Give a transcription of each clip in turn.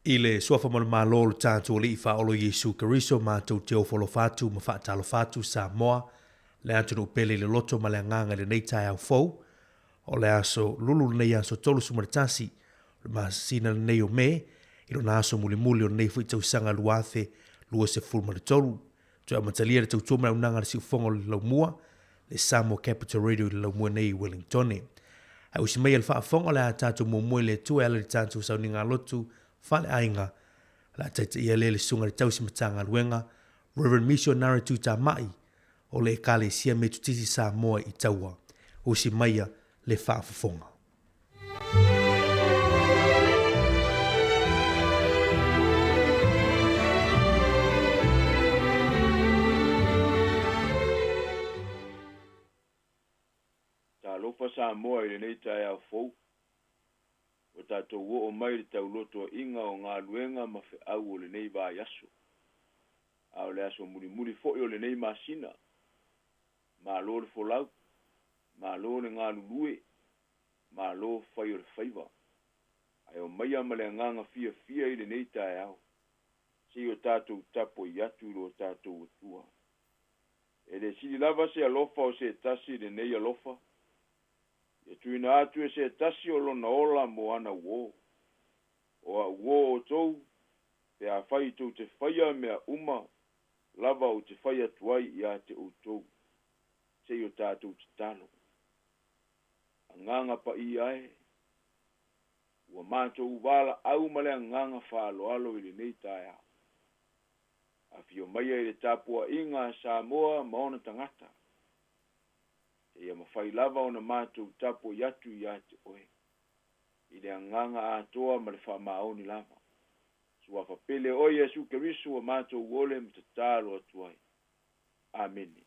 I le Suafa ma le Malo o lo tatou Alii Faaolo Iesu Keriso, matou te ofo alofa atu ma faatalofa atu Samoa, le atunuu pele i le loto ma le agaga i lenei taeao fou. O le aso lulu lenei aso 31 o le masina lenei o Me, i lona aso mulimuli o lenei foi tausaga 2023. Toe amatalia le tautua ma le auaunaga a le siufofoga o le Laumua, le Samoa Capital Radio i le Laumua nei i Wellingtone. Ae usi maia le faafofoga o le a tatou muamua i le Atua e ala i le tatou sauniga lotu faaleaiga. O le a taitaia lea le Susuga i le Tausi Matagaluega, Rev. Missionary Tuitamai o le Ekalesia Metotisi Samoa i Taua. Usi maia le faafofoga. Talofa Samoa i lenei taeao fou, ua tatou oo mai i le taulotoaiga o galuega ma feau o lenei vaiaso, a o le aso mulimuli foi o lenei masina. Malo le folau, malo le galulue, malo fai o le faiva. Ae omaia ma le agaga fiafia i lenei taeao, se i o tatou tapuai atu i lo tatou Atua. E le sili lava se alofa o se tasi i lenei alofa, ia tuuina atu e se tasi o lona ola mo ana uō. O a'u uō outou, pe afai tou te faia mea uma lava ou te fai atu ai ia te outou, se i o tatou tatalo. Agaga Paia e, ua matou valaau ma le agaga faaaloalo i lenei taeao. Afio maia i le tapuaiga a Samoa ma ona tagata, seia mafai lava ona matou tapuai atu ia te oe, i le agaga atoa ma le faamaoni lava. Suafa pele oe Iesu Keriso ua matou ole ma tatalo atu ai. Amene.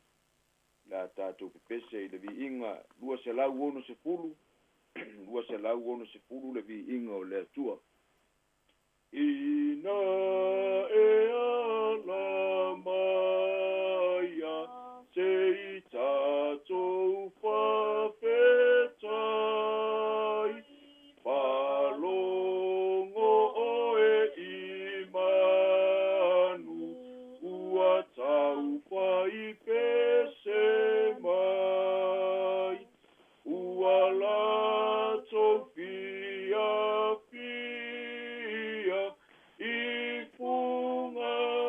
O le a tatou pepese i le viiga 260, 260 le viiga o le Atua. Ina e ala maia se i tatou faafetai, Faalogo oe i manu ua taufai pese mai, ua latou fiafia i fuga.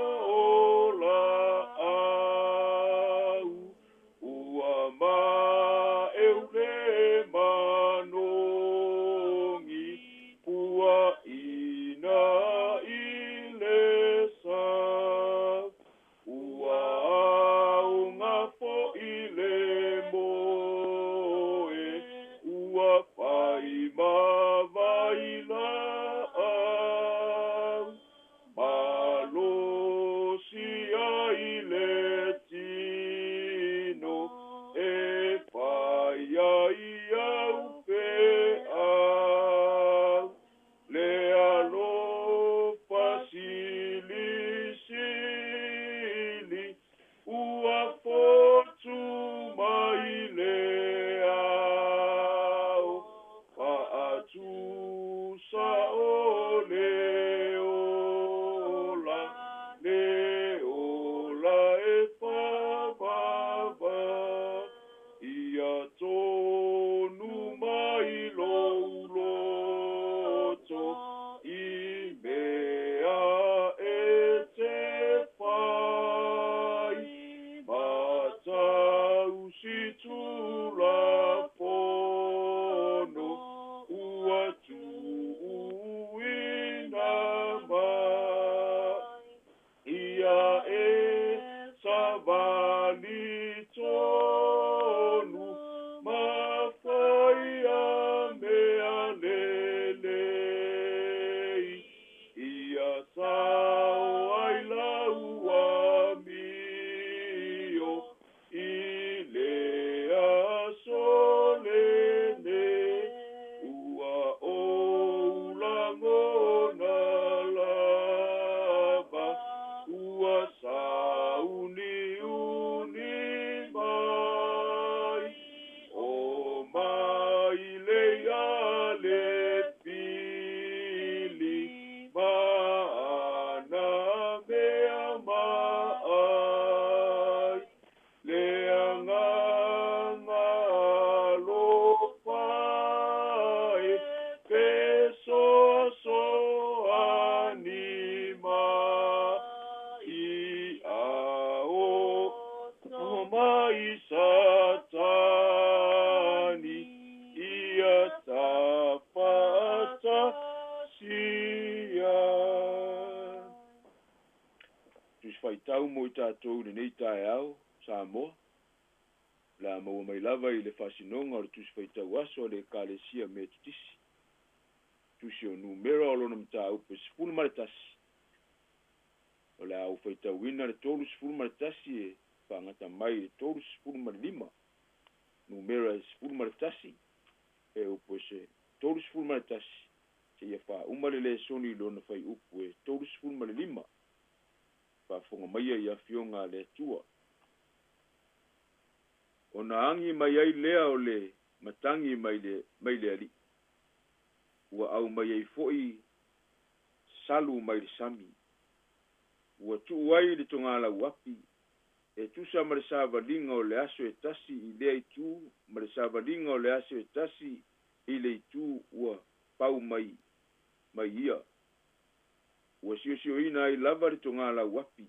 mo i tatou i lenei taeao, Samoa, o le a maua mai lava i le faasinoga o le Tusi Faitau Aso a le Ekalesia Metotisi, Tusi o Numera o lona mataupu e 11. O le a ou faitauina le 31 e faagata mai i le 35. Numera e 11, e upu e se 31, seia faauma le lesoni i lona fuaiupu e 35. Faafofoga maia i Afioga a le Atua. Ona agi mai ai lea o le matagi mai le, mai le Alii, ua aumai ai foi salu mai le sami. Ua tuu ai le togalauapi, e tusa ma le savaliga o le aso e tasi i lea itu ma le savaliga o le aso e tasi i le itu ua pau mai mai ia. Ua siosioina ai lava le togalauapi,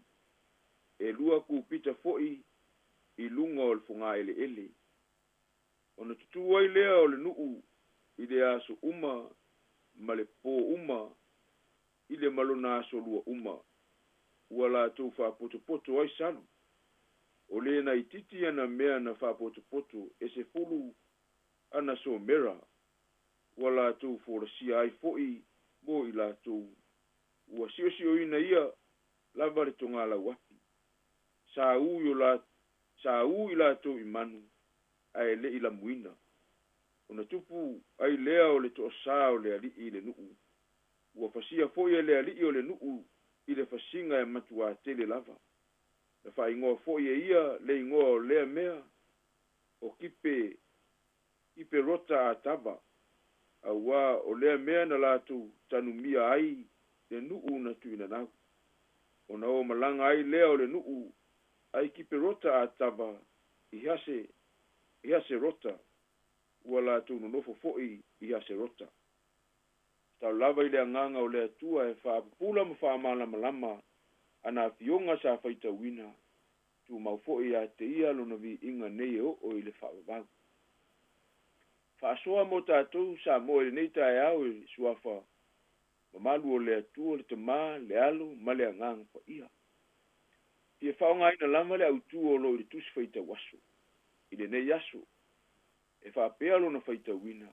e lua kupita foi i luga o le fogaeleele. Ona tutū ai lea o le nuu i le aso uma ma le pō uma i le ma lona aso lua uma, ua latou faapotopoto ai salu. O le naititi ana mea na faapotopoto e 10 ana somera, ua latou folasia ai foi mo i latou. Ua siosioina ia lava le togalauapi. Sa ū i o la, sa ū i latou i manu, ae le i lamuina. Ona tupu ai lea o le toasā o le alii i le nuu. Ua fasia foi e le alii o le nuu i le fasiga e matuā tele lava. Na faaigoa foi e ia le igoa o lea mea, o Kipe, Kiperota Atava, auā o lea mea na latou tanumia ai le nuu na tuuinanau. Ona o malaga ai lea o le nuu ai Kiperota Atava i Hase, i Haserota, ua latou nonofo foi i Haserota. Tatalo lava i le Agaga o le Atua e faapupula ma faamalamalama ana afioga sa faitauina, tumau foi ia te ia lona viiga nei e oo i le faavavau. Faasoa mo tatou Samoa i lenei taeao i le suafa mamalu o le Atua, le Tama, le Alo ma le Agaga Paia. Fia faaaogaina lava le autu o lo o i le Tusi Faitau Aso i lenei aso, e faapea lona faitauina,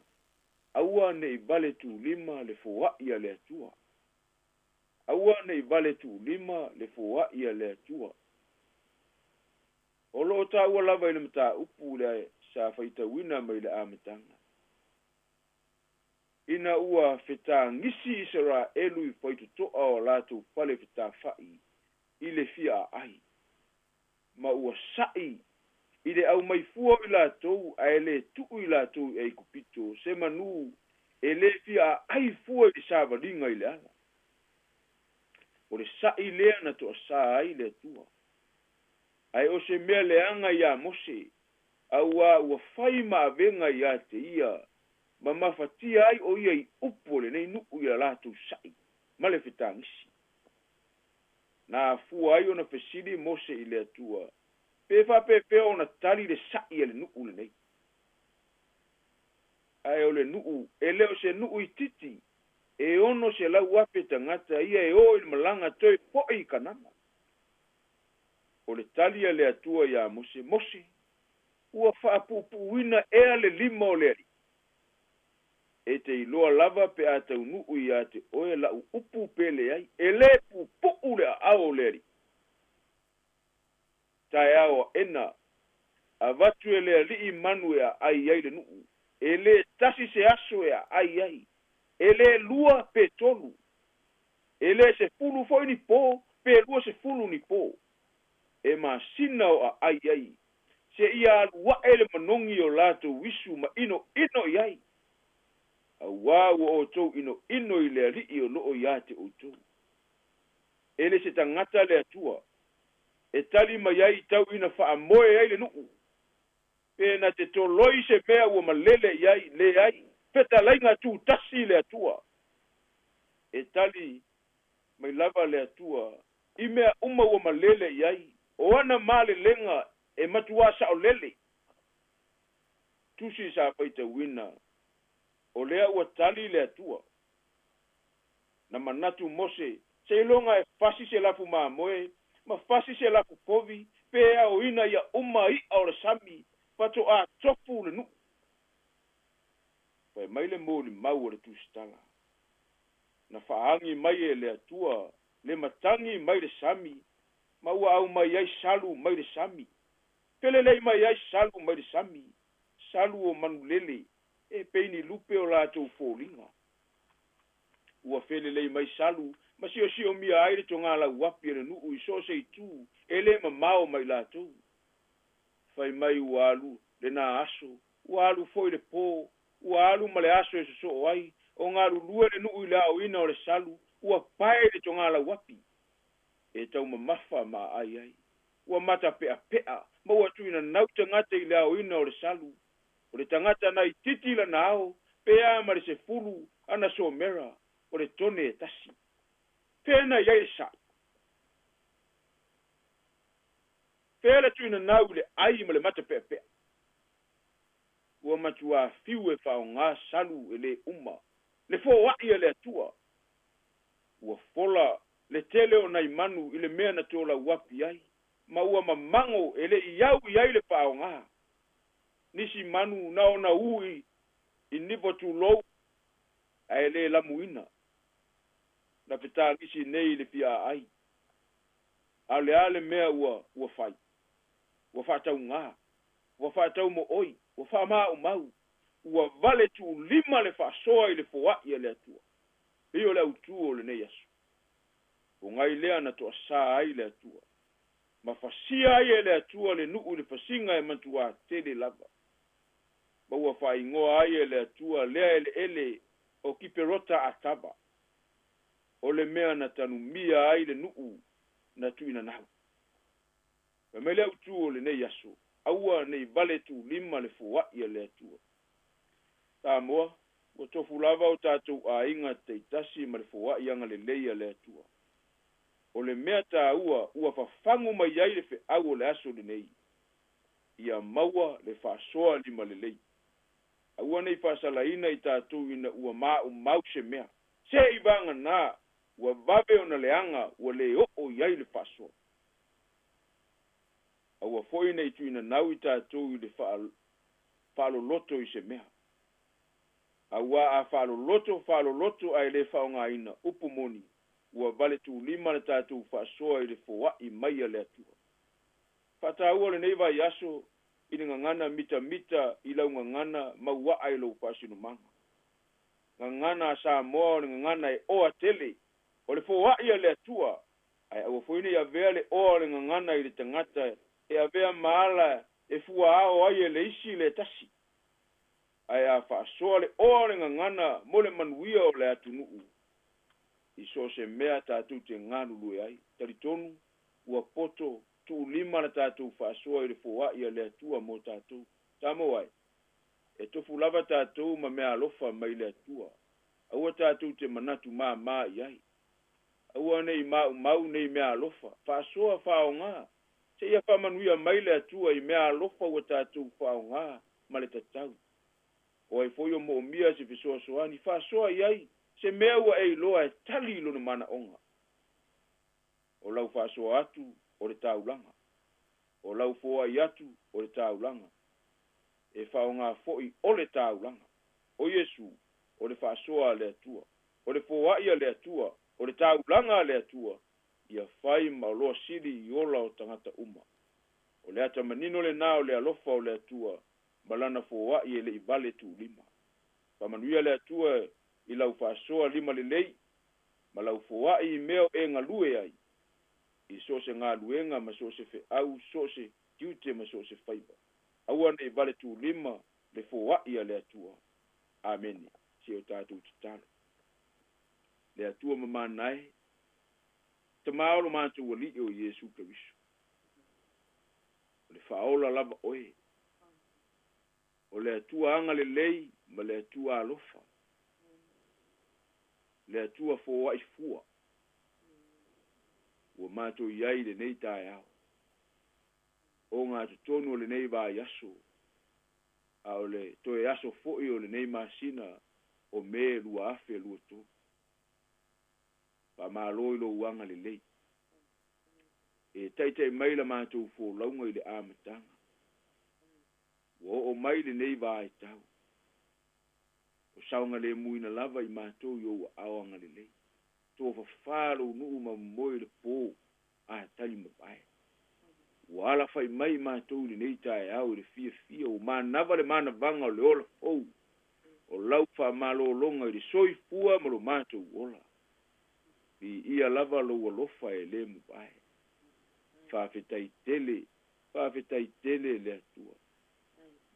Aua ne i vale tuulima le foai a le Atua. Aua ne i vale tuulima le foai a le Atua. O lo o taua lava i le mataupu le sa faitauina mai le amataga. Ina ua fetagisi Isaraelu i faitotoa o latou fale fetafai i le fia aai, ma ua sa'i i le aumai fua o i latou ae le tuu i latou i Aikupito se manu e le fia aai fua i le savaliga i le ala. O le sa'i lea na toasā ai le Atua. Ae o se mea leaga iā Mose, auā ua fai ma avega ia te ia, ma mafatia ai o ia i upu o lenei nuu i la latou sa'i ma le fetagisi. Na afua ai ona fesili Mose i le Atua, Pe faapefea ona tali le sa'i a le nuu lenei? Ae o le nuu, e le o se nuu itiiti, e 600,000 tagata ia e o i le malaga toe foi i Kanana. O le tali a le Atua iā Mose, Mose, ua faapuupuuina ea le lima o le Alii? E te iloa lava pe a taunuu ia te oe la'u upu pe leai, e lē puupuu le aao o le Alii. Taeao aena, avatu e le Alii manu e aai ai le nuu, e lē tasi se aso e aai ai, e lē lua pe tolu, e lē 10 foi ni pō pe 20 ni pō, e masina o aai ai, seia alu ae le manogi o latou isu ma inoino i ai, auā ua outou inoino i le Alii o loo ia te outou. E le se tagata le Atua e tali mai ai tau ina faamoe ai le nuu, pe na te toloi se mea ua malele i ai, leai, fetalaiga tutasi le Atua. E tali mai lava le Atua i mea uma ua malele i ai, o ana malelega e matuā saolele. Tusi sa faitauina, o lea ua tali le Atua. Na manatu Mose, seiloga e fasi se lafu mamoe ma fasi se lafu povi, pe aoina ia uma i'a o le sami, fato'a tofu le nu'u. Fai mai le molimau a le Tusitala, Na faaagi mai e le Atua le matagi mai le sami, ma ua aumai ai salu mai le sami, felelei mai ai salu mai le sami, salu o manulele e pei ni lupe o latou foliga. Ua felelei mai salu ma siosiomia ai le togalauapi a le nuu i so o se itu e le mamao mai latou. Fai mai ua alu lena aso, ua alu foi le po, ua alu ma le aso e sosoo ai, o galulue le nuu i le aoina o le salu, ua pae le togalauapi e taumamafa ma aai ai. Ua matapeapea ma ua tuuina nau tagata i le aoina o le salu. O le tagata na itiiti lana ao, pe a ma le 10 ana somera o le tone e tasi. Fea na i ai le sa'i? Fea le tuuina nau i le ai ma le matapeapea? Ua matuā fiu e faaaogā salu e lē uma le foa'i a le Atua. Ua fola le tele o nai manu i le mea na tolauapi ai, ma ua mamago e le i au i ai le faaaogā. Nisi manu na ona ū i nipo tulou ae le lamuina. Na fetagisi nei i le fia aai. A o le a le mea ua ua fai? Ua faataugā, ua faataumooi, ua faamaumau, ua vale tuulima le faasoa i le foa'i a le Atua. Pei o le autū o lenei aso. Pogai lea na toasā ai le Atua, ma fasia ai e le Atua le nuu i le fasiga e matuā tele lava. Ma ua faaigoa ai e le Atua lea eleele o Kiperota Atava, o le mea na tanumia ai le nuu na tuuina nau. Fai mai le autū o lenei aso, aua ne i vale tuulima le foa'i a le Atua. Samoa, ua tofu lava o tatou aiga taitasi ma le foa'i agalelei a le Atua. O le mea taua ua fafagu mai ai le feau o le aso lenei, ia maua le faasoa limalelei. Aua ne i faasalaina i tatou ina ua maumau se mea, se i vagana ua vave ona leaga ua le oo i ai le faasoa. Aua foi ne i tuuina nau i tatou i le faaloloto i se mea. Auā a faaloloto, faaloloto ae le faaaogaina, upu moni, ua valetuulima le tatou faasoa i le foa'i mai a le Atua. Faataua lenei vaiaso i le gagana mitamita i lau gagana mauaa i lou faasinomaga. Gagana a Samoa o le gagana e oa tele, o le foa'i a le Atua, ae aua foi ne i avea le oa o le gagana i le tagata e avea ma ala e fuaao ai e le isi le tasi. Ae a faasoa le oa o le gagana mo le manuia o le atunuu i so o se mea tatou te galulue ai, talitonu ua poto tuulima le tatou faasoa i le foa'i a le Atua mo tatou. Samoa e, e tofu lava tatou ma meaalofa mai le Atua. Aua tatou te manatu māmā i ai. Aua ne i maumau nei meaalofa, faasoa faaaogā, seia faamanuia mai le Atua i meaalofa ua tatou faaaogā ma le tatau. O ai foi o moomia se fesoasoani, faasoa i ai se mea ua e iloa e tali i lona manaoga. O lau faasoa atu o le taulaga. O lau foai atu o le taulaga. E faaaogā foi o le taulaga. O Iesu, o le faasoa a le Atua, o le foai a le Atua, o le taulaga a le Atua, ia fai ma oloa sili i ola o tagata uma. O le ata manino lenā o le alofa o le Atua ma Lana foai e le i vale tuulima. Faamanuia le Atua i lau faasoa limalelei ma lau foai i mea o e galue ai, i so o se galuega ma so o se feau, so o se tiute ma so o se faiva. Aua ne i vale tuulima le foai a le Atua. Amene. Se o tatou tatalo. Le Atua mamana e, Tama o lo matou Alii o Iesu Keriso. O le Faaola lava Oe. O le Atua agalelei ma le Atua alofa. Le Atua foai fua. Ua matou i ai i lenei taeao. Ogatotonu o lenei vaiaso, a o le toe aso foi o lenei masina o Me 2023. Faamalo i lou agalelei. E taitai mai la matou folauga i le amataga. Ua oo mai lenei vaitau. O saogalemuina lava i matou i ou aao agalelei. Tofafa lou nuu ma momoe i le po a tali mavae. Ua alafai mai matou i lenei taeao i le fiafia ua manava le manavaga o le ola fou. O lau faamalologa i le soifua ma lo matou ola. Viia lava lou alofa e le mavae. Faafetai tele, faafetai tele le Atua.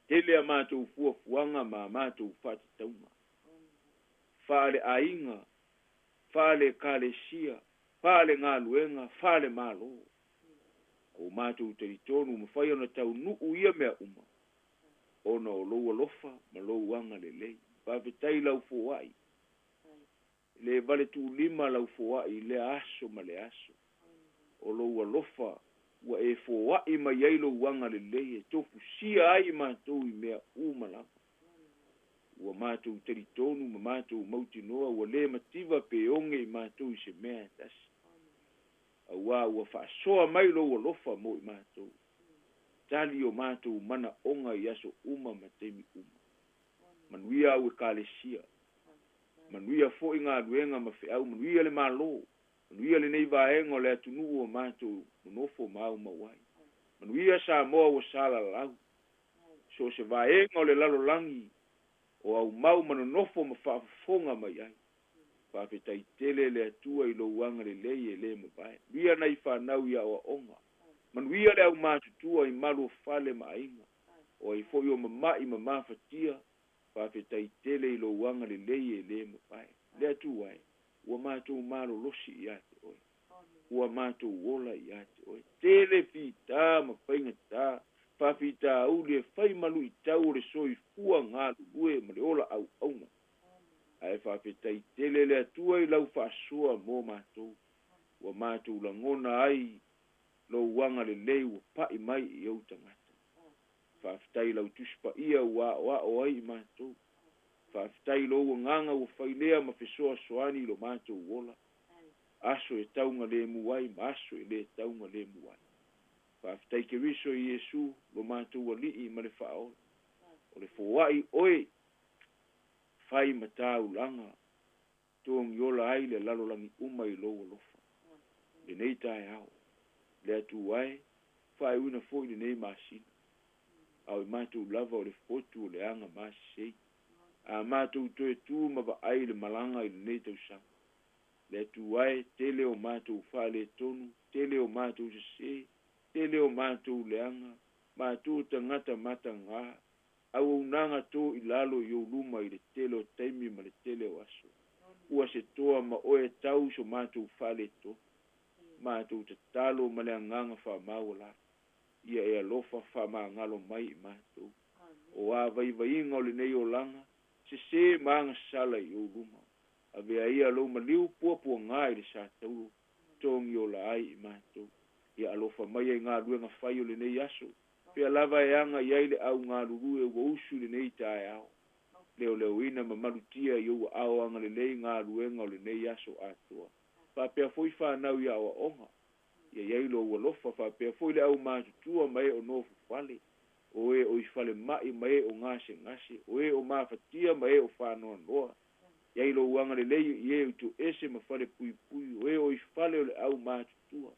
Tele a matou fuafuaga ma a matou faatatauga. Faaleaiga, faale-ekalesia, faale-galuega, faale-malo. Ua matou talitonu ua mafai ona taunuu ia mea uma, ona o lou alofa ma lou agalelei. Faafetai lau foai. E le vale tuulima lau foai i lea aso ma le aso. O lou alofa ua e foai mai ai lou agalelei e tofusia ai i matou i mea uma lava. Ua matou talitonu ma matou mautinoa ua le mativa pe oge i matou i se mea e tasi. Auā ua faasoa mai lou alofa mo i matou. Tali o matou manaoga i aso uma ma taimi uma. Manuia au Ekalesia. Manuia foi galuega ma feau, manuia le Malo, manuia lenei vaega o le atunuu ua matou nonofo ma aumau ai. Manuia Samoa ua salalau. So o se vaega o le lalolagi o aumau ma nonofo ma faafofoga mai ai. Faafetai tele le Atua i lou agalelei e le mavae. Manuia nai fanau i aoaoga. Manuia le aumatutua i malu o fale ma aiga. O ai foi o mama'i ma mafatia, faafetai tele i lou agalelei e le mavae. Le Atua e, ua matou malolosi ia te oe. Ua matou ola ia te oe. Tele fita ma faigata, faafitauli e fai ma luitau o le soifua galulue ma le ola auauna. Ae faafetai tele le Atua i lau faasoa mo matou. Ua matou lagona ai lou agalelei ua pai mai i ou tagata. Faafetai i lau Tusi Paia ua aoao ai i matou. Faafetai i lou agaga ua fai lea ma fesoasoani i lo matou ola, aso e taugalemu ai ma aso e le taugalemu ai. Faafetai Keriso Iesu, lo matou Alii ma le Faaola. O le foai oe, fai ma taulaga, togiola ai le lalolagi uma i lou alofa. Lenei taeao, le Atua e, faaiuina foi lenei masina. A o i matou lava o le fotu o le aga masesei. A matou toe tu ma vaai i le malaga i lenei tausaga. Le Atua e, tele o matou faaletonu, tele o matou sese, tele o matou leaga, matou tagata matagā, auaunaga to i lalo i ou luma i le tele o taimi ma le tele o aso. Ua se toa ma oe tau i so matou faaletonu. Matou tatalo ma le agaga faamaualalo. Ia e alofa faamagalo mai i matou. O a vaivaiga o lenei olaga, sese ma agasala i ou luma. Avea ia lou maliu puapuaga i le satauro, togiola ai i matou. Ia alofa maia i galuega fai o lenei aso, Pea lava e aga i ai le au galulue ua usu i lenei taeao. Leoleoina ma malutia i ou aao agalelei galuega o lenei aso atoa. Faapea foi fanau i aoaoga. Ia i ai lou alofa faapea foi le au matutua ma e o nofo fale, o e o i falemai ma e o gasegase, o e o mafatia ma e o faanoanoa. Ia i ai lou agalelei i e o i toese ma falepuipui, o e o i fale o le au matutua.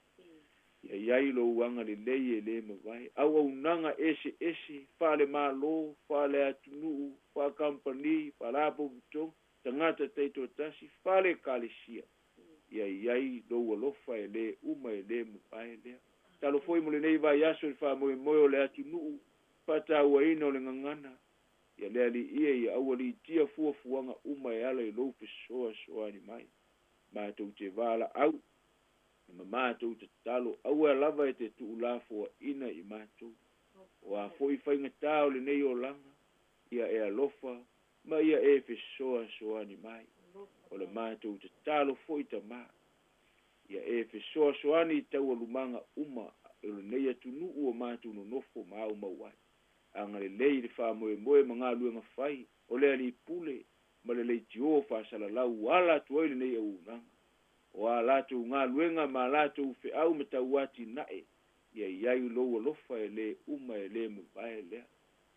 Ia i ai lou agalelei e le mavae. Auaunaga eseese, faale-Malo, faale-atunuu, faa-kamupani, faalapotopotoga, tagata taitoatasi, faale-ekalesia. Ia i ai lou alofa e le uma e le mavae lea. Talo foi mo lenei vaiaso i le faamoemoe o le atunuu, faatauaina o le gagana. Ia le Alii e, ia aualiitia fuafuaga uma e ala i lou fesoasoani mai. Matou te valaau ma matou tatalo, aua lava e te tuulafoaina i matou. O a foi faigata o lenei olaga, ia e alofa ma ia e fesoasoani mai. O le matou tatalo foi Tama, ia e fesoasoani i taualumaga uma o lenei atunuu o matou nonofo ma aumau ai. Agalelei i le faamoemoe ma galuega fai o le Alii Pule ma le leitio faasalalau ua ala atu ai lenei auaunaga. O a latou galuega ma a latou feau ma tauatinae, ia i ai Lou alofa e le uma e le mavae lea.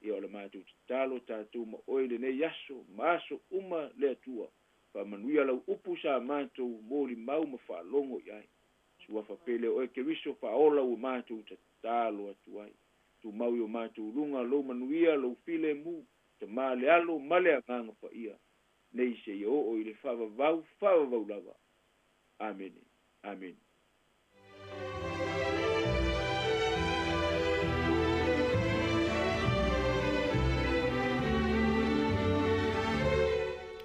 Ia o le matou tatalo tatou ma Oe i lenei aso ma aso uma le Atua, faamanuia Lau upu sa matou molimau ma faalogo i ai. Suafa pele o Oe Keriso faaola ua matou tatalo atu ai. Tumau i o matou luga Lou manuia, Lou filemu, Tama le Alo ma le Agaga Paia, nei seia oo i le faavavau, faavavau lava. Amene. Amene.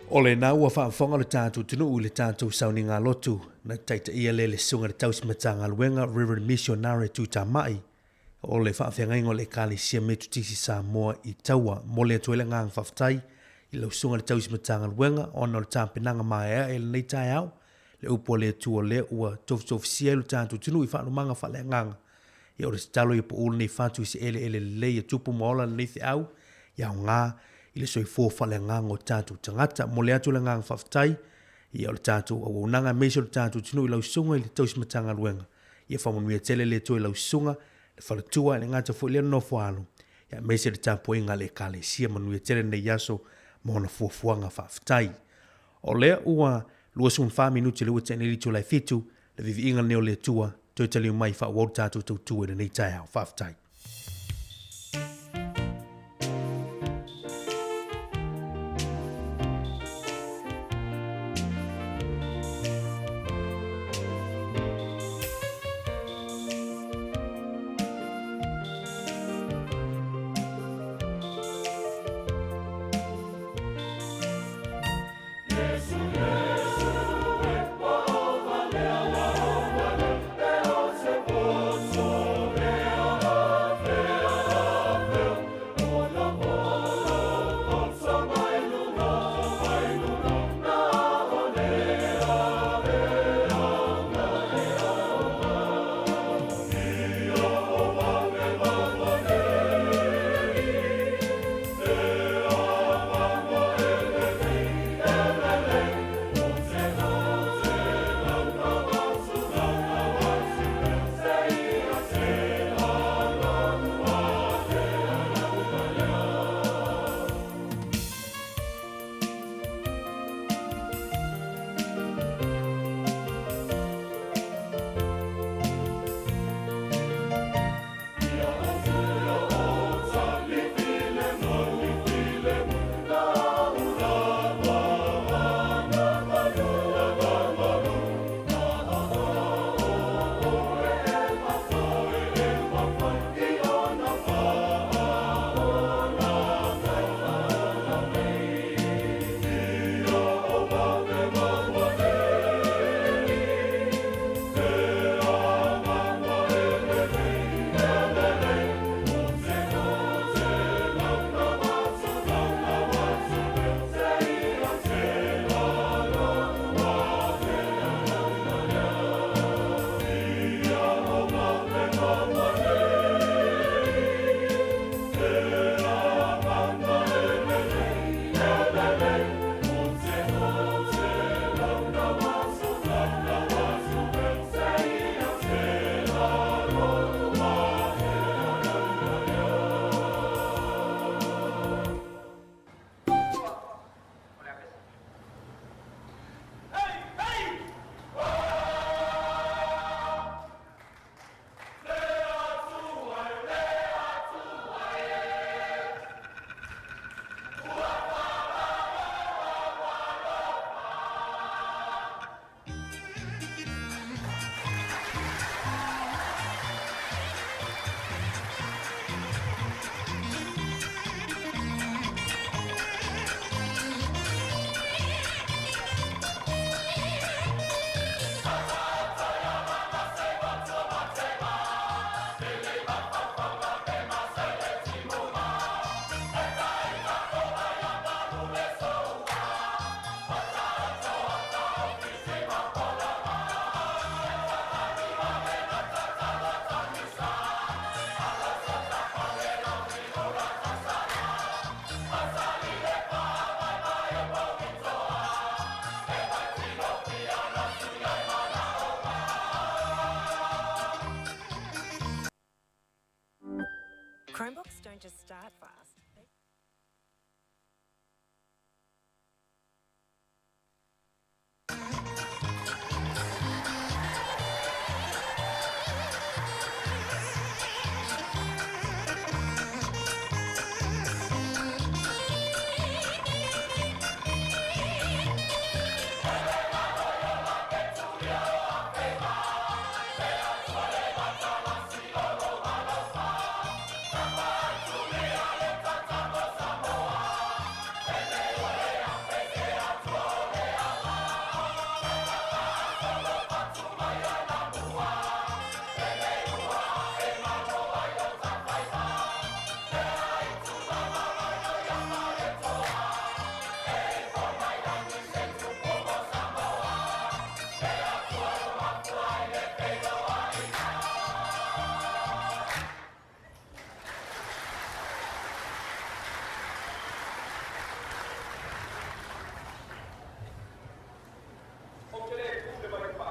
O lena ua faafofoga lo tatou atunuu i le tatou sauniga lotu na taitaia lea e le Susuga i le Tausi Matagaluega Reverend Missionare Tuitamai o le Faafeagaiga o le Ekalesia Metotisi Samoa i Taua. Momoli atu ai le agaga faafetai i lau Susuga i le Tausi Matagaluega ona o le tapenaga maeaea i lenei taeao, le upu a le Atua lea ua tofitofisia ai lo tatou atunuu i faalumaga faaleagaga. Ia o le tatalo ia pau lenei fatu i se eleele lelei e tupu ma ola lenei feau, ia aoga i le soifua faaleagaga o tatou tagata. Momoli atu le agaga faafetai ia o le tatou auaunaga aemaise o le tatou atunuu i lau Susuga i le Tausi Matagaluega. Ia faamanuia tele le Atua i lau susuga, le faletua, e le gata foi i lea nofo alo, ia aemaise le tapuaiga a le Ekalesia. Manuia tele lenei aso ma ona fuafuaga. Faafetai. O lea ua 24 minute lea ua tea nei le itula e fitu, le viiviiga lenei o le Atua, toe taliu mai faaauau le tatou tautua i lenei taeao. Faafetai. don't just start fast. Ou te le pule mai le pā.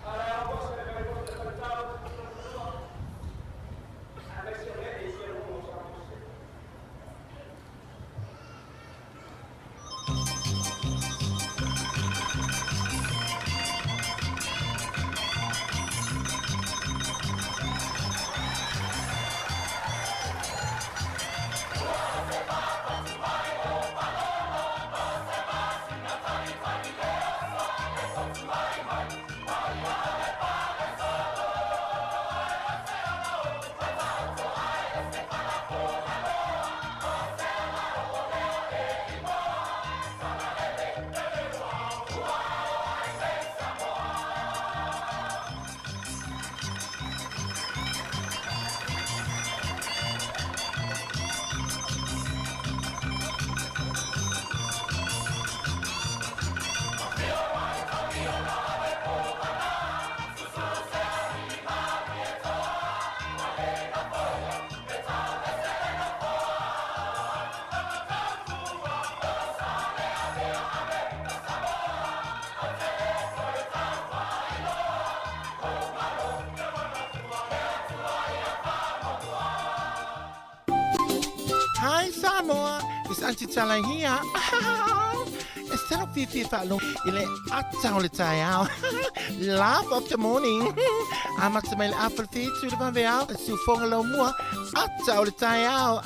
A le a osa le mai le faletau le tulafono. Aemaise o lea e sia lua o Samoa. Hi Samoa, it's Auntie Tala here. E salo fiafia faalogo i le ata o le taeao. Laugh of the morning. Amata mai le afa le fitu le vaveao, le siufoga laumua, ata o le taeao.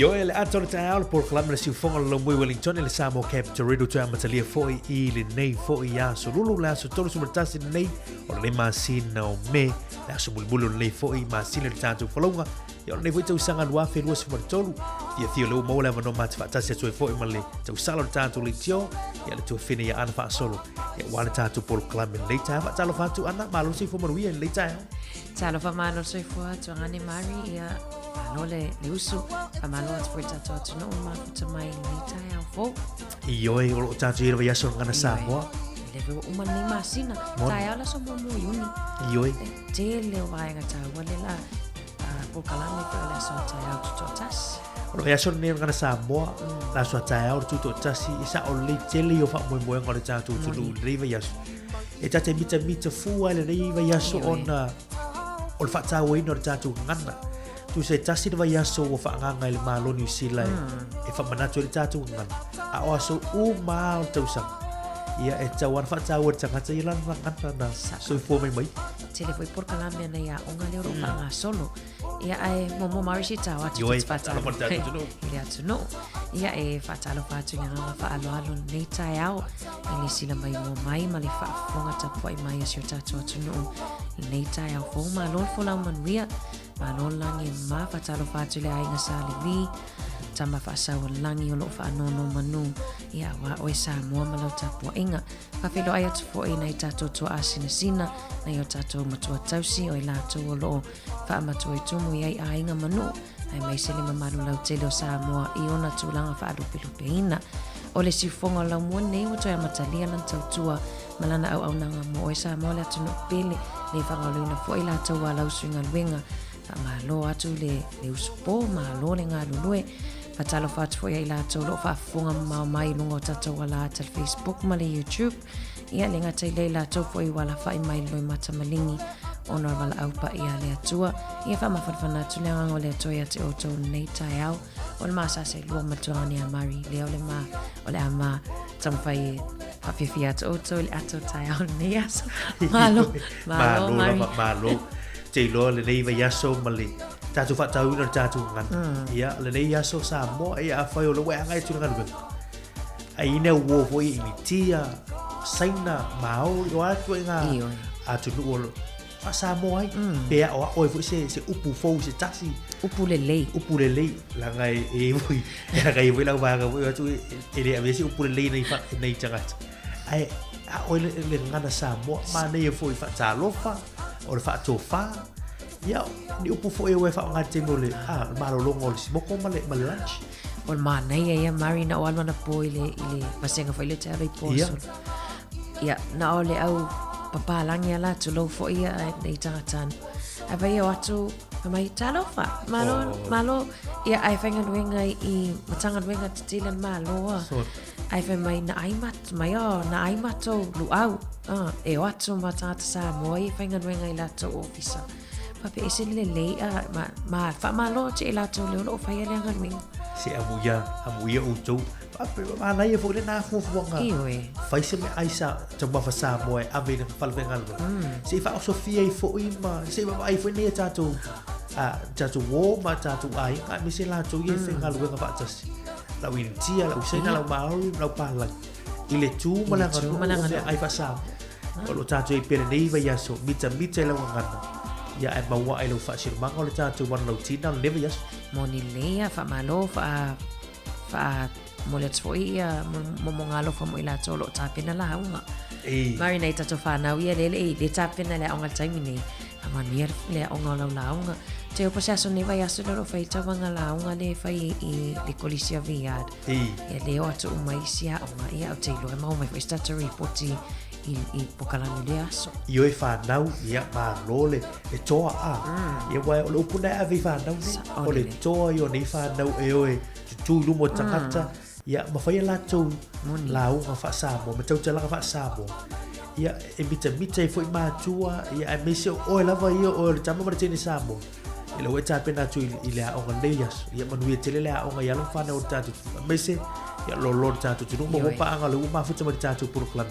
Ioe le ata o le taeao le polokalame le siufoga o le Laumui Wellington i le Samoa Capital Radio toe amatalia foi i lenei foi aso lulu le aso 31 lenei o lenei masina o Me le aso mulimuli o lenei foi masina i le tatou folauga ia o lenei foi tausaga 2023 fiafia o lea ua maua le avanoa ma te faatasi atu ai foi ma le tausala o le tatou leitio ia le tuafine ia Ana Faasolo ia ua le tatou polokalame lenei taeao faatalofa atu Ana malo le soifua manuia i lenei taeao. Talofa malo le soifua Tuagane Mari ia malo le, le usu faamalo atu foi tatou atunuu mafuta mai i lenei taeao fou. Ioe o loo tatou i le vaiaso gana Samoa. lea foi ua uma lenei masina. Taeao le aso muamua o Iuni. Ioe. E tele o vaega taua lea la polokalame foi o le aso a taeao tutoatasi. O le vaiaso lenei o le Gagana Samoa, le aso a taeao le tutoatasi, e sao lelei tele ia o faamoemoega o le tatou atunuu i lenei vaiaso. E ta te mitamita fua i lenei vaiaso ona o le faatauaina o le tatou gagana. Tusa e tasi le vaiaso ua faaagaaga e le Malo o Niu Sila e faamanatu ai le tatou gagana, a o aso uma lava o le tausaga, ia e tatau lava ona faataua e le tagata ia lana gagana na soifua mai mai. Tele foi polokalame a nai aoga lea o lo o faagasolo. Ia ae muamua Maori se tao atu Ioe, te faatalofa i le tatou atunuu. I le atunuu. Ia e faatalofa atu i le agaga faaaloalo i lenei taeao i le sila maimoa mai ma le faafofoga tapuai mai a si o tatou atunuu i lenei taeao fou. Malo le folau manuia. Malo le lagi e mama, faatalofa atu i le aiga Sa Levi, tama faasaualagi o lo o faanonomanu, ia aua oe Samoa ma lau tapuaiga. Faafeiloai atu foi i nai tatou tuaa sinasina, nai o tatou matua tausi o i latou o lo o faamatua i tumu i ai aiga ma nuu, aemaise le mamalu lautele o Samoa i ona tulaga faalupelupeina. O le siufoga o laumua nei ua toe amatalia lana tautua ma lana auaunaga mo oe Samoa le atunuu pele, le faagaloina foi latou alausu i galuega. Faamalo atu le, le usupo, malo le galulue. Faatalofa atu foi ia i latou o lo o faafofoga mamao mai i luga o tatou alaata le Facebook ma le YouTube. Ia, le gata i lea i latou foi ua alafai mai i le loimata maligi ona o le valaau paia a le Atua. Ia faamafanafana atu le agaga o le Atua ia te outou i lenei taeao. O le ma sa se lua ma tuaga ni a Mari, lea o le ma, o le a ma taumafai e faafiafia atu outou i le ata o taeao lenei aso. Malo, malo, Malo Mari. lava, malo. Te iloa lenei vaiaso ma le tatou faatauina o le tatou gagana. Ia, lenei aso Samoa, ia afai o lea ua e agai atu i le galuega. Ai ina uo foi i Initia, Saina, Maori, o a ituaiga Ioe. atunuu o lo faa-Samoa ai. Pe aoao ai foi se, se upu fou se tasi. Upu lelei. Upu lelei, leaga e, e foi, leaga e foi lau vaega foi atu e, e le avea se upu lelei nei, fa, nei tagata. Ae ao ai le, le gagana Samoa, manaia foi faatalofa, o le faatofa, ia, ni upu foi e ua e faaaoga i le taimi o le, ah, le malologa o le simoko ma le, ma le lunch. O le manaia ia Mari na o alu anapo i le, i le vasega foi le te alo i po Ia. solo. Ia, na o le au papalagi ala tulou foi ia ai nei tagata. Ai vai o atu fai mai talofa, malo, Oh. malo. Ia, ai whaingaluenga i, i matagaluega tetele a le Malo a. So, Ai fai mai na ai mat, mai o, na ai matou luau. Ah, e o atu ma tagata Samoa i whaingaluenga i latou ofisa. Faapea ese le lelei a ma, ma faamalo atu i latou lea o lo o faia lea galuega. Se amuia, amuia outou. Faapea, manaia foi lena fuafuaga. Ioe. Fai se meaai sa taumafa Samoa e ave i le falefaigaluega. Se i faaosofia ai foi ma se i vaavaai foi nei a tatou a tatou uo ma tatou aiga aemaise latou ia e faigaluega faatasi. Lau Initia, lau Saina, lau Maori, lau Palagi. I le tu ma le I le tu ma le aganuu o aganuu. meaai faa-Samoa. O lo o tatou i ai pea lenei vaiaso, mitamita i lau gagana, ia ae maua ai lau faasilomaga o le tatou manulautina o lenei vaiaso. Moni lelei a, faamalo, faa, faa momoli atu foi ia momoga alofa mo i latou o lo o tapena lauga. Ei. Mari nei tatou whanau ia le le le tapena le aoga i le taimi nei. Faamanuia le aoga o lau lauga. Te opo se aso nei vaiaso lea o lo o fai tauvaga lauga lea e fai i le Kolisi o Vineyard. Ei. Ia le o atu uma isi aoga, ia ou te iloa e maua mai foi se tatou ripoti i, i polokalame o lea aso. Ioe whanau, ia, malo le, le toa a. Ia wai, o le upu na e ave i whanau nei, Sa- o le lelei. toa i o nei whanau e oe tutū i luma o tagata, ia, ma fai a latou lauga faa-Samoa, ma tautalaga faa-Samoa. Ia, e mitamita ai foi matua, ia, aemaise o oe lava ia, o oe o le tama ma le teine Samoa. Ia lea ua e tapena atu i, i le aoga lenei aso. Ia manuia tele le aoga i alo ma whanau o le tatou atunuu. Aemaise, ia lolo le tatou atunuu ma ua Ioe. paaga o lea ua mafuta mai le tatou polokalame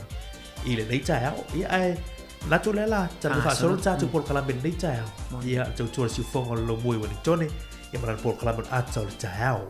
i lenei taeao. Ia, ae manatu o lea la, tatou faasolo le tatou polokalame i lenei taeao. Ia, le tautua le siufofoga o le Lomua i Ueligitone, ia ma lana polokalame o le ata o le taeao.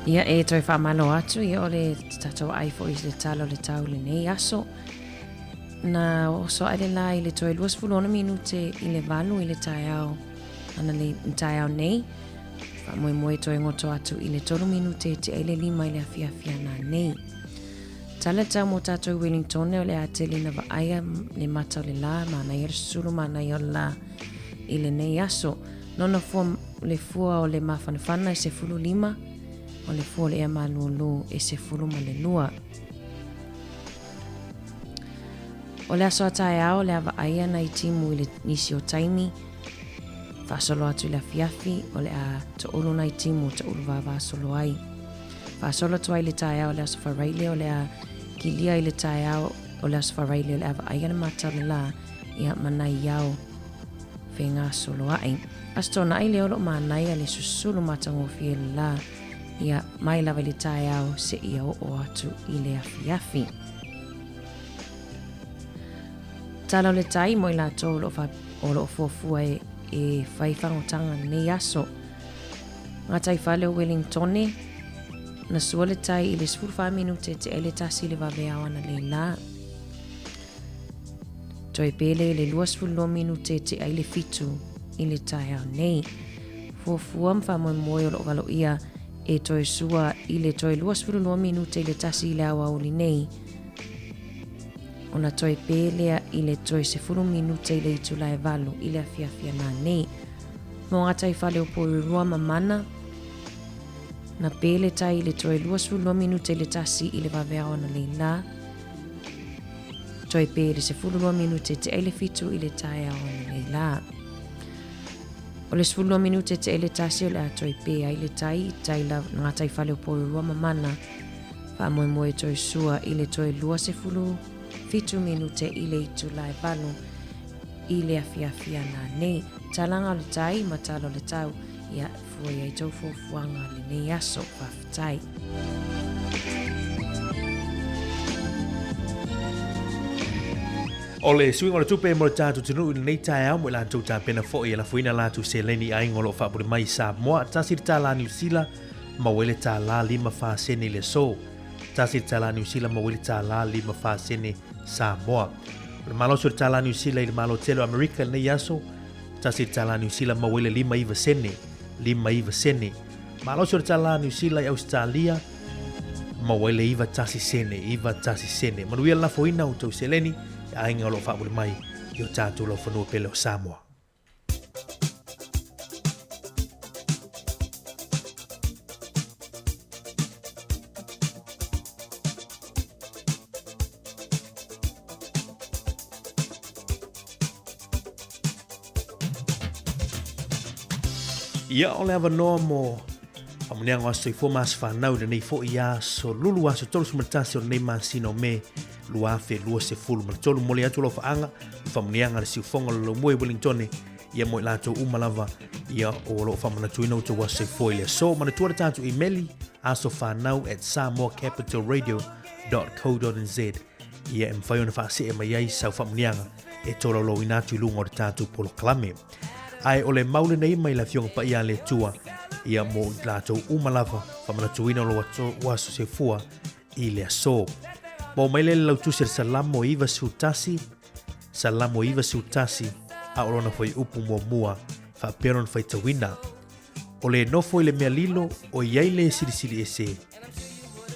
Ia, e toe faamalo atu, ia o le tatou ai foi i le tala o le tau lenei aso. Na oso ae le la i le toe 26 minute i le 8 i le taeao ana le taeao nei. Faamoemoe toe goto atu i le 3 minute e tea i le 5 i le afiafi ana nei. Tala tau mō tātou Wellingtone o le a tele na vaaia le mata o le la, manaia le susulu, manaia o le la i lenei aso. Nona fua, le fua o le mafanafana e 15, o le fua o le ea malūlū e 12. O le aso a taeao o le a vaaia nai timu i le nisi o taimi, faasolo atu i le afiafi o le a toulu nai timu toulu vavasolo ai. Faasolo atu ai i le taeao o le Aso Faraile o le a kilia i le taeao o le Aso Faraile o le a vaaia le mata o le la ia ma nai ao fegasoloai. Aso Toonai lea o lo o manaia le susulu matagofie le la ia mai lava i le taeao seia oo atu i le afiafi. Tala o le tai mo i latou o lo o, o lo o fuafua e, e whai whangotaga nei aso. Ngā tai whale o Wellingtone, na sua le tai i le 14 minute te ele tasi le vaveao ana le la. Toe pele i le 22 minute te ai le fitu i le taeao nei. Fuafua ma faamoemoe o lo o valoia e toe sua i le toe 22 minute i le tasi i le aoauli nei. Ona toe pē lea i le toe 10 minute i le itula e 8 i le afiafi ana nei. Mō ngā tai whale o Porirua ma Mana, na pē le tai i le toe 22 minute i le tasi i le vaveao ana nei la. Toe pē i le 12 minute te ai le fitu i le taeao ana nei la. O le 12 minute te ai le tasi o le a toe pē ai le tai, tai la, ngā tai whale o Porirua ma Mana, faamoemoe toe sua i le toe 27 minute i le itula e 8 i le afiafi ana nei. Talaga o le tai ma tala o le tau, ia fua i ai tou fuafuaga lenei aso. Faafetai. O le suiga o le tupe mo le tatou atunuu i lenei taeao mo i latou tapena foi e lafoina latou seleni i aiga o lo o faapule mai i Samoa. Tasi le tālā Niu Sila, maua ai le tālā 54 sene i le aso. Tasi le tālā Niu Sila, maua ai le tālā 54 sene Samoa. O le malosi o le tālā Niu Sila i le Malo Tele o Amerika i lenei aso, tasi le tālā Niu Sila maua ai le 59 sene, 59 sene. Malosi o le tālā Niu Sila i Ausetalia, maua ai le 91 sene, 91 sene. Manuia le lafoina o tou seleni i aiga o lo o faapule mai. I o tatou laufanua pele o Samoa. Ia, o le avanoa mo faamanuiaga o aso soifua ma aso fanau i lenei foi aso lulu aso 31 o lenei masina o Me 2023. Momoli atu lau faaga ma faamanuiaga a le siufofoga o le Laumua i Wellingtone, ia mo i latou uma lava ia o lo o faamanatuina outou aso soifua i le aso. Manatua le tatou imeli asofanau@samoacapitalradio.co.nz ia e mafai ona faasee mai ai sau faamanuiaga e tolaulauina atu i luga o le tatou polokalame. Ae o le mau lenei mai le Afioga Paia a le Atua ia mo i latou uma lava faamanatuina o lo aso soifua i le aso. Maua mai lea i le lautusi a le Salamo 91, Salamo 91, a o lona fuaiupu muamua faapea lona faitauina. O le nofo i le mea lilo o i ai le silisili ese,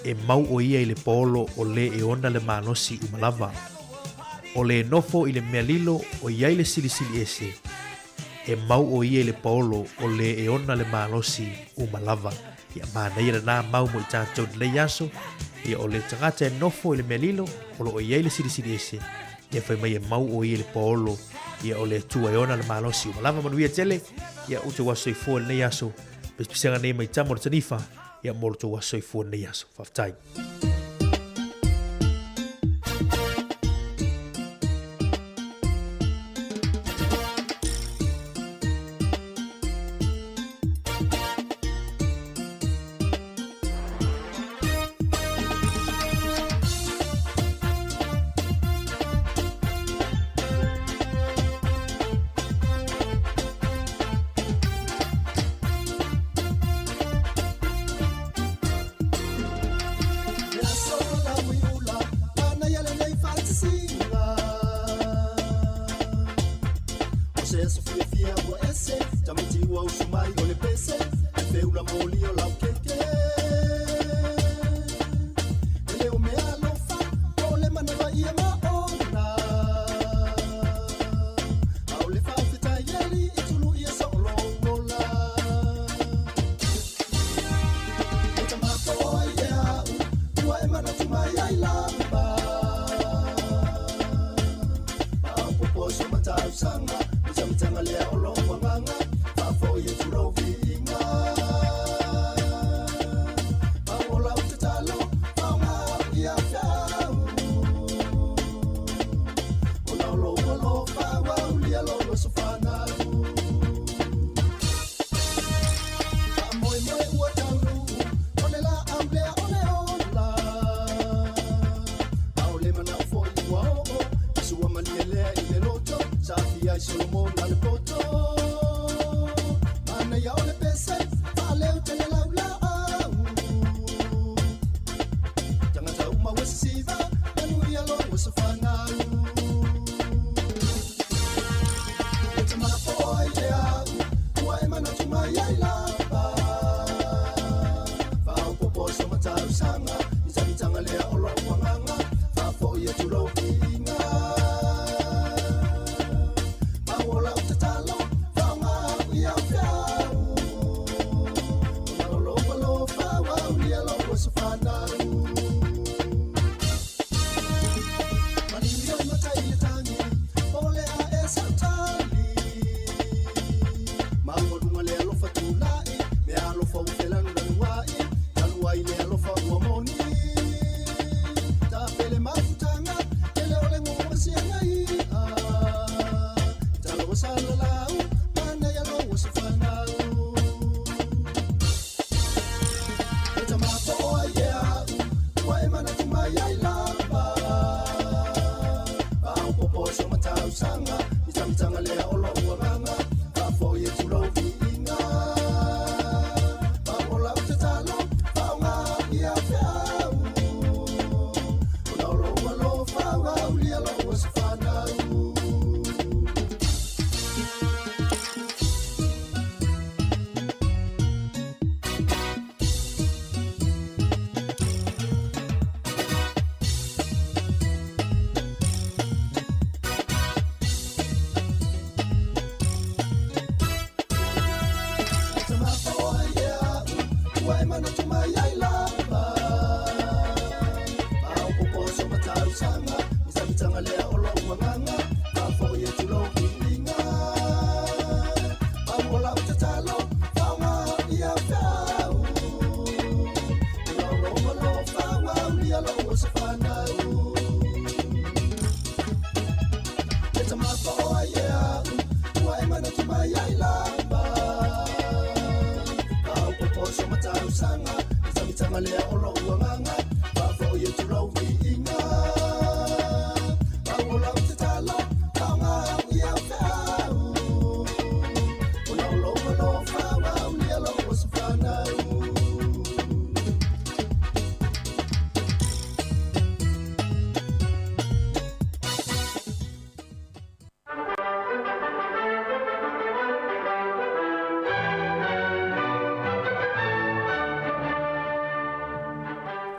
e mau o ia i le paolo o le e ona le malosi uma lava. O le nofo i le mea lilo o i ai le silisili ese, e mau o ia i le paolo o le e ona le malosi uma lava. Ia manaia lena mau mo i tatou i lenei aso. Ia o le tagata e nofo i le mea lilo, o lo o i ai le silisili ese, ia fai mai e mau o ia i le paolo, ia o le Atua e ona le malosi uma lava. Manuia tele, ia outou aso soifua i lenei aso. Pisapisiga nei mai tama o le tanifa, ia mo lo tou aso soifua i lenei aso. Faafetai.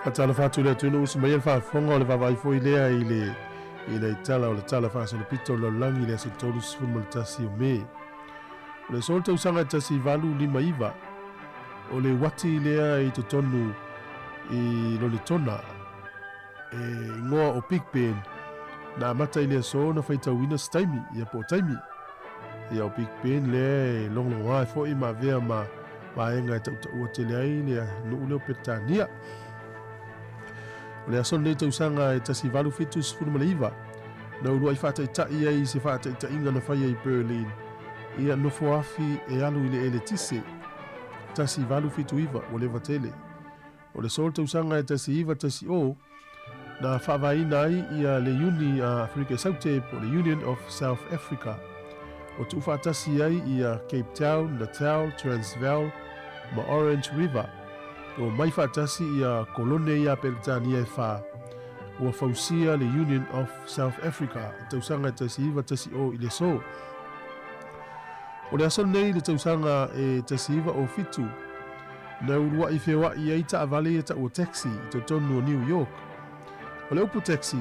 Faatalofa atu i le atunuu usu mai ai le faafofoga o le vaavaai foi lea i le i le tala o le Tala Faasolopito o le Lalolagi i le aso 31 o Me. O le aso o le tausaga e 1859, o le uati lea i totonu i Lonetona, e igoa o Big Ben, na amata i le aso na faitauina se taimi, ia po o taimi. Ia o Big Ben lea e logologoa ai foi ma avea ma vaega e tautaua tele ai le nuu lea o Peretania. O le aso lenei tausaga e 1879, na uluai faataitai ai i se faataitaiga na faia i Berlin, ia nofo afi e alu i le eletise. 1879, ua leva tele. O le solo tausaga e 1910, na faavaeina ai ia le Iuni a Aferika i Saute po o le Union of South Africa. Ua tuufaatasi ai ia Cape Town, Natal, Transvaal ma Orange River. Ua omai faatasi ia kolone ia Peretania e fa. Ua fausia le Union of South Africa i tausaga e 1910 i le aso. O le aso lenei i le tausaga e 1907, Na uluaʻi feoaʻi ai taavale ia taua taxi i totonu o New York. O le upu taxi,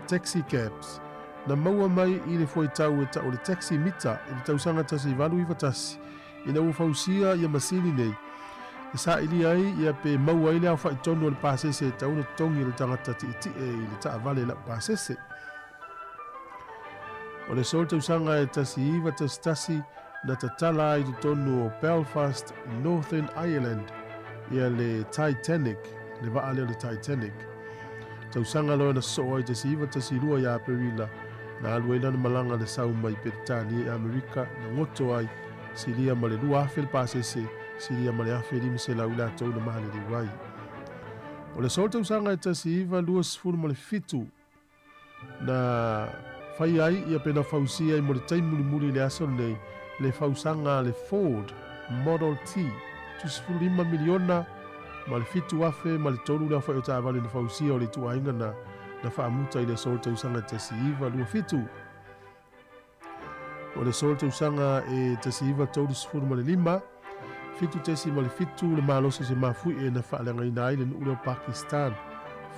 taxi cabs, na maua mai i le fuaitau e tau o le taxi mita i le tausaga 1891 ina ua fausia ia masini nei e sailia ai ia pe maua ai le aofai tonu o le pasese e tatau ona totogi e le tagata tietie i le taavale laupasese. O le aso o le tausaga e 1911 na tatala ai i totonu o Belfast, Northern Ireland ia le Titanic, le vaa lea o le Titanic. Tausaga loa na sosoo ai 1912 ia Aperila na alu ai lana malaga le sau mai Peretania i Amerika na goto ai silia ma le 2,000 le pasese, silia ma le 1,500 i latou na maliliu ai. O le aso o le tausaga e 1927, Na fai ai ia pe na fausia ai mo le taimi mulimuli i le aso lenei le fausaga a le Ford Model T, 75 miliona ma le 7,000 ma le tolu le aofai o taavale na fausia o le ituaiga na na faamuta i le aso o le tausaga 1927. O le aso o le tausaga e 1935, 7.7 le malosi o se mafuie na faaleagaina ai le nuu lea o Pakistan.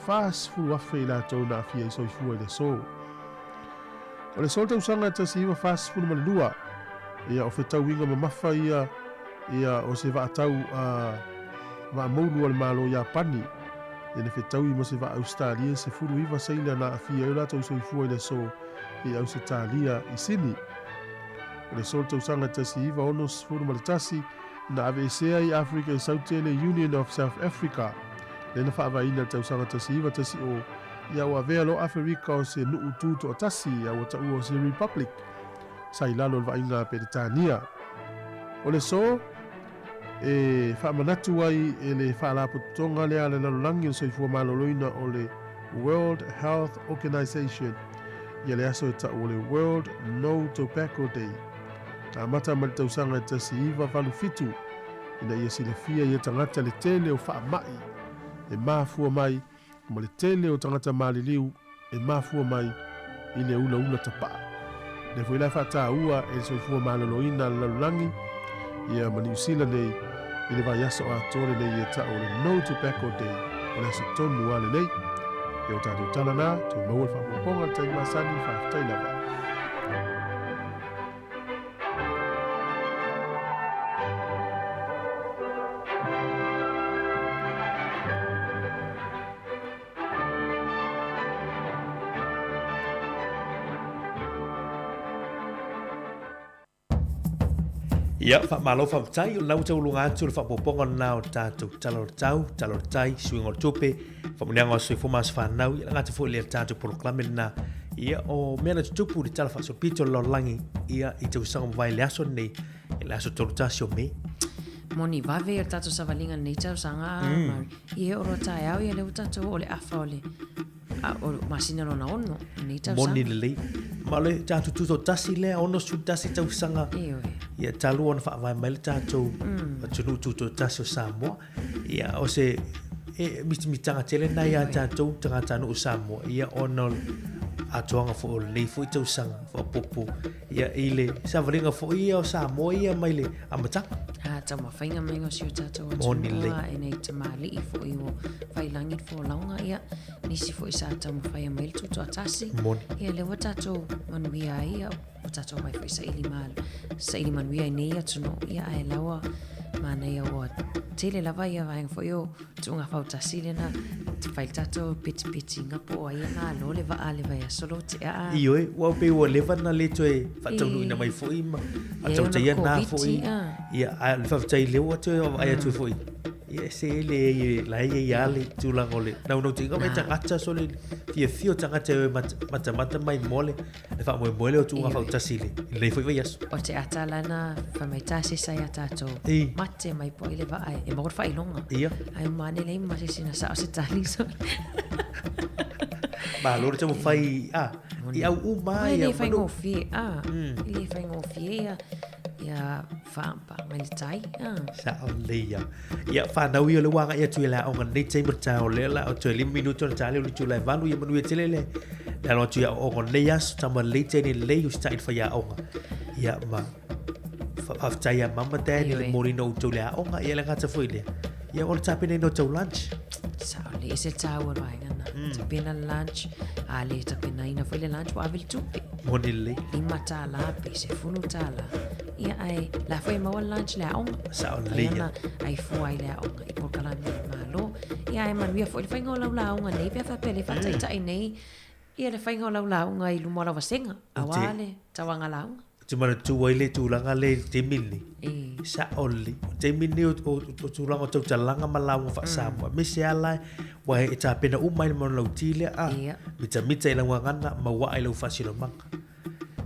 40,000 i latou na aafia i soifua i le aso. O le aso o le tausaga e 1942, ia o fetauiga mamafa ia ia o se vaatau a vaamoulu a le Malo o Iapani, ia na fetaui ma se vaa Ausetalia e 19 seila na aafia ai o latou soifua i le aso i Ausetalia i Sini. O le aso o le tausaga 1961, na aveesea ai Afrika i Saute le Union of South Africa, lea na faavaeina i le tausaga 1910, ia ua avea loa Aferika o se nuu tu toatasi, a ua taua o se Republic, sa i lalo o le vaaiga a Peretania. O le aso e faamanatu ai e le Faalapotopotoga lea a le Lalolagi o le Soifua Maloloina o le World Health Organization ia le aso e tau o le World No Tobacco Day. Na amata mai le tausaga e 1987 ina ia silafia ia tagata le tele o faamai e mafua mai ma le tele o tagata maliliu e mafua mai i le ulaula tapaa. Lea foi la e faataua e le Soifua Maloloina a le Lalolagi ia ma Niu Sila nei i le vaiaso atoa lenei e tau o le No Tobacco Day, o le aso tonu lava lenei. Ia o tatou tala na, toe maua le faaopoopoga i le taimi masani, faafetai lava. Ia, faamalo faafetai, o lena ua taualuga atu le faaopoopoga lena o le tatou Tala o le Tau, Tala o le Tai, Suiga o le Tupe, Faamanuiaga o Soifua ma Aso Fanau, ia le gata foi lea le tatou polokalame lena. Ia, o mea na tutupu i le Tala Faasolopito o le Lalolagi, ia, i tausaga ua mavae i le aso lenei, i le aso 31 o Me. Moni vave ia le tatou savaliga i lenei tausaga a Mari. Ia e oo loa taeao ia lea ua tatou oo i le afa o le a, o le masina lona ono i lenei tausaga. Moni lelei. Ma o le tatou tutoatasi lea, 61 tausaga. Ioe. Ia talu ona faavae mai le tatou atunuu tutoatasi o Samoa. Ia o se e mitamitaga tele lena ia tatou tagatanuu o Samoa, ia ona o le atoaga foi o lenei foi tausaga faaopoopo ia i le savaliga foi ia o Samoa ia mai le amataga. A taumafaiga mai o si o tatou atunuu a e nei tamalii foi ua fai lagi le folauga ia nisi foi sa taumafaia mai le tutoatasi. Moni. Ia lea ua tatou manuia ai ia ua tatou omai foi saili ma saili manuia i nei atunuu ia ae laua manaia ua tele lava ia vaega foi o tuuga fautasi lena fai le tatou petipetiga po o ai e malo le vaa le vaiaso lo tea a. Ioe, ua pei ua leva na le toe faataunuuina mai foi ma faatautaia na foi. Ia, ae o le faafetai lea ua toe vaavaai atu foi. Ia, se e leai, la e i ai lava le tulaga o le naunautaiga mai tagata sole fiafia o tagata e o e matamata mai mo le Le faamoemoe lea o tuuga fautasi i lenei foi vaiaso. O te ata lana fai mai tā sesa ia tātou. I. Mate mai po i le vaa e maua le faailoga. Ia. Ai uma ane leai ma se isi na sao se tali so. Malo le taumafai a i au uma E ia le faigofie a. E le faigofie ia ia faapaga i le tai a. Sao lelei ia. Ia fanau ia o lea ua agai atu i le aoga i lenei taimi o le taeao lea la o toe 5 minute ona ta lea o le itula e 8 ia manuia tele le le alo atu i aoaoga o lenei aso tama lelei teine lelei usitai i le faiaoga ia ma faafetai ia mama dad i le momoliina o outou i le aoga ia le gata foi lea ia o le tapenaina o tou lunch. Sao lelei, e ese le taua o le vaega lena. Tapena le lunch, a le tapenaina foi le lunch ua ave le tupe. Moni lelei. $5 pe $10. Ia ae la foi e maua le lunch i le aoga. Sao lelei ia. Mafai ona ai fua i le aoga i polokalame a le Malo. Ia ae manuia foi le faiga o lau lauga nei pe a faapea le faataitai nei ia le faiga o lau lauga i luma o lau vasega aua le tauaga lauga. Ou te manatua ai le tulaga lea i le taimi lenei. Sao lelei. O le taimi lenei o tulaga o tautalaga ma lauga faa-Samoa, aemaise lava la aua e tapena uma ai le manulauti lea, a, mitamita i lau gagana ma uaa i lau faasinomaga.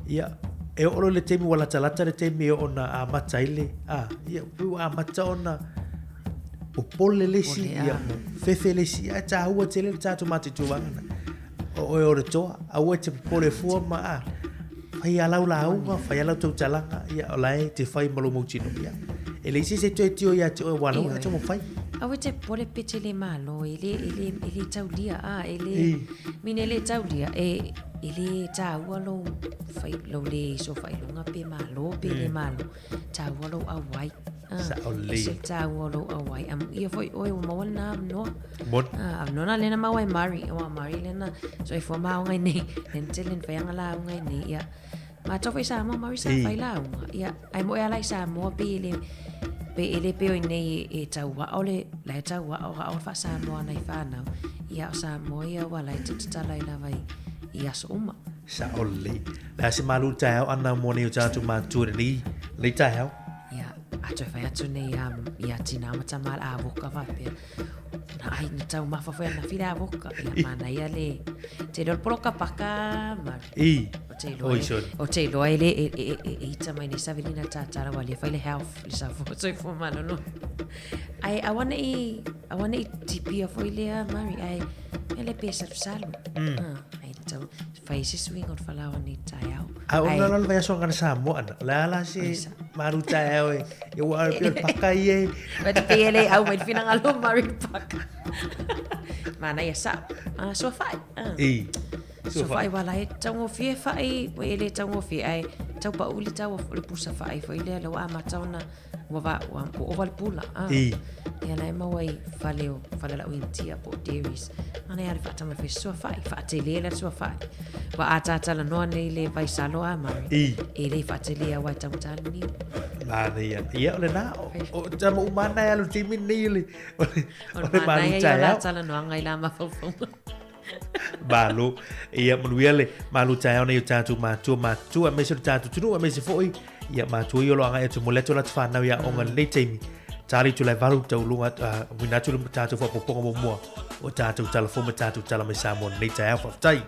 Ia, e oo loa i le taimi ua latalata le taimi e oo ina amata ai le, a, ia, pei ua amata ona popole le isi, ia, fefe le isi, ae taua tele le tatou mataituaga. O oe o le toa, aua e te popole fua ma, a, fai lava lau lauga, fai lava lau tautalaga, ia, o la e te fai ma lou mautinoa. Ia, e leai se isi e toe tio ia te oe, aua o la e ua e taumafai. Aua e te popole pe te le malo, e le, e le, e le taulia, a, e le, mine e le taulia, e, e le taua lou, fai, lou le soofailoga pe malo pe le malo, taua lou auai. Sao lelei. E ese le taua o lou auai. Amuia foi oe ua maua lena avanoa. Moni. Avanoa na lea na maua e Mari. Aua o Mari lea na soifua ma aoga i nei. Lea na tele na fai ana lauga i nei. Ia, matou foi i Samoa, Mari sa fai lauga. Ia, ae moe lava la i Samoa pei e le, pei e le pei o i nei e tauao le, la e tauao ao le faa-Samoa a nai fanau. Ia, o Samoa ia ua la e tautatala ai lava i aso uma. Sao lelei. Le a se malu taeao ana mo nei o tatou matua i lenei, lenei taeao? Ia, a toe fai atu nei ia, ia tinā ma tama a avoka faapea. Na ai, na taumafa foi ana file avoka. Ia, manaia le, te iloa le poloka paka, Mari. I. O te iloa, Oi, sorry. o te iloa e le, e, e, e, e ita mai nei savilina tātara ua le fai le health, le safua soifua malolo. Ai, aua nei, aua nei tipia foi lea, Mari, ai, e le pe salusalu. Ah, ai, tau, Fai se suiga o le falaoa nei taeao. A o la la vaiaso ngana Samoa ana. O le a la se maru taeao e e ua au pei o le paka ia e. Mai te pei e le au mai le finagalo o Mari le paka. Manaia sao. Ah, sua fai. Ah. I. Sua fai wala e taugofie fai, ua e le taugofie ae tau pau le tau o le pusa fai foi lea la ua amata ona Ua va, ua, ua ova le pula. Ah. I. Ia la e maua i fale o fale lau Initia po o Dairies. Ana ia le faatama fai sua fai, faatele la sua fai. Ua ataata noa nei le vaisalo a Mari. I. E le faatele a wai taumata le niu. Manaia. Ia, o lena, o, o tama uma ana e alu taimi lenei o le, o le, O o le le malu manaia ia o la taeao. talanoaga i la mafaufauga. Malo. Ia, manuia le malu taeao nei o tatou matua, matua, aemaise o le tatou atunuu, aemaise foi, ia, matua ia o lo o agai atu mo le atu o latou fanau i aoga i lenei taimi. Tali itula e valu taualuga, uina atu le tatou faaopoopoga muamua o tatou tala fou ma tatou tala mai Samoa i lenei taeao. Faafetai.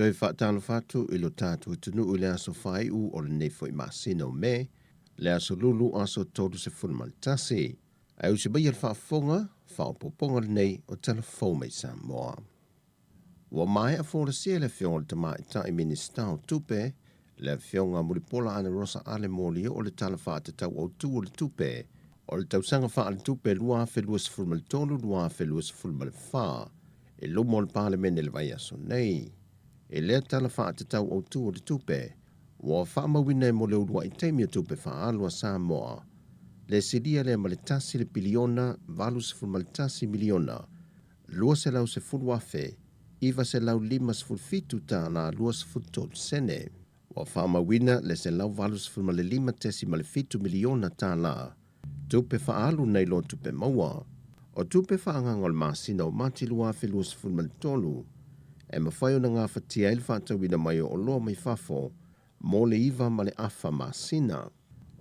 Toe faatalofa atu i lo tatou atunuu i le aso faaiu o lenei foi masina o Me, le aso Lulu aso 31. Ae usi maia le faafofoga, faaopoopoga lenei o Tala Fou mai Samoa. Ua maea folasia e le Afioga i le Tamaitai Minisita o Tupe, le Afioga Mulipola Anarosa Ale Molioo o le Tala Faatatau Autu o le Tupe o le Tausaga Faaletupe 2023/2024 i luma o le Palemene i le vaiaso nei. I lea Tala Faatatau Autu o le Tupe, ua faamauina e mo le uluai taimi o tupe faaalu a Samoa le silia lea ma le tasi le piliona 81 miliona 210 afe 957 tālā 23 sene. Ua faamauina le 185.7 miliona tālā tupe faaalu nai lo tupe maua. O tupe faaagaaga o le masina o Mati 2023 e mafai ona gafatia ai le faatauina mai o oloa mai fafo mo le 9.5 masina.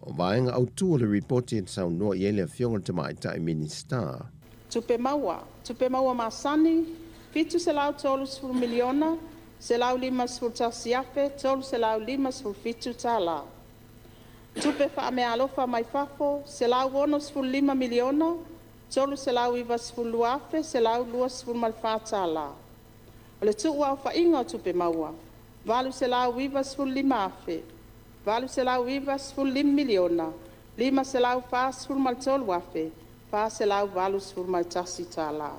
O vaega autu o le ripoti e saunoa i ai le Afioga i le Tamaitai Minisita. Tupe maua: Tupe maua masani $730 miliona 151 afe 357 tala. Tupe fa'ameaalofa mai fafo $165 miliona 392 afe 124 tala. O le tu'uaofa'iga o Tupe Maua $895 miliona 543 afe 481 tala.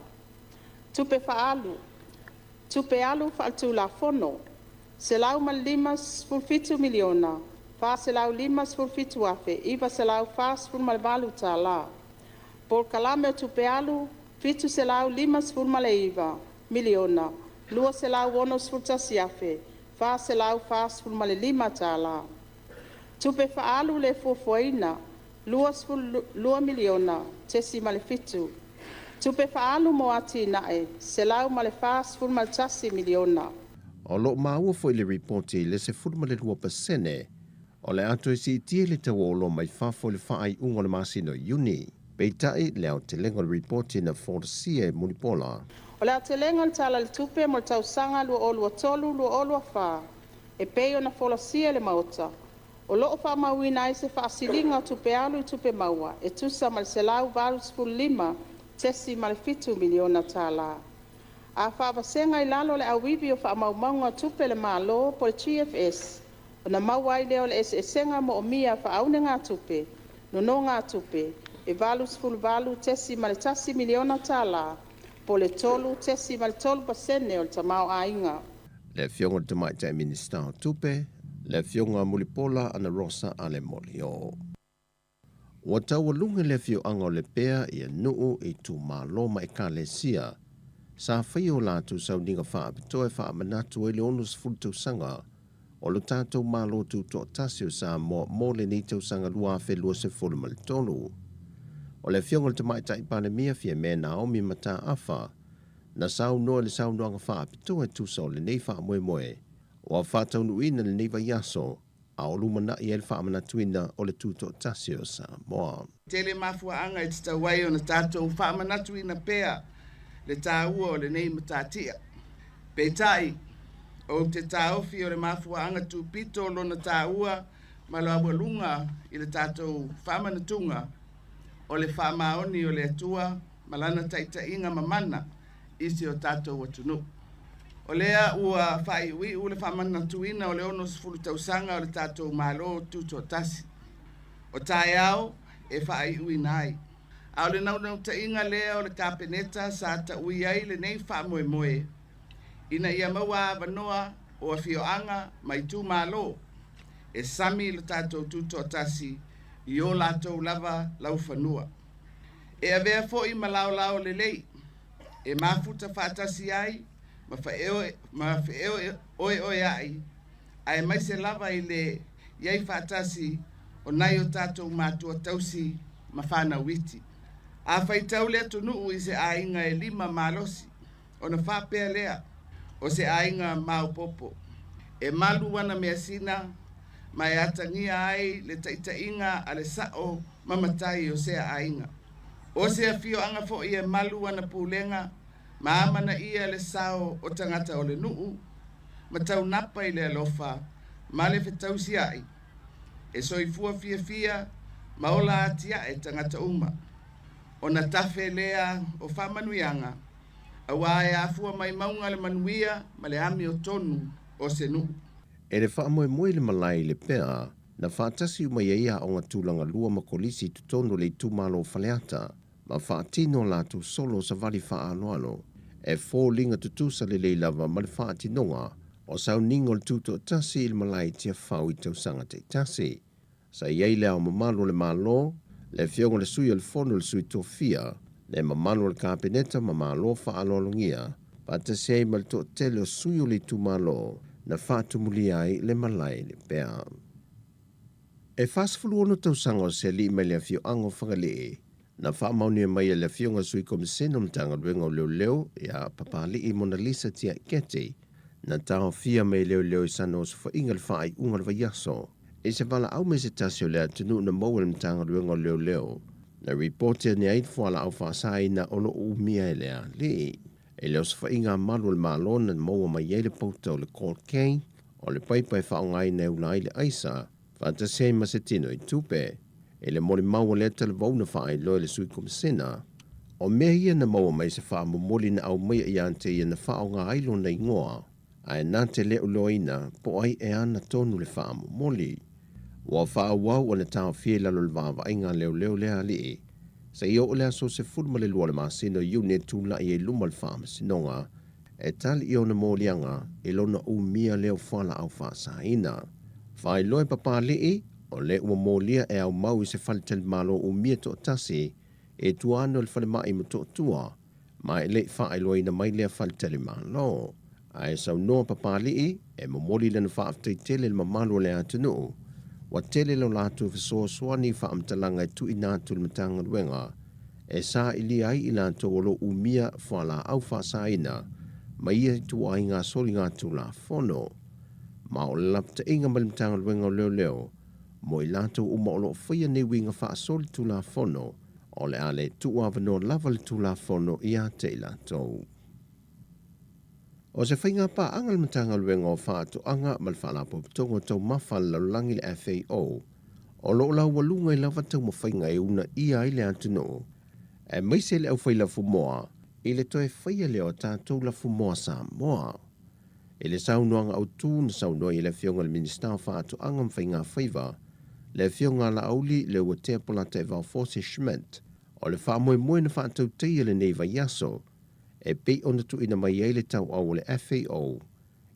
Tupe Fa'alu: Tupe alu fa'aletulafono $157 miliona 457 afe 948 tala. Polokalame o Tupe Alu $759 miliona 261 afe 445 tala. Tupe Fa'aalu lē Fuafuaina $22.7 miliona. Tupe Fa'aalu mo Atina'e $141 miliona. O lo o maua foi i le ripoti le 12% o le a toe siitia le tau o oloa mai fafo i le faaiuga o le masina o Iuni. Peitai, le aotelega o le ripoti na folasia e Mulipola. O le aotelega o le Tala o le Tupe mo le tausaga 2023/2024 e pei ona folasia i le Maota, o lo'o fa'amauina ai se fa'asiliga o tupe alu i tupe maua e tusa ma le $185.7 miliona tala. A fa'avasega i lalo o le Auivi o Fa'amaumauga o Tupe a le Malo GFS, ona maua ai lea o le eseesega moomia faaunegatupe nonogatupe e $88.1 miliona tala po o le 3.3 pasene o le tamaoaiga. Le Afioga i le Tamaitai Minisita o Tupe, le Afioga Mulipola Anarosa Ale Molioo. Ua taualuga le afioaga o Lepea i nuu, itumalo ma ekalesia sa faia o latou sauniga faapitoa e faamanatu ai le 60 tausaga o lo tatou Malo Tutoatasi o Samoa mo lenei tausaga 2023. O le Afioga i le Tamaitai Palemia Fiame Naomi Mataafa na saunoa i le saunoaga faapitoa e tusa o lenei faamoemoe ua faataunuuina lenei vaiaso a o lumanai ai le faamanatuina o le Tutoatasi o Samoa. Tele mafuaaga e tatau ai ona tatou faamanatuina pea le tāua o lenei matatia. Peitai, ou te taofi o le mafuaaga tupito lona tāua ma le aualuga i le tatou faamanatuga o le faamaoni o le Atua ma lana taitaiga mamana i si o tatou atunuu. O lea ua faaiuiu le faamanatuina o le 60 tausaga o le tatou Malo Tutoatasi. O taeao e faaiuina ai. A o le naunautaiga lea o le Kapeneta sa taui ai lenei faamoemoe ina ia maua avanoa o afioaga ma itumalo e sami lo tatou tutoatasi i o latou lava laufanua. E avea foi ma laolao lelei e mafuta faatasi ai ma feoeoeai aemaise lava i le i ai faatasi o nai o tatou matua tausi ma fanau iti. A faitau le atunuu i se aiga e 5 malosi, ona faapea lea o se aiga maopoopo e malu ana measina ma e atagia ai le taitaiga a le sao ma matai o sea aiga. O se afioaga foi e malu ana pulega ma amanaia le sao o tagata o le nuu ma taunapa i le alofa ma le fetausiai e soifua fiafia ma ola atiae tagata uma. Ona tafe lea o faamanuiaga auā e afua mai mauga le manuia ma le amiotonu o se nuu. E le faamoemoe le malae i Lepea, na faatasi uma i ai aoga tulaga lua ma kolisi i totonu o le itumalo o Faleata, ma faatino a latou solo savali faaaloalo, e foliga tutusa lelei lava ma le faatinoga o sauniga o le tutoatasi i le malae i Tiafau i tausaga taitasi. Sa i ai Le Ao Mamalu o le Malo, le Afioga i le Sui o le Fono le Sui Tofia, le mamalu o le Kapeneta ma Malo faaaloalogia, faatasi ai ma le toatele o sui o le itumalo na faatumulia ai le malae i Lepea. E 46 tausaga o se alii mai le afioaga o Fagalii, na faamaonia mai e le Afioga Sui Komisena o Matagaluega o Leoleo ia Papalii Monalisa Tiaiketi, na taofia mai e leoleo i sana osofaiga le faaiuga o le vaiaso i se valaau mai se tasi o le atunuu na maua e le Matagaluega o Leoleo na ripoti ane ai le fualaau faasaina o lo o umia e le alii. I le osofaiga a malu o le Malo na maua mai ai le pauta o le cocaine, o le paipa e faaaogaina e ula ai le aisa, faatasi ai ma se tino i tupe. I le molimau a lea talavou na faailoa e le Sui Komisena, o mea ia na maua mai se faamomoli na aumaia ia te ia na faaaoga ai lona igoa, ae na te le iloaina po o ai e ana tonu le faamomoli. Ua faaauau ona taofia i lalo o le vaavaaiga a leoleo lea alii, seia oo le aso 12 o le masina o Iuni e tulai ai luma o le Faamasinoga e tali i ona moliaga i lona umia lea o fualaau faasaina. Faailoa e Papalii, o lea ua molia e aumau i se faletalimalo umia toatasi e tua ane o le falemai Motootua, ma e le i faailoaina mai lea faletalimalo. Ae saunoa Papalii e momoli lana faafetai tele i le mamalu o le atunuu, ua tele lo latou fesoasoani i faamatalaga e tuuina atu i le Matagaluega e sailia ai i latou o lo o umia fualaau faasaina ma ia ituaiga soligatulafono. Ma o le lapataiga mai le Matagaluega o Leoleo mo i latou uma o lo o faia nei uiga faasolitulafono, o le a le tuuavanoa lava le Tulafono ia te i latou. O se faiga paaga a le Matagaluega o Faatoaga ma le Faalapotopotoga o Taumafa a le Lalolagi le FAO, o lo o laualuga i lava taumafaiga e uunaia ai le atunuu, aemaise le aufai lafumoa i le toe faia lea o tatou lafumoa Samoa. I le saunoaga autu na saunoa i ai le Afioga i le Minisita o Faatoaga ma Faigafaiva, le Afioga a Laauli Leuatea Polataivao Fosi Schmidt, o le faamoemoe na faatautaia lenei vaiaso e pei ona tuuina mai ai le tauau o le FAO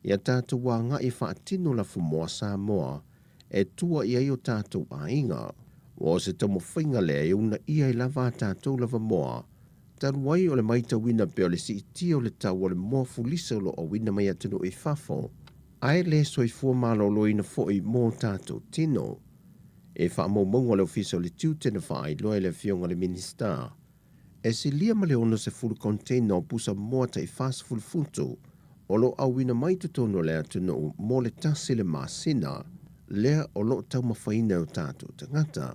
ia tatou agai e faatino lafumoa Samoa e tua i ai o tatou aiga. Ua o se taumafaiga lea e uunaia ai lava a tatou lava moa, talu ai o le maitauina pea o le siitia o le tau o le moa fulisa o lo o auina mai atunuu i fafo, ae le soifua maloloina foi mo tatou tino. E faamaumauga o le Ofisa o le Tiute na faailoa e le Afioga i le Minisita, E silia ma le 60 container o pusa moa tai 40 futu o lo o auina mai totonu o le atunuu mo le tasi le masina lea o lo o taumafaina e o tatou tagata.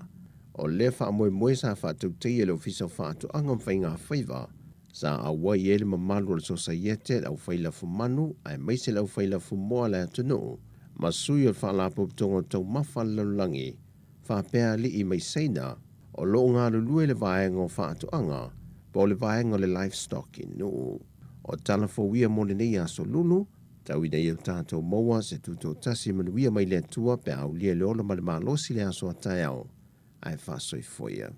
O lea faamoemoe sa faatautaia e le Ofisa o Faatoaga ma Faigafaiva sa auai ai le mamalu o le Sosaiete, le aufai lafumanu aemaise le aufai lafumoa a le atunuu ma sui o le Faalapotopotoga o Taumafa a le Lalolagi faapea alii mai Saina o lo o galulue i le vaega o faatoaga po o le vaega o le livestock i Nuu. O tala fou ia mo lenei aso lulu, tau ina ia o tatou maua se tutoatasi manuia mai le Atua pe a aulia i le ola ma le malosi le aso a taeao, ae faasoifua ia.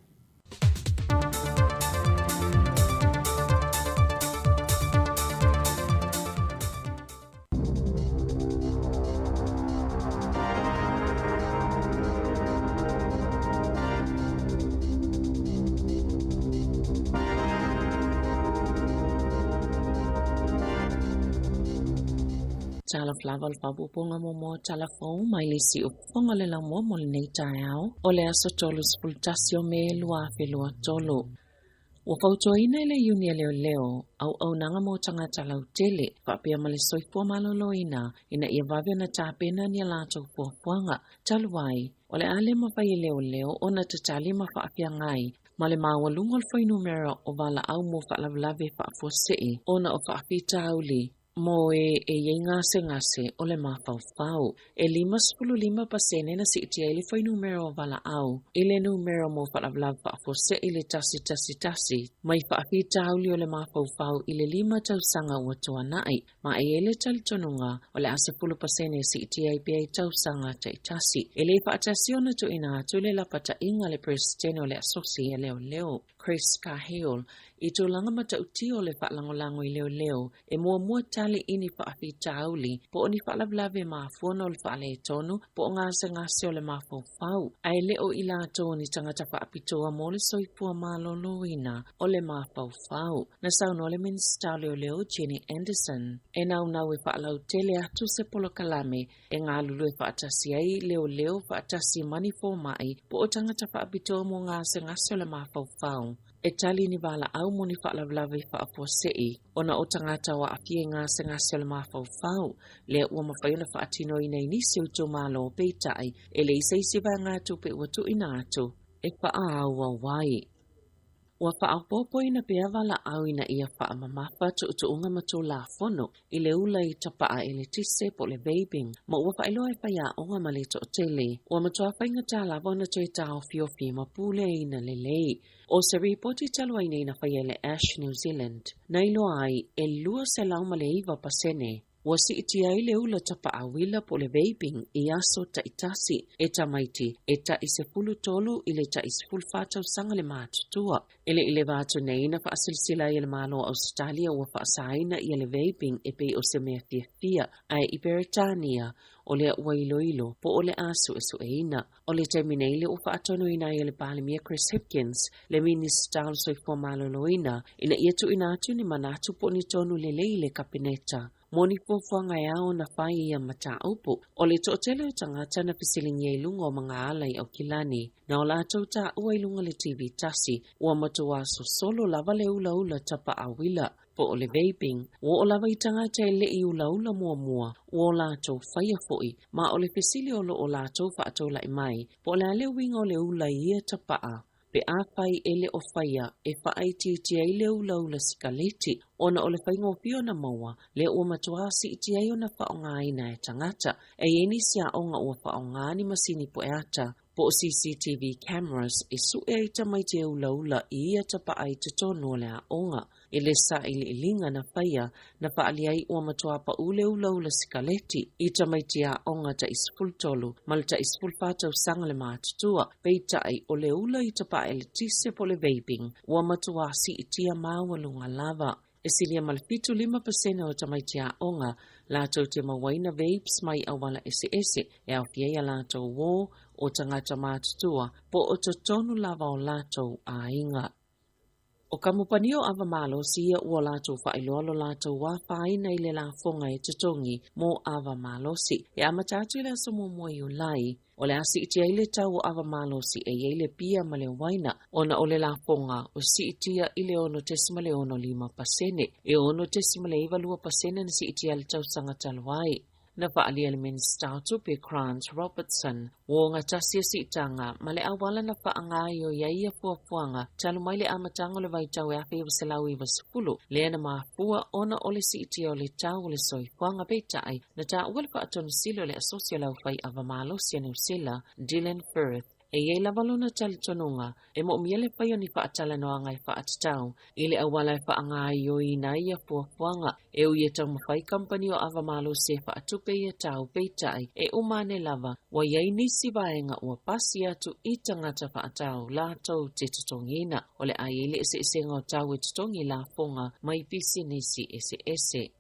Talofa lava o le faaopoopoga muamua o Tala Fou mai le isi upufoga o le laumua mo lenei taeao o le aso 31 o Me 2023. Ua fautuaina e le Iuni a Leoleo auaunaga mo tagata lautele faapea ma le soifua maloloina ina ia vave ona tapena ni a latou fuafuaga talu ai o le a le mafai e leoleo ona tatali ma faafeagai ma le maualuga o le fuainumera o valaau mo faalavelave faafuasei ona o faafitauli mo e e i ai gasegase o le mafaufau. E 55% na siitia ai le fuainumera o valaau i le numera mo faalavelave faafuasei i le 111 mai faafitauli o le mafaufau i le lima tausaga ua tuanai, ma e i ai le talitonuga o le a 10% e siitia ai pea i tausaga taitasi. E le faatasi ona tuuina atu le lapataiga a le Peresetene o le Asosi a Leoleo, Chris Cahill, i tulaga matautia o le faalagolago i leoleo e muamua tali i ni faafitauli po o ni faalavelave mafua ona o le faaletonu po o gasegase o le mafaufau, ae le o i latou o ni tagata faapitoa mo le soifua maloloina o le mafaufau. Na saunoa le Minisita o Leoleo Jenny Anderson e naunau e faalautele atu se polokalame e galulue faatasi ai leoleo faatasi ma ni fomai po o tagata faapitoa mo gasegase o le mafaufau e tali ni valaau mo ni faalavelave faafuasei ona o tagata o aafia i gasegase o le mafaufau lea ua mafai ona faatinoina i nisi o itumalo, peitai e leai se isi vaegatupe ua tuuina atu e faaauau ai. Ua faaopoopoina pea valaau ina ia faamamafa tuutuuga ma Tulafono i le ula i tapaa eletise po o le vaping, ma ua faailoa e faiaoga ma le toatele ua matua faigata lava ona toe taofiofi ma puleaina lelei. O se ripoti talu ai nei na faia e le Ash New Zealand, na iloa ai e 209% ua siitia ai le ula tapaa uila po o le vaping i aso taitasi e tamaiti e tai 13 i le tai 14 tausaga le matutua. E le i leva atu nei na faasilasila ai e le Malo o Ausetalia ua faasaina ia le vaping e pei o se mea fiafia, ae i Peretania o lea ua iloilo po o le a suesueina. O le taimi nei lea ua faatonuina ai e le Palemia Chris Hipkins le Minisita o le Soifua Maloloina ina ia tuuina atu ni manatu po o ni tonu lelei i le Kapeneta mo ni fuafuaga e ao ona fai i ia mataupu. O le toatele o tagata na fesiligia i luga o magaala i Aukilani, na o latou taua i luga o le TV tasi, ua matua sosolo lava le ulaula tapaauila po o le vaping, ua oo lava i tagata e le i ulaula muamua, ua o latou faia foi, ma o le fesili o lo o latou faatolai mai, po o le a le uiga o le ula i ia tapaa, pe afai e le o faia e faaitiitia ai le ulaula sikaleti, ona o le faigofie ona maua, lea ua matua siitia ai ona faaaogaina e tagata. E i ai nisi aoga ua faaaoga ni masini pueata, po o CCTV cameras e sue ai tamaiti e ulaula i ia tapaa i totonu o le aoga. I le sailiiliga na faia, na faaali ai ua matua paū le ulaula sikaleti i tamaiti aoga tai 13 ma le tai 14 tausaga le matutua, peitai o le ula i tapaa eletise po o le vaping ua matua siitia maualuga lava. E silia ma le 75% o tamaiti aoga latou te mauaina vapes mai auala eseese e aofia ai a latou uō, o tagata matutua, po o totonu lava o latou aiga. O kamupani o ava malosi ia ua latou faailoa lo latou afaina i le lafoga e totogi mo ava malosi. E amata atu i le aso muamua Iulai, o le a siitia ai le tau o ava malosi e i ai le pia ma le uaina, ona o le lafoga ua siitia i le 6.65%, e 6.92% na siitia i le tausaga talu ai. Na faaalia e le Minisita o Tupe Grant Robertson ua ogatasi ia siitaga ma le auala na faagaoioi ai ia fuafuaga talu mai le amataga o le vaitau e 1990, lea na mafua ona o le siitia o le tau o le soifuaga. Peitai, na taua le faatonusili o le Asosi o le Aufai Ava Malosi a Niu Sila, Dylan Firth, E i ai lava lona talitonuga e moomia le fai o ni faatalanoaga e faatatau i le auala e faagaoioiina ai ia fuafuaga. E ui e taumafai kamupani o ava malosi e faatupe ia tau, peitai, e uma ane lava ua i ai nisi vaega ua pasi atu i tagata faatau latou te totogiina. O le a i ai le eseesega o tau e totogi lafoga mai pisinisi eseese.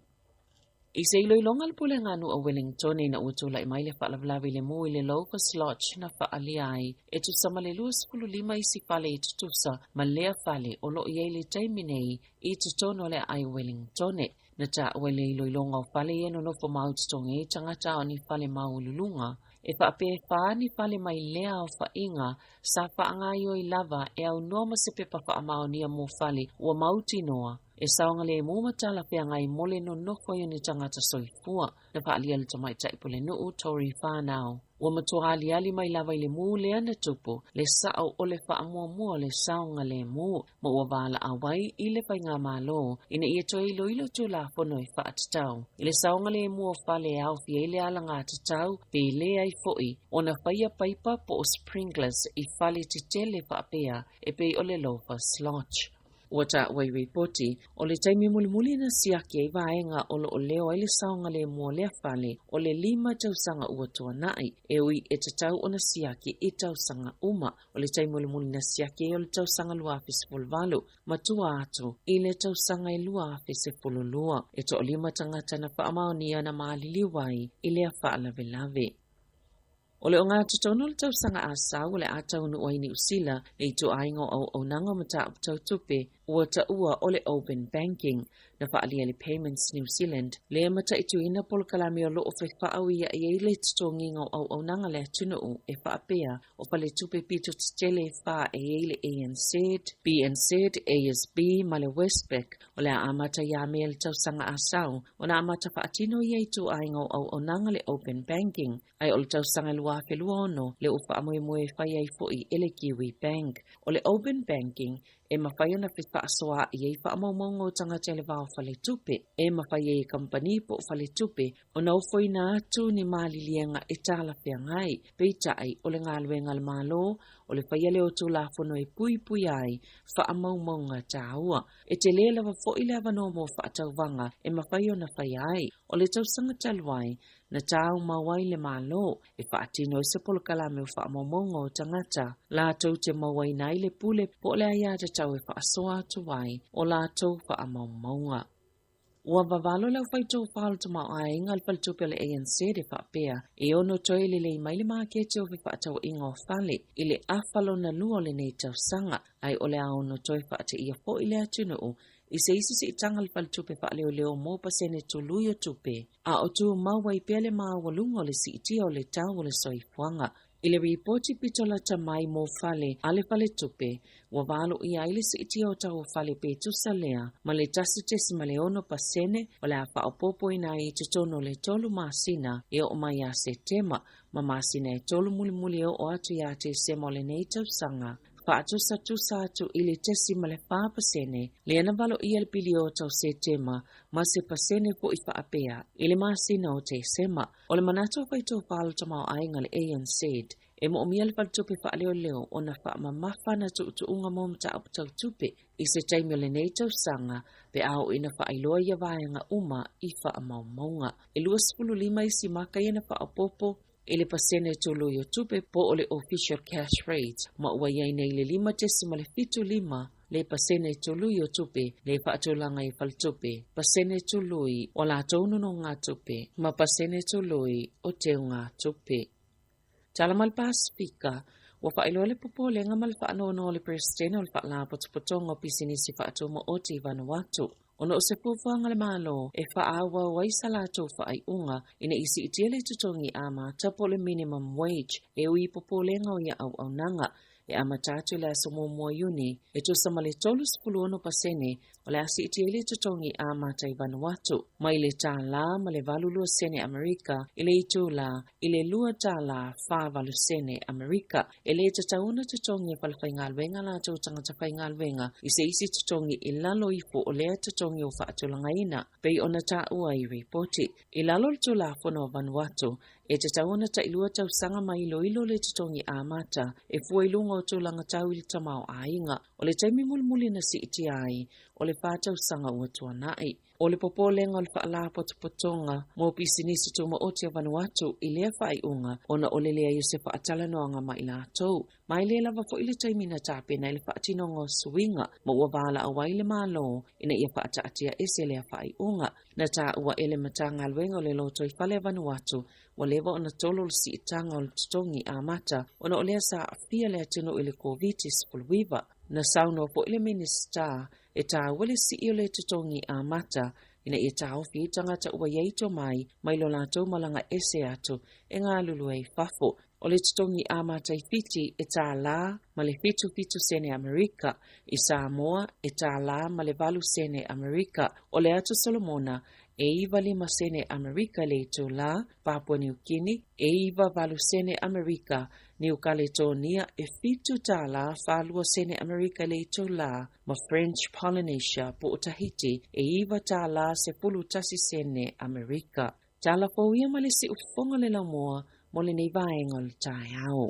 I se iloiloga a le Pulega a Nuu a Wellington ina ua tulai mai le faalavelave i le mu i le Locust Lodge na faaalia ai e tusa ma le 25 isi fale i tutusa ma lea fale o lo o i ai le taimi nei i totonu o le aai o Wellington. Na taua i le iloiloga o fale ia e nonofo mau totogi ai tagata a o ni fale maualuluga, e faapea e fā ni fale mai lea aofaiga sa faagaoioi lava e aunoa ma se pepa faamaonia mo fale ua mautinoa e saogalemu ma talafeagai mo le nonofo ai o ni tagata soifua. Na faaalia e le tamaitai pulenuu Tory Whanau. Ua matua aliali mai lava i le mū lea na tupu le sa'o o le faamuamua o le saogalemu ma ua valaau ai i le faigamalo ina ia toe iloilo Tulafono e faatatau i le saogalemu o fale e aofia ai le alagatatau pe leai foi ona faia paipa po o sprinklers i fale tetele faapea e pei o le Loafers Lodge. Ua taua i ripoti, o le taimi mulimuli na siaki ai vaega o lo o leo ai le saogalemu o lea fale o le lima tausaga ua tuanai, e ui e tatau ona siaki i tausaga uma. O le taimi mulimuli na siaki ai o le tausaga 2018, ma tua atu i le tausaga e 2012. E toalima tagata na faamaonia na maliliu ai i lea faalavelave. O le ogatotonu o le tausaga asau o le a taunuu ai Niu Sila le ituaiga o auaunaga o mataupu tau tupe ua taua o le Open Banking na faaalia e le Payments New Zealand le mataituina polokalame o lo o fefaauia'i ai le totogiga o auaunaga a le atunuu e faapea o faletupe pito tetele e fā e i ai le ANZ, BNZ, ASB ma le Westpac o le a amata ia Me le tausaga asau ona amata faatino ia ituaiga o auaunaga le Open Banking Ae o le tausaga e 2026 lea ua faamoemoe e fai ai foi e le Kiwi Bank. O le Open Banking e mafai ona fefaasoaai ai faamaumauga o tagata i le va o faletupe. E mafai ai e kamupani po o faletupe ona ofoina atu ni maliliega e talafeagai. Peitai, o le galuega a le Malo, o le faia lea o Tulafono e puipuia ai faamaumauga taua. E tele lava foi le avanoa mo faatauvaga e mafai ona faia ai. O le tausaga talu ai, na tāumau ai le Malo e faatino ai se polokalame o faamaumauga o tagata latou te mauaina ai le pule po o le aiatatau e faasoa atu ai o latou faamaumauga. Ua vavalo le aufaitofā o le tamaoaiga a le faletupe o le ANZ e faapea e ono toe lelei mai le maketi o fefaatauaiga o fale i le afa lona lua o lenei tausaga, ae o le a ono toe faateia foi le atunuu i se isi siitaga a le faletupe faaleoleo mo pasene tului o tupe, a o tumau ai pea le maualuga o le siitia o le tau o le soifuaga. I le ripoti pito lata mai mo fale a le faletupe, ua valoia ai le siitia o tau o fale pe tusa lea ma le 1.6% o le a faaopoopoina ai i totonu o le tolu masina e oo mai ia Setema ma masina e tolu mulimuli e oo atu ia Tesema o lenei tausaga. Faatusatusa atu i le 0.4% lea na valoia le piliota o Setema ma se pasene foi faapea i le masina o Tesema. O le manatu o faitofā o le tamaoaiga a le ANZ, e moomia le faletupe faaleoleo ona faamamafa ana tuutuuga mo mataupu tau tupe i se taimi o lenei tausaga pe a oo ina faailoa ia vaega uma i faamaumauga. E 25 isi maka ia na faaopoopo i le pasene tului o tupe po o le official cash rate ma ua i ai nei le 5.75 le pasene tului o tupe le faatulaga i faletupe, pasene tului o latou nonogatupe ma pasene tului o teugatupe. Tala mai le Pasefika, ua faailoa le popolega ma le faanoanoa o le Peresetene o le Faalapotopotoga o Pisinisi Faatumaoti i Vanuatu ona o se fuafuaga a le Malo e faaauau ai sa latou faaiuga ina ia siitia le totogi amata po o le minimum wage e ui i popolega o ia auaunaga e amata atu i le aso 1 o Iuni e tusa ma le 36% o le a siitia ai le totogi amata i Vanuatu mai le $1 ma le 82 sene Amerika i le itulā i le $2.48 sene Amerika. E le tatau ona totogi e falefaigaluega a latou tagata faigaluega i se isi totogi i lalo ifo o lea totogi ua faatulagaina, pei ona taua i ripoti. I lalo o le Tulafono a Vanuatu, e tatau ona tailua tausaga ma iloilo le totogi amata e fua i luga o tulaga tau i le tamaoaiga. O le taimi mulimuli na siitia ai, o le fa tausaga ua tuanai. O le popolega o le Faalapotopotoga mo Pisinisi Tumaoti o Vanuatu i lea faaiuga ona o le leai o se faatalanoaga ma i latou. Ma e le lava foi le taimi na tapena ai le faatinoga o suiga ma ua valaau ai le Malo ina ia faataatia ese lea faaiuga. Na taua e le Matagaluega o le Lotoifale a Vanuatu ua leva ona tolo le siitaga o le totogi amata ona o lea sa aafia le atunuu i le Koviti-19. Na saunoa foi le Minisita e taua le sii o le totogi amata ina ia taofi ai tagata ua i ai tomai mai lo latou malaga ese atu e galulue i fafo. O le totogi amata i Fiti e tālā ma le 77 sene Amerika, i Samoa e tālā ma le 8 sene Amerika, o le Atu Solomona e 9 5 sene Amerika le itulā, Papua Niu Kini e 9 8 sene Amerika, Niu Kaletonia e 7 tālā 42 sene Amerika le itulā, ma French Polynesia po o Tahiti e 9 tālā 11 sene Amerika. Tala fou ia ma le siufofoga o le laumua mo lenei vaega o le taeao.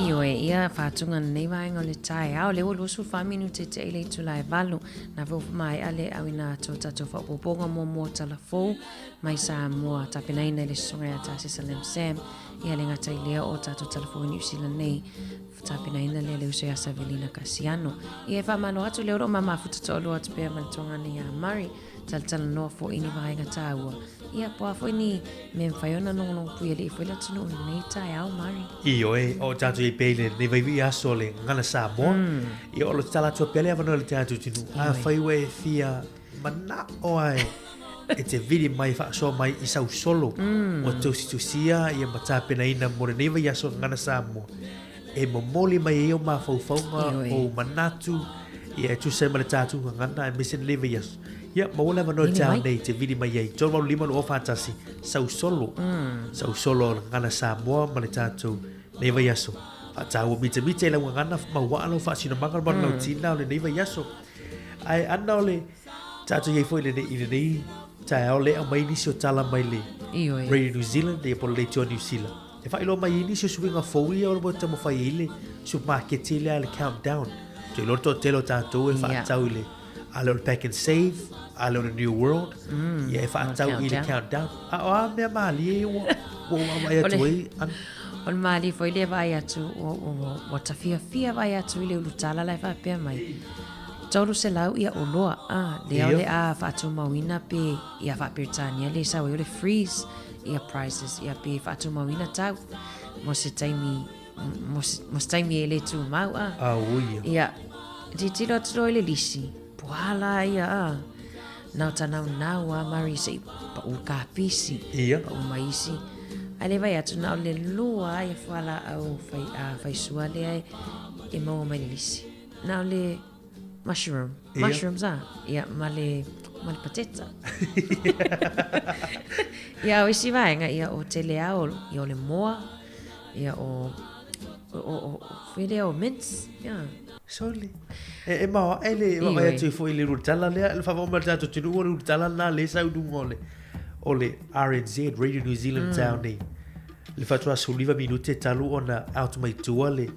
Ioe, ia faatuga lenei vaega o le taeao, lea ua 24 minute te i le itula e 8, na fou maea le auina atu o tatou faaopoopoga muamua tala fou mai Samoa, tapenaina i le susuga ia Tasesa Lam Sam, ia le gata i lea o tatou tala fou i Niu Sila nei, tapenaina lea le uso ia Savelina Kasiano. Ia e faamalo atu lea o lo o mamafuta toalua atu pea ma le tuagana ia Murray, talatalanoa foi ni vaega taua. Ia, po a foi ni mea mafai ona logologo puialii foi le atunuu i lenei taeao, Murray. Ioe, o tatou i pei lenei vaivai aso le gagana Samoa. Ia, o lo tatala atu pea le avanoa i le tatou atunuu. Afai ua e fia manao ae e te vili mai faasoa mai i sau solo ua tusitusia ia ma tapenaina mo lenei vaiaso gagana Samoa e momoli mai ai ou mafaufauga, ou manatu, ia e tusa ai ma le tatou gagana aemaise lenei vaiaso. Ia, maua le avanoa Vili taeao mai. nei e te vili mai ai. 385 241, sau solo. Sau solo o le gagana Samoa ma le tatou nei vaiaso. Faataua mitamita i lau gagana, mauaa lau faasinomaga ma lau tina o lenei vaiaso. Ae ana o le tatou i ai foi i lenei, i lenei taeao lea e aumai nisi o tala mai le Ioe. Radio New Zealand, ia po o le Leitioa Niu Sila. E faailoa mai ai nisi o suiga fou ia o lo o taumafai ai le supermarket lea le Countdown. Ou te iloa le toatele o tatou e faatatau i le a le o le Pack and Save, a le o le New World, ia e faatatau i le Countdown. A o a mea malie ua ua ou vaavaai atu ai? O le malie foi lea e vaai atu, ua ta fiafia vaai atu i le ulutala la e faapea mai. 300 ia oloa, a, lea o le a faatumauina pe ia faa-Peretania le sau ai o le freeze ia prices, ia pe faatumauina tau mo se taimi, mo se, mo se taimi e le tumau, a. A ui ia. Ia, tilotilo atu loa i le lisi, puala ia, a. Nao ta naunau a Murray se i pau kapisi. Ia. Pau mai isi. Ae le vaai atu na o le lua ia fualaau fai, a, faisua lea e, e maua mai le lisi. Na o le mushroom. Ia. Mushrooms a. Ia, ma le, ma le pateta. Ia, o isi vaega, ia, o tele a o, ia, o le moa, ia, o, o, o, o, o, lea o mince, ia. Soli. E, e maoae le vaavaai atu ai foi i le ulutala lea, le faavae mai o le tatou atunuu o le ulutala lena lea e sau i luga o le, o le RNZ, Radio New Zealand mm. Town nei. Le faatoa 19 minute talu ona out mai tua le,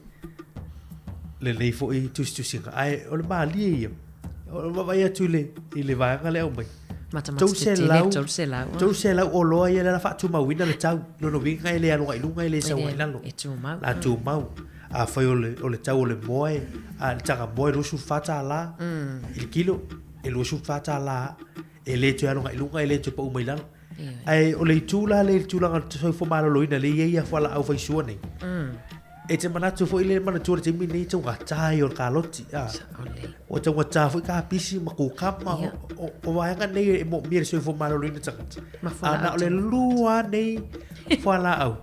lenei foi tusitusiga. Ae o le malie ia, o le vaavaai atu i le, i le vaega lea aumai. Matamata tetele, 300. 300 oloa ia lea la faatumauina le tau. Lona uiga e le alu agai i luga e le sau agai i lalo. E tumau. La tumau. Afai o le, o le tau o le moa e, a, le taga moa e $24 i le kilo, e $24 e le toe alu agai i luga, e le toe pau mai lalo. Ae o le itu la lea i le tulaga o le soifua maloloina lea e i ai ia fualaau faisua nei. E te manatu foi le manatua le taimi nei taugata ia o le kaloti. A, ua taugata foi kapisi ma kukama. O, o vaega nei e moomia le soifua maloloina tagata. A na o le lua nei fualaau.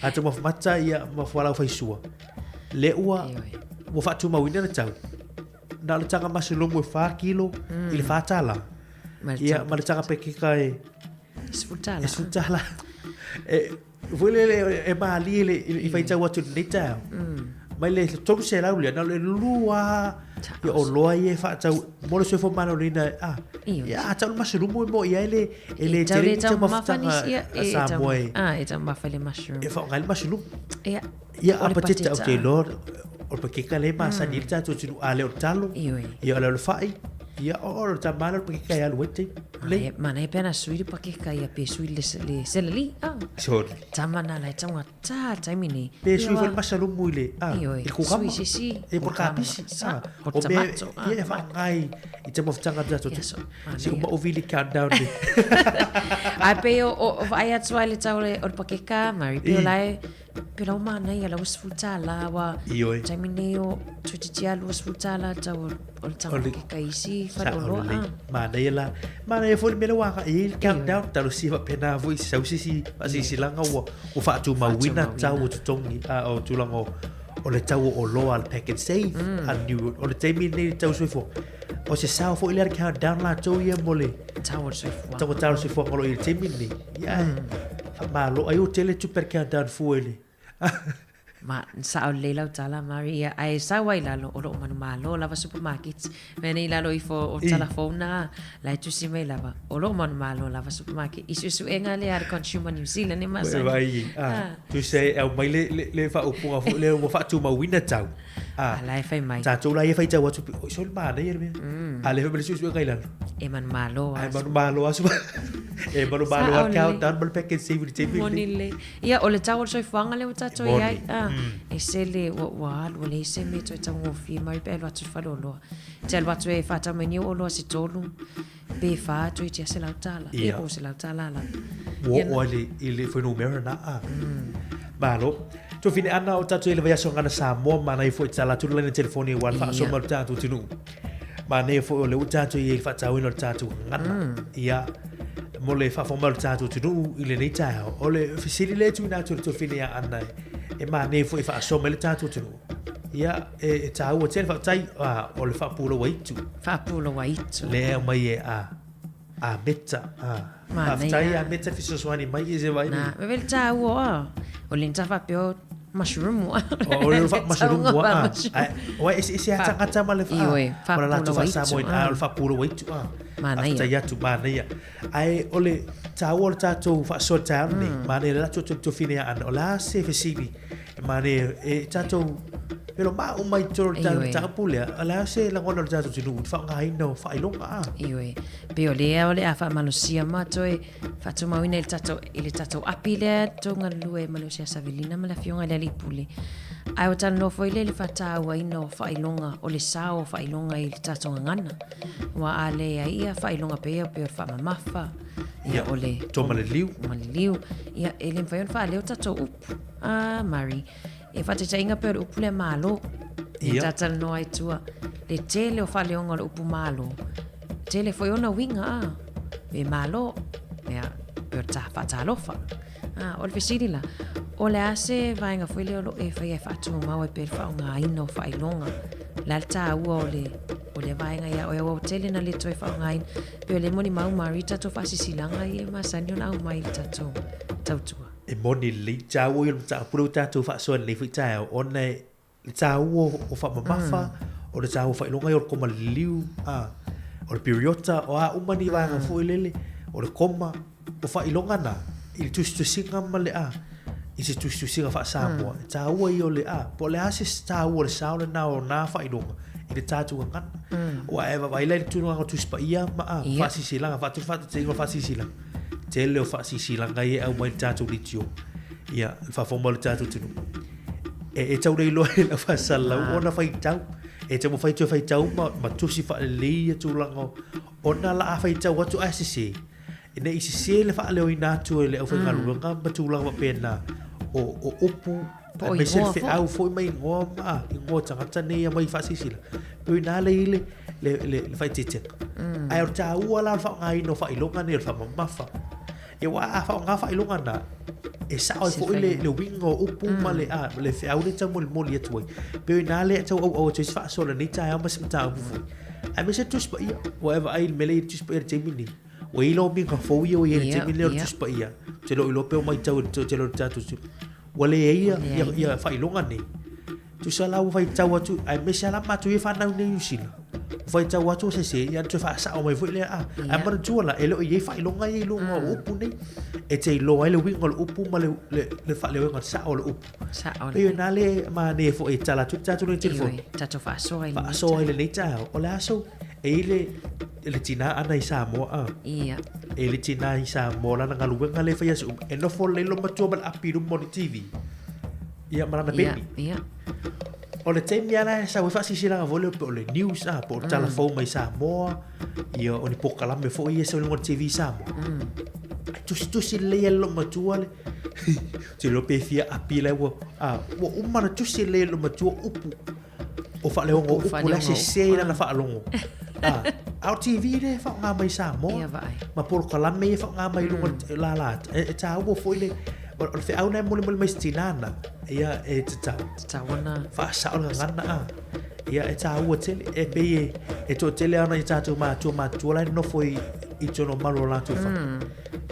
A taumafa mata ia ma fualaau faisua. Le ua, ua faatumauina le tau. Na o le taga masilomu e 4 kilo i le $4. Ia, ma le taga pekeka e... $10. E $10. E, foi lele e malie le, i faitau atu i lenei taeao. Mai le 300 lea, na o le lua ia oloa ia e faatau mo le soifua maloloina. A, ia, a tau le masilumu e mo'i ai le, e le tele ni taumafataga a Samoa e. A, e taumafa i le mushroom. E faaaoga ai le masilumu. Ia, Ia, a pateta, ou te iloa, o le pakeka lea e masani ai le tatou atunuu, a le o le talo, ia o le o le fai, ia o o le tama lea o le pakeka e alu ai te. Lei. Manaia pe ana sui le pakeka ia pe sui le, le celery. Ah. Sorry. Tama nā lai taugata taimi nei. Pe sui foi le masalumu i le, ah, Ioe, i le kukama. Sui sisi. E po le kapisi. Ah, Po o mea, tomato. Ah, ia e whaangai i te mawhitanga te tatou. Ia, so, Se uma o vili countdown ni. Ai pe o, o, o vaai atu ai le tau o le, o le pakeka, Mary, pe o lai, Pe lau manaia lau $10 ua Ioe. taimi nei o toeitiiti lava $20 tau o le O le- taga ke isi Sa faleoloa. o lelei. Manaia la. Manaia foi le mea lea ua agai ai le countdown. Talosia faapena foi sau se isi faasilasilaga ua ua faatumauina tau o totogi a o tulaga o o le tau o oloa a le pack and save a le New World. O le taimi lenei le tau soifua. O se sao foi lea le countdown latou ia mo le Tau o le soifuaga. taugata o le soifuaga o lo o i le taimi lenei. Ia e faamalo ai ua tele tupe a le countdown fua i le Ma, sao lelei lau tala, Mari, ia, ae sau ai i lalo, o lo o manumalo lava supermarkets. Mea nei i lalo ifo o tala fou na, la e tusi mai lava, o lo o manumalo lava supermarket. I suesuega lea a le Consumer New Zealand e masani. Vai, ah, tusa e aumai le, le, le faaupuga foi lea ua faatumauina tau. Ah, A la e fai mai. Tatou la ia faitau atu, oi sole manaia le mea. A le fai mai le suesuega i lalo. E manumalo Ai a. manumalo a su. E manumalo a Sao count lelei. down ma le pack and save i le taimi Moni lenei. lelei. Ia, o le tau o le soifuaga lea ua tatou Moni. i ai. Ah, e sele ua, ua alu, ua leai se mea toe taugofie mai pe alu atu i le faleoloa. Te alu atu e faatau mai ni oloa se tolu, pe whā toeiti a $100. Ia. E po $100 la. Ua oo ai le, i le fuainumera na a. Malo. Tuafine ana o tatou i le vaiaso gana Samoa, manaia foi te tala atu le laina telefoni aua le faasoa mai o le tatou atunuu. Manaia foi o lea ua tatou i ai i le faatauina o le tatou gagana. Ia, mo le faafofoga mai o le tatou atunuu i lenei taeao, o le fesili lea e tuuina atu i le tuafine ia Ana e, e manaia foi e faasoa mai le tatou atunuu. Ia, e tāua tele faafetai, o le faapulou aitu. Faapulou aitu. Lea e aumai e a, a Meta. A, faafetai a Meta fesoasoani mai i se vai. Na, me le tāua oa. O le nta faapea mushroom o. O le fa mushroom o. O e ese a tangata ma le fa. Ioe, faapulou aitu. A, o le faapulou aitu. A, Manaia. Faafetai atu, manaia. Ae o le tāua o le tātou faasoa taeao lenei, manaia le latou tofine ana, o le a se fesili e manaia e tātou pelo ma uma i totonu o le Ioe. mataupu lea, o le a se lagona o le tātou atunuu i le faaaogaina o faailoga a? Ioe. Pei o lea o le a faamalosia matou e faatumauina i le tatou, i le tatou api lea tou galulue ma le Osea Savelina ma le Afioga i le Alii Pule. Ae ua talanoa foi lea i le faatauaina o faailoga, o le sao o faailoga i le tatou gagana. Aua a leai ia faailoga pei pei o le faamamafa, ia o le Toa ma le liu. Ma le liu. Ia e le mafai ona faaleo tatou upu. Ah, Murray. E faataitaiga pei o le upu lea malo. Ia Ia. ta talanoa ai tua. Le tele o faaleoga o le upu malo. Tele foi ona uiga a. Pe malo. Ia, pe o le ta faatalofa. Ah, o le fesili la, o le a se vaega foi lea o lo o e faia e faatumau ai pea le faaaogaina o faailoga? O le a le taua o le, o lea vaega ia oe aua ua tele na le toe faaaogaina. Pei o lea e molimau Marie tatou faasisilaga ia e masani ona aumai i le tatou tautua. E moni lelei taua ia o le mataupu lea ua tatou faasoa nei foi taeao ona e le taua o faamamafa, o le taua o faailoga ia o le koma liliu, a, o le piriota, o a uma ni vaega foi lele, o le koma, o faailoga na, i le tusitusiga ma le, a, i se tusitusiga faa-Samoa, e taua ia o le, a, po o le a se taua o le sao lena o na faailoga i le tatou gagana. Aua e vaavaai la i le tulaga o Tusi Paia ma, a, faasisilaga, faatolu faataitaiga o faasisilaga, tele o faasisilaga ia e aumai i le tatou leitio, ia, le faafofoga mai o le tatou atunuu. E tau le iloa e lau faasalalau ona faitau. E taumafai toe faitau ma, ma tusi faalelei ia tulaga ona la a faitau atu ae sese. Ne i sese le faaleoina atu e le aufaigaluega ma tulaga faapena o, o upu Po o aemaise le igoa foi. feau foi ma igoa ma igoa o tagata nei e aumai faasilasila. Pei o i ina lea e i ai le, le, le, le faaeteetega. Ae o le taua la o le faaaogaina o faailoga nei o le faamamafa. Ia aua a faaaoga faailoga na, e sao ai foi le, le uiga o upu ma le, a, le feau lea e taumolimoli atu ai. Pei o i ina lea e tau auau atu ai se faasoa i lenei taeao ma se mataupu foi. Aemaise le Tusi Paia, ua e vaai i le mea lea e i ai le Tusi Paia i le taimi lenei. Ua i ai lomiga fou ia ua i ai i le taimi lenei o le Tusi Paia. Ou te le o iloa pe o matau e le toatele o le tatou atunuu. Ua leai ia, ia, ia faailoga nei. Tusa la ua faitau atu, aemaise lava la matou ia e fanau nei i Niu Sila. Ua faitau atu ua sese, ia ona toe faasao mai foi lea. Ae manatua la, e le o i ai faailoga ia i luga o upu nei. E te iloa ai le uiga o le upu ma le, le, le faaleoina sao o le upu. Sao Pei o i ina lea e manaia foi e tala atu le tatou nei telefoni. Ioe, tatou faasoa i lenei Faasoa i lenei taeao. O le aso, e i ai le, le tina ana i Samoa. A. Ia. E i ai le tina i Samoa, lana galuega lea e fai aso uma. E nofo lelei lona matua ma le api i luma o le TV. Ia, ma lana peni. Ia, ia. O le taimi lava la e sau ai faasisilaga foi lea po o le news a, po o le tala fou mai Samoa, ia o ni polokalame foi ia e sau i luga o le TV i Samoa. Ae tusitusi lelei lava e le loomatua le ou te iloa pe fia api la ua a, ua uma ona tusi lelei e le loomatua upu o faaleoga o upu la e sese i lana faalogo. A, a o TV lea e faaaoga mai i Samoa. Ia vaai. Ma polokalame ia e faaaoga mai i luga o lala atu. E taua foi le o le feau lena e molimoli mai i se tina na, ia e tatau. Tatau ona faasao le gagana a. Ia e taua tele, e pei e, e toatele lava nai o tatou matua matutua la e nonofo i, i totonu o malu o latou fale.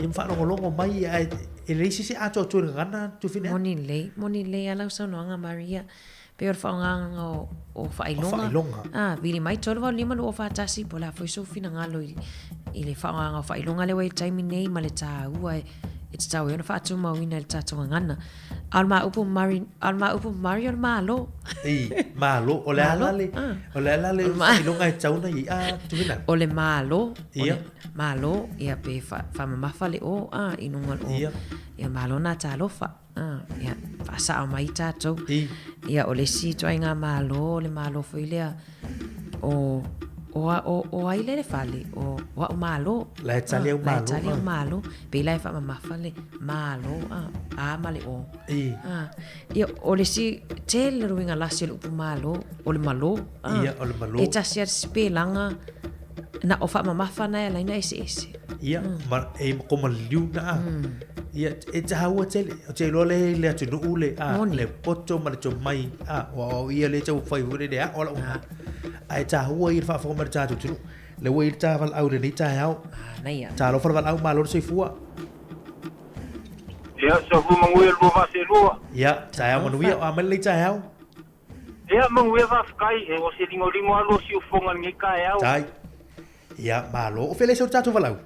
Ia ma faalogologo mai ae e leai se isi e atoatoa i le gagana Tufine. Moni lelei, moni lelei lava lau saunoaga Maria. Pei o le faaaogaga o, o faailoga. O faailoga. Ah, vili mai 3 8 5 2 4 1, po o le a foi sou finagalo i, i le faaaogaga o faailoga lea ua i le taimi nei ma le taua e, e tatau ai ona faatumauina i le tatou gagana. A o le ma upu Mari, a o le ma upu Mari o le Malo. I, Malo. O le a la le, o le a la le faailoga e tatau ona i ai, ah, Tufina? O le Malo. Ia. O le Malo, ia pe faamamafa le o, ah, i luga o le o. Ia. Ia malo nā talofa. Ah, ia, faasao mai tatou. I. Ia, o le isi ituaiga Malo, o le Malo foi lea, o, o, o, o ai lea le fale, o, o au Malo. La e tali au Ah, La e Malo, tali au ah. Malo. Pei la e faamamafa le Malo, ah, a ma le o. I. Ah, ia, o le isi, tele le uiga lasi o le upu Malo, o le Malo. Ah, Ia, o le Malo. E tasi lava le sipelaga, na o faamamafa na e ala ai ona eseese. Ia, ma, e ma ko maliliu na. Ia, e taua tele, o te iloa le le atunuu le, a, le poto ma le tomai, a, o au ia le tau fai foi le ao lau ah. Ae taua ia le faafofoga mai le tatou atunuu. Le ua i le ta valaau lenei taeao. Manaia. Talofa le valaau, malo le soifua. Ia, soifua manuia le lua vaa seelua. Ia, taeao manuia, o a mai lenei taeao? Ia, manuia faafetai, e ua se ligoligo lava lua siufofoga i lenei taeao. Tai. Ia, malo. O fea le isi o le tatou valaau?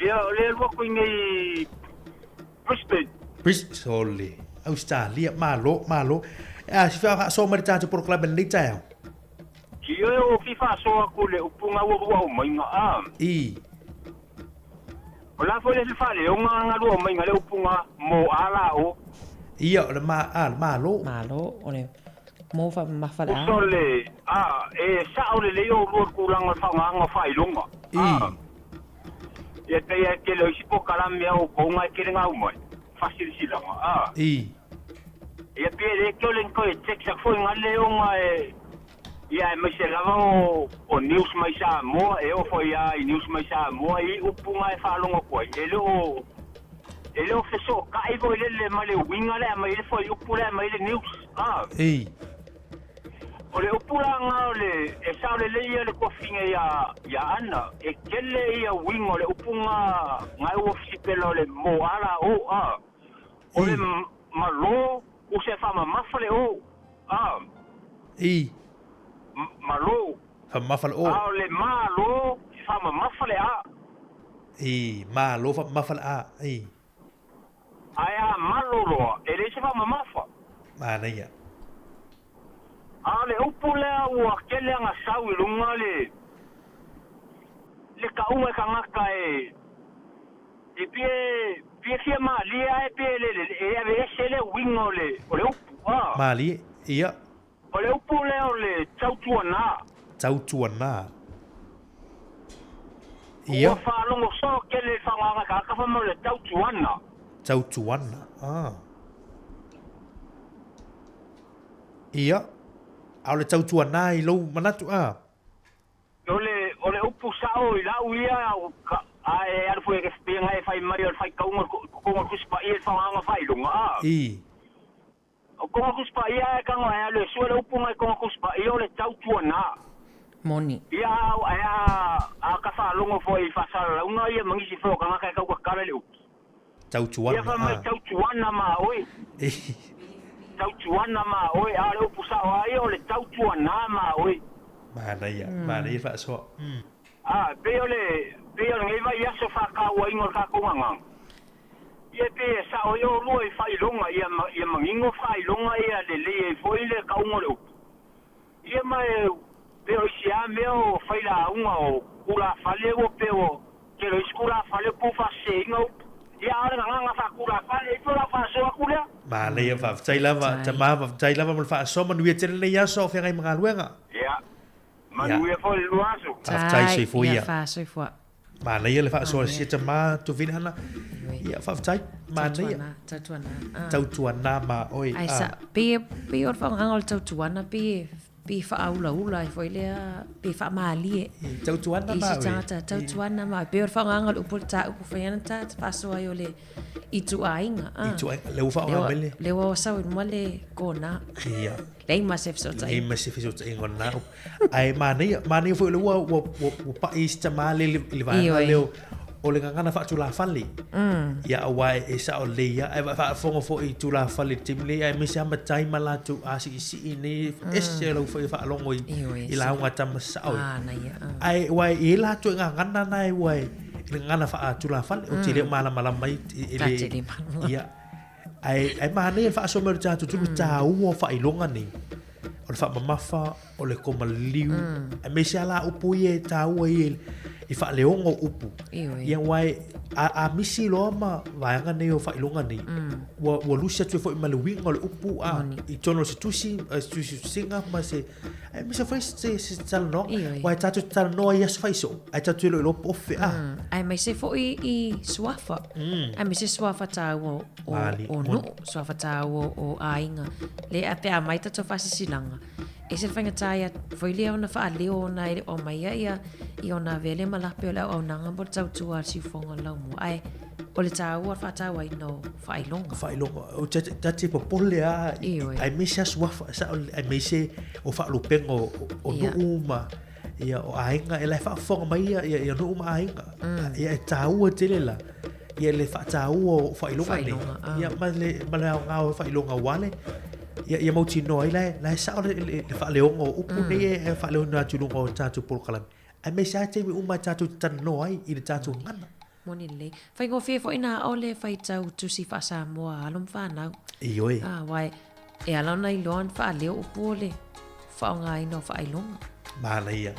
Ia, o lea e alu atu i nei Brisbane. Brisbane, sole. Australia, malo, malo. A, si faasoa mai le tatou polokalame i lenei taeao? Ioe, ua fia faasoa atu i le upu na ua lua aumaiga, a. I. O le a foi le isi faaleoga na lua aumaiga le upu na mo a la o. Ia, o le ma, a, le malo. Malo, o le mo faamamafa le a. Uso le, a, e sao lelei oulua i le tulaga o le faaaogaina o faailoga, a. Ia pei e tele o isi polokalame a outou na e tele na aumai, faasilasilaga, a. I. Ia pei e le toe le ni toe text atu foi na le ona e. Ia aemaise lava o o news mai Samoa, e oo foi lava i news mai Samoa i upu na e faalogo atu ai, e le o e le o fesootai foi lele ma le uiga le aumai ai le fuaiupu le aumai ai le news. A. Ei. O le upu la na o le e sao lelei ia le tofiga ia ia Ana, e tele ia uiga o le upu na na e ua fisipela o le moa la o a. O le malo use faamamafa le o. A. I. Malo. Faamamafa le o. A o le malo faamamafa le a. I. Malo faamamafa le a. I. Ae a malo loa, e leai se faamamafa. Manaia. A o le upu lea ua tele ana sau i luga le le tauga e tagata e e pie pie fia malie ae pie le le e aveese le uiga o le o le upu a. Malie, ia. O le upu lea o le tautuana. Tautuana. Ia. Ua faalogo soo tele i le faagaga tagata fai mai o le tautuana. Tautuana, ah. Ia, a o le tautuana i lou manatu, a? O le, o le upu sao i lau ia, a e alu foi e pei ona e fai mai o le faitauga o le kokoga o le Tusi Paia i le faagaga faailoga, a? I. O kona Tusi Paia e tago ae alu e sue le upu na i kona Tusi Paia o le tautuana. Moni. Ia, a, ae a, a ka faalogo foi i faasalalauga ia ma nisi foi o tagata e tautatala i le upu. Tautuana, Ia fai mai a. tautuana ma oe. Tautuana ma oe, a o le upu sao a ia o le tautuana ma oe. Manaia, manaia faasoa. A, pei o le, pei o lenei vaiaso faatauaina o le tatou gagana. Ia pei e sao ai oulua i faailoga, ia, ia manino faailoga ia lelei ai foi le tauga o le upu. Ia ma e pei o isi a mea o failauga o tulafale ua pei o tele o isi tulafale ua faseseina upu. Ia a o le gagana faatulafale ai pei o lau faasoa atu lea. Manaia, faafetai lava tama, faafetai lava mo le faasoa, manuia tele lenei aso o feagai ma galuega. Ia, manuia foi le lua aso. Faafetai, soifua ia. Ia faasoifua. Manaia le faasoa sia tama Tovina ana. Ia faafetai, manaia. Tautuana. Tautuana ma oe. Ai sa, pe, pe o le faaaogaga o le tautuana, pe, pe faaulaula ai foi lea, pe faamalie. Tautuana ma oe. I se tagata, tautuana ma oe. Pe o le faaaogaga o le upu o le tāupu fai ana ta faasoa ai o le ituaiga. Ituaiga, lea ua faaaoga mai le. Lea ua sau i luma le kona. Ia. Leai ma se fesootaiga. Leai ma se fesootaiga o lena upu. Ae manaia, manaia foi o lea ua, ua, ua, ua pai isi tama le, i le vaega lea o, o le gagana faatulafale. Ia aua e, e sao lelei lava. Ae faafofoga foi i tulafale i le taimi lenei, aemaise lava matai ma latou asiisii nei, ese lau foi faalogo i, i lauga a tama sao. Ae aua e i ai latou e gagana na e ua e, i le gagana faatulafale, ou te le o malamalama ai i le, ia. Ae, ae manaia le faasoa mai o le tatou tulu taua o faailoga nei. O le faamamafa, o le koma liliu, aemaise lava la upu ia e taua ia i faaleoga o upu. Ia aua e, a, a misi loa ma vaega nei o faailoga nei, ua, ua lusi atu ai foi ma le uiga o le upu a, i totonu o se tusi, se tusi tusiga ma se, aemaise foi se, se talanoaga. Aua e tatou te talanoa i aso faisoo, ae tatou te le o iloa po o fea. Aemaise foi i suafa. Aemaise suafa taua o, o nuu, suafa taua o aiga. Le a pe a mai tatou faasilasilaga, Ese le faigata ia foi lea ona faaleo ona e le o aumaia ia i ona avea lea ma lape o le auaunaga mo le tautua a le siufofoga o le laumua ae o le taua o le faatauaina o faailoga. Faailoga, o ta ta te popole lava aemaise lava suafa, sao lelei, aemaise o faalupega o o nuu ma ia o aiga, e la e faafofoga mai ia ia nuu ma aiga. Ia e taua tele la ia le faataua o faailoga nei, ia ma le ma le aoga o faailoga aua le ia ia mautinoa ai la e la e sao le le faaleoga o upu nei e faaleoina atu i luga o tatou polokalame, aemaise lava taimi uma e tatou te talanoa ai i le tatou gagana. Moni lelei. Faigofie foi na ao le faitau tusi faa-Samoa a alo ma fanau. Ioe. Ah, aua e, e ala ona iloa ona faaleo upu o le faaaogaina o faailoga. Manaia.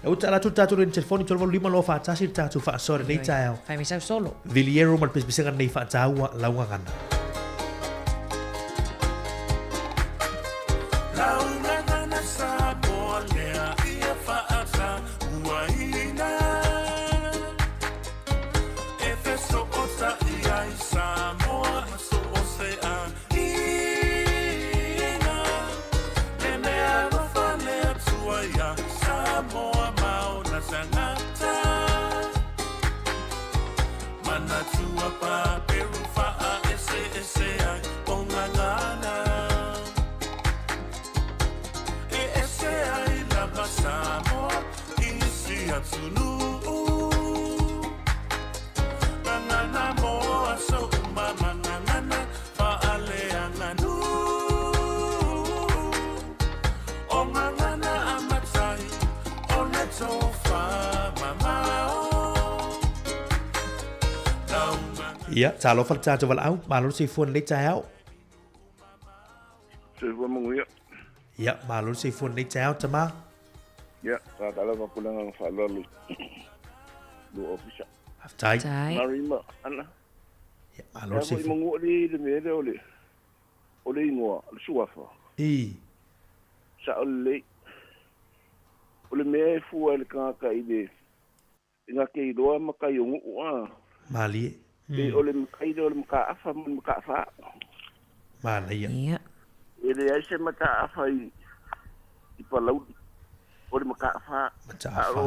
E ua taala atu le tatou leni telefoni 385 241 le tatou faasoa i lenei taeao. Fai mai sau solo. Viliero ma le pesepesega nei faataua lau gagana. Ia, talofa le tatou valaau, malo le soifua i lenei taeao. Soifua manuia. Ia, malo le soifua i lenei taeao, tama. Ia, faatalofa atu le agaga faaaloalo i lou ofisa. Faafetai. Mary ma Ana. Ia, malo le soifua. Ia, manu alii le mea lea o le o le igoa, o le suafa. I. Sao lelei. O le mea e fua i le tagata i le i na te iloa matai o nuu a. Malie. Pei o le matai lea o le mataafa ma le mataafa. Manaia. Ia. E leai se mataafa i i Palauli. O le mataafa. Mataafa. A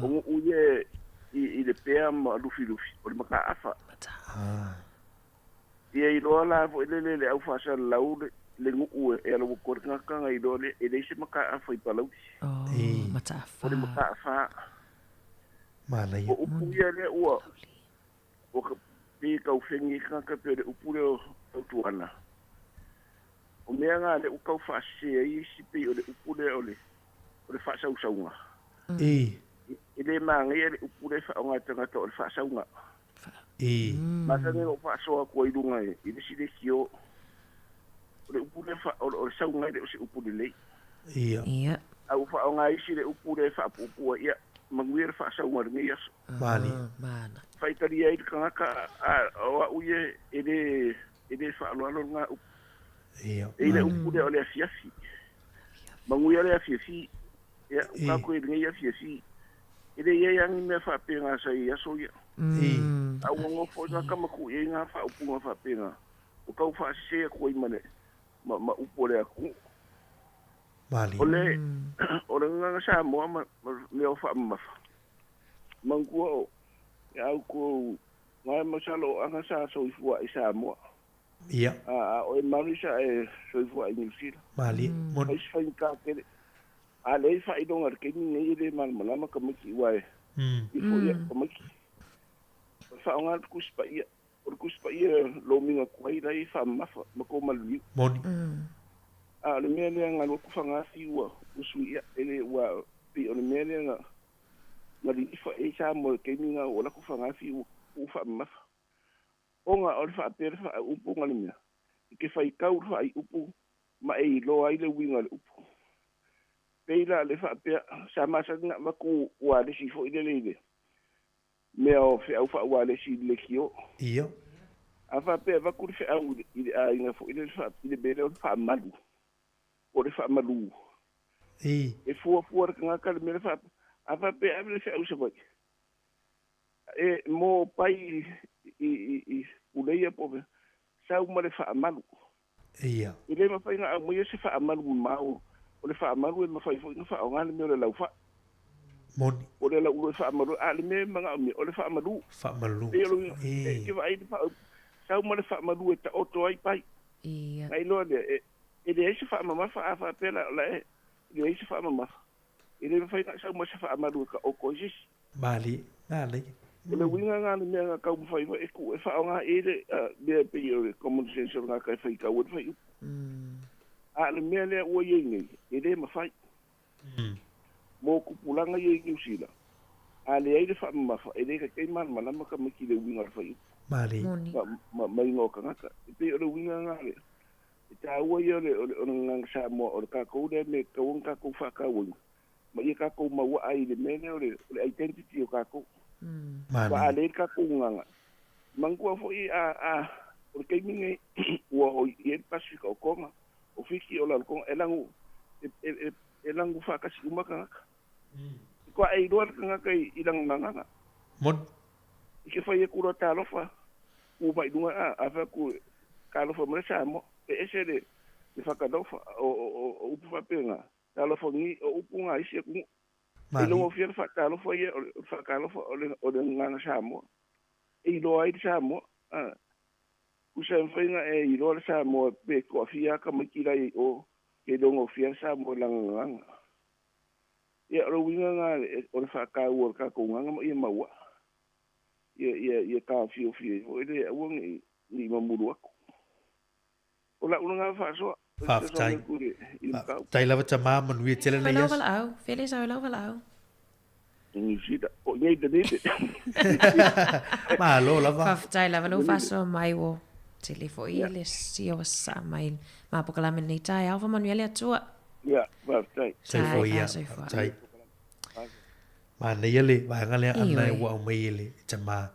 o nuu ia i Lepea ma Lufilufi, o le mataafa. Mataafa. Ia iloa la foi lele le au faasalalau le nuu e alu atu ai le tagata na iloa lea e leai se mataafa i Palauli. Oh, mataafa. O le mataafa. Manaia. O upu ia lea ua ua pei tau fegi ai tagata pei o le upu lea o tautuana. O mea na lea ua tau faasese ai isi pei o le upu lea o le o le faasausauga. E le manaia le upu lea e faaaoga e tagata o le faasauga. Masani ona ou faasoa atu ai i luga i le isi leitio, o le upu lea o le sauga e le o se upu lelei. Ia. A ua faaaoga isi le upu lea e faapuupuu ai, ia, manuia le faasauga i lenei aso. Malie. Faitalia ai le tagata, a o au ia e le, e le faaaloalo lena upu. Ia. E i le upu lea o le afiafi. Manuia le afiafi. Ia, ua tatou i lenei afiafi. E le i ai lava ni mea faapena sa i aso ia. A ua nofo ai tagata ma tuu i ai nā faaupuga faapena, ua tau faasese atu ai ma le, ma, ma upu o le atunuu. Malie. O le, o le gagana Samoa ma, ma mea o faamamafa, manatua o, e au kou, nā masalo o aga sa soifua i Samoa. Ia. A, a o e malu sa e soifua i Niu Sila. Malie. Moni. Ai se faigata tele. A leai faailoga i le taimi lenei e le malamalama tamaiti aua e ifo ia tamaiti. O le faaaoga le Tusi Paia. O le Tusi Paia lomiga tuai la e faamamafa ma tou maliliu. Moni. A o le mea lea na alu atu Fagasi ua sui ia e le ua pei o le mea lea na na lilifa i ai Samoa i le taimi na ua alu atu Fagasi ua tuu faamamafa. Ona o le faapea le faaupu na le mea e te faitau le faaiupu ma e iloa ai le uiga o le upu. Pei la le faapea, sa masani ona avatu ualesi foi lele i le mea o feau faaualesi i le leitio. Ia. A faapea e avatu le feau i le aiga foi lele i le mea lea o le faamalu, po o le faamalu. I. E fuafua le tagata le mea lea faapea, a faapea e ave le feau i Savaii, e mo pai i Puleia po o sau ma le faamalu. Ia. E le mafai ona aumaia se faamalu mamao O le faamalu e mafai foi ona faaaoga le mea o le laufa'i. Moni. Po o le lauulu e faamalu ai, a o le mea e manaomia, o le faamalu. Faamalu. E pei o le uiga, e te vaai i le faaupu, sau ma le faamalu e taoto ai pai. Ia. Na iloa lea, e, e leai se faamamafa, a faapea la o la e leai se faamamafa, e le mafai ona sau ma se faamalu e taoto ai se isi. Malie, manaia. O le uiga lena o le mea na taumafai foi e tuu e faaaoga i ai le mea e pei o le common sense o le tagata e faitau ai le fuaiupu. A o le mea lea ua i ai nei, e le mafai. Mo tupulaga ia i Niu Sila, a leai le faamamafa, e le taitai malamalama tamaiti i le uiga o le fuaiupu. Malie. Ma, ma igoa o tagata. E pei o le uiga lena o le, e taua ia o le, o le, o le gagana Samoa, o le tatou lea mea e tatau ona tatou faatauaina. ma ia tatou mauaa i le mea lea o le, o le identity o tatou. Aua a leai le tatou gagana, manatua foi a, a, o le taimi lenei ua oo i ai le Pasefika o Toga, o Fiti, o Rarotonga, e lanu, e, e, e, e lanu faatasi uma tagata. Faatoa e iloa le tagata i, i lana gagana. Moni. I ke fai atu loa talofa, tu mai i luga, a, a fai atu, talofa mai le Samoa, e ese le, le fakalofa, o, o, o, o upu faapena. Talofa-gi, o upu na isi atunuu. E iloa-gofie le faatalofa ia, o le faatalofa o le, o le gagana Samoa. E iloa ai le Samoa. A, tusa e mafai ona e iloa le Samoa pe toafia lava tamaiti la i o, ke iloa-gofie le Samoa i lana gagana. Ia, o le uiga lena o le faataua o le tatou gagana ma ia mauaa. Ia, ia, ia taofiofia ai foi le aua ne i, ne i mamulu atu. O lau lena faasoa. Faafetai. Faafetai lava tama, manuia tele lenei aso. Valaau, fele sau lau valaau. Malo lava. Faafetai lava lou faasoa mai ua tele foi le sia ua sasaa mai ma polokalame lenei taeao. Faamanuia le Atua. Ia, faafetai. Soifua ia. Faafetai. Manaia le vaega lea Anna ua aumai e le tama.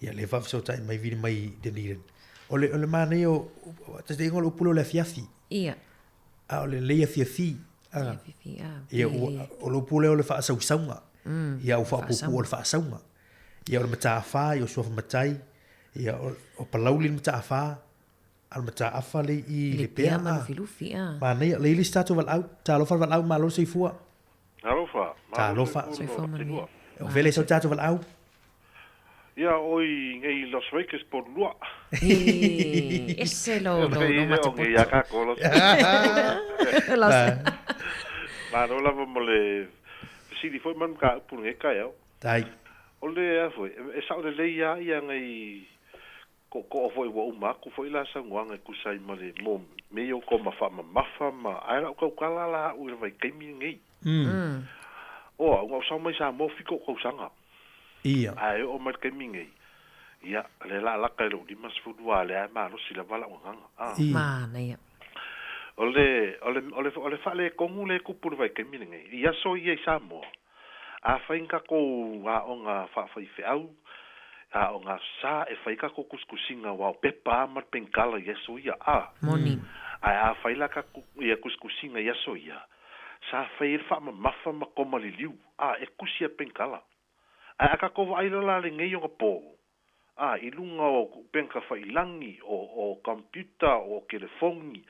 Ia le faafesootai mai vili mai i Dunedin. O le, o le manaia o, taitaiga o le upu lea o le afiafi. Ia. A o le lelei afiafi. A. Afiafi, a. Ia, ua, o le upu lea o le faasausauga. Ia, ua faapuupuu o le faasauga. Ia, o le mataafa, ia o suafa matai. Ia, o, o Palauli le mataafa. A o le mataafa le i Lepea. Lepea ma Lufilufi, a. Manaia, le i le isi tatou valaau. Talofa le valaau, malo le soifua. Talofa, Talofa. Soifua manuia. O fea le sau tatou valaau? Ia, oi nei Las Vegas po lua. E ese lo lo lo matapoto. Ia kako Las Vegas. Malo lava mo le fesili foi ma le mataupu lenei taeao. Tai. O le a foi, e sao lelei lava ia nei Kookoo foi ua uma atu foi la saunoaga e tusa ai ma le mo mea ia o koma faamamafa ma ae lau tautala la au i le vaitaimi lenei. Oa, ua ou sau mai Samoa fika ou tausaga. Ia. Ae oo mai le taimi lenei, ia, lea la lata i lou 52 a lea e malosi lava lau agaga. A. Ia. Manaia. O le, o le, o le, o le faaletonu lea e tupu i le vaitaimi lenei, i aso ia i Samoa, Afai ni tatou aoga faafaifeau, aoga aso Sa, e fai tatou tusitusiga aua o pepa a ma le penikala i aso ia, a. Moni. Ae afai la tatou ia tusitusiga i aso ia, sa fai ai le faamamafa ma koma liliu, a, e tusi a penikala. Ae a tatou vaai loa la lenei ona po, a, i luga o kuʻupega failangi, o, o computer, o telefoni,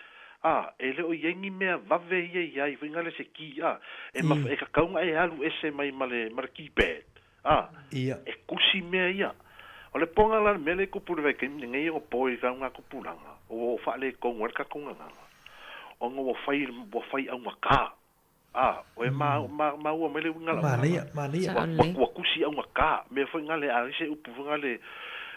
a, e le o i ai ni mea vave ia i ai, foi nale se key, a, e maf, e tatau ona e alu ese mai ma le, ma le keypad, a, Ia. e kusi mea ia. O le poga la le mea lea e tupu i le vaitaimi lenei o po i tau ngā tupulaga, ua faaletonu ai le tatou gagana, ona ua fai, ua fai augatā. A, o e ma, ma, maua mai le uiga lau Manaia, manaia. Ua, ua, ua tusi augata, mea foi nale a ai se upu foi nale,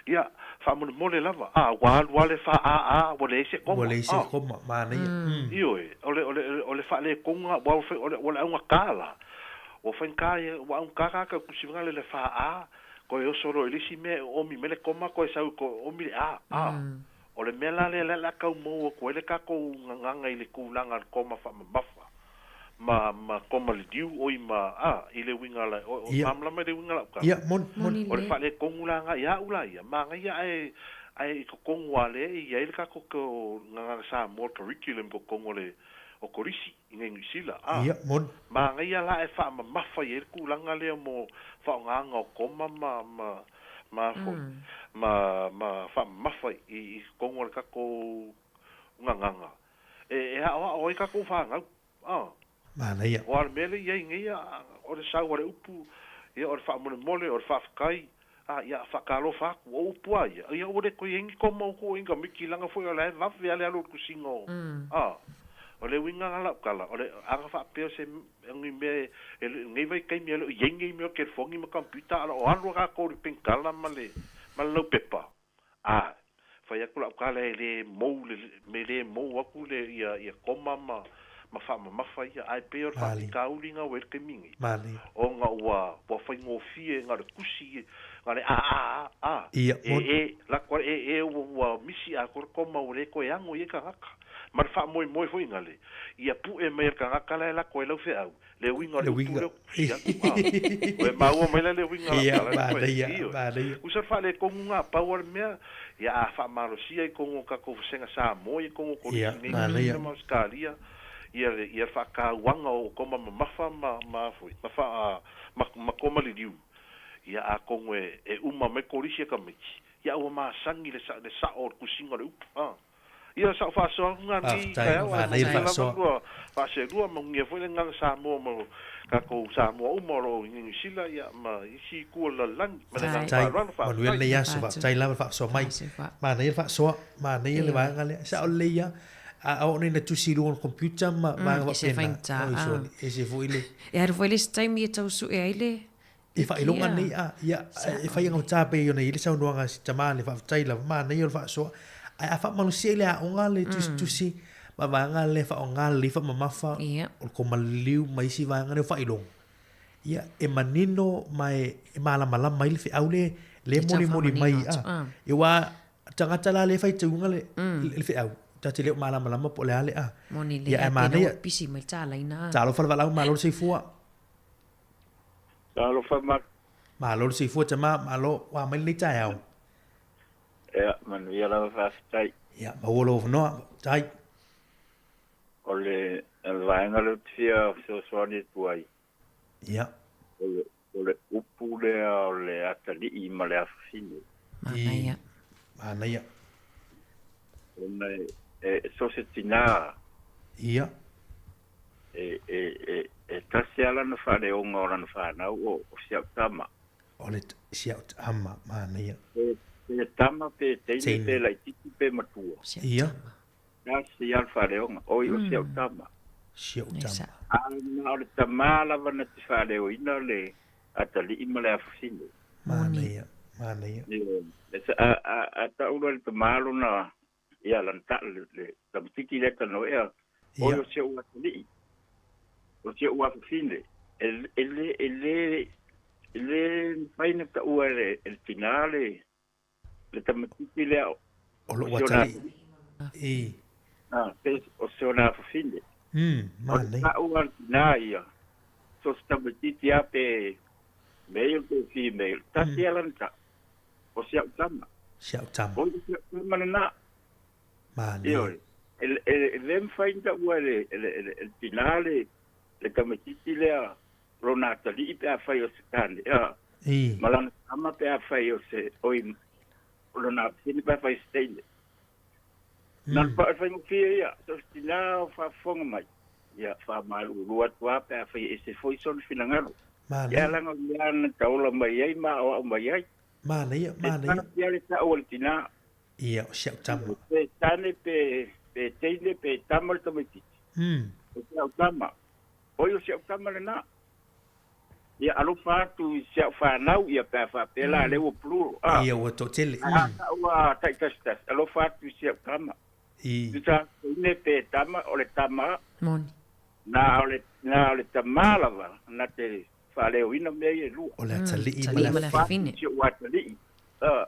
ia, faamolemole lava, a, ua alu lava le fa a a, ua leai se koma, Ua leai se a. koma, manaia. Ioe, o le, o le, o le faaletonu lena, ua fai, o le, o le augata la, ua faigata ia, ua augata tagata e tusi foi nale le fa a, toe oso loa i le isi mea e oomi mai le koma toe sau toe oomi le a, a. O le mea la lea o le a tau maua atu ai le tatou gagana i le tulaga o le koma faamamafa ma ma koma liliu oi ma a i le uiga la o Ia. malamalama i le uiga lau tala. Ia, moni, moni. O le faaletonu la na ia au la ia, manaia ae ae i totonu a lea e i ai le tatou ko gagana Samoa curriculum i totonu o le o Kolisi i nei Niu Sila a. Ia, moni. Manaia la e faamamafa i ai le tulaga lea mo faaaogaga o koma ma ma ma foi ma ma faamamafa i i totonu o le tatou gagana e e aoao ai tatou fanau a. Manaia. Aua o le mea lea e i ai nei, o le sau a le upu, ia, o le faamolemole, o le faafetai, a, ia, faatalofa atu. O upu a ia, ia ua le toe i ai ni koma o tuu i tamaiti leaga foi o la e vave lava le alu o le tusiga o, a. O le uiga lena o lau tala, o le ana faapea o se ni mea e, lenei vaitaimi e le o i ai nei mea o telefoni ma computer, a o lo o alu lava tatou i le penikala ma le, ma le laupepa, a, fai atu lau tala e le mou le, me le mou atu le, ia, ia koma ma, ma faamamafa ia, ae pei o le faafitauli lena ua i ai le taimi nei, ona ua, ua faigofie na o le tusi, na o le a a a a, e e, lako a le e e ua, ua misi atoa le koma ua le toe ano i ai tagata. Ma le faamoemoe foi nale, ia pue mai e le tagata la e lako ai lau feau, le uiga o le upu lea ou te tusi atu, a. Ua e maua mai la le uiga o lau tala lea ua e, ioe. Usa le faaletonu na, pau lava le mea, ia a faamalosia i totonu o tatou vasega Samoa ia i totonu o Kolisi nei, Niu Sila ma Ausetalia, ia le, ia le faatauaga o koma mamafa ma, ma a foi, ma faa, ma, ma koma liliu. Ia atonu e, e uma mai Kolisi a tamaiti, ia ua masani le sa, le sao o le tusiga o le upu, a. Ia sa ou faasoa atu nga nei taeao ae manuia lava lua faaselua manuia foi le agaga Samoa ma tatou Samoa uma o lo o i Niu Sila ia ma isi itu o le lalolagi ma le agaga faaaloalo Faafetai manuia lenei aso faafetai lava le faasoa mai manaia le faasoa manaia le vaega lea sao lelei lava a oo nei ina tusi i luga o le computer ma vaega faapena oi sole ese foi le E alu foi le isi taimi e tau sue ai le E faailoga nei a, ia, e fai agavata pei ona i ai le saunoaga a si tama le faafetai lava, manaia o le faasoa. Ae a faamalosia i le aoga le tusitusi ma vaega le faaaoga lelei faamamafa o le komaliliu ma isi vaega lea o faailoga, ia, e manino ma e malamalama ai le feau le le molimoli mai a. Ia aua tagata la lea e faitauina le le feau, ta te le o malamalama po o le a le a. Moni lelei a pei la ua pisi mai le tālaina a. Talofa le valaau malo le soifua. Talofa Mark. Malo le soifua tama, malo ua mai lenei taeao. Ia, manuia lava faafetai. Ia, maua lou avanoa, faafetai. O le vaega lea ou te fia fesoasoani atu ai. Ia. O le upu lea o le atalii ma le afafine. Manaia. Manaia. Ona e so o se tinā. Ia. E, e, e, e tasi lava lana faaleoga o lana fanau, o, o si au tama. O le, si au tama, manaia. Pe, pe tama, pe teine, pe laititi, pe matua. Si au tama. Tasi lava le faaleoga, oi o si au tama. Si au tama. A na o le tama lava na te faaleoina le atalii ma le afafine. Manaia, manaia. Ia, a, a, a tau loa le tama lona, ia lana ta, le, le tamaitiiti lea e talanoa ea, oi o si ou atalii, o si ou afafine, e, e le, e le, e le mafai ona taua e le, e le tinā le, le tamaitiiti lea o, O lou atalii. I. A, pe o si ona afafine. Manaia. O le taua a le tinā ia, so o se tamaitiiti lava pe male pe female, tasi lava lana tau. O si au tama. Si au tama. O si au tama lena. Manaia. Ioe. E, e, e le mafai ona taua e le, e le, e le, e le tinā le, le tamaitiiti lea lona atalii pe afai o se tane, a, I. ma lana tama pe afai o se, oi, o lona afafine pe afai o se teine. Na le pa, faigofie ia, so o se tinā o faafofoga mai, ia, faamalulu atu lava pe afai e ese foi sona finagalo. Manaia. Ia leaga o le mea na taola mai ai ma aoao mai ai. Manaia, manaia. E tasi lava le tau a le tinā. Ia, o si au tama. Pe tane, pe, pe teine, pe tama le tamaitiiti. O si au tama. Oi o si au tama lena. Ia alofa atu i si au fanau ia pe a faapea la lea ua plural. A. Ia ua toatele. A tau a taitasitasi, alofa atu i si au tama. I. Tusa teine pe tama, o le tama. Moni. Na o le, na o le tama lava na te faaleoina mea ia e lua. O le atalii ma le afafine. Alofa atu i si ou atalii. A,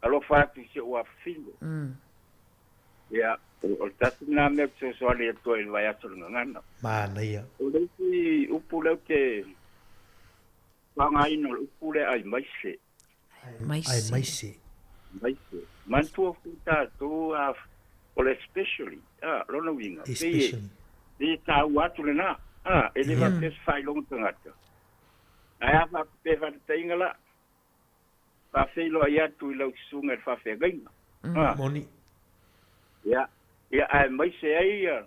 alofa atu i si ou afafine. Ia, o le tasi lena mea ou te fesoasoani atu ai i le vaiaso o le gagana. Manaia. O le isi upu lea ou te faaaogaina o le upu lea aimaise. Aimaise. Aimaise. Manatua foi tatou a, o le especially, a, lona uiga, pei e, pei e taua atu lena, a, e le faapea se faailoga tagata. Ae a faapea faataitaiga la, Faafeiloai atu i lau susuga i le faafeagaiga. Mm. Moni. Ia, ia aemaise ai ia,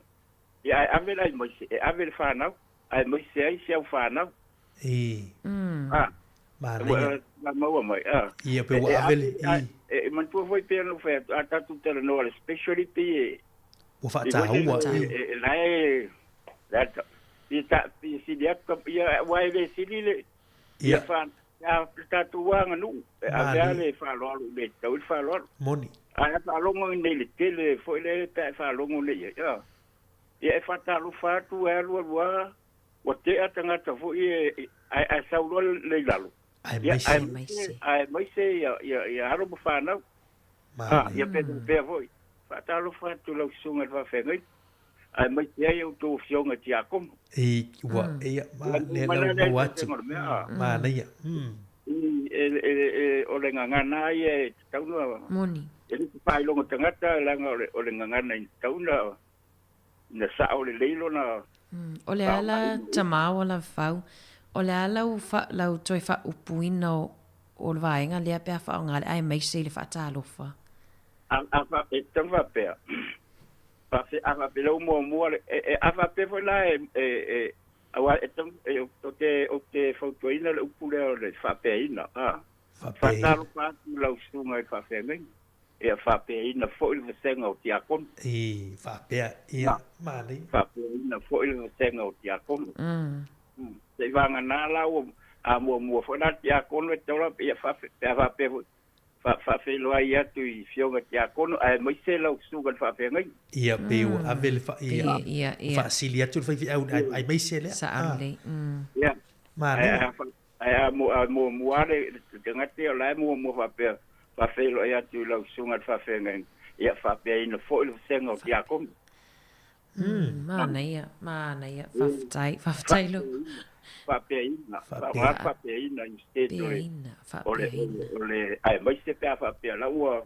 ia ae ave le aemaise, e ave le fanau. Aemaise ai si au fanau. I. A. Manaia. Ua maua mai, a. Ia, pe ua ave le, i. E manatua foi pei ona ou fai atu, a tatou talanoa i le specialty e... Ua faataua, i. E la e, la e, ia ta, ia sili atu ka, ia, aua e le sili le, ia fa, a le tatou aganuu, e ave lava le faaaloalo i le tatau ai le faaaloalo. Moni. Ae a faalogo nei i le tele foi lea pe a e faalogo nei i ai, a. Ia e faatalofa atu e alu alu lava, ua tea tagata foi e, ae, ae sau loa le i lalo. Aemaise. Aemaise ia, ia, ia alo ma fanau. Ha, ia pe pea foi. Faatalofa atu lau susuga i le faafeagaiga, aemaise ai a outou afioga i tiakono. I, ua, ia, ma, lea la ua maua atu. Manaia. I, e, e, e, o le gagana ia e tatau ona... Moni. E le te faailoga tagata, leaga o le, o le gagana i tatau ona ina sao lelei lona O le a la tamā ua lavafau, o le a lau fa, lau toe faaupuina o, o le vaega lea pe a faaaoga le aemaise i le faatalofa? A, a fa, e tatau ona faapea, faafe, a faapea lau muamua le, e, e, a faapea foi la e, e, e, aua e tatau, e, ou te, ou te fautuaina le upu lea o le faapeaina, a. Faapeaina. Faatalofa atu i lau susuga i le faafeagaiga. Ia faapeaina foi le vasega o tiakono. I faapea, ia, manaia. Faapeaina foi le vasega o tiakono. Seivaganā la ua a muamua foi la tiakono e tatau la ia faafe, pe a faapea foi, faafeiloai atu i afioga tiakono aemaise lau susuga i le faafeagaiga. Ia, pei ua ave le fa, ia, ua faasili atu le faifeau aemaise lea. Sao lelei. Ia. Manaia. Ae a muamua lava le tagata ia o la e muamua faapea, faafeiloai atu i lau susuga i le faafeagaiga, ia faapeaina foi le vasega o tiakono. Manaia, manaia, faafetai, faafetai lo. Faapeaina, faaaoga le faapeaina instead o le, o le, o le, aemaise pe a faapea la ua,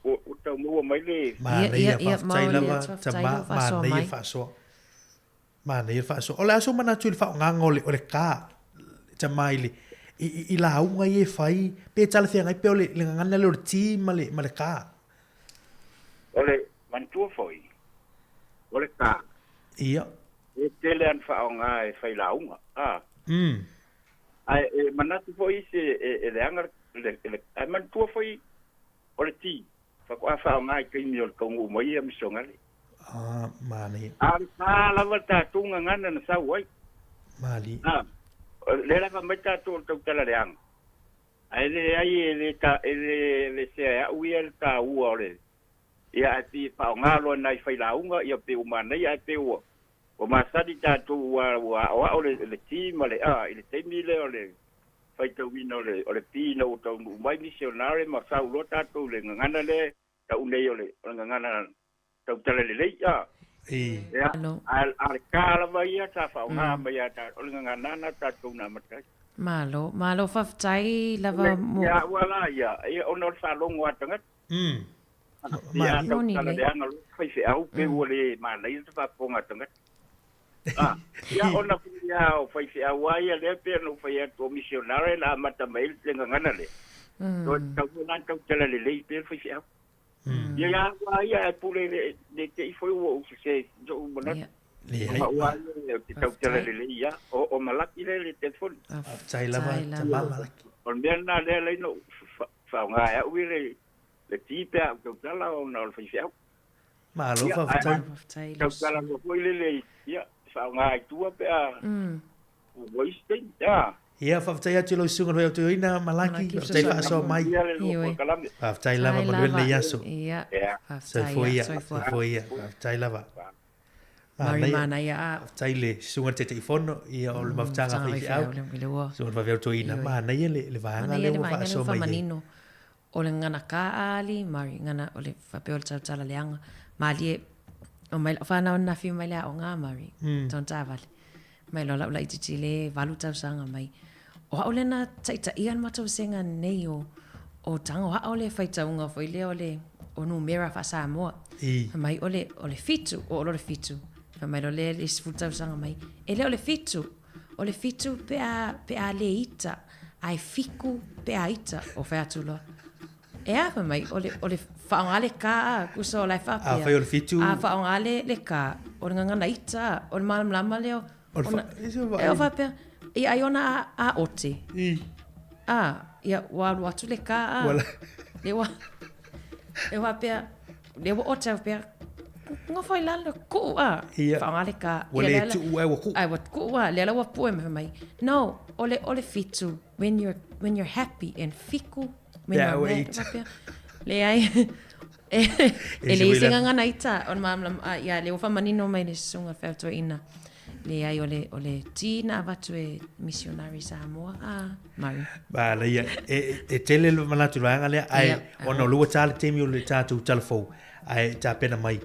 ua tau maua mai le. Manaia, faafetai lava, tama, manaia le faasoa. Manaia le faasoa. O le a sou manatu i le faaaogaga o le, o le ka, tama i le, i, i, i lauga ia e fai, pe talafeagai pea o le, le gagana lea o le ti ma le, ma le ka. O le manatua foi, o le ka. Ia. E tele ana faaaoga e fai lauga, a. Ae e manatu foi isi e, e leaga le, le, ae manatua foi o le ti, faatoa faaaoga i taimi o le taunuu mai ia misionare. Ah, manaia. A o le pa lava le tatou gagana na sau ai. Malie. Ah, lea la fai mai tatou o le tautala leaga, ae leai e le ta, e le aveesea e au ia le taua o le, ia ae pei e faaaoga loa e nai failauga, ia pei ua manaia ae pei ua, ua masani tatou ua, ua aoao le, le T ma le A i le taimi lea o le faitauina o le, o le P ina ua taunuu mai misionare ma sau loa tatou i le gagana lea tau nei o le, o le gagana tautala lelei, a. Ia, a o le ka lava ia sa faaaoga mai ia tatou, o le gagana lena tatou na amata ai. Malo, malo faafetai lava mo. Ia au la ia, ia ona o le faalogo a tagata. Ia a tautala leaga loa faifeau pe ua le manaia se faafofoga a tagata. A, ia ona foi ia o faifeau lava ia lea pei ona ou fai atu o misionare na amata mai ai le gagana lea. Toe tatau foi la ona tautala lelei pea le faifeau. Ia ia au lava ia ae pule ne i te i foi ua ou sese i so'u manatu. Leai. O au lava ia ou te tautala lelei ia. O Malaki lea i le telefoni. Faafetai lava tama Malaki. O le mea lena lea la ina ou faaaoga e au ia le ti pe a ou tautala ona o le faifeau. Malo faafetai. Tautala loa foi lele ia faaaoga i tua pe a ua isi taimi. Ia. Ia, faafetai atu i lau susuga i le Faiautoina, Malaki, faafetai faasoa mai. Faafetai lava, manuia lenei aso. Soifua ia, soifua ia, faafetai lava. Manaia, faafetai i le susuga i le Taitaifono, ia o le mafutaga a faifeau, susuga i le Faiautoina, manaia le vaega lea ua faasoa mai ai. O le gagana ka ali, mari gana o le faapea o le tautala leaga, malie o mai lau fanau ananafi mai le aoga mari, tona taavale. Mai loa lau laitiiti le valu tausaga mai. O au lea na taitaia le matou vasega nei o o tago o au le faitauga foi lea o le o numera faa-Samoa. Fai mai o le o le fitu, oo loa le fitu. Fai mai loa le isi sefulu tausaga mai, e le o le fitu, O le fitu pe a, pe a le ita, ae fiku pe a ita, o fai atu loa. E a, fai mai, o le, o le faaaoga le ka a, kusa o la e faapea. Afai o le fitu. A faaaoga le, le ka, o le gagana ita, o le malamalama lea o. O le Ona, e o faapea, ia ai ona a, a ote. I. A, ia, ua alu atu le kā a. Ua la- Le ua, e faapea, le ua ote au pea, ngofo i lalo, kuu a. Ia. Whaonga le kā. Ua Ia, le lea la- tuu ai ua kuu. Ai, ua kuu a. Lea la ua pue mai mai. No, o le, o le fitu, when you're, when you're happy and fiku, when Yeah, you're wait. mad, faapea. Leai. E, e se leai se uila. gagana ita, o le malamalama, a, ia, lea ua faamanino mai le susuga feautoeina. Leai, o le, o le ti na avatu e missionary Samoa, a, Murray. Manaia, e, e tele le manatu i le vaega lea, ae Ia. ona o lea ua ta le taimi o le tatou tala fou, ae tapena mai.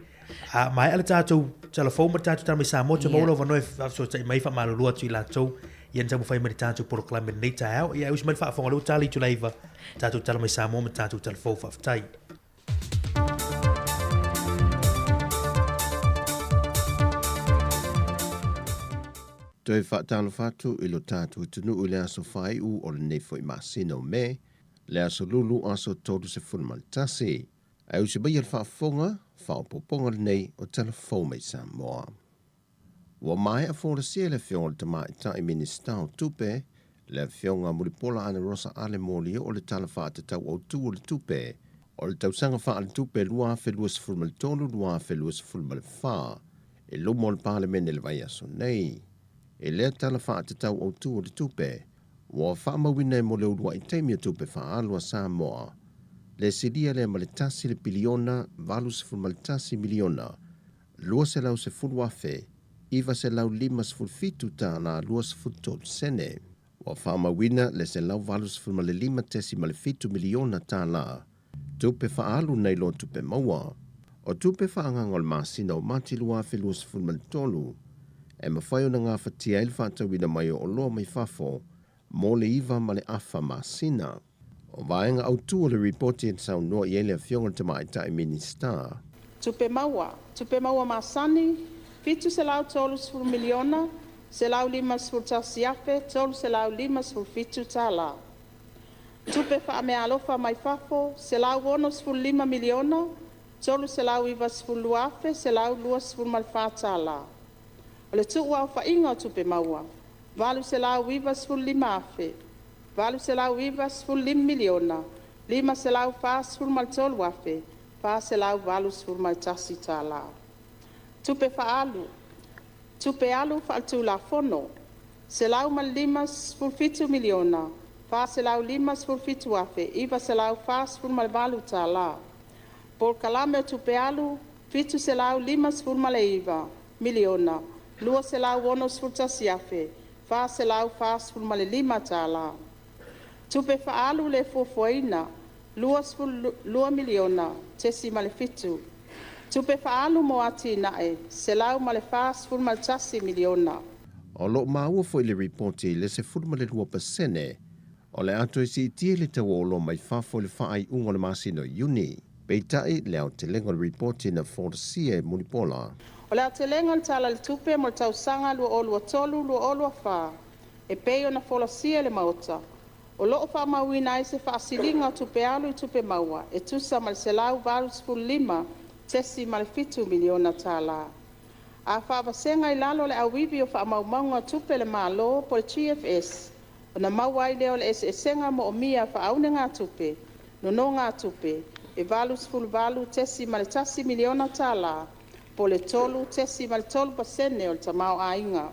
A maea le tatou tala fou ma le tatou tala mai Samoa, toe maua lou avanoa e faafesootai mai, faamalulu atu i latou, ia na taumafai mai le tatou polokalame i lenei taeao. Ia, e usi mai le faafofoga, o lea ua ta le itula 9, tatou tala mai Samoa ma le tatou tala fou. Faafetai. Toe faatalofa atu i lo tatou atunuu i le aso faaiu o lenei foi masina o Me, le aso Lulu aso 31. Ae usi maia le faafofoga, faaopoopoga lenei o Tala Fou mai Samoa. Ua maea folasia e le Afioga i le Tamaitai Minisita o Tupe, le Afioga Mulipola Anarosa Ale Molioo le Tala Faatatau Autu o le Tupe o le tausaga faaletupe 2023/2024 i luma o le Palemene i le vaiaso nei. I lea Tala Faatatau Autu o le Tupe, ua faamauina e mo le uluai taimi o tupe faaalu a Samoa le silia lea ma le tasi le piliona 81 miliona 210 afe 957 tālā 23 sene. Ua faamauina le 185.7 miliona tālā tupe faaalu nai lo tupe maua. O tupe faaagaaga o le masina o Mati 2023 e mafai ona gafatia ai le faatauina mai o oloa mai fafo mo le 9.5 masina. O vaega autu o le ripoti e saunoa i ai le Afioga i le Tamaitai Minisita. Tupe maua, tupe maua masani $730 miliona 151 afe $357 tala. Tupe fa'ameaalofa mai fafo $165 miliona $392 afe 124 tala. O le tu'uaofa'iga o tupe maua $895 afe $895 miliona $543 afe 481 tala. Tupe Fa'aalu: Tupe alu fa'aletulafono $157 miliona $457 afe $948 tala. Polokalame o Tupe Alu $759 miliona $261 afe $445 tala. Tupe Fa'aalu lē Fuafuaina $22 miliona tesima le fitu. Tupe Fa'aalu mo Atina'e $141 miliona. O lo o maua foi i le ripoti le 12% o le a toe siitia le tau o oloa mai fafo i le faaiuga o le masina o Iuni. Peitai, le aotelega o le ripoti na folasia e Mulipola. O le aotelega o le Tala i le Tupe mo le tausaga 2023/2024 e pei ona folasia i le Maota, o lo'o fa'amauina ai se fa'asiliga o tupe alu i tupe maua e tusa ma le $185.7 miliona tala. A fa'avasega i lalo o le Auivi o Fa'amaumauga o Tupe a le Malo GFS, ona maua ai lea o le eseesega moomia faaunegatupe nonogatupe e $88.1 miliona tala po o le 3.3 pasene o le tamaoaiga.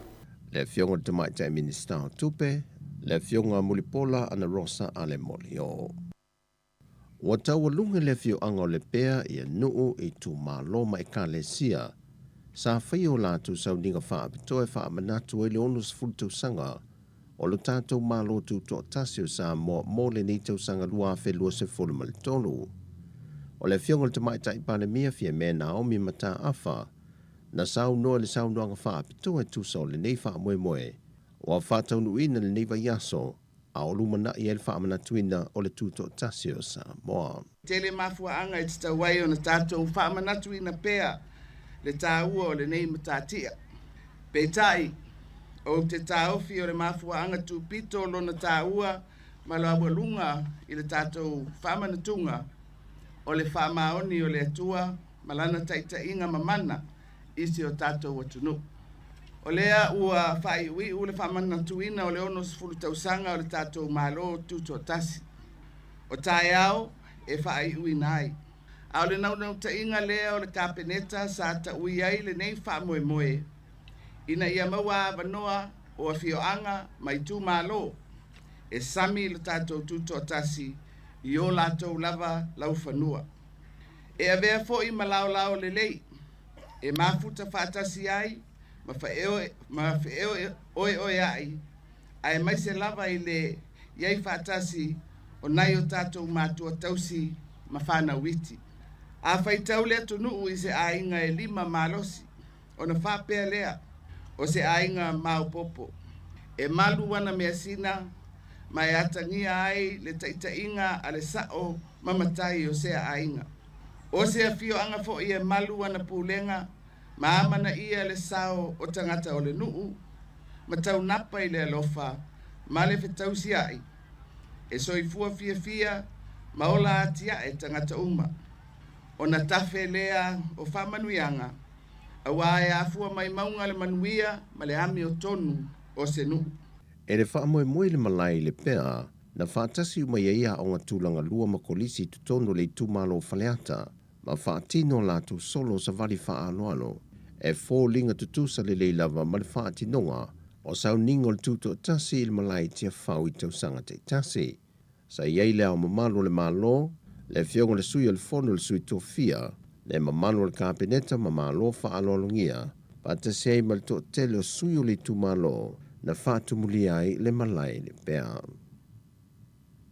Le Afioga i le Tamaitai Minisita o Tupe, le Afioga Mulipola Anarosa Ale Molioo. Ua taualuga le afioaga o Lepea i nuu, itumalo ma ekalesia sa faia o latou sauniga faapitoa e faamanatu ai le 60 tausaga o lo tatou Malo Tutoatasi o Samoa mo lenei tausaga 2023. O le Afioga i le Tamaitai Palemia Fiame Naomi Mataafa na saunoa i le saunoaga faapitoa e tusa o lenei faamoemoe ua faataunuuina lenei vaiaso a o lumana'i ai le faamanatuina o le Tutoatasi o Samoa. Tele mafuaaga e tatau ai ona tatou faamanatuina pea le tāua o lenei matatia. Peitai, ou te taofi o le mafuaaga tupito lona tāua ma le aualuga i le tatou faamanatuga o le faamaoni o le Atua ma lana taitaiga mamana i si o tatou atunuu. O lea ua faaiuiu le faamanatuina o le 60 tausaga o le tatou Malo Tutoatasi. O taeao e faaiuina ai. A o le naunautaiga lea o le Kapeneta sa taui ai lenei faamoemoe ina ia maua avanoa o afioaga ma itumalo e sami lo tatou tutoatasi i o latou lava laufanua. E avea foi ma laolao lelei e mafuta faatasi ai ma feoeoeai aemaise lava i le i ai faatasi o nai o tatou matua tausi ma fanau iti. A faitau le atunuu i se aiga e 5 malosi, ona faapea lea o se aiga maopoopo. E malu ana measina ma e atagia ai le taitaiga a le sao ma matai o sea aiga. O se afioaga foi e malu ana pulega ma amanaia le sao o tagata o le nuu ma taunapa i le alofa ma le fetausiai e soifua fiafia ma ola atiae tagata uma. Ona tafe lea o faamanuiaga auā e afua mai mauga le manuia ma le amiotonu o se nuu. E le faamoemoe le malae i Lepea, na faatasi uma i ai aoga tulaga lua ma kolisi i totonu o le itumalo o Faleata, ma faatino a latou solo savali faaaloalo, e foliga tutusa lelei lava ma le faatinoga o sauniga o le Tutoatasi i le malae i Tiafau i tausaga taitasi. Sa i ai Le Ao Mamalu o le Malo, le Afioga i le Sui o le Fono le Sui Tofia, le mamalu o le Kapeneta ma Malo faaaloalogia, faatasi ai ma le toatele o sui o le itumalo na faatumulia ai le malae i Lepea.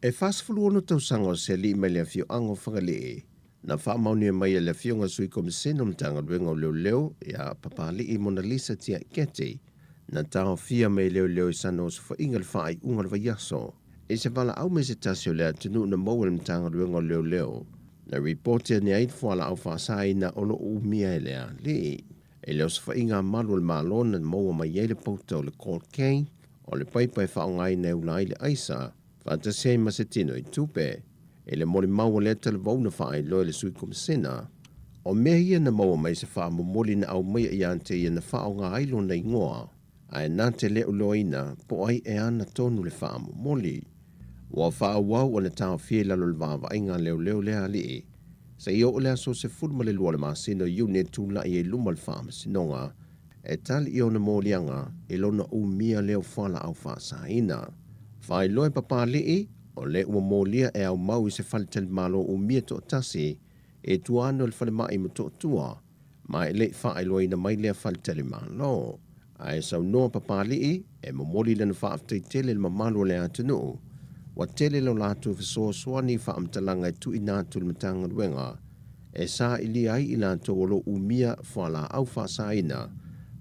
E 46 tausaga o se alii mai le afioaga o Fagalii, na faamaonia mai e le Afioga Sui Komisena o Matagaluega o Leoleo ia Papalii Monalisa Tiaiketi, na taofia mai e leoleo i sana osofaiga le faaiuga o le vaiaso i se valaau mai se tasi o le atunuu na maua e le Matagaluega o Leoleo na ripoti ane ai le fualaau faasaina o lo o umia e le alii. I le osofaiga a malu o le Malo na maua mai ai le pauta o le cocaine, o le paipa e faaaogaina e ula ai le aisa, faatasi ai ma se tino i tupe. I le molimau a lea talavou na faailoa e le Sui Komisena, o mea ia na maua mai se faamomoli na aumaia ia te ia na faaaoga ai lona igoa, ae na te le iloaina po o ai e ana tonu le faamomoli. Ua faaauau ona taofia i lalo o le vaavaaiga a leoleo lea alii, seia oo le aso 12 o le masina o Iuni e tulai ai luma o le faamasinoga e tali i ona moliaga i lona umia lea o fualaau faasaina. Faailoa e Papalii, o lea ua molia e aumau i se faletalimalo umia toatasi e tua ane o le falemai Motootua, ma e le i faailoaina mai lea faletalimalo. Ae saunoa Papalii e momoli lana faafetai tele i le mamalu o le atunuu, ua tele lo latou fesoasoani i faamatalaga e tuuina atu i le Matagaluega e sailia ai i latou o lo o umia fualaau faasaina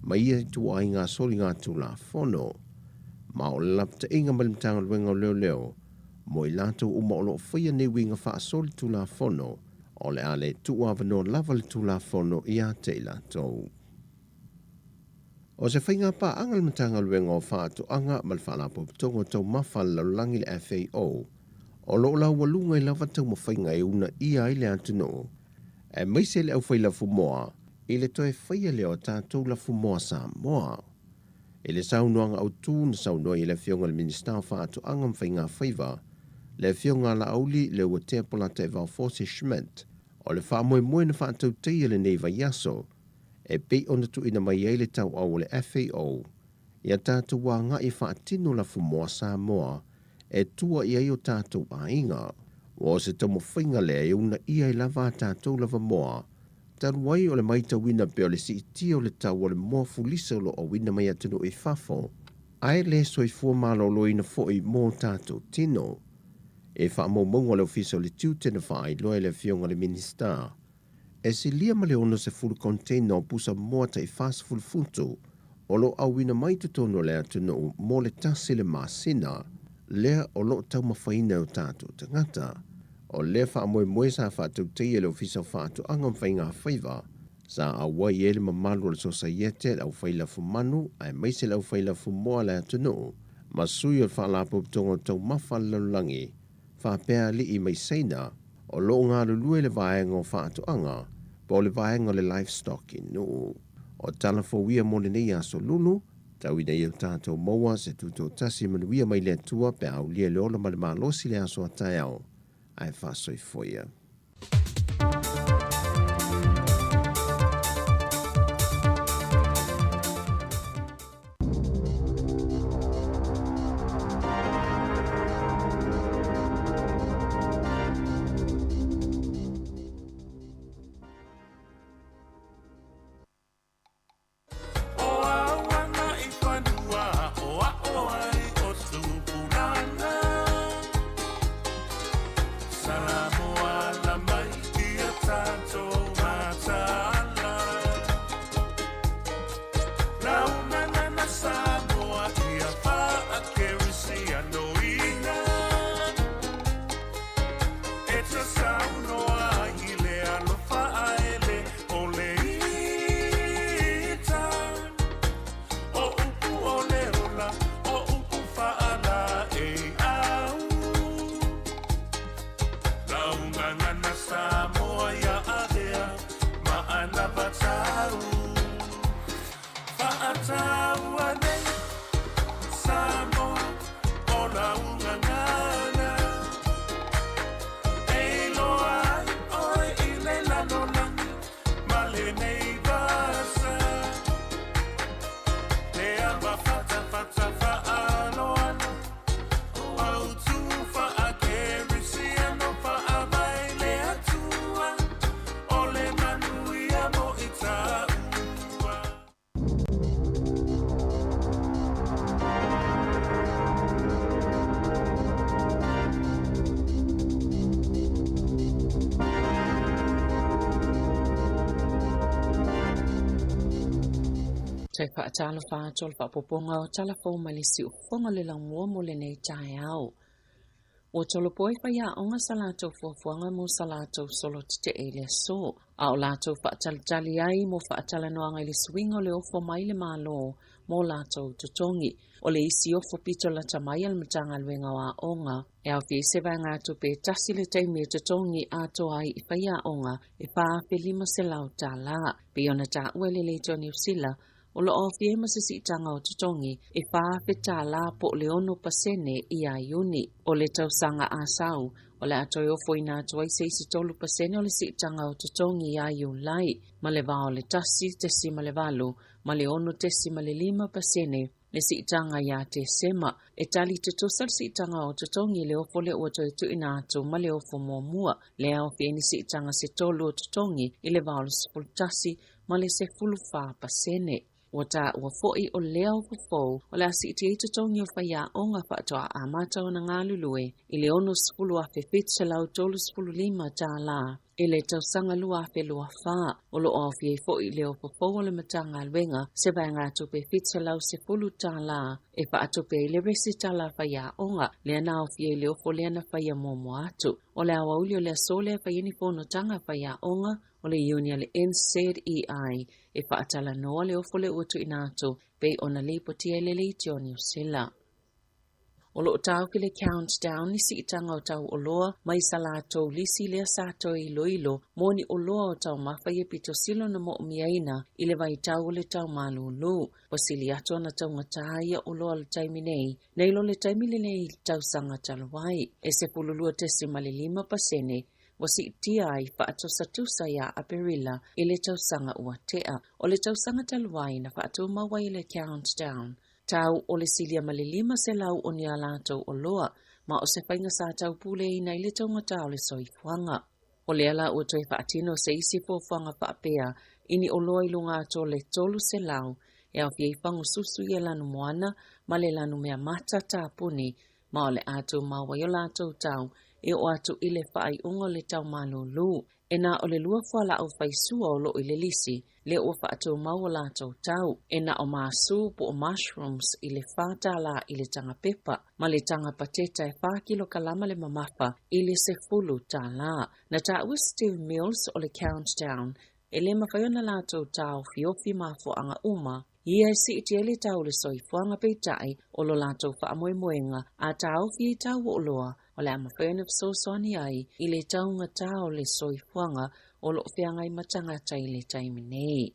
ma ia ituaiga soligatulafono. Ma o le lapataiga mai le Matagaluega o Leoleo mo i latou uma o lo o faia nei uiga faasolitulafono, o le a le tuuavanoa lava le Tulafono ia te i latou. O se faiga paaga a le Matagaluega o Faatoaga ma le Faalapotopotoga o Taumafa a le Lalolagi le FAO, o lo o laualuga i lava taumafaiga e uunaia ai le atunuu, aemaise le aufai lafumoa, i le toe faia lea o tatou lafumoa Samoa. I le saunoaga autu na saunoa i ai le Afioga i le Minisita o Faatoaga ma Faigafaiva, le Afioga a Laauli Leuatea Polataivao Fosi Schmidt, o le faamoemoe na faatautaia lenei vaiaso e pei ona tuuina mai ai le tauau o le FAO ia tatou agai e faatino lafumoa Samoa e tua i ai o tatou aiga. Ua o se taumafaiga lea e uunaia ai lava a tatou lava moa, talu ai o le maitauina pea o le siitia o le tau o le moa fulisa o lo o auina mai atunuu i fafo, ae le soifua maloloina foi mo tatou tino. I faamaumauga o le Ofisa o le Tiute na faailoa e le Afioga i le Minisita, E silia ma le 60 container o pusa moa tai 40 futu o lo o auina mai totonu o le atunuu mo le tasi le masina lea o lo o taumafaina e o tatou tagata. O lea faamoemoe sa faatautaia e le Ofisa o Faatoaga ma Faigafaiva, sa auai ai le mamalu o le Sosaiete, le aufai lafumanu aemaise le aufai lafumoa a le atunuu ma sui o le Faalapotopotoga o Taumafa a le Lalolagi faapea alii mai Saina o lo o galulue i le vaega o faatoaga po o le vaega o le livestock i Nuu. O tala fou ia mo lenei aso Lulu, tau ina ia tatou maua se tutoatasi manuia mai le Atua pe a aulia le ola ma le malosi le aso a taeao, ae faasoifua ia. Toe faatalofa atu o le faaopoopoga o tala fou mai le siufofoga o le laumua mo lenei taeao. Ua tolopo ai faiaoga sa latou fuafuaga mo sa latou solo tetee i le aso, a o latou faatalitali ai mo faatalanoaga i le suiga o le ofo mai le Malo mo latou totogi. O le isi ofo pito lata mai a le Matagaluega o Aoga, e aofia ai se vaegatupe e tasi le taimi e totogi atoa ai i faiaoga e $4,500. Pei ona taua e le Leitio Niu Sila, o lo o aofia ai ma se siitaga o totogi e $4,000 po o le 6% ia Iuni. O le tausaga a sau, o le a toe ofoina atu ai se isi 3% o le siitaga o totogi ia Iulai, ma le va o le 1.8 ma le 6.5% le siitaga ia Tesema. E tali tutusa le siitaga o totogi i le ofo lea ua toe tuuina atu ma le ofo muamua, lea e aofia ai ni siitaga se tolu o totogi i le va o le 11 ma le 14%. Ua taua foi o lea ofo fou o le a siitia ai totogi o faiaoga faatoa amata ona galulue i le $60,735 i le tausaga 2024. O lo o aofia ai foi i le ofo fou a le Matagaluega se vaegatupe $710 e faatupe ai le resitala a faiaoga lea na aofia i le ofo lea na faia muamua atu. O le aoauli o le aso lea e fai ai ni fonotaga a faiaoga o le iuni a le NZEI e faatalanoa le ofo lea ua tuuina atu pei ona lipotia e le Leitio Niu Sila. O lo o taofi le Countdown i siitaga o tau oloa mai sa latou lisi lea sa toe iloilo mo ni oloa o taumafa ia pito sili ona moomiaina i le vaitau o le tau malūlū. Ua sili atu ona taugata ia oloa o le taimi nei nei lo le taimi lenei i le tausaga talu ai, e 12.5% ua siitia ai faatusatusa iā Aperila i le tausaga ua tea. O le tausaga talu ai na faatumau ai le Countdown, tau o le silia ma le 500 o ni a latou oloa, ma o se faiga sa taupuleina i le taugata o le soifuaga. O lea la ua toe faatino se isi fuafuaga faapea i ni oloa i luga atu o le 300 e aofia ai fagususu ia lanumoana ma le lanumea mata tapuni ma o le a tumau ai o latou tau e oo atu i le faaiuga o le tau malūlū. E na o le lua fualaau faisua o loo i le lisi lea ua faatumau o latou tau. E na o masu po o mushrooms i le $4 i le taga pepa ma le taga pateta e fa kilokalama le mamafa i le $10. Na taua Steve Mills o le Countdown e le mafai ona latou taofiofi mafuaaga uma ia e siitia ai le tau o le soifuaga peitai o lo latou faamoemoega a taofi ai tau o oloa o le a mafai ona fesoasoani ai i le taugata o le soifuaga o lo o feagai ma tagata i le taimi nei.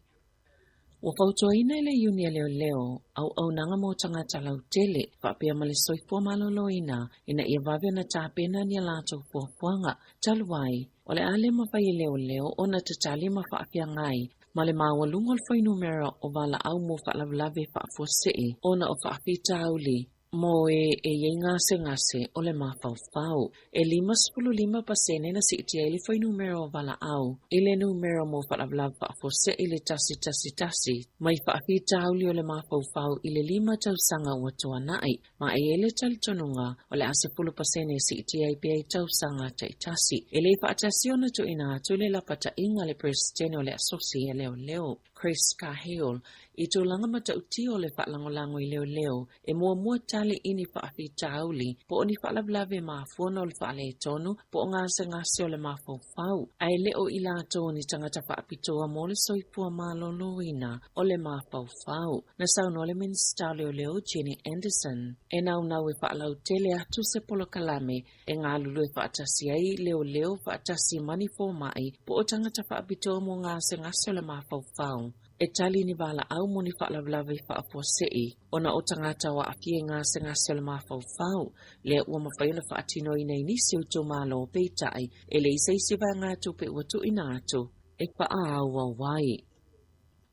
Ua fautuaina e le Iuni a Leoleo, auaunaga mo tagata lautele, faapea ma le soifua maloloina ina ia vave ona tapena ni a latou fuafuaga. Talu ai, o le a le mafai e leoleo ona tatali ma faafeagai ma le maualuga o le fuainumera o valaau mo faalavelave faafuasei ona o faafitauli mo e e i ai gasegase o le mafaufau. E 55% na siitia ai le fuainumera o valaau i le numera mo faalavelave faafuasei i le 111 mai faafitauli o le mafaufau i le 5 tausaga ua tuanai, ma e i ai le talitonuga o le a 10% e siitia ai pea i tausaga taitasi. E le faatasi ona tuuina atu le lapataiga a le Peresetene o le Asosi a Leoleo, Chris Cahill, i tulaga matautia o le faalagolago i leoleo e muamua tali i ni faafitauli po o ni faalavelave mafua ona o le faaletonu po o gasegase o le mafaufau, ae le o i latou o ni tagata faapitoa mo le soifua maloloina o le mafaufau. Na saunoa le Minisita o Leoleo Jenny Anderson e naunau e faalautele atu se polokalame e galulue faatasi ai leoleo faatasi ma ni fomai po o tagata faapitoa mo gasegase o le mafaufau e tali ni valaau mo ni faalavelave faafuasei ona o tagata o aafia i gasegase o le mafaufau, lea ua mafai ona faatinoina i nisi o itumalo, peitai e leai se isi vaegatupe ua tuuina atu e faaauau ai.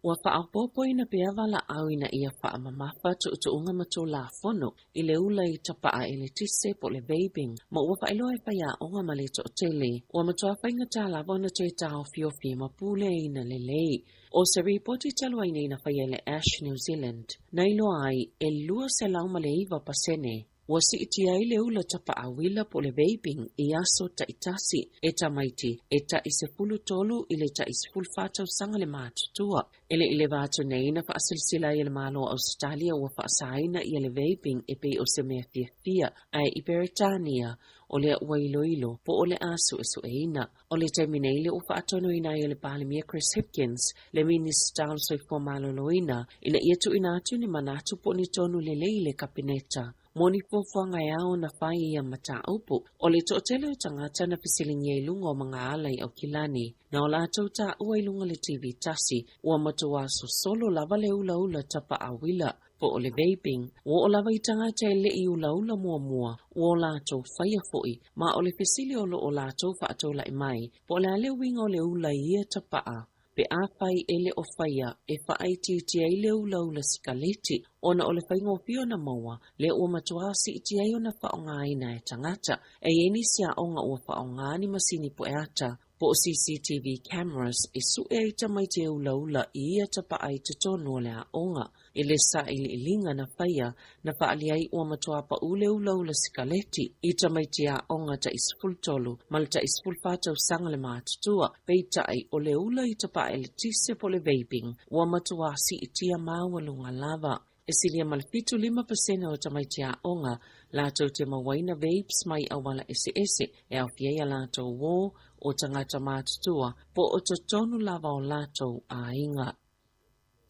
Ua faaopoopoina pea valaau ina ia faamamafa tuutuuga ma tulafono i le ula i tapaa eletise po o le vaping, ma ua faailoa e faiaoga ma le toatele ua matua faigata lava ona toe taofiofi ma puleaina lelei. O se ripoti talu ai nei na faia e le Ash New Zealand, na iloa ai e 209% ua siitia ai le ula tapaauila po o le vaping i aso taitasi e tamaiti e tai 13 i le tai 14 tausaga le matutua. E le i leva atu nei na faasilasila ai e le Malo o Ausetalia ua faasaina ia le vaping e pei o se mea fiafia, ae i Peretania o lea ua iloilo po o le a suesueina. O le taimi nei lea ua faatonuina ai e le Palemia Chris Hipkins le Minisita o le Soifua Maloloina ina ia tuuina atu ni manatu po o ni tonu lelei i le Kapeneta mo ni fuafuaga e ao ona fai i ia mataupu. O le toatele o tagata na fesiligia i luga o magaala i Aukilani, na o latou taua i luga o le TV tasi, ua matua sosolo lava le ulaula tapaauila po o le vaping, ua oo lava i tagata e le i ulaula muamua, ua o latou faia foi, ma o le fesili o lo o latou faatolai mai, po o le a le uiga o le ula i ia tapaa, pe afai e le o faia e faaitiitia ai le ulaula sikaleti, ona o le faigofie ona maua, lea ua matua siitia ai ona faaaogaina e tagata. E i ai nisi aoga ua faaaoga ni masini pueata, po o CCTV cameras e sue ai tamaiti e ulaula i ia tapaa i totonu o le aoga. I le sailiiliga na faia, na faaali ai ua matua paū le ulaula sikaleti i tamaiti aoga tai 13 ma le tai 14 tausaga le matutua, peitai o le ula i tapaa eletise po o le vaping ua matua siitia maualuga lava. E silia ma le 75% o tamaiti aoga latou te mauaina vapes mai auala eseese e aofia ai a latou uō, o tagata matutua, po o totonu lava o latou aiga.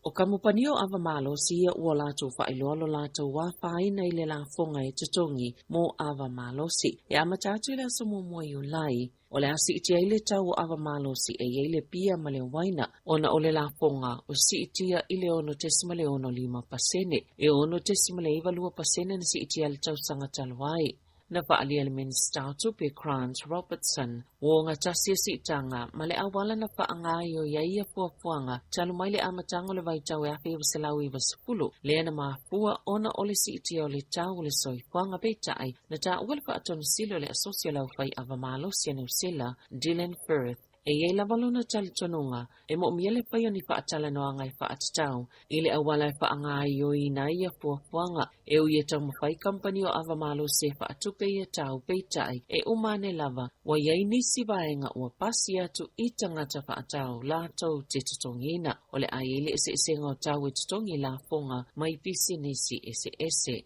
O kamupani o ava malosi ia ua latou faailoa lo latou afaina i le lafoga e totogi mo ava malosi. E amata atu i le aso muamua Iulai, o le a siitia ai le tau o ava malosi e i ai le pia ma le uaina, ona o le lafoga ua siitia i le 6.65%, e 6.92% na siitia i le tausaga talu ai. Na faaalia e le Minisita o Tupe Grant Robertson, ua ogatasi ia siitaga ma le auala na faagaoioi ai ia fuafuaga talu mai le amataga o le vaitau e 1990, lea na mafua ona o le siitia o le tau o le soifuaga. Peitai, na taua le faatonusili o le Asosi o le Aufai Ava Malosi a Niu Sila, Dylan Firth, E i ai lava lona talitonuga, e moomia le fai o ni faatalanoaga e faatatau i le auala e faagaoioiina ai ia fuafuaga. E ui e taumafai kamupani o ava malosi e faatupe ia tau, peitai, e uma ane lava, ua i ai nisi vaega ua pasi atu i tagata faatau latou te totogiina. O le a i ai le eseesega o tau e totogi lafoga mai pisinisi eseese.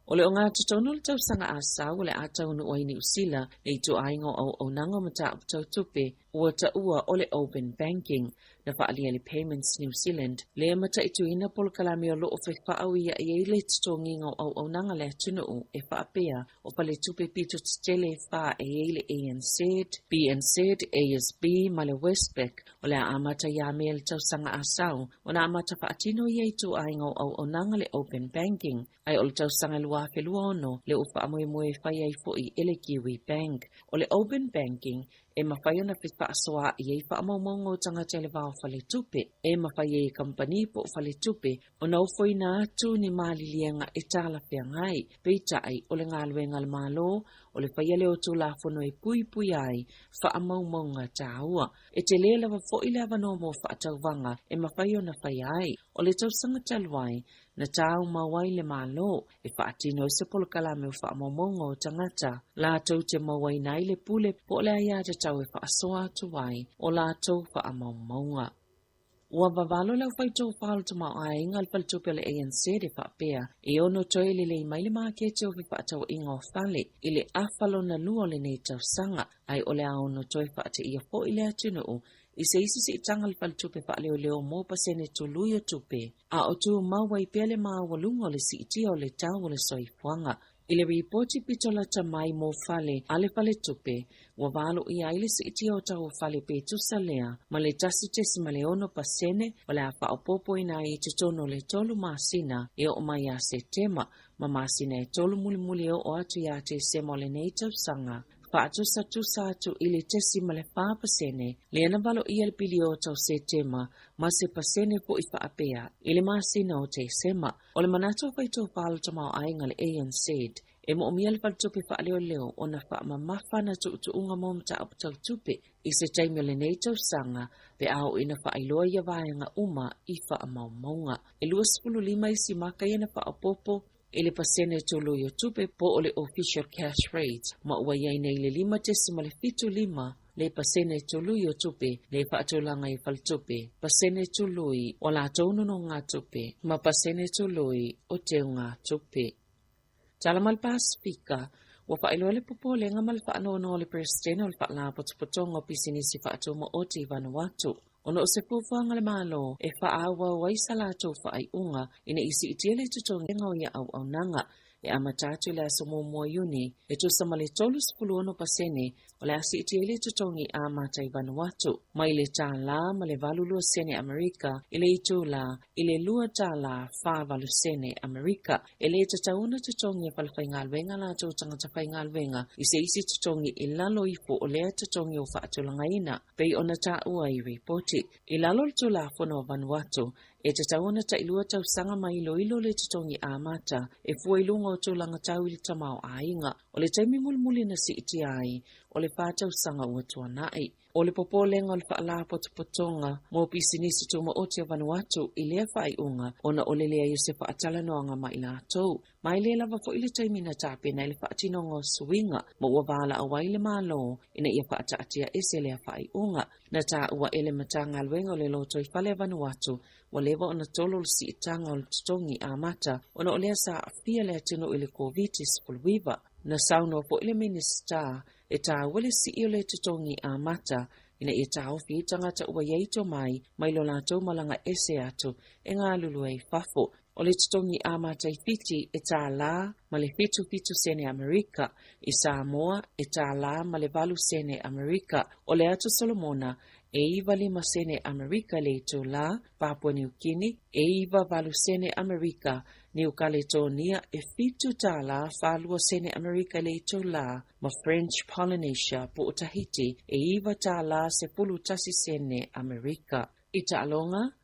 O le ogatotonu o le tausaga asau o le a taunuu ai Niu Sila le ituaiga o auaunaga o mataupu tau tupe Ua taua o le Open Banking na faaalia e le Payments New Zealand le mataituina polokalame o loo fefaauiai ai le totogiga o auaunaga a le atunuu e faapea o faletupe pito tetele e fa e i ai le ANZ, BNZ, ASB ma le Westpac o le a amata ia Me le tausaga asau ona amata faatino ia ituaiga o auaunaga le Open Banking ae o le tausaga 2026 lea ua faamoemoe e fai ai foi e le Kiwi Bank. O le Open Banking e mafai ona fefaasoaai ai faamaumauga o tagata i le va o faletupe, e mafai ai e kamupani po o faletupe ona ofoina atu ni maliliega e talafeagai. Peitai, o le galuega a le Malo, o le faia lea o Tulafono e puipuia ai faamaumauga taua. E tele lava foi le avanoa mo faatauvaga e mafai ona faia ai. O le tausaga talu ai, na tāumau ai le Malo e faatino ai se polokalame o faamaumauga o tagata latou te mauaina ai le pule po o le aiatatau e faasoa atu ai o latou faamaumauga. Ua vavalo le aufaitofā o le tamaoaiga a le faletupe o le ANZ e faapea e ono toe lelei mai le maketi o fefaatauaiga o fale i le afa lona lua o lenei tausaga, ae o le a ono toe faateia foi le atunuu i se isi siitaga a le faletupe faaleoleo mo pasene tului o tupe, a o tumau ai pea le maualuga o le siitia o le tau o le soifuaga. I le ripoti pito lata mai mo fale a le faletupe, ua valoia ai le siitia o tau o fale pe tusa lea ma le 1.6% o le a faaopoopoina ai i totonu o le tolu masina e oo mai ia Setema ma masina e tolu mulimuli e oo atu ia Tesema o lenei tausaga. Faatusatusa atu i le 0.4% lea na valoia le piliota o Setema ma se pasene foi faapea i le masina o Tesema. O le manatu o faitofā o le tamaoaiga le ANZ e moomia le faletupe faaleoleo ona faamamafa ana tuutuuga mo mataupu tau tupe i se taimi o lenei tausaga pe a oo ina faailoa ia vaega uma i faamaumauga. E 25 isi maka ia na faaopoopo i le pasene tului o tupe po o le official cash rate ma ua i ai nei le 5.75 le pasene tului o tupe le faatulaga i faletupe, pasene tului o latou nonogatupe ma pasene tului o teugatupe. Tala mai le Pasefika, ua faailoa le popolega ma le faanoanoa o le Peresetene o le Faalapotopotoga o Pisinisi Faatumaoti i Vanuatu ona o se fuafuaga a le Malo e faaauau ai sa latou faaiuga ina i siitia le totogiga o ia auaunaga e amata atu i le aso 1 Iuni e tusa ma le 36% o le a siitia ai le totogi amata i Vanuatu mai le $1 ma le 82 sene Amerika i le itula i le $2.48 sene Amerika. E le tatau ona totogi e falefaigaluega latou tagata faigaluega i se isi totogi i lalo ifo o lea totogi ua faatulagaina pei ona taua i ripoti. I lalo o le Tulafono o Vanuatu, e tatau ona tailua tausaga ma iloilo le totogi amata e fua i luga o tulaga tau i le tamaoaiga. O le taimi mulimuli na siitia ai, o le fa tausaga ua tuanai. O le popolega o le Faalapotopotoga mo Pisinisi Tumaoti o Vanuatu i lea faaiuga ona o le leai o se faatalanoaga ma i latou. Ma e le lava foi le taimi na tapena ai le faatinoga o suiga ma ua valaau ai le Malo ina ia faataatia ese lea faaiuga. Na taua e le Matagaluega o le Lotoifale a Vanuatu ua leva ona tolo le siitaga o le totogi amata ona o lea sa aafia le atunuu i le Koviti-19. Na saunoa foi le Minisita e taua le sii o le totogi amata ina ia taofi ai tagata ua i ai tomai mai lo latou malaga ese atu e galulue i fafo. O le totogi amata i Fiti e $1 ma le 77 sene Amerika, i Samoa e $1 ma le 8 sene Amerika, o le Atu Solomona e 95 sene Amerika le itulā, Papua Niu Kini e 98 sene Amerika, Niu Kaletonia e $7 42 sene Amerika le itulā, ma French Polynesia po o Tahiti e $9 11 sene Amerika. I taaloga,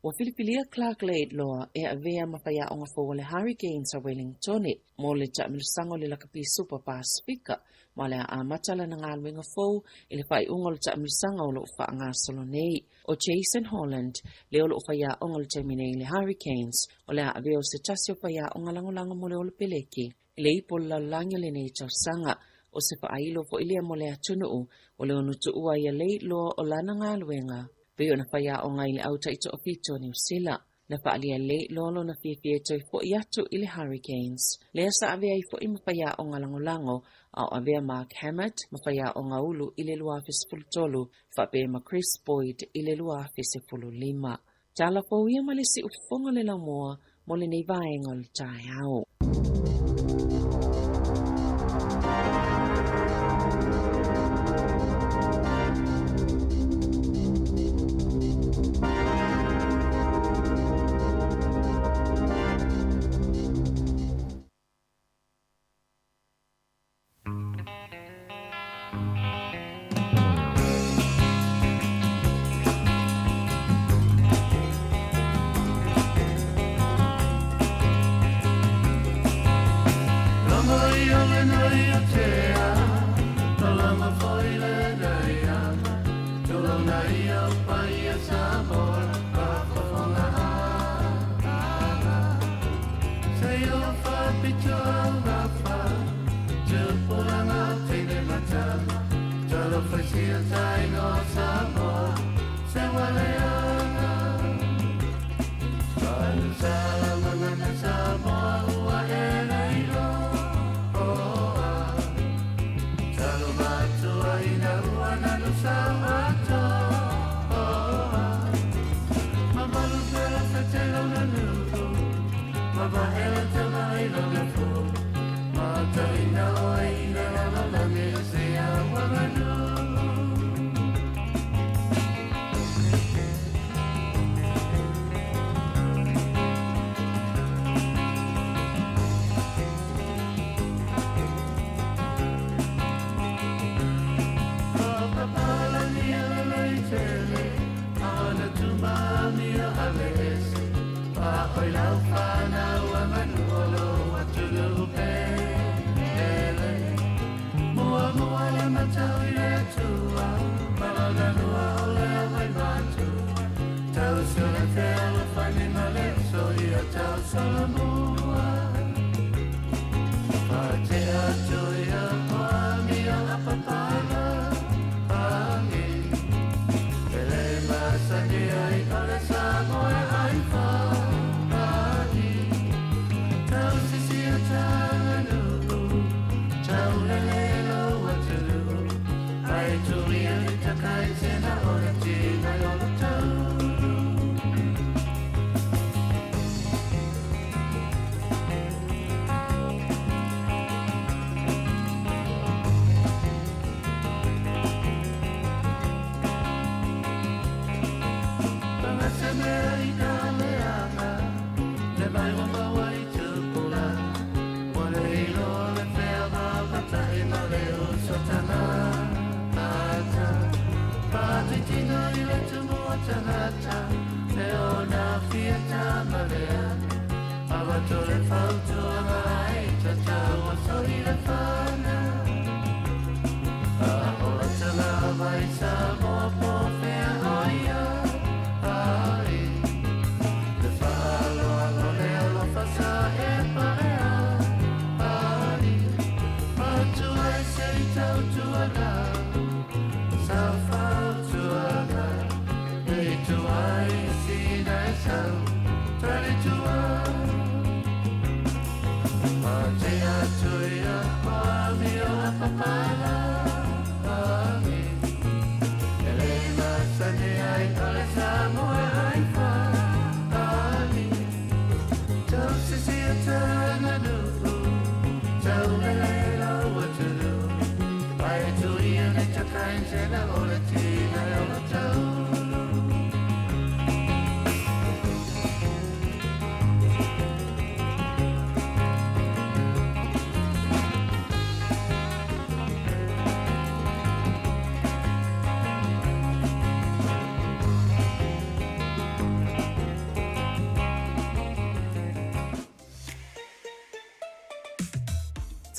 ua filifilia Clark Laidlaw e avea ma faiaoga fou o le Hurricanes a Wellingtone mo le taamilosaga o le Lakapi Supa Pasefika ma o le a amata lana galuega fou i le faaiuga o le taamilosaga o lo o faagasolo nei. ʻO Jason Holland lea o lo o faiaoga i le taimi nei i le Hurricanes, o le a avea o se tasi o faiaoga lagolago mo le Olopeleki i le ipu o le lalolagi o lenei tausaga. ʻO se faailo foi lea mo le atunuu o le ono tuua ai a Laidlaw o lana galuega pei ona faiaoga i le au taitoafitu o Niu Sila. Na faaalia lē loa lona fiafia e toe foʻi atu i le Hurricanes. Lea sa avea ai foʻi ma faiaoga lagolago a o avea Mark Hammett ma faiaoga ulu i le 2013 faapea ma Chris Boyd i le 2015. Tala fou ia ma le siufofoga o le laumua mo lenei vaega o le taeao.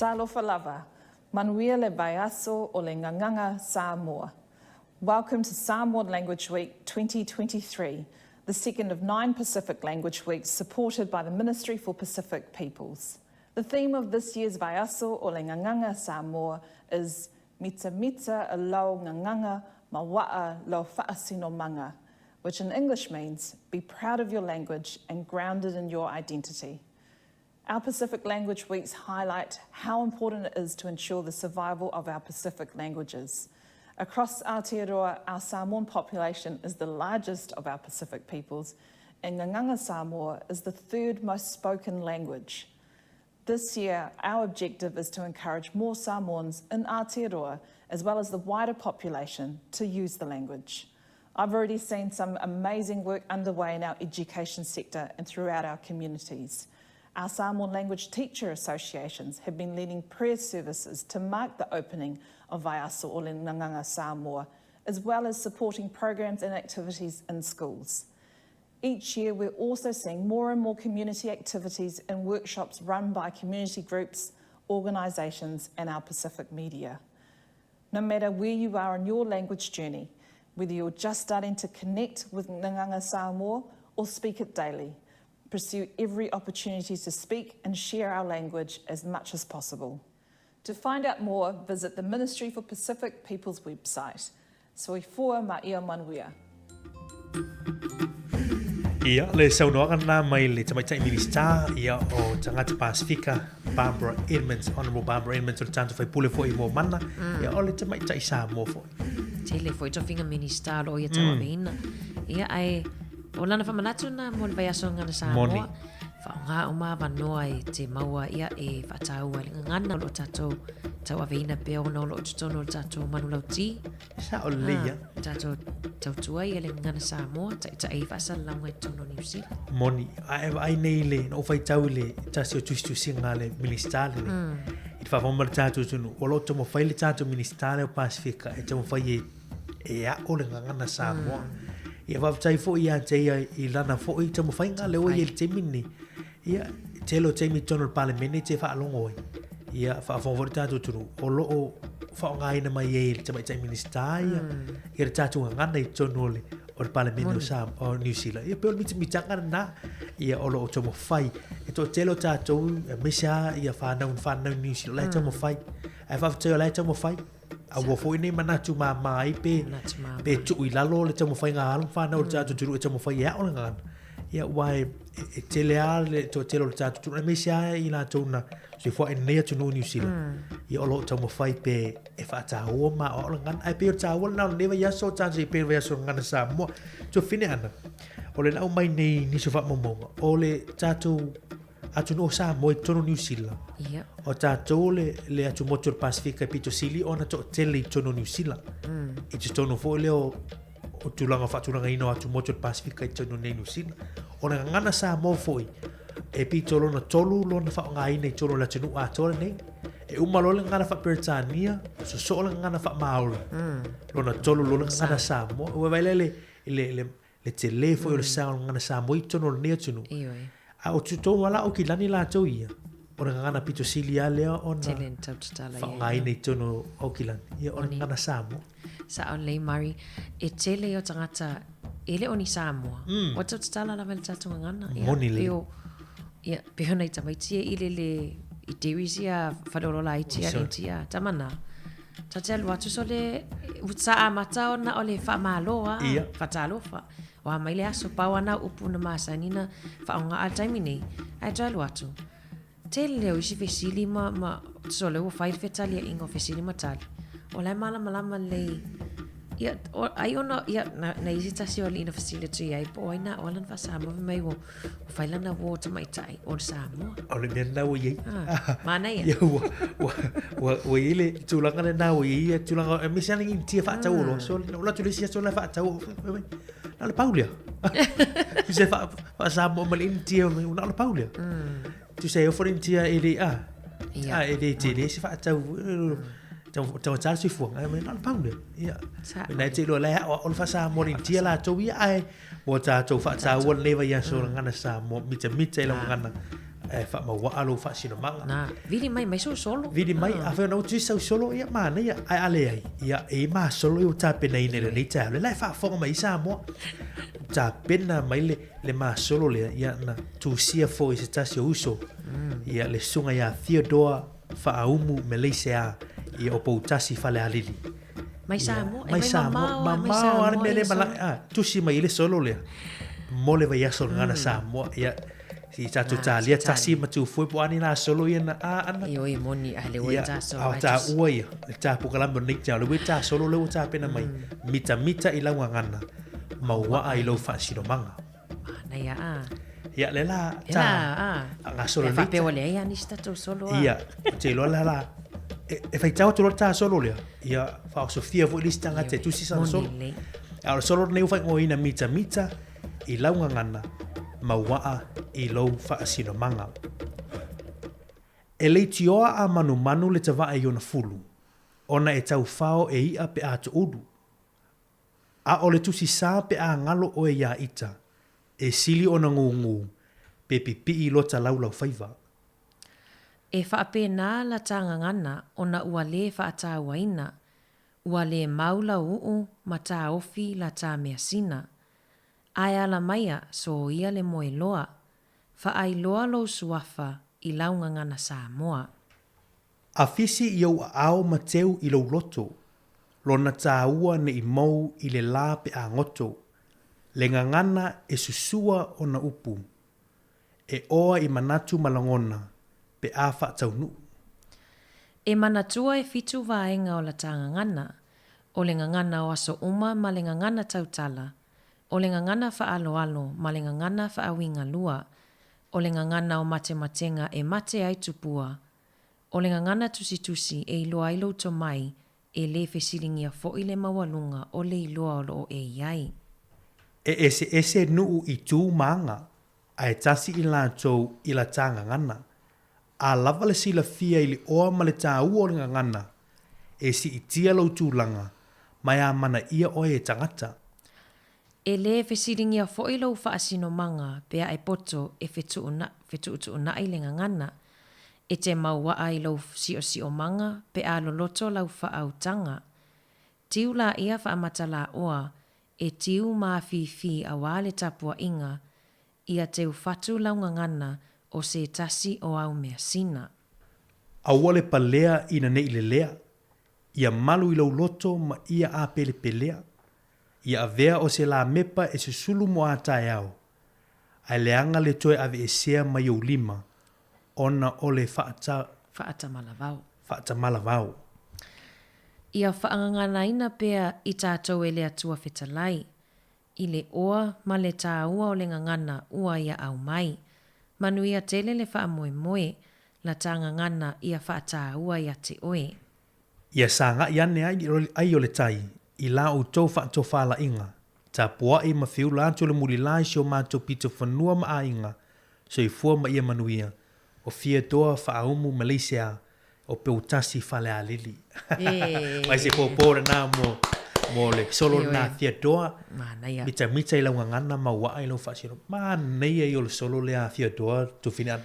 Talofa lava, manuia le vaiaso o le Gagana Samoa. Welcome to Samoan Language Week 2023, the second of nine Pacific Language Weeks supported by the Ministry for Pacific Peoples. The theme of this year's Vaiaso o le Gagana Samoa is Mitamita e lau Gagana ma waa lau Manga, which in English means be proud of your language and grounded in your identity. Our Pacific Language Weeks highlight how important it is to ensure the survival of our Pacific languages. Across Aotearoa, our Samoan population is the largest of our Pacific peoples, and Nganganga Samoa is the third most spoken language. This year, our objective is to encourage more Samoans in Aotearoa, as well as the wider population, to use the language. I've already seen some amazing work underway in our education sector and throughout our communities. Our Samoan language teacher associations have been leading prayer services to mark the opening of Vaiaso o le Nganganga Samoa, as well as supporting programs and activities in schools. Each year, we're also seeing more and more community activities and workshops run by community groups, organisations and our Pacific media. No matter where you are on your language journey, whether you're just starting to connect with Nganganga Samoa or speak it daily, pursue every opportunity to speak and share our language as much as possible. To find out more, visit the Ministry for Pacific Peoples website. Soifua ma ia manuia. Ia, le saunoaga lena mai le Tamaitai Minisita ia o Tagata Pasifika, Barbara Edmonds, Honourable Barbara Edmonds, o le tagata faipule foi mo Mana, ia o le Tamaitai Samoa foi. Tele foi tofiga Minisita o lo o ia tauaveina. Ia, ae o lana faamanatu lena mo le vaiaso gagana Samoa. Moni. Faaaoga uma avanoa e te maua ia e faataua i le gagana o lo o tatou tauaveina pea ona o lo o i totonu o le tatou manulauti. Sao lelei ia. Tatou tautua ia le gagana Samoa, taitai ai faasalalauga i totonu o Niu Sila. Moni, a e vaai nei i le, na ou faitau i le tasi o tusitusiga a le Minisita lenei, i le faafofoga mai o le tatou atunuu, o lo o taumafai le tatou Minisita lea o Pasefika e taumafai e e aʻo le gagana Samoa. Ia faafetai foi ia te ia i lana foi taumafaiga lea ua i ai i le taimi lenei. Ia, tele o taimi i totonu o le Palemene te faalogo ai. Ia, faafofoga foi le tatou atunuu, o lo o faaaogaina mai ai e le Tamaitai Minisita ia, ia le tatou gagana i totonu o le, o le Palemene o, Sa, o Niu Sila. Ia, pei o le mitamitaga lena, ia, o lo o taumafai. E toatele o tatou, aemaise lava ia fanau na fananau i Niu Sila, o la e taumafai. Ae faafetai o la e taumafai. Aua foi nei manatu māmā ai pe, pe tuu i lalo le taumafaiga a alo ma fanau o le tatou atunuu e taumafai e aʻo le gagana. Ia, aua e, e tele lava le toatele o le tatou atunuu, aemaise lava i latou na soifua i lenei atunuu i Niu Sila, ia o lo o taumafai pe e faataua ma aoao le gagana. Ae pei o le taua lena o lenei vaiaso, tatou i pei o le vaiaso o le gagana Samoa. Tuafine Ana, o le lau mai nei nisi o faamaumauga, o le tatou atunuu o Samoa i totonu o Niu Sila. Ia. O tatou le, le atumotu o le Pasifika e pito sili ona toatele i totonu o Niu Sila. I totonu foi lea o, o tulaga faatulagaina o atumotu o le Pasifika i totonu nei Niu Sila. O le gagana Samoa foi, e pito lona tolu lona faaaogaina i totonu o le atunuu atoa lenei. E uma loa le gagana faa-Peretania, sosoo le gagana faa-Māori. Lona tolu loa le gagana Samoa. Ua vaai lea le, le, le, le tele foi o le sao o le gagana Samoa i totonu o lenei atunuu. Ioe. A o totonu lava la o Aukilani latou ia, o le gagana pito sili lava lea ona Tele na tau tatala i ai. faaaogaina i totonu o Aukilani. Ia, o le gagana Samoa. Sao lelei Murray, e tele ia o tagata e le o ni Samoa, ua tau tatala lava i le tatou gagana. Ia, Moni lelei. pei o, ia, pei o nai tamaiti e i lele i Derry's ia faleoloa laiti ia India, tama na. Ta te alu atu sole, sa amata ona o le faamalo a, Ia. faatalofa. Ua mai le aso, pau ana upu na masani na faaaoga a le taimi nei, ae toe alu atu. Tele o isi fesili ma, ma, sole ua fai le fetaliaiga o fesili ma tali. O la e malamalama lelei, ia, o, ai ona, ia, na, na i se tasi o alii na fesili atu i ai, po o ai na o lana faa-Samoa, fai mai ua, Ua fai lana uō tamaitai o le Samoa. O le mea lena ua i ai. Ah, manaia. Ia, ua, ua, ua, ua i ai le tulaga lena ua i ai ia tulaga, aemaise lava le Initia faatau oloa. So, na ou alu atu i le isi aso la e faatau, fai mai, na o le pau lea. Tusa e faa, faa-Samoa ma le Initia, na o le pau lea. Tusa e ofo le Initia e le, ah, Ia. ah, e le tele se faatau, taugata le soifuaga, ai mai, na o le pau lea. Ia. Sa- Na e te iloa la e aoao le faa-Samoa le Initia latou ia, ae Ua tatou faataua lenei vaiaso o le gagana Samoa, mitamita i lau gagana e faamauaa lou faasinomaga. Na, vili mai, mai sou solo. Vili mai, afai ona utu sau solo, ia manaia, ae a leai, ia e i masolo ia ua tapenaina i lenei taeao, lea la e faafofoga mai ai Samoa. Ua tapena mai le, le masolo lea, ia na tusia foi e se tasi o uso, ia le susuga ia Theodore Faaumu Meleisea, ia o Poutasi Falealili. Mai Samoa, e mai mai Samoa, mamao lava mai mamao lava le Samoa mea ia lea e solo. malaga a, tusi mai ai le solo lea mo le vaiaso o le Gagana Samoa. Ia, si tatou Ah, talia si tasi talia. ma tufue po o a ni la solo ia na a ana. Ioe, e moni, a le ua Ia, ta solo, a o ae tusi. taua ia, le ta polokalame o lenei taeao, le ua ta solo lea ua tapena mai, mitamita i lau gagana, Mauaa mauaa i i lou faasinomaga. Manaia a. Ia, lea la Lea ta la a. faagasolo Pe a lenei faapea ta. ua leai lava nisi tatou solo a. Ia, ou te iloa la la, e, e faitau atu loa le ta solo lea, ia faaosofia foi le isi tagata e Ioe, tusi sana moni solo. lelei. A o le solo lenei ua faaigoaina mitamita i lau gagana, mauaa i lou faasinomaga. E leitioa a manumanu le tavae i ona fulu, ona e taufao e i'a pe a toulu. A o le tusi sa pe a galo oe iā ita, e sili ona gūgū pe pipii lota laulaufaiva. E faapena la ta gagana ona ua lē faatauaina, ua lē mau lau u'u ma taofi la ta measina. Ae ala maia soia le moe loa, faailoa lou suafa i lau gagana Samoa. Afisi i ou aao ma teu i lou loto, lona tāua ne i mou i le lā pe a goto, le gagana e susua ona upu, e oa i manatu ma lagona pe a faataunuu. E manatua e fitu vaega o la ta gagana, o le gagana o aso uma ma le gagana tautala, o le gagana faaaloalo ma le gagana faauigalua, o le gagana o matematega e mate ai tupua, O le gagana tusitusi e iloa ai lou tomai, e lē fesiligia foʻi le maualuga o le iloa o loo e i ai. E eseese nuu i tu ma aga, ae tasi i latou i la ta gagana. A lava le silafia i le oa ma le tāua o le gagana, e siitia lou tulaga, ma e amanaia oe e tagata. E lē fesiligia foʻi lou faasinomaga pe a e poto e fetuutuunai le gagana. E te mauaa i lou siosiomaga pe a loloto lau faautaga. Tiu laia faamatalaoa e tiu ma afifi auā le tapuaiga, ia teufatu lau gagana o se tasi o au measina. Aua le palea ina ne i lelea, ia malu i lou loto ma ia apelepelea. Ia avea o se lamepa e susulu mo a taeao, ae leaga le toe aveesea mai ou lima, ona o le faata. Faatamalavao. Faatamalavao. Ia faagaganaina pea i tatou e le Atua Fetalai, i le oa ma le tāua o le gagana ua ia aumai. Manuia tele le faamoemoe, la ta gagana ia faatāua ia te oe. Ia sagai ane ai ai o le tai i la outou faatofalaiga, tapuai ma feula atu le mulila i si o matou pito fanua ma aiga, soifua ma ia manuia, o Fiatoa Faaumu Malaysia o Poutasi Falealili. Mai se pōpō lena mo mo le solo lena Fiatoa, mitamita i lau gagana ma uaa i lau faasino. Manaia ia o le solo lea a Fiatoa Tufina.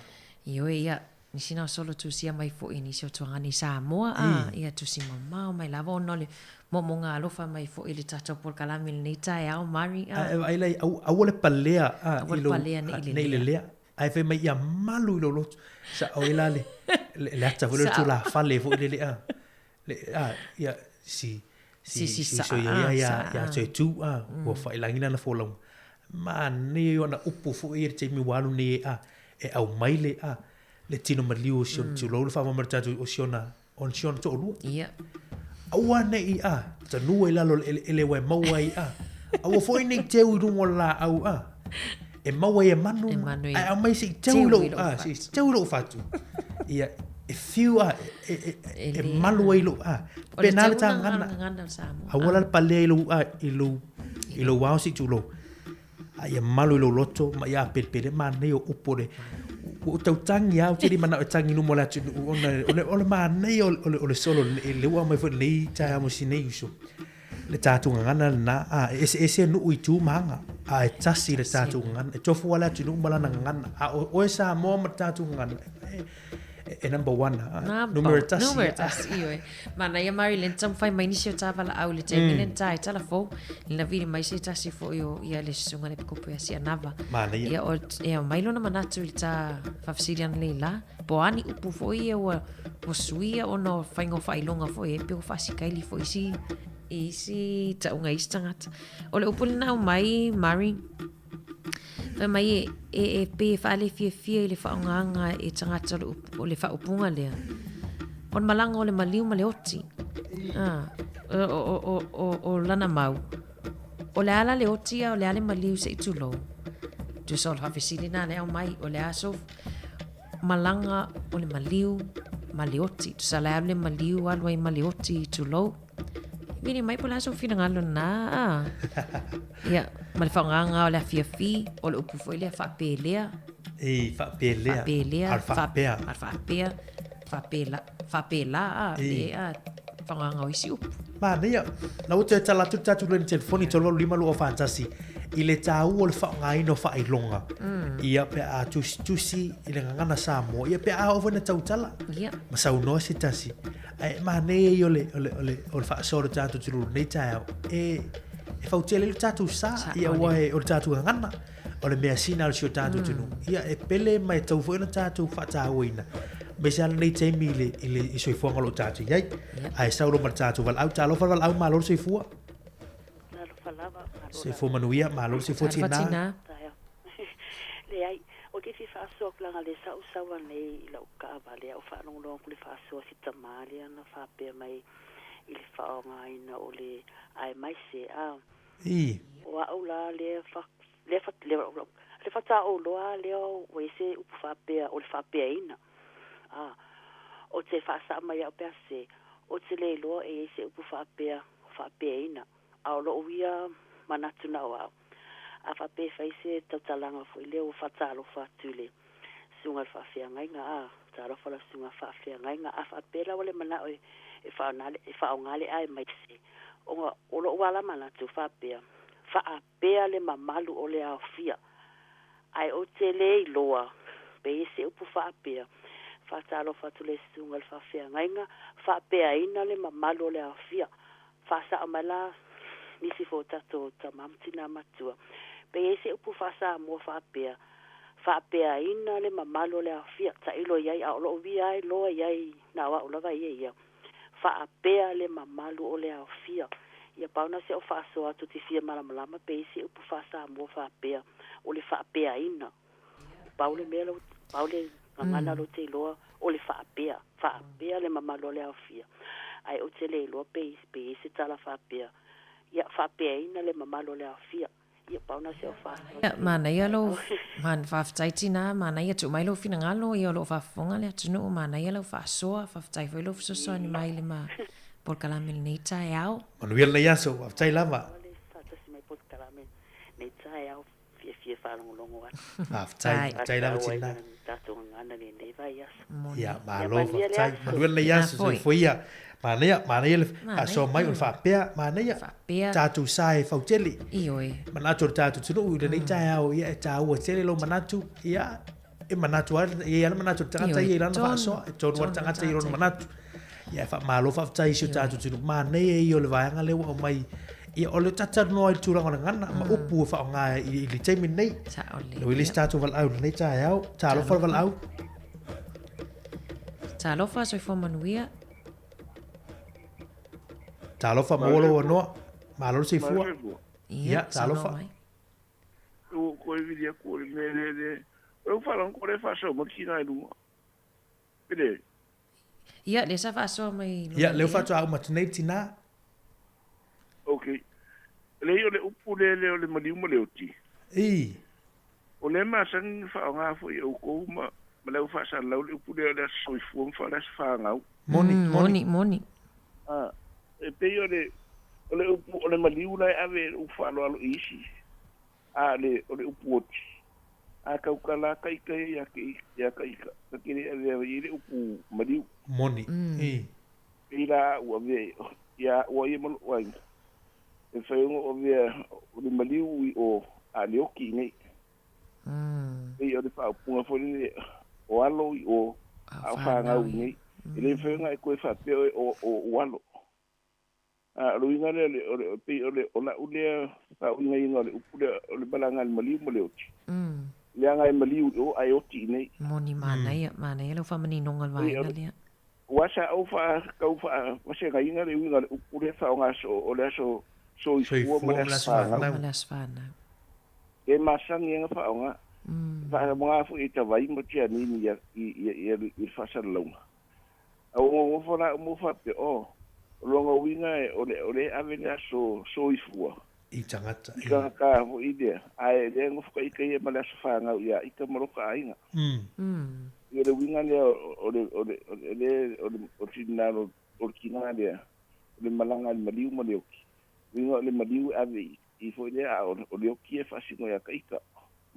Ioe, ia, nisi na o solo tusia mai foʻi i nisi o tuaga nei Samoa a, ia tusi mamao mai lava ona o le moomooga alofa mai foʻi i le tatou polokalame i lenei taeao Mari a. Ae vaai la i aua le palea a Aua le palea nei nei lelea. Ae fai mai ia malu i lou loto. Sao ai la le le ata foi lea o le tulafale foi lele a. Le a ia si si Si si saa so ia ia saa. ia toe tu a ua faailagi lana folauga. Manaia ia o ana upu foi ia i le taimi ua alu nei a e aumai le a le tino maliu o si ona tulou le faamama o le tatou o si ona o si ona toalua. Ia. Aua ne i a tanua i lalo o le eleele ua e maua ai a. Aua foi ne i teu i luga o le laau a. E maua ai e manu, E manu ae aumai se i teu i lou a, se i teu i lou fatu. Ia, e fiu a, e, e, E e le malu ai lou a. O le Pena le teuga tagana. gagana o le Samoa. Aua la le palea i lou a, i lou, i lou ao se i tulou. A ia malu i lou loto ma ia apelepele, manaia o upu o le, ua ou tautagi lava, ou te le manao e tagi i luma o le atunuu ona o le, o le manaia o le, o le solo le ua aumai foi i lenei taeao ma si nei uso. Le tatou gagana lena, a e eseese nuu i tu ma aga, a e tasi le tatou gagana. E tofu lava le atunuu ma lana gagana, a o oe Samoa ma le tatou gagana, e, e number one, a, numera tasi. Numera tasi, ioe. Manaia Marilyn, taumafai mai nisi o ta valaau i le taimi lena ta e tala fou, lena vili mai se tasi foi o ia le susuga le Pikopo ia Sianava. Manaia. Ia, o, e aumai lona manatu i le ta faafesili ana le la, po o a ni upu foi ia ua, ua suia ona o faiga o faailoga foi e, pe ua faasikaili foi isi. i isi tauga i isi tagata. O le upu lena aumai, Murray, fai mai e, e, e pei e faalefiafia i le faaaogaga e tagata o le, o le faaupuga lea. O le malaga o le maliu ma le oti. Ah, o, o, o, o, o lana mau. O le a la le oti a o le a le maliu se i tulou. Tusa o le faafesili na le aumai, o le a so malaga o le maliu ma le oti. Tusa la e alu le maliu alu ai ma le oti tulou. Vili mai po o le a sou finagalo lena, a? Ia, ma le faaaogaga o le afiafi, o le upu foi lea faapelea. Ei, faapelea. Faapelea. A o le faapea. A o le faapea. Faapela, faapela, a, le, a, faaaogaga o isi upu. Manaia. La ua toe tala atu le tatou laini telefoni 385 241 i le taua o le faaaogaina o faailoga. Ia, pe a tusitusi i le gagana Samoa, ia pe a oo foi ina tautala. Ia. Ma saunoa se tasi. Ae manaia ia o le, o le, o le, o le faasoa o le tatou tululu nei taeao, e, e fautele ai le tatou sa, ia aua e, o le tatou gagana, o le measina o si o tatou atunuu. Ia e pele ma e tatau foi ona tatou faatauaina, aemaise lava lenei taimi i le, i le i soifuaga o lo o tatou i ai. Ae sau loa ma le tatou valaau. Talofa le valaau, malo le soifua. Talofa lava, malo lava. Soifua manuia, malo le soifua Talofa tina. tina. Leai, ou te fia faasoa atu leaga lea sa ou sau anei i lau taavale a o faalogologo atu i le faasoa si tama lea na faapea mai i le faaaogaina o le aemaise a Ii. O au la lea fa lea fa lea le faatoa ou iloa lea ua i ai se upu faapea o le faapeaina a ou te faasao mai au pe a se ou te le iloa e i ai se upu faapea faapeaina A o lou ia manatu na o au, a faapea e fai se tautalaga foi lea ua faatalofa atu i le susuga i le faafeagaiga, a, talofa lau susuga faafeagaiga, a faapea la ua le manao e, e faaaoga le aemaise, ona o lou ala manatu faapea, faapea le mamalu o le aofia. Ae ou te le iloa pe i ai se upu faapea, faatalofa atu i le susuga i le faafeagaiga, faapeaina le mamalu o le aofia. Faasao mai la nisi foi o tatou tama ma tina matua, pe i ai se upu faa-Samoa faapea, faapeaina le mamalu o le aofia, tailo i ai, a o lou via ai loa i ai na o au lava ia ia, faapea le mamalu o le aofia. Ia pau na se o faasoa atu te fia malamalama pe i ai se upu faa-Samoa faapea, o le faapeaina. Pau le mea lau, pau le gagana lou te iloa o le faapea, faapea le mamalu o le aofia. Ae ou te le iloa pe, pe i ai se tala faapea, ia faapeaina le mamalu o le aofia. Ia pau na se o faasoa Ia, manaia lou, man, faafetai tina, manaia, tuu mai lou finagalo, ia o lo o faafofoga le atunuu, manaia lau faasoa, faafetai foi lou fesoasoani mai i le ma polokalame i lenei taeao. Manuia lenei aso, faafetai lava. Faatasi mai polokalame lenei taeao. Fiafia faalogologo atu. Faafetai, faafetai lava tina. Tatou gagana lenei vaiaso. Ia, malo, faafetai. Manuia lenei aso, soifua ia. Manaia, manaia le faasoa mai o le faapea, manaia. Faapea. Tatou sa e fautele. Ioe. Manatu o le tatou atunuu i lenei taeao, ia e taua tele lou manatu, ia e manatu lava, e i ai lava le manatu o le tagata ia i lana faasoa, e tonu lava le tagata i lona manatu. Ia e faamalo faafetai i si o tatou atunuu. Manaia ia o le vaega lea ua aumai. Ia o le talanoa i le tulaga o le gagana ma upu e faaaoga i le taimi lenei. Saole. E le isi tatou valaau i lenei taeao. Talofa le valaau. Talofa, soifua manuia. Talofa, maua lou avanoa. Malo le soifua. Ia, talofa. Ua koe vili aku o le mea lea lea. O lau faalogo ko le faasoa mai tina i luga. Pele. Ia, lea sa faasoa mai i luga. Ia, lea ua faatoa uma atu nei le tina. Ok. Leai o le upu lea lea o le maliu ma le oti. Ii. O lea masani na faaaoga foi e outou ma ma le au faasalalau le upu lea o le aso soifua ma le aso fanau. Moni, moni. Moni, moni. A, e pei o le o le upu o le maliu la e ave e upu faaaloalo i isi. A le o le upu oti. A tautala lava ita ia ia te ia ta ita, ta te le avea ai i le upu maliu. Moni, ii. Pei la a'u avea ia a'u a ia ma lo'u aiga, e mafai ona ou avea o le maliu i o a le oti i nei. Pei o le faaupuga foi lele o alo i o a o fanau i nei. E le mafai ona e toe faapea oe o o alo. A o le uiga lea, o le, pei o le, o la'u lea faauigaina o le upu lea, o le malaga a le maliu ma le oti. Leaga e maliu i o ae oti i inei. Moni, manaia, manaia lau faamaninoga o le vaega lea. Aua sa ou tau faavasegaina le uiga o le upu lea e faaaoga soo o le aso soifua ma le aso fanau. E masani ai ona faaaoga. E faaaoga foi e Tavai ma Tianini i le faasalalauga. A ua nonofo la uma faapea, oh, o lona uiga o lea e ave le aso soifua i tagata, i tagata foi lea, ae lea e nofo ka ita ia ma le aso fanau ia ita ma lota aiga. Ia o le uiga lea o le o le o le o le o le finagalo o le tina lea, o le malaga a le maliu ma le oti. Uiga o le maliu e ave i i foi lea, a o le oti e faasino ia ka ita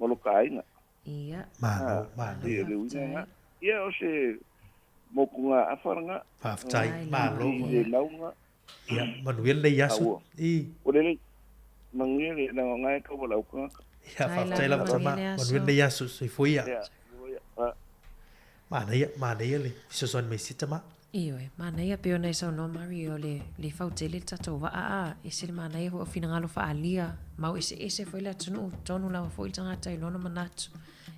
ma lota aiga. Ia. Malo, malo. Ia, o le uiga lena. Ia, o se motugaafa lena. Faafetai, malo. I le lauga. Ia, manuia lenei aso. I. Ua lelei. Manuia le laga e tau valaau tagata. Ia, faafetai lava tama. Manuia lenei aso. Soifua ia. Ia, soifua ia. Manaia, manaia le fesoasoani mai se tama. Ioe, manaia pei ona e saunoa Mari o le le fautele le tatou vaa a ese le manaia foi o finagalo faaalia mau eseese foi le atunuu tonu lava foi le tagata i lona manatu.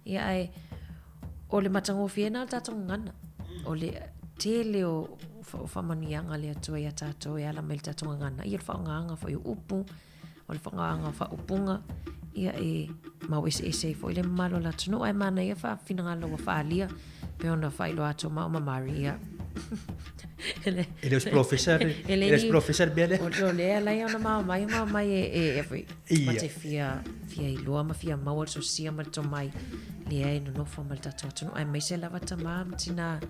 Ia ae o le matagofie na o le tatou gagana. O le tele o faamanuiaga a le Atua ia tatou e ala mai le tatou gagana. Ia o le faaaogaga foi o upu, o le faaaogaga o faaupuga, ia e mau eseese ai foi le mamalu o le atunuu. Ae manaia faafinagalo ua faaalia pei ona faailoa atu ma ma Mari, ia. E le o se polofesa le, e le o se polofesa le mea lea. O lea la ia ona maomai maomai e foi. Ma te fia, fia iloa ma fia maua le sosia ma le tomai lea e nonofo ma le tatou atunuu aemaise lava tamā ma tinā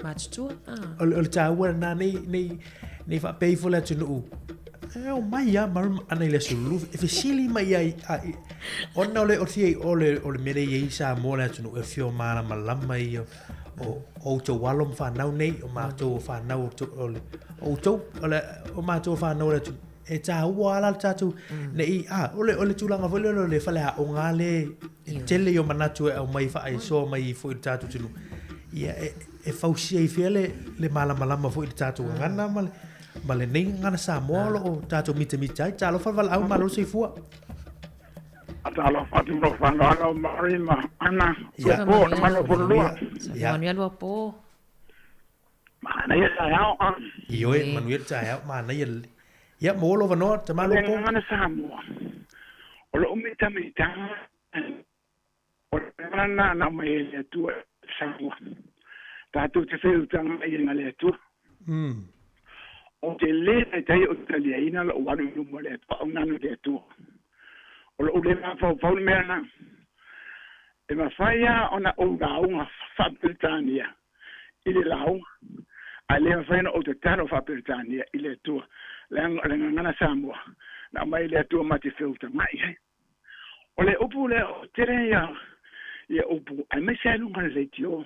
matutua. Ah. O le tāua lena nei, nei, nei faapea ifo le atunuu, e omai a ma ana i le aso lulu, e fesili mai ai, a, i, ona o le, o le, o le, o le mea lea e i ai Samoa le atunuu, e fia malamalama ia, o outou alo ma fanau nei, o matou o fanau o, o, le, o outou, o, le, o matou o fanau o le atunuu, e tāua ala le tatou, ne i, a, o le, o le tulaga foi lea o le faleaoga le, e tele i o manatu e aumai faaesoa mai foi i le tatou atunuu. Ia, e, e fausia i fea le, le malamalama foi i le tatou gagana ma le, ma lenei gagana Samoa o lo o tatou mitamita ai. Talofa le valaau, malo le soifua. Talofa atu ma lou faaaloalo Mari ma Ana, Ia. Luapo, na malo Pololua. Ia. Manuia Luapo. Manaia taeao. Ioe, manuia le taeao, manaia lelei. Ia, maua lou avanoa, tama O le Luapo. gagana Samoa, o lou mitamitaga, o le gagana lena na aumai e le Atua i Samoa. Tatou te feutagai ai ma le Atua. Ou te lē taitai ou te taliaina lo'u alu i luma o le Atua, au nanu i le Atua. O lo'u lē mafaufau le mea lena. E mafai lava ona ou lauga faa-Peretania i le lauga, ae le mafai ona ou tatalo faa-Peretania i le Atua, leaga o le gagana Samoa na aumai e le Atua ma te feutaga'i ai. O le upu lea, o tele ia ia upu, aemaise lava i luga o le leitio.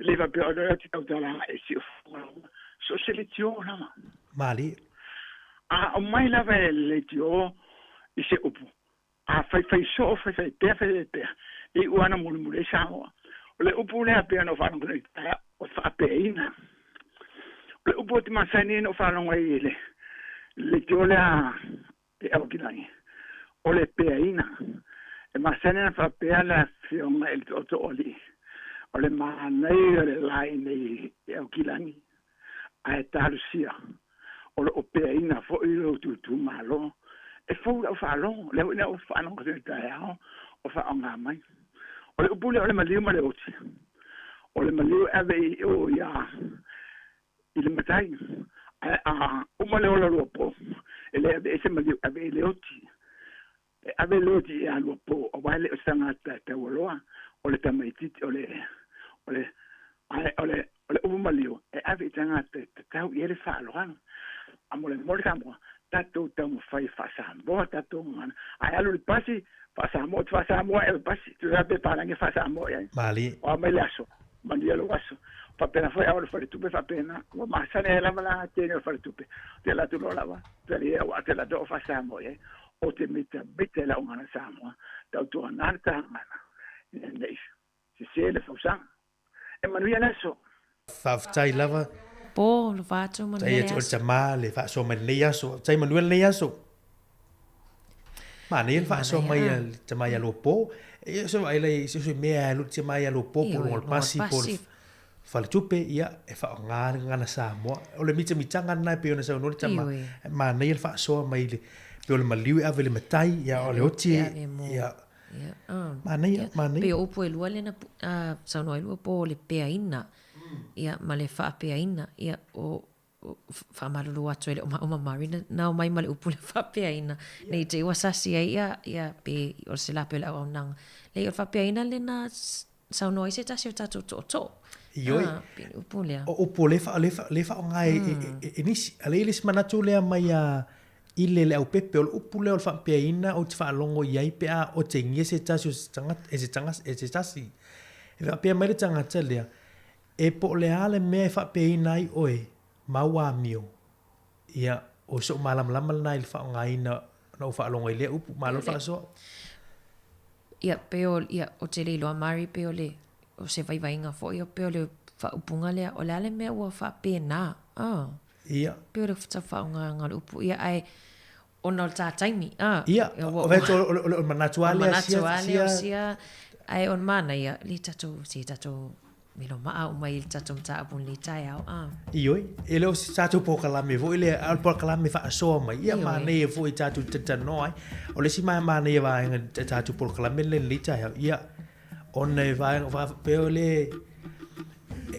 E le faapea o lea ou te tautala agai i Siufofoga, so o se leitio lava. Malie. A aumai lava e le leitio i se upu, a faifai soo, faifai pea, faifai pea, e iu lava ina mulimuli ai Samoa. O le upu lea pei ona ou faalogo nei i taeao, o le faapeaina. O le upu ou te masani ai na ou faalogo ai i le leitio lea e Aukilagi, o le peaina. E masani ona faapea le afioga i le Tootooalii, o le manaia o le la iinei i Aukilagi, ae talosia o lo o peaina foi lou tutumalo. E fou lau faalogo, lea foi na ou faalogo atu i le taeao o faaaoga mai. O le upu lea o le maliu ma le oti. O le maliu e ave i o ia i le matai, ae a uma le ola luapo, e le ave ai se maliu, e ave i le oti. E ave le oti ia luapo, aua e le o se tagata e taualoa, o le tamaitiiti, o le, o le, ae o le, o le upu maliu, e ave i tagata e tatau i ai le faaaloalo. A mo le mo le Samoa, tatou taumafai e faa-Samoa tatou gagana. Ae alu i le pasi, faa-Samoa, ou te faa-Samoa ea i le pasi, tusa pe palagi e faa-Samoa i ai. Malie. O a mai le aso, manuia lou aso. Faapena foi a o le faletupe faapena. Ua masani ai lava la teine o le faletupe. Te alu atu loa lava, tali ea ua te alu atu o faa-Samoa i ai. Ou te mitamita i lau gagana Samoa, tautuana le ta gagana, ina ne i sese le fausaga. E manuia le aso. Faafetai lava. Po, lofa atu manuia le aso. Faafetai atu o le tama le faasoa mai lenei aso. Faafetai manuia lenei aso. Manaia le faasoa mai a le tama ia Lopo. E so ai lai se se mea alu te mai ia Lopo po luga o le pasi po le. Faletupe, ia, e faaaoga le gagana Samoa. O le mitamitaga lena e pei ona saunoa le tama, e manaia le faasoa mai le, pei o le maliu e ave i le matai, ia, o le oti e, ia, manaia, manaia. Pei o upu e lua lea na saunoa ai lua po o le peaina, ia, ma le faapeaina, ia, o, faamalulu atu e le o maua ma Mari na omai ma le upu lea faapeaina, ne i te i ua sasi ai ia, ia pe o se lape o le auaunaga. Leai, o le faapeaina lea na saunoa ai se tasi o tatou tootoo. Ioe. Ah, pei o le upu lea. O upu lea lea faaaoga e nisi. A lea i le isi manatu lea mai a i le Leaupepe, o le upu lea o le faapeaina ou te faalogo i ai pe a otegia se tasi o se tagata, e se tagata, e se tasi. E faapea mai le tagata lea, E po o le a le mea e faapeaina ai oe ma au amio, ia, o soʻu malamalama lena i le faaaogaina na ou faalogo ai i lea upu, malo le faasoa. Ia, pei o, ia, ou te le iloa Mari pei o le, o se vaivaiga foi, pei o le faaupuga lea, o le a le mea ua faapena, ah. Ia. Pei o le tau faaaogaina o le upu, ia, ae ona o le tā taimi, ah. Ia, o fai atu o le manatu lava lea sia, sia. O le manatu lava lea o sia, ae o le manaia, le tatou, se tatou melo maa uma i le tatou mataupu i lenei taeao, ah. Ioe, e le o se tatou polokalame foi lea, a o le polokalame faasoa mai, ia manaia foi tatou te talanoa ai. O le isi manaia vaega i le tatou polokalame lenei i lenei taeao, ia, ona e vaega faapea o le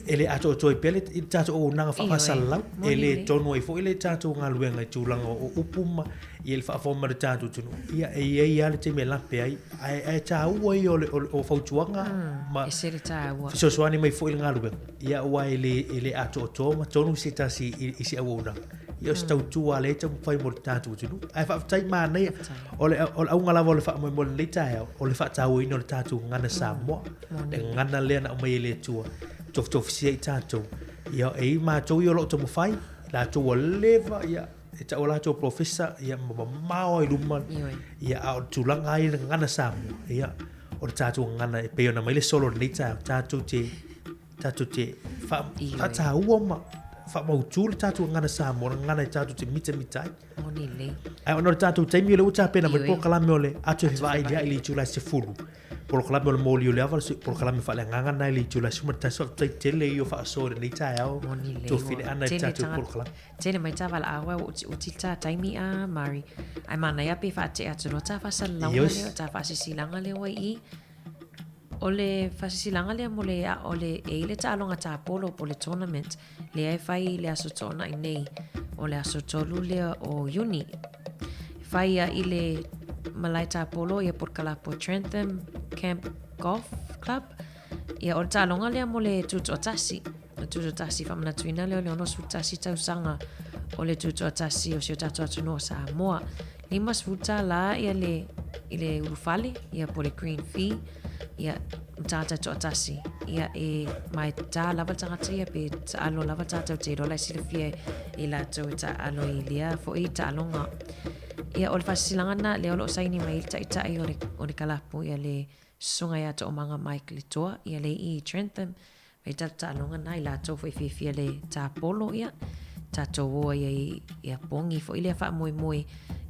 e le atoatoa ai pea le tatou auaunaga faafaasalalau, e le tonu ai foi le tatou galuega i tulaga o upu ma ia le faafofoga mai o le tatou atunuu. Ia, e i ai lava le taimi e lape ai, ae taua ia o fautuaga ma ese le taua. Fesoasoani mai foi i le galuega, ia aua e le atoatoa ma tonu se tasi i se auaunaga. Ia o se tautua a lea e taumafai mo le tatou atunuu. Ae faafetai manaia. O le auga lava o le faamoemoe i lenei taeao, o le faatauaina o le tatou gagana Samoa. Le gagana lea na aumai e le Atua, tofitofisia i tatou. Ia, e i matou ia o lo o taumafai, latou ua leva, ia, e tau latou polofesa, ia, ma mamao ai luma, ia, a o le tulaga ai le gagana Samoa, ia, o le tatou gagana e pei ona aumai le solo i lenei taeao, tatou te, tatou te faataua ma faamautu le tatou gagana Samoa, le gagana e tatou te mitamita ai. Moni lelei. Ae ona o le tatou taimi o lea ua tapena mai polokalame o le Ato e Fevaai i le itula e 10. Polokalame o le moli o le ava, polokalame faaleagaga lena i le itula e 11. Faafetai tele i o faasoa i lenei taeao. Moni lelei. Tofile ana i le tatou polokalame. Tele mai tā valaau ua utiuti le tā taimi a Mari. Ae manaia pe faatea atu loa tā faasalalauga lea, tā faasisilaga lea ua i i. O le faasisilaga lea mo le o le e i le taaloga tapolo po o le tournament lea e fai i le Aso Toonai nei, o le aso 3 lea o Iuni. E fai ia i le malae tapolo ia po o le kalapu o Trentham Camp Golf Club. Ia o le taaloga lea mo le tutoatasi. O le tutoatasi faamanatuina lea o le 61 tausaga o le tutoatasi o si o tatou atunuu o Samoa. $50 ia le, i le ulufale, ia po o le green fee, ia ma tagata toatasi. Ia e ma e tā lava le tagata ia pe taalo lava tātou te iloa la e silafia e latou e taalo i lea foi taaloga. Ia o le faasilasilaga lena lea o lo o saini mai ai le taitai o le, o le kalapu ia le Susuga ia Toomaga Mike Letoa ia le i Trentham Mai tatou taaloga na i latou foi fiafia le tapolo ia tatou o ai ai ia pogi foi lea faamoemoe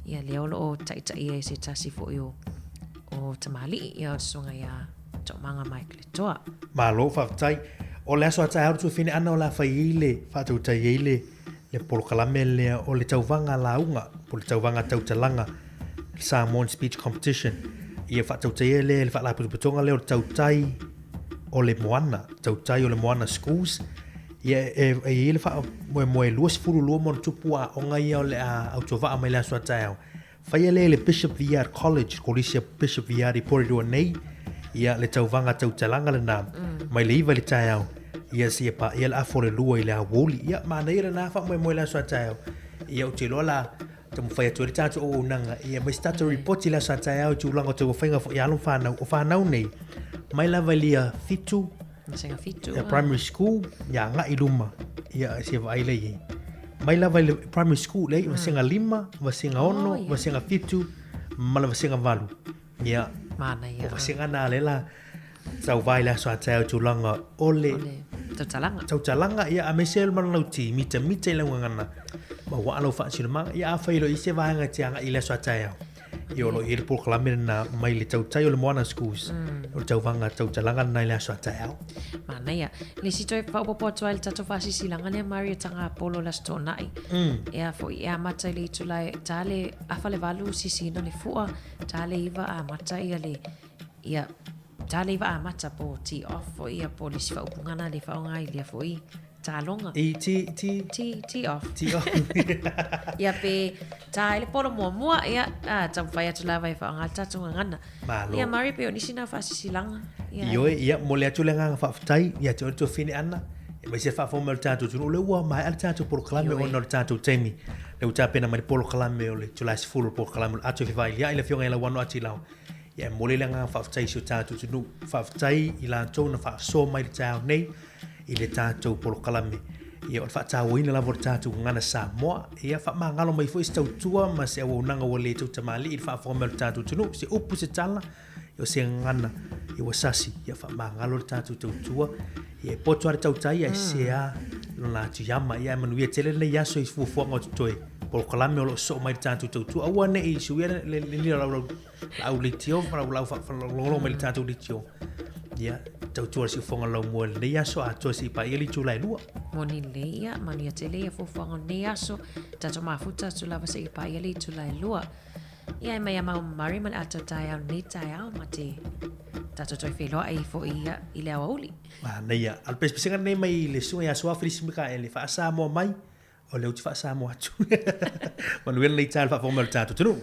ia lea o lo o taitaia e se tasi foi o o tamalii ia o le susuga ia Toomaga Mike Letoa. Malo faafetai. O le aso a taeao le tuafine ana o le a fai ai le faatautai ai le le polokalame lea o le tauvaga lauga po o le tauvaga tautalaga Samoan Speech Competition. Ia faatautaia lea e le faalapotopotoga lea o le Tautai o le Moana, Tautai o le Moana Schools. Ia e i ai le faamoemoe 22 ma ona tupu aoga ia o le a autovaa mai le aso a taeao. Faia lea i le Bishop Viard College, Kolisi a Bishop Viard i Porirua nei, ia le tauvaga tautalaga lena, mai le 9 i le taeao, ia seia paia le afa o le 2 i le aoauli. Ia, manaia lena faamoemoe i le aso a taeao. Ia, ou te iloa la, taumafai atu ai le tatou auaunaga, ia aumai se tatou report i le aso a taeao i tulaga o taumafaiga foi a alo ma fanau. O fanau nei, mai lava i le year 7, Vasega 7, ia primary school, ia agai i luma, ia se vaai lea i ai. Mai lava i le primary school, lea, vasega 5, vasega 6, vasega 7, ma le vasega 8. Ia, Manaia. o vasega na lea la tauva i le aso a taeao i tulaga o le Tautalaga. Tautalaga, ia, aemaise le manulauti, mitamita i lau gagana, ma ua lau faasinomaga. Ia, afai e le o i ai se vaega e te agai i le aso a taeao. Ia o lo o i ai le polokalame lena mai le tautai o le Moana Schools. O le tauvaga tautalaga lena i le aso a taeao. Manaia. Le isi toe faaopoopo atu ai le tatou faasilasilaga lea Maria Tagapolo i le Aso Toonai. E a foi, e amata i le itula e ta le afa le valu sisiina o le fua, ta le iva amata ia le, ia, ta le iva amata po tee off foi ia po o le isi faaupuga lena le faaaoga i lea foi taloga. I tee, tee? Tee, tee off. Tee off. Ia pe tā ai le polo muamua, ia, a, taumafai atu lava e faaaoga le tatou gagana. Malo. Ia, Murray, pei o nisi na faasilasilaga. Ia, Ioe, ia, momoli atu le agaga faafetai ia te oe le tuafafine Anna, aemaise le faafofoga mai o le tatou atunuu. O lea ua maea le tatou polokalame Ioe. ona o le tatou taimi. Lea ua tapena mai le polokalame o le Julai 10, le polokalame o le Ato e Fevailia'i, le Afioga ia Lauano Atilao. Ia, e momoli le agaga faafetai i si o tatou atunuu. Faafetai i latou na faasoa mai i le taeao nei i le tatou polokalame. Ia, o le faatauaina lava o le tatou gagana Samoa. Ia, faamagalo mai foi se tautua ma se auaunaga ua le tautamalii i le faafofoga mai o le tatou atunuu. Se upu, se tala, ia, o se gagana, ia ua sasi. Ia, faamagalo le tatou tautua. Ia, e poto lava le tautai ae sese lava lona atiama. Ia, ae manuia tele lenei aso i fuafuaga o totoe polokalame o lo o sosoo mai i le tatou tautua. Aua ne i suia le lau lau leitio ma lau lau faalogologo mai le tatou leitio. Ia, tautua le siufofoga laumua i lenei aso atoa seia paia le itula e lua. Moni lelei ia, manuia tele ia fuafuaga o lenei aso, tatou mafuta atu lava seia paia le itula e lua. Ia e mai a mau Murray ma le atoa taeao lenei taeao ma te tatou toe feiloai foi ia i le aoauli. Manaia. A o le pesepesega lenei mai le susuga ia Soa Felisi Mikaele, faa-Samoa mai, O lea ou te faa-Samoa atu. Manuia lenei taeao i le faafofoga mai o le tatou atunuu.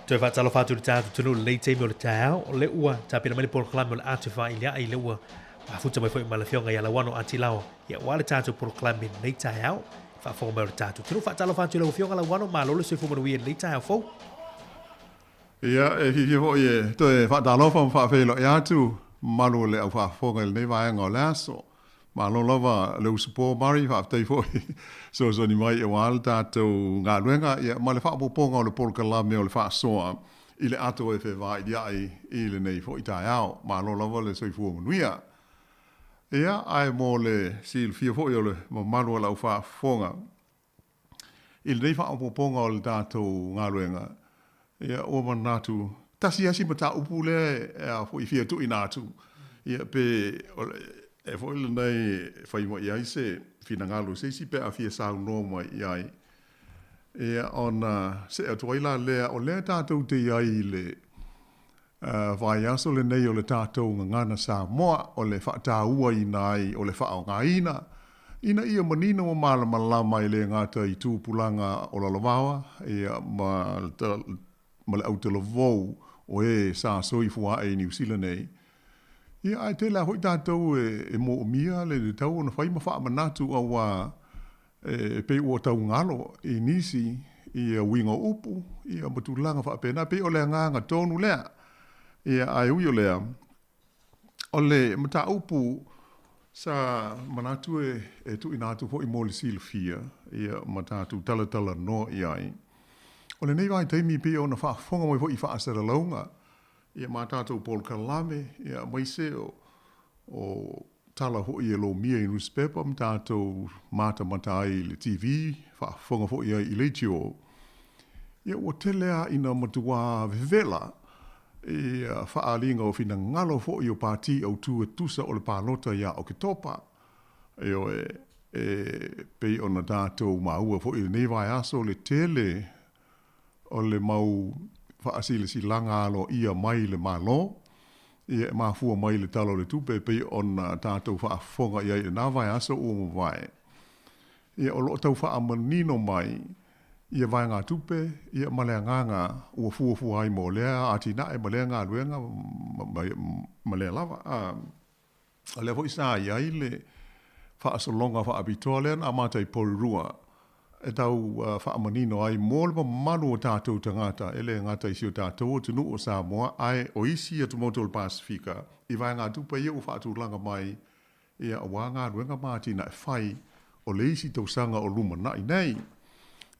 Toe faatalofa atu i le tatou atunuu i lenei taimi o le taeao, o lea ua tapena mai le polokalame o le atu e faailiai, lea ua mafuta mai foi ma le afioga ia Lauano Atilao, ia aua le tatou polokalame i lenei taeao. Faafofoga mai o le tatou atunuu. Faatalofa atu i lau afioga Lauano, malo le soifua manuia i lenei taeao fou. Ia, e fiafia foi e toe faatalofa ma faafeiloai atu mamalu o le au faafofoga i lenei vaega o le aso. Malo lava le usupo Murray, faafetai foi fesoasoani mai aua le tatou galuega ia ma le faaopoopoga o le polokalame o le faasoa i le ato e fevailiai i lenei foi taeao. Malo lava le soifua manuia. Ia, ae mo le silafia foi o le mamalu o le au faafofoga i lenei faaopoopoga o le tatou galuega, ia ua manatu, tasi lava si mataupu lea e a foi fia tuuina atu, ia pe e foi lenei e fai mai i ai se finagalo i se isi pe a fia saunoa mai i ai, ia ona see atu ai la lea, o lea tatou te i ai i le vaiaso lenei o le tatou Gagana Samoa, o le faatauaina ai o le faaaogaina ina ia manino ma malamalama e le gata i tupulaga o lalovaoa ia ma le autalavou o e sa soifua ae i Niu Sila nei. Ia ae tele lava foi tatou e moomia le tatau ona fai ma faamanatu aua E pei ua tau galo i nisi ia uiga o upu ia ma tulaga faapena, pei o le agaga tonu lea. Ia, ae ui o lea, o le mataupu sa manatu e tuuina atu foi mo le silafia ia ma tatou talatalanoa i ai, o lenei vaitaimi pei ona faafofoga mai foi i faasalalauga ia ma tatou polokalame ia aemaise o tala foi e lomia i nusipepa ma tatou matamata ai i le TV, faafofoga foi ai i leitio, ia ua tele lava ina matuā vevela ia faaaliga o finagalo foi o pati autū e tusa o le palota ia Oketopa. Ioe, e pei ona tatou maua foi i lenei vaiaso le tele o le mau faasilasilaga aloaia mai le Malo, ia e mafua mai i le Tala o le Tupe e pei ona tatou faafofoga i ai i lena vaiaso ua mavae. Ia o lo o tau faamanino mai ia vaegatupe ia ma le agaga ua fuafua ai mo lea atinae ma lea galuega ma lea lava. O lea foi sa i ai le faasologa faapitoa lea na amata i Porirua e tau faamanino ai mo le mamalu o tatou tagata, e le gata i si o tatou atunuu o Samoa, ae o isi atumotu o le Pasefika i vaegatupe ia ua faatulaga mai ia aua galuega ma atinae fai o le isi tausaga o lumanai nei.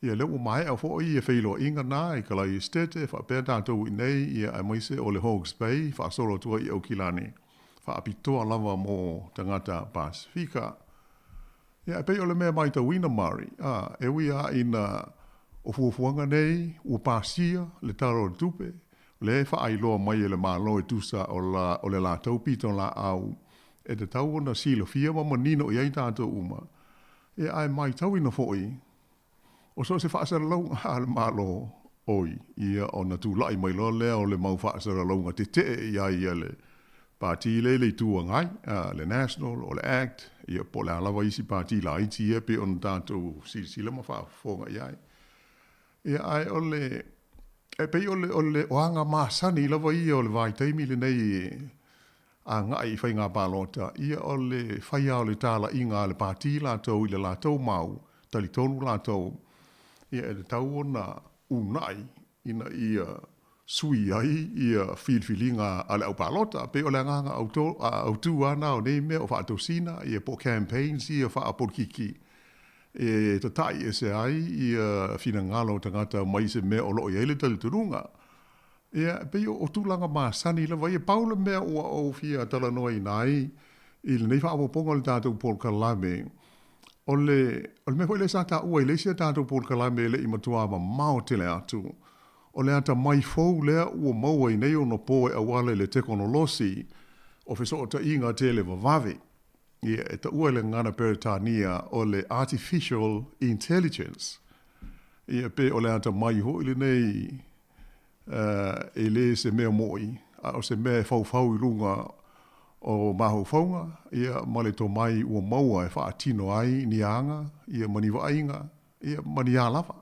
Ia lea ua maea foi ia feiloaiga na i Kalai Estate faapea tatou i inei ia aemaise o le Hawke's Bay faasolo atu ai i Aukilani. faapitoa lava mo tagata Pasefika. Ia, e pei o le mea maitauina Murray, a, e ui lava ina o fuafuaga nei ua pasia le Tala o le Tupe, o lea e faailoa mai e le Malo e tusa o la, o le latou pitolaau e tatau ona silafia ma manino i ai tatou uma. Ia, ae maitauina foi, O so o se faasalalauga a le Malo, oi, ia ona tulai mai loa lea o le mau faasalalauga tetee i ai ia le Pati lea i le Itu Agai, le National, o le Act, ia po o le a lava isi Pati laiti ia e pei ona tatou silasila ma faafofoga i ai. Ia ae o le, e pei o le, o le, o aga masani lava ia o le vaitaimi lenei e agai i faiga palota, ia o le fai lava o le talaiga a le pati latou i le latou mau, talitonu latou, ia e tatau ona uunai ina ia sui ai ia filifiliga a le aupalota. E pei o le agaga autu lava na o nei mea o faatosina, ia po o campaigns ia faapolikiki e tatai ese ai ia finagalo o tagata mai se mea o lo o i ai le talitonuga. Ia, e pei o tulaga masani lava ia. Pau le mea ua ou fia talanoaina ai i lenei faaopoopoga o le tatou polokalame, o le, o le mea foi lea sa taua i le isi a tatou polokalame e le i matua mamao tele atu, o le atamai fou lea ua maua i nei onopo e auala i le tekonolosi o fesootaiga televavave. Ia, e taua i le gagana Peretania o le artificial intelligence. Ia, pe o le atamai foi lenei e le se mea moʻi, a o se mea e faufau i luga o mafaufauga, ia, ma le tomai ua maua e faatino ai ni aga, ia, ma ni vaaiga, ia, ma ni a lava.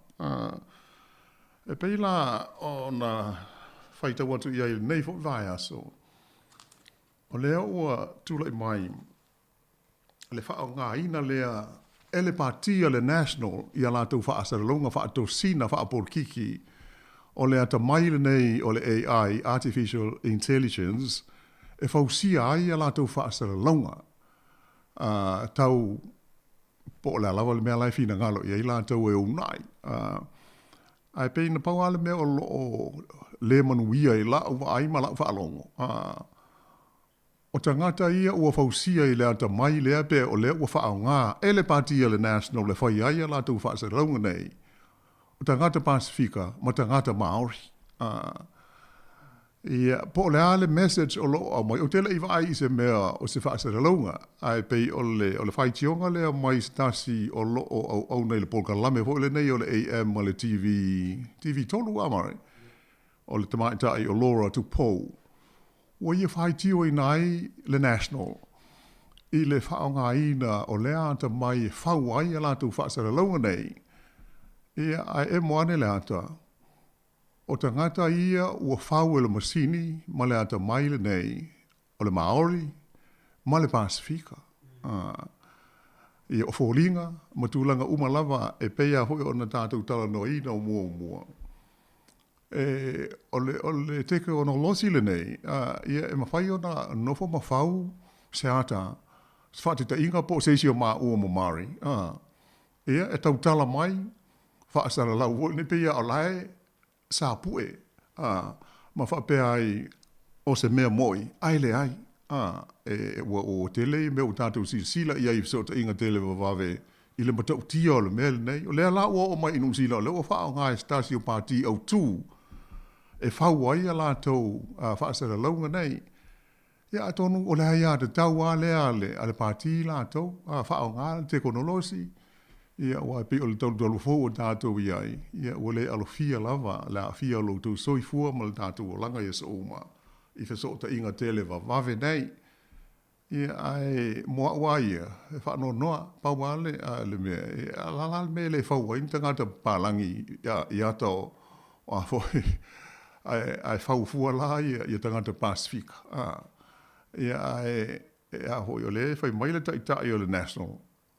E pei la ona faitau atu i ai i lenei foi vaiaso, o lea ua tulai mai le faaaogaina lea e le Pati a le National i a latou faasalalauga faatosina faapolokiki o le atamai lenei o le AI, Artificial Intelligence, e fausia ai a latou faasalalauga tau po o le a lava le mea la e finagalo i ai latou e uunai. Ae pei na pau lava le mea o lo o le manuia i la'u vaai ma la'u faalogo, o tagata ia ua fausia i le atamai lea pe o lea ua faaaoga e le Pati a le National e fai ai a latou faasalalauga nei, o tagata Pasefika ma tagata Maori. Ia, po o le a le message o lo o aumai, ou te le i vaai i se mea o se faasalalauga, ae pei o le, o le faitioga lea mai se tasi o lo o auauna i le polokalame foi lenei o le AM a le TV, TV3 a Murray? O le tamaitai o Laura Tupou. Ua ia faitioina ai le National i le faaaogaina o lea atamai e fau ai a latou faasalalauga nei, ia, ae emo ane le ata, O tagata ia ua fau e le masini ma le atamai lenei o le Maori ma le Pasefika. Ia, o foliga ma tulaga uma lava e pei lava foi ona tatou talanoaina o muamua. E, o le, o le tekonolosi lenei, ia, e mafai ona nofo ma fau se ata, se faataitaiga po o se isi o maua ma Murray, Ia, e tautala mai, faasalalau foi lenei, pei lava o la e sapue, a, ma faapea ai, o se mea moi, ae leai. A, e, ua, ua tele ia mea ua tatou silasila i ai i fesootaiga televavave i le matautia o le mea lenei. O lea la ua oo mai i Niu Sila, o lea ua faaaoga e se tasi o pati autū e fau ai a latou faasalalauga nei. Ia atonu o le aiatatau lava lea a le, a le Pati latou, a faaaoga le tekonolosi, ia aua e pei o le talutalu fou o tatou i ai, ia ua le alofia lava le aafia o lo outou soifua ma le tatou olaga i aso uma i fesootaiga televavave nei. Ia ae mo a'u lava ia, e faanoanoa, pau lava le, le mea, e alaala le mea e le fau ai ni tagata papalagi i ata o, o a foi, ae, ae fau fua la ia, ia tagata Pasefika. A, ia ae, e a foi, o lea e fai mai le taitai o le National,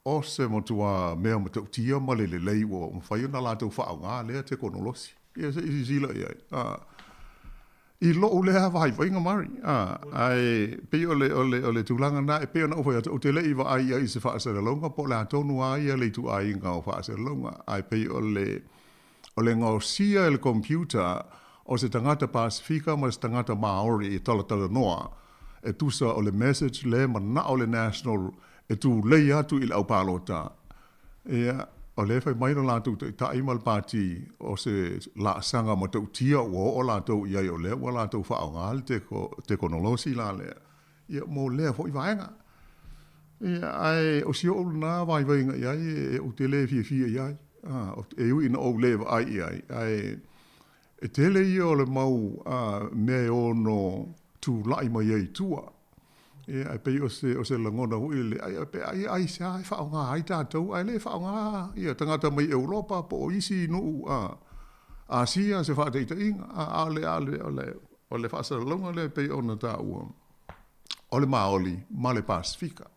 o se matuā mea matautia ma le lelei ua mafai ona latou faaaoga lea tekonolosi. Ia se i silasila i ai. A, i lou lea vaivaiga Murray, a, ae pei o le, o le, o le tulaga lena, e pei ona ou fai atu, ou te le i vaai i ai i se faasalalauga po o le a tonu lava ia le ituaiga o faasalalauga, ae pei o le, O le gaosia e le computer o se tagata Pasefika ma se tagata Maori e talatalanoa, e tusa o le message le manao le National e tulei atu i le au palota. Ia, o lea e fai mai lo latou taitai ma le pati o se laasaga matautia ua oo latou i ai o lea ua latou faaaoga le tekonolosi la lea, ia, mo lea foi vaega. Ia, ae o si ou lena vaivaiga i ai e ou te le fiafia i ai. E ui ina ou le vaai i ai, ae e tele ia o le mau mea e ono tulai mai ai i tua. Ia, ae pei o se, o se lagona foi lele, ai, pe ai, aisea e faaaoga ai tatou, ae le faaaoga ia tagata mai Europa po o isi nuu Asia se faataitaiga. A o le, a o le, o le, o le faasalalauga lea e pei ona taua, o le Maoli ma le Pasefika.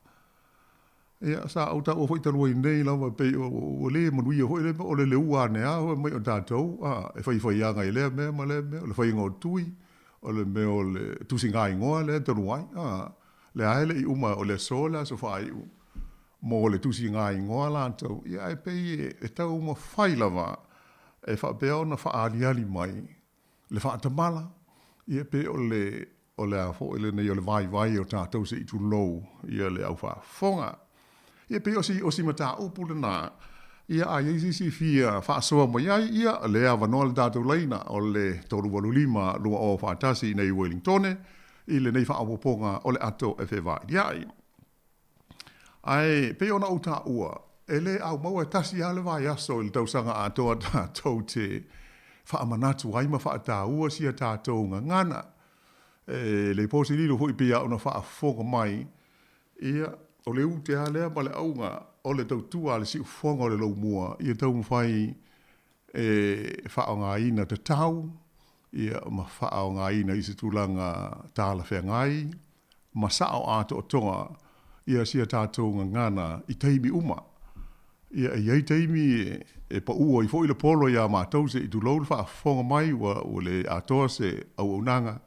Ia, sa ou taua foi talu ai nei lava, pei ua le manuia foi lea mea, o le leua ane lava fai mai o tatou, a, e faifaiaga i lea mea ma lea mea, o le faiga o tui, o le mea o le tusigaigoa lea talu ai, a, lea lava e le i uma, o le aso le aso faaiu mo le tusigaigoa latou, ia ae pei e taumafai lava e faapea ona faaaliali mai le faatamala, ia pe o le, o le a foi lenei o le vaivai o tatou se i tulou ia le au faafofoga. Ia pei o si, o si mataupu lena, ia a i ai se isi e fia faasoa mai ai, ia lea avanoa le tatou laina o le 385 2041 i nei Uelintone i lenei faaopoopoga o le ato e fevailia'i. Ae pei ona ou taua, e le aumaua e tasi lava le vaiaso i le tausaga atoa tatou te faamanatu ai ma faataua si a tatou gagana. E le po se lilo foi pei lava ona faafofoga mai, ia, o le ute lava lea ma le auga o le tautua a le siufofoga o le laumua ia taumafai. e faaaogaina tatau, ia, ma faaaogaina i se tulaga talafeagai ma sao atoatoa ia sia tatou gagana i taimi uma. Ia, e i ai taimi e paʻu ai foi le polo iā matou se i tulou le faafofoga mai ua le atoa se auaunaga,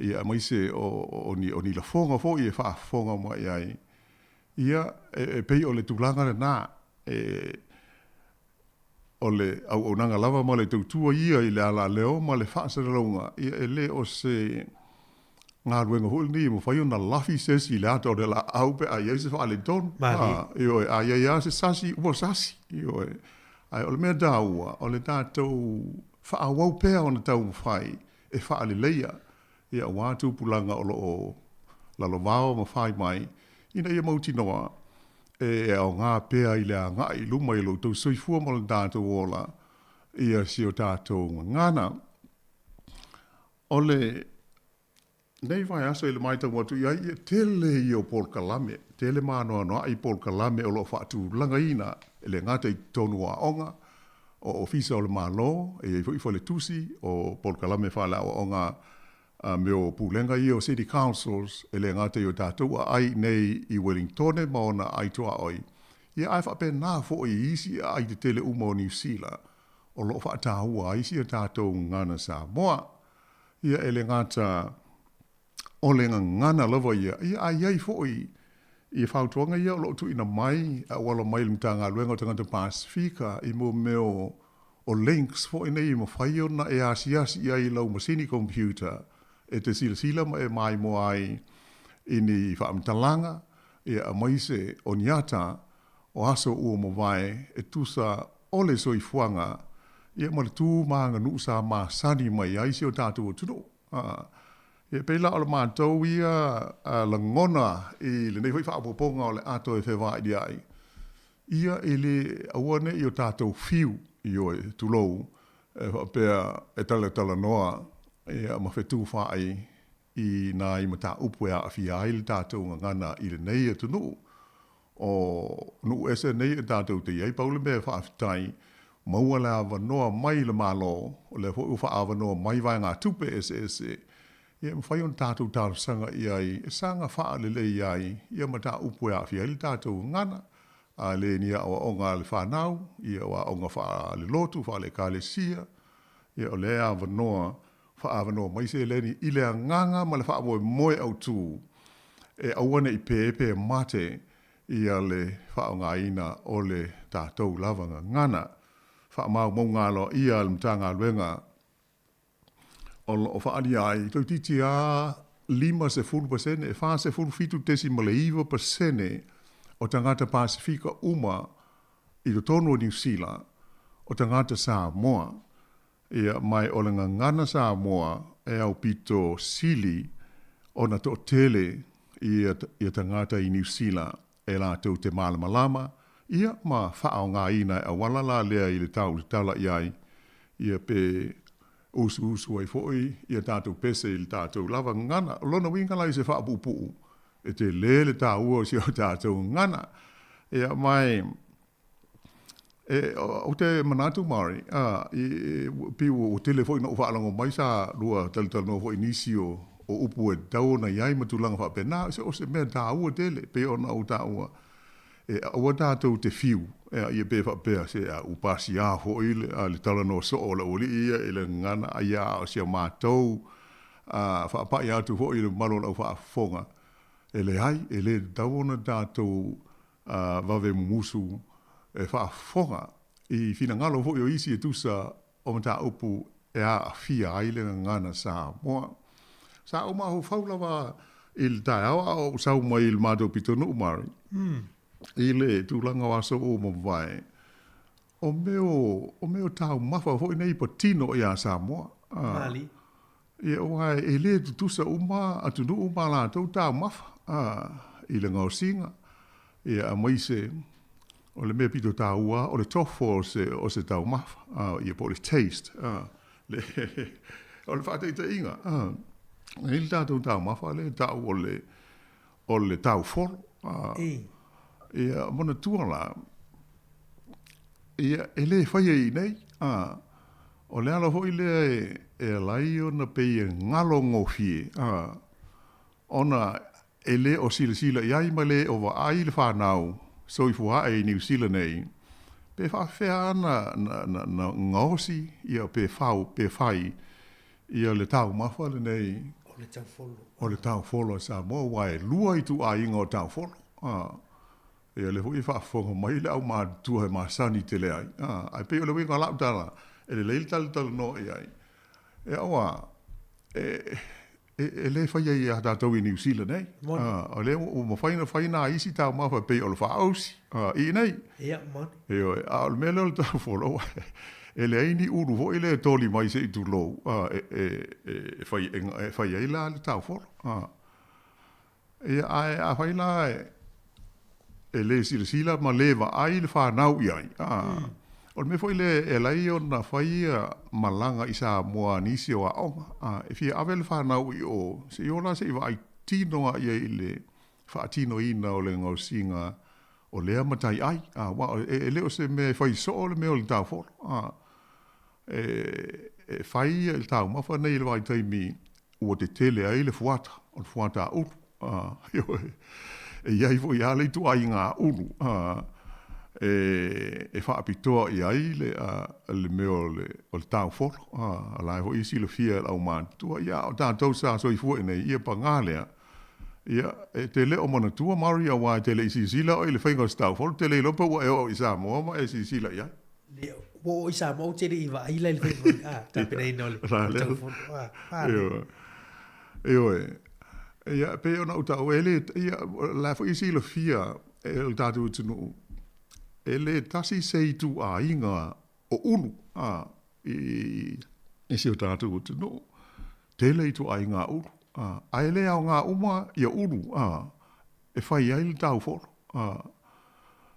ia, aemaise o ni lafoga foi e faafofoga mai ai. Ia, e pei o le tulaga lena, e o le auaunaga lava ma le tautua ia i le alaleo ma le faasalalauga, ia e le o se galuega foi lenei e mafai ona lafi se isi i le ata o le laau pe a i ai se faaletonu. Malie. Ioe, a i ai lava se sasi, ua sasi. Ioe. Ae o le mea taua, o le tatou faaauau pea ona taumafai e faaleleia ia aua tupulaga o lo o lalovaoa ma fai mai, ina ia mautinoa e aoga pea i le agai i luma i lo outou soifua ma lo tatou ola ia si o tatou gagana. O le nei vaiaso i le matau atu i ai, ia tele ia o polokalame, tele maanoanoaʻi polokalame o lo o faatulagaina e le gata i totonu o aoga, o Ofisa o le Malo, e i ai foi faletusi, o polokalame faaleaoaoga a mea o pulega ia o City Councils, e le gata i o tatou aai i nei i Wellingtone ma ona aai tuaoi, ia ae faapena foi i isi aai tetele uma o Niu Sila o lo o faataua ai si a tatou gagana Samoa. Ia e le gata o le gagana lava ia, ia ae i ai foi ia fautuaga ia o lo o tuuina mai e auala mai i le Matagaluega o Tagata Pasefika i mo mea o links foi nei e mafai ona e asiasi i ai i lau masini computer e te silasila ma e maimoa ai i ni faamatalaga, ia aemaise o ni ata o aso ua mavae e tusa o le soifuaga ia ma le tu ma aganuu sa masani mai ai si o tatou atunuu. Ia pei la o le matou ia lagona i lenei foi faaopoopoga o le a toe fevailiai, ia e le aua ne i o tatou fiu, ioe, tulou, e faapea e talatalanoa ia ma fetufaai i nai mataupu e aafia ai le tatou gagana i lenei atunuu. O nuu ese nei e tatou te i ai, pau le mea e faafetai, maua le avanoa mai le Malo, o lea foi ua faaavanoa mai vaegatupe eseese, ia e mafai ona tatou talosaga i ai e saga faalelei ai ia mataupu e aafia ai le tatou gagana, a le ni aoaoga a le fanau, ia o aoga faalelotu, faale-ekalesia, ia o lea e avanoa faaavanoa mai seleni i le agaga ma le faamoemoe autu e aua ne i pe pe mate ia le faaaogaina o le tatou lava gagana. Faamaumauga aloaia a le Matagaluega o lo o faaalia ai toeitiiti a 50%, e 47.9% o tagata Pasefika uma i totonu o Niu Sila o tagata Samoa. Ia, mai o le gagana Samoa e aupito sili ona toatele ia, ia tagata i Niu Sila e latou te malamalama, ia, ma faaaogaina e auala la lea i le tautatala i ai, ia, pe usuusu ai foi ia tatou pese i le tatou lava gagana. O lona uiga la i se faapuupuu, e tele le taua o si o tatou gagana. Ia, mai E, ou te manatu Mari, a, i, pei ua tele foi na ou faalogo mai sa lua talatalanoa foi i nisi o, o upu e tatau ona i ai ma tulaga faapena, o se, o se mea taua tele, pei ona ou taua, e aua tatou te fiu, e, ia pe faapea se a ua pasia foi le, a, le talanoa soo o le aualii ia i le gagana, a ia a o si a matou, a, faapai atu foi i le mamalu o le au faafofoga, e leai, e le tatau ona tatou a vave mumusu e faafofoga i finagalo foi o isi e tusa o mataupu e aafia ai le gagana Samoa. Sa ou mafaufau lava i le taeao a o ou sau mai i le matou pitonuu Mari, i le tulaga o aso ua mavae, o mea o, o mea o taumafa foi nei patino iā Samoa. Mali. Ia, aua e le tutusa uma atunuu ma latou taumafa, a, i le gaosiga, ia, aemaise o le mea pito taua o le tofo o se, o se taumafa, a, ia, po o le taste, a, le, o le faataitaiga, a, e i ai le tatou taumafa lea e tau o le, o le taufolo, a, ia, manatua la, ia, e le faia i inei. A, o le ala foi lea e, e ala ai ona pei e galo gofie, a, ona e le o silasila i ai ma le o vaai le fanau soifua ae i Niu Sila nei, pe faafefea na, na, na, na gaosi, ia pe fau, pe fai, ia le taumafa lenei. O le taufolo. O le taufolo a Samoa, aua e lua ituaiga o taufolo. A, ia lea foi e faafofoga mai le aumatutua e masani tele ai. A, ae pei o le uiga o lau tala, e lelei le talatalanoa i ai. Ia aua, e, e le faia ia tatou i Niu Sila nei. O lea ua mafai ona fai nai isi taumafa e pei o le faaausi i inei. Ia, moni. Ioe, a o le mea lea o le taufolo, e leai ni ulu foi lea e toli mai se i tulou e fai ai la le taufolo. Ia, ae afai la e le silasila ma le vaai le fanau i ai, o le mea foi lea e ala ai ona fai ia malaga i Samoa a nisi o aoga, e fia ave le fanau i o, se i ola se i vaai tino lava i ai i le faatinoina o le gaosiga o lea mataiai, aua e le o se mea e fai soo le mea o le taufolo. E fai ia le taumafa nei i le vaitaimi ua tetele ai le fuata, o le fuata a ulu. Ioe. E i ai foi lava le ituaiga ulu e faapitoa i ai le, le mea o le, o le taufolo. O la e foi e silafia e le aumatutua, ia a o tatou sa soifua i inei, ia paga lea, ia, e te le o manatua Mari aua e te le i silasila oe i le faiga o se taufolo, e te le iloa pe ua e oo i Samoa ma e silasila i ai. Le, ua oo i Samoa ou te le i vaai la i le faiga, a, tapenaina o le taufolo. A, Ioe. Ioe. Ia, pei ona ou taua, e le, ia, la foi e silafia e le tatou atunuu, e le tasi se ituaiga o ulu, a, i, i si o tatou atunuu. Tele ituaiga ulu, a, ae le aoga uma ia ulu, a, e fai ai le taufolo. A,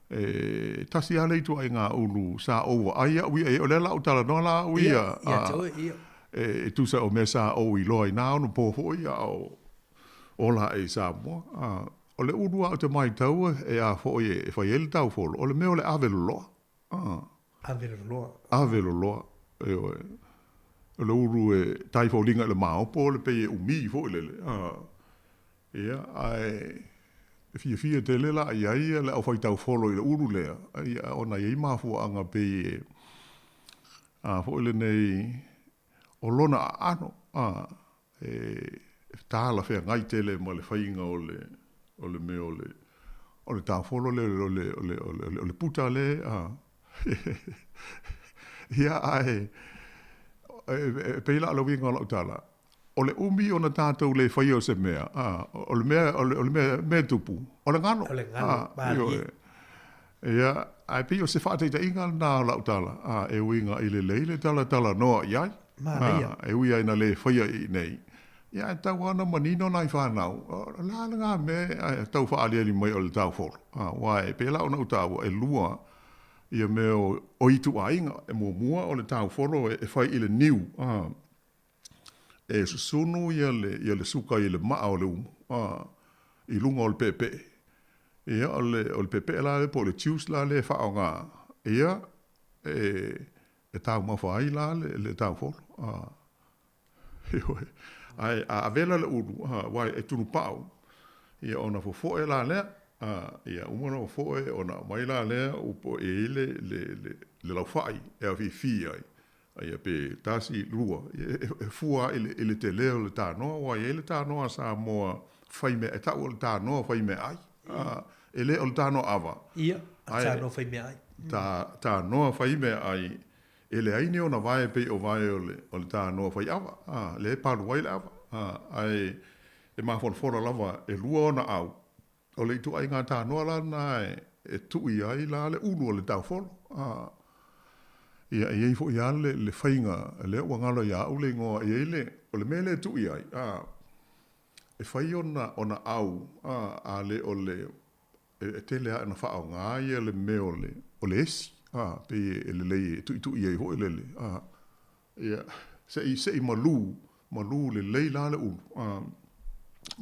e tasi lava le ituaiga ulu sa ou vaai au ia i ai, o lea la ou talanoa la au ia, ia, e tusa o mea sa ou iloa i nā ono pō foi a o ola aʻe i Samoa. A, o le ulu lava ou te maitaua e a foi e fai ai le taufolo, o le mea o le ave loloa. A. Ave loloa. Ave loloa, ioe. O le ulu e tai foliga i le maopo, o le pei e umi foi lele. A. Ia, ae e fiafia tele la i ai le aufaitaufolo i le ulu lea, ia, ona e i ai mafuaaga pei e, a foi lenei, o lona aano, a, e talafeagai tele ma le faiga o le, o le mea o le, o le taufolo lea, o le, o le, o le, o le puta lea, a. Ia, ae, e pei la o le uiga o lau tala, O le umi ona tatou le faia o se mea, a, o le mea, o le, o le mea, mea e tupu, o le galo. O le galo, malie. Ia, ae pei o se faataitaiga lena o lau tala, a, e uiga i lelei le talatalanoa i ai. Manaia. A, e ui ai ina le faia i inei, ia ae tatau lava ona manino nai fanau, o le a lena mea e tau faaaliali mai o le taufolo. A, aua e pei la ona ou taua, e lua ia mea o ituaiga. E muamua o le taufolo e fai i le niu, a, e susunu ia le, ia le suka i le maa o le umu, a, i luga o le peepee. Ia, o le, o le peepee la lea po o le juice la lea e faaaoga, ia, e, e taumafa ai la le, le taufolo. A, ioe. Ae a avela le ulu, a, aua e tunupau, ia ona fofoe la lea, a, ia uma ona fofoe ona aumai la lea upu e i ai le, le, le, le laufai e afifi ai. Ia pe tasi, lua, e fua i le, i le tele o le tanoa, aua e i ai le tanoa a Samoa fai mea, e tau o le tanoa fai meaai. E le o le tanoa ava. Ia, a tanoa fai meaai. Ta, tanoa fai meaai, e leai ni ona vae pei o vae o le, o le tanoa fai ava, lea e palu ai le ava. Ae e mafolafola lava e lua ona au, O le ituaiga tanoa la lena e tui ai la le ulu o le taufolo. Ia, e i ai foi lava le, le faiga, lea ua galo ia au le igoa, e i ai le, o le mea lea e tui ai, a, e fai ona, ona au, a, a le o le, e, e tele lava ina faaaoga ia le mea o le, o le esi, a, pei e lelei e tuitui ai foi lele, a, Ia, se i, se i malū, malū lelei la le ulu. A,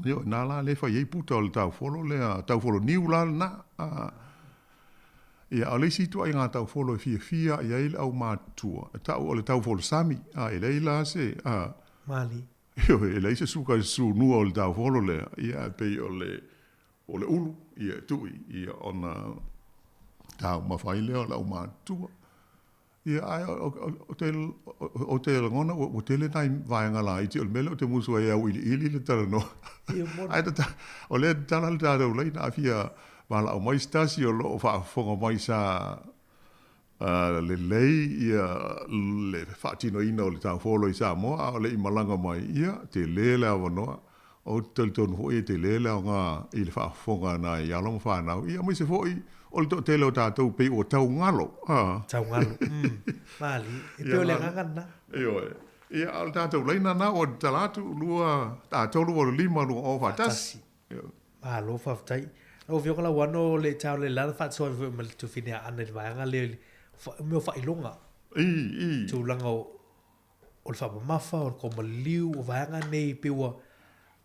ioe, na la lea e fai ai puta o le taufolo lea, taufolo niu la lena. A, Ia, a o le isi ituaiga taufolo e fiafia i ai le aumatutua, e ta'u o le taufolo sami, a, e leai la se, a, Malie. Ioe, e leai se suka e susunua o le taufolo lea, ia, ae pei o le, o le ulu, ia, e tu'i, ia, ona taumafa ai lea o le aumatutua. Ia, ae o te, ou te lagona ua, ua tele nai vaega laiti o le mea lea ou te musu ai e auiliili le talanoa. Ae tata, o lea e tatala le tatou laina a fia valaau mai se tasi o lo o faafofoga mai sa lelei ia le faatinoina o le taufolo i Samoa a o le i malaga mai, ia, tele le avanoa. Ou te talitonu foi e tele le aoga i le faafofoga a nai alo ma fanau, ia aemaise foi o le toatele o tatou pei ua tau galo. Tau galo, mm, malie. E pei o le agaga lena. Ioe. Ia, a o le tatou laina lena ua tatala atu, 2, a, 3, 8, 5, 2, 0, 4, 1. Malo faafetai. Lau Afioga Lauano, o le tau le lana faasoa foi ma le Tufine Aana i le vaega lea i le mea o faailoga. I, i. Tulaga o o le faamamafa, o le koma liliu, o vaega nei pei ua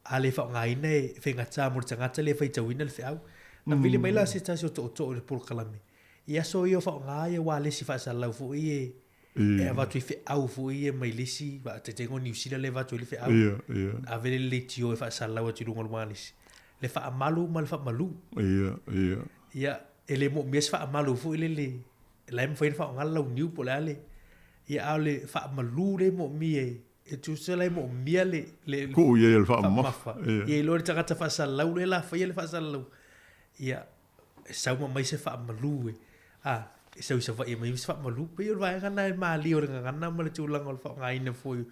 a le faaaogaina e faigata mo le tagata lea e faitauina le feau. Na vili mai la se tasi o tootoo i le polokalame, i aso ia o faaaoga ia ualesi faasalalau foi e e avatu i feau foi ia mai le isi faataitaiga o Niu Sila lea e avatu ai le feau. Ave le leitio e faasalalau atu i luga o le ualesi. Le faamalu ma le faamalu. Ia, e le moomia se faamalu foi lele, la e mafai ona faaaoga le launiu po o le a le Ia, a o le faamalu lea e moomia e tusa la e moomia le le Tuu i ai o le faamamafa. Ia, iloa le tagata faasalalau lea la faia le faasalalau. Ia, e sau ma aumai se faamalu e, a, e sau i Savaii e aumai se faamalu. Pei o le vaega lena e malie o le gagana ma le tulaga o le faaaogaina foi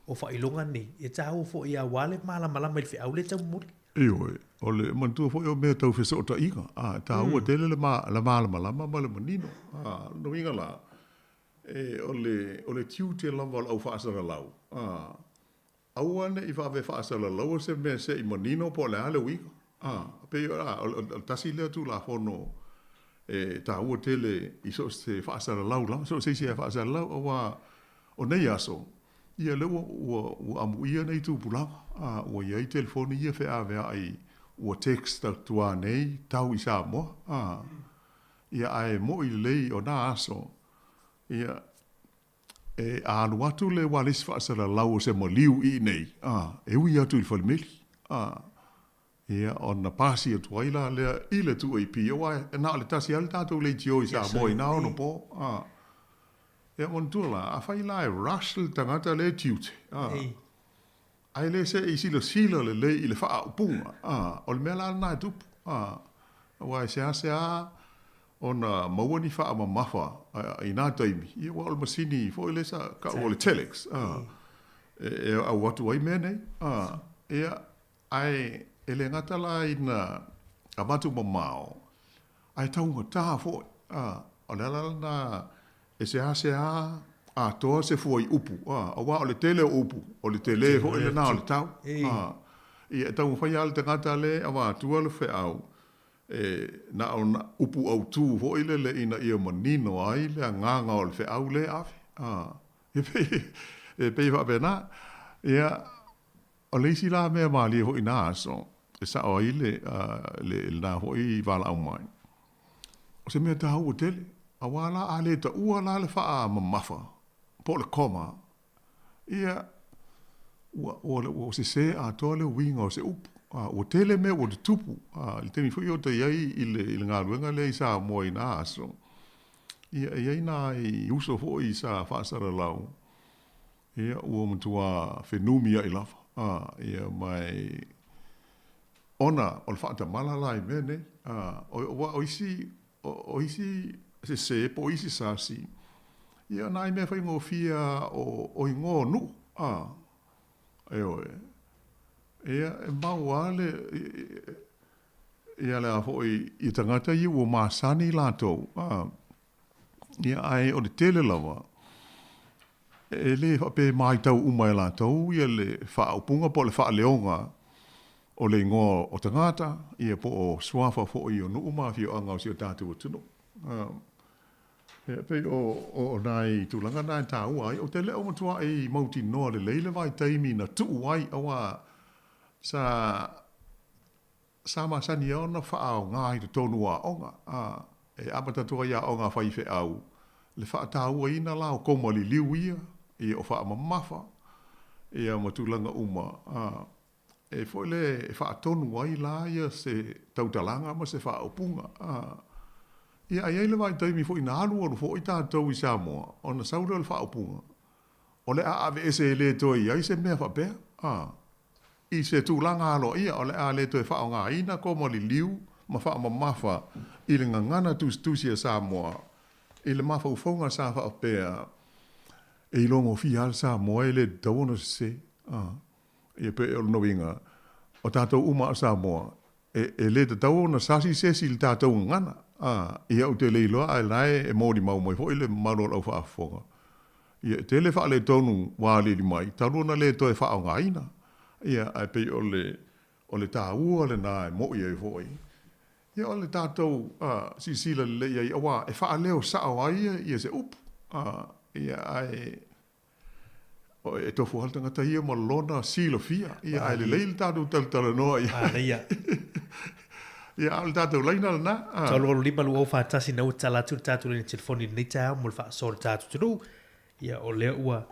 o faailoga nei. E taua foi aua le malamalama i le feau lea e taumuli. Ioe, o le manatua foi o mea tau fesootaiga, a, e taua tele le malamalama ma le manino. A, o lona uiga la, E, o le, o le tiute lava o le au faasalalau, a, aua ne i vave faasalalaua se mea se i manino po o le a le uiga. A, pei o, a, o, o le tasi lea Tulafono e taua tele i so o se faasalalau lava, so o se isi lava e faasalalau, aua o nei aso, ia lea ua, ua, ua amuia nei tupulaga, a, ua i ai telefoni ia feaveai ua text atu lava nei tau i Samoa, a, Ia, ae moʻi lelei o nā aso, ia, e a alu atu le ualesi faasalalau o se maliu i inei, a, e ui atu i le falemeli, a, ia, ona pasi atu ai la lea i le 2AP, aua e na o le tasi lava le tatou leitio i Samoa i nā ono pō, a. Ia, manatua la, afai la e rush le tagata lea e tiute, a, Ae le se i silasila lelei i le faaupuga, a, o le mea la lena e tupu, a, aua e seasea ona maua ni faamamafa i nā taimi, ia aua o le masini foi lea sa kau o le telex, a, e, e au atu ai mea nei, a, ia, ae e le gata la ina avatu mamao, Ae taugata foi, a, o le ala lena e seasea atoa se fuaiupu, a, aua o le tele o upu, o le tele foi lena o le tau, a. Ia, e taumafai lava le tagata le avatua le feau, e na o na upu autū foi lele ina ia manino ai le agaga o le feau lea e ave, a. E pei, e pei e faapena. Ia, O le isi la mea malie foi i nā aso, e sao ai le, le, lena foi valaau mai, o se mea taua tele, aua la a le taua la le faamamafa, po o le comma, ia, ua, ua, ua sesē atoa le uiga o se upu. A, ua tele mea ua tutupu, a, i le taimi foi o ta i ai i le, i le galuega lea i Samoa i nā aso, ia, e i ai nai uso foi sa faasalalau, Ia, ua matua fenumiaʻi lava, a, ia, mai, ona o le faatamala la i mea nei, a, o, aua o isi, o, o isi sesē po o isi sasi, ia, o nai mea faigofie a o, o igoa o nuu, a, ioe, ia, e mau lava le, ia le a foi, i tagata ia ua masani latou, a, ia, ae o le tele lava, E le faapea e matau uma e latou ia le faaupuga po o le faaleoga o le igoa o tagata, ia po o suafa foi o nuu ma afioaga o si o tatou atunuu. Ia, pei o, o nai tulaga na e taua ai. Ou te le o matuaʻi mautinoa lelei le vaitaimi na tuu ai, aua sa, sa masani lava ona faaaoga i totonu o aoga. e amata atu ai i aoga a faifeau, le faatauaina la o koma liliu ia, ia o faamamafa, ia ma tulaga uma, a, e foi le e faatonu ai la ia se tautalaga ma se faaupuga, a. Ia, a i ai le vaitaimi foi na alualu foi tatou i Samoa, ona sau lea o le faaupuga, o le a aveese e le toe i ai se mea faapea, a. I se tulaga aloaia, o le a le toe faaaogaina koma liliu ma faamamafa i le gagana tusitusi a Samoa i le mafaufauga sa faapea e iloagofia lava le Samoa e le tatau ona sese. Ia pei o lona uiga, o tatou uma a o Samoa, e le tatau ona sasi se isi i le tatou gagana. Ia ou te le iloa ae la e molimau mai foi le mamalu o lau faafofoga. Ia, e tele faaletonu ua aliali mai, talu ona le toe faaaogaina. Ia, ae pei o le, o le taua lena e mo'i ai foi. Ia, o le tatou silasila lelei i ai, aua e faaleo sao ai ia se upu. Ia, ae e tofu lava le tagata ia ma lona silafia. Ia, ae lelei le tatou talatalanoa i ai. Manaia. Ia, a o le tatou laina lena. 385 2041 ina ua tatala atu le tatou laina telefoni i lenei taeao mo le faasoa o le tatou atunuu. Ia, o lea ua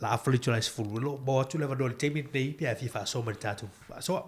laafa le itula e 10, o lo o maua atu le avanoa i le taimi lenei pe a fia faasoa mai i le tatou faasoa.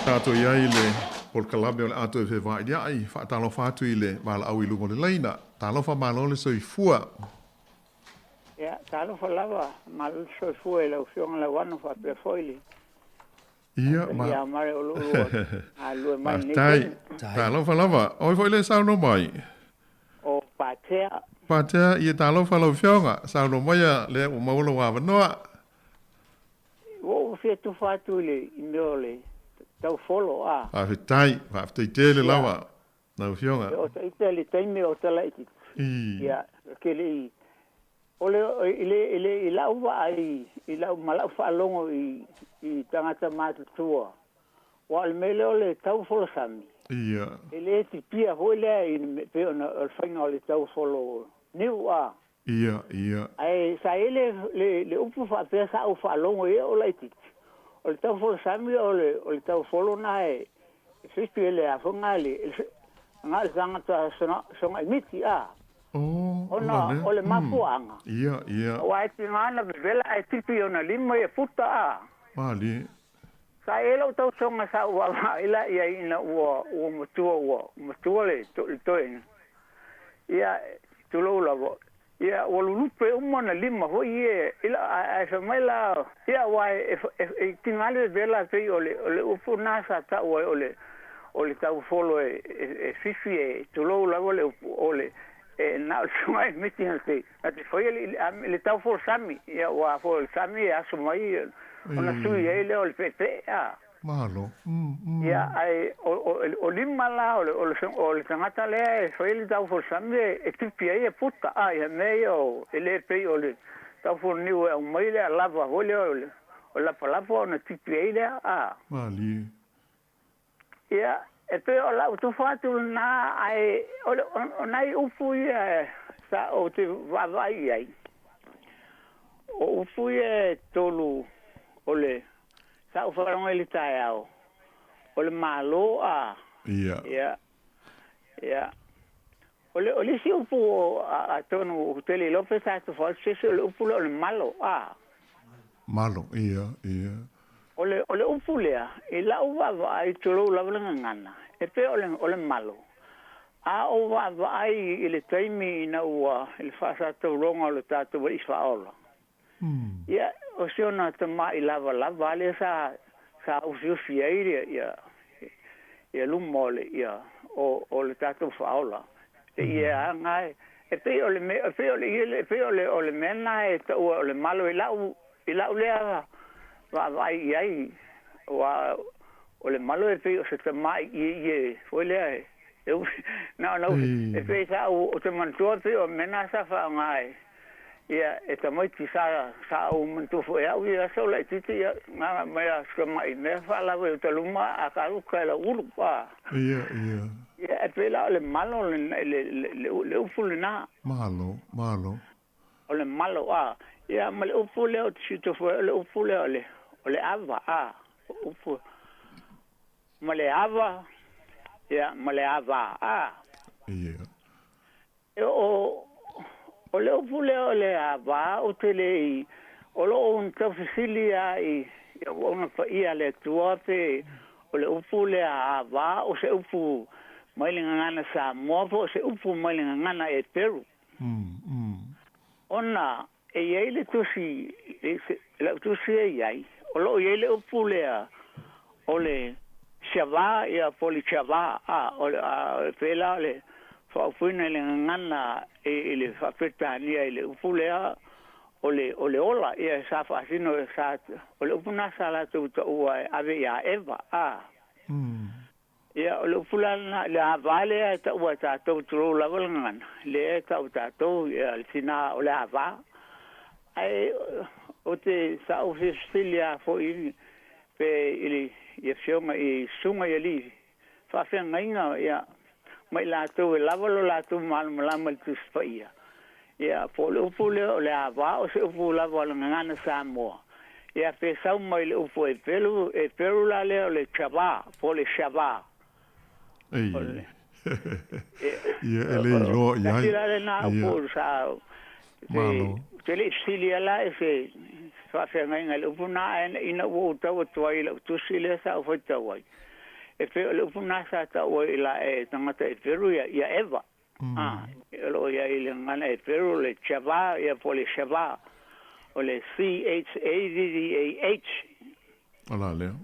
Tatou i ai i le polokalame o le a toe fevailia'i, faatalofa atu i le valaau i luga o le laina. Talofa malo le soifua. Ia, talofa lava, malo le soifua i lau Afioga Lauano faapea foi le Ia, ma... Ia mare o lou galulue mai lenei Faafetai. taimi. Talofa lava. Oi foi le saunoa mai. O Patea. Patea, ia talofa lau Afioga. Saunoa maia lea ua maua lou avanoa. Ua ou fia tufa atu i le i mea o le taufolo a. Faafetai, faafetai tele lava lau Afioga. Ia, o ta ita i le taimi o talaititi. Ia, ke le i o le i le i le i lau vaai i lau ma lau faalogo i i tagata matutua, aua o le mea lea o le taufolo sami. E le tipia foi lea i le pei ona o le faiga o le taufolo niu a. Ia, ia. Ae sa i ai le, le, le upu faapea sa ou faalogo i ai o laitiiti, o le taufolo sami o le, o le taufolo na e fifi e le a foi na le, na le tagata sogaimiti a. Oh, Ona o le mafuaaga. Ia, ia. Aua e tiga ona vevela ae tipi i ona lima ia puta a. Malie. Sa i ai lou tausoga sa ou vaavaai la i ai ina ua, ua matua, ua matua le, le toeaina. Ia, tulou lava, ia, ua lulupe uma ona lima foi ia, ila, ae, ae fai mai la, ia, aua e, e, e tiga le vevela pei o le, o le upu lena sa tau ai o le, o le taufolo e, e, e fifi e, tulou lava le upu, o le, e na o le suaga e miti na te, na te faia le, le, le taufolo sami, ia, aua foi o le sami e aso mai ona sui ai lea o le peepee, a. Malo. Ia, ae o, o, o lima la o le, o le, o le tagata lea e fai le taufolo sami e tipi ai e puta, a ia mea ia o, e le pei o le taufolo niu e aumai lea lava foi lea o le, o lapalapa ona tipi ai lea, a. Malie. Ia, e pei o lau tufa atu lena, ae o, le, o, o nai upu ia sa ou te vaavaai i ai, o upu ia e tolu o le, sa ou faalogo i le taeao, o le Malo a. Ia. Ia, ia. O le, o le isi upu o, atonu ou te le iloa pe sa tufa atu se isi, o le upu lea o le malo a. Malo, ia, ia. O le, o le upu lea, i lau vaavaai, tulou lava le gagana, e pei o le, o le malo. A ou vaavaai i le taimi ina ua, i le faasatauroga o le tatou alii faaola, ia, o si ona tama'i lavalava lava lea sa, sa ufiufi ai ia, ia, ia luma o le, ia, o, o le tatou faaola. E ia aga e, e pei o le mea, e pei o le, e pei o le, o le mea lena e taua o le malo i lau, i lau lea vaavaai i ai, aua O le malo e pei o se tamaʻi ieie foi lea e e ufi na ona ufi e pei sa ou ou te manatua pei o mea na sa faaaoga e ia e tamaiti sa sa ou manatua foi e au ia aso laitiiti ia gaga mai a si tamaʻi mea faalave i uta luma a ka uka e lau ulu a Ia, ia. Ia e pei la o le malo lena le le le upu lena. Malo, malo. O le malo a. Ia ma le upu lea ou te sitofua ai, o le upu lea o le, o le ava a, upu ma le ava, ia ma le ava a. Ia. E o, o le upu lea o le ava, ou te le i, o loo na tau fesili a i, i auauna paia a le Atua pe o le upu lea ava o se upu mai le gagana Samoa po o se upu mai le gagana Eperu. Ona e i ai le tusi, lau tusi e i ai, o lo o i ai le upu lea o le Shavah, ia po o le Chavah, a, o le, a, pēlā o le faaupuina i le gagana i, i le faa-Peretania i le upu lea o le, o le ola, ia sa faasino, sa, o le upu lena sa latou taua e ave iā Eva, a. Ia, o le upu la lena, le ava lea e taua e tatou, tulou lava le gagana, lea e tau e tatou, ia, le tina o le ava. Ae ou te, sa ou fia fesili lava foi pe i le, i afioga i susuga i alii faafeagaiga, ia, ma i latou e lava lo latou malamalama i le Tusi Paia. Ia, po o le upu lea o le ava o se upu lava o le gagana Samoa. Ia, pe sau mai le upu Eperu, Eperu la lea o le Chava, po o le Shava. Ei. Ia, e le iloa i ai. Tasi la lena upu sa, Malo. Ou te le i fesilia la i se faafeagaiga i le upu lena, ae ina ua ou tau atu ai i lau tusi lea sa ou faitau ai, e pei o le upu lena sa tau ai i la e tagata Eperu ia, ia Eva. A, o lo o i ai i le gagana Eperu le Chavah, ia po o le Shavah, o le C-h-a-v-v-a-h. O la lea.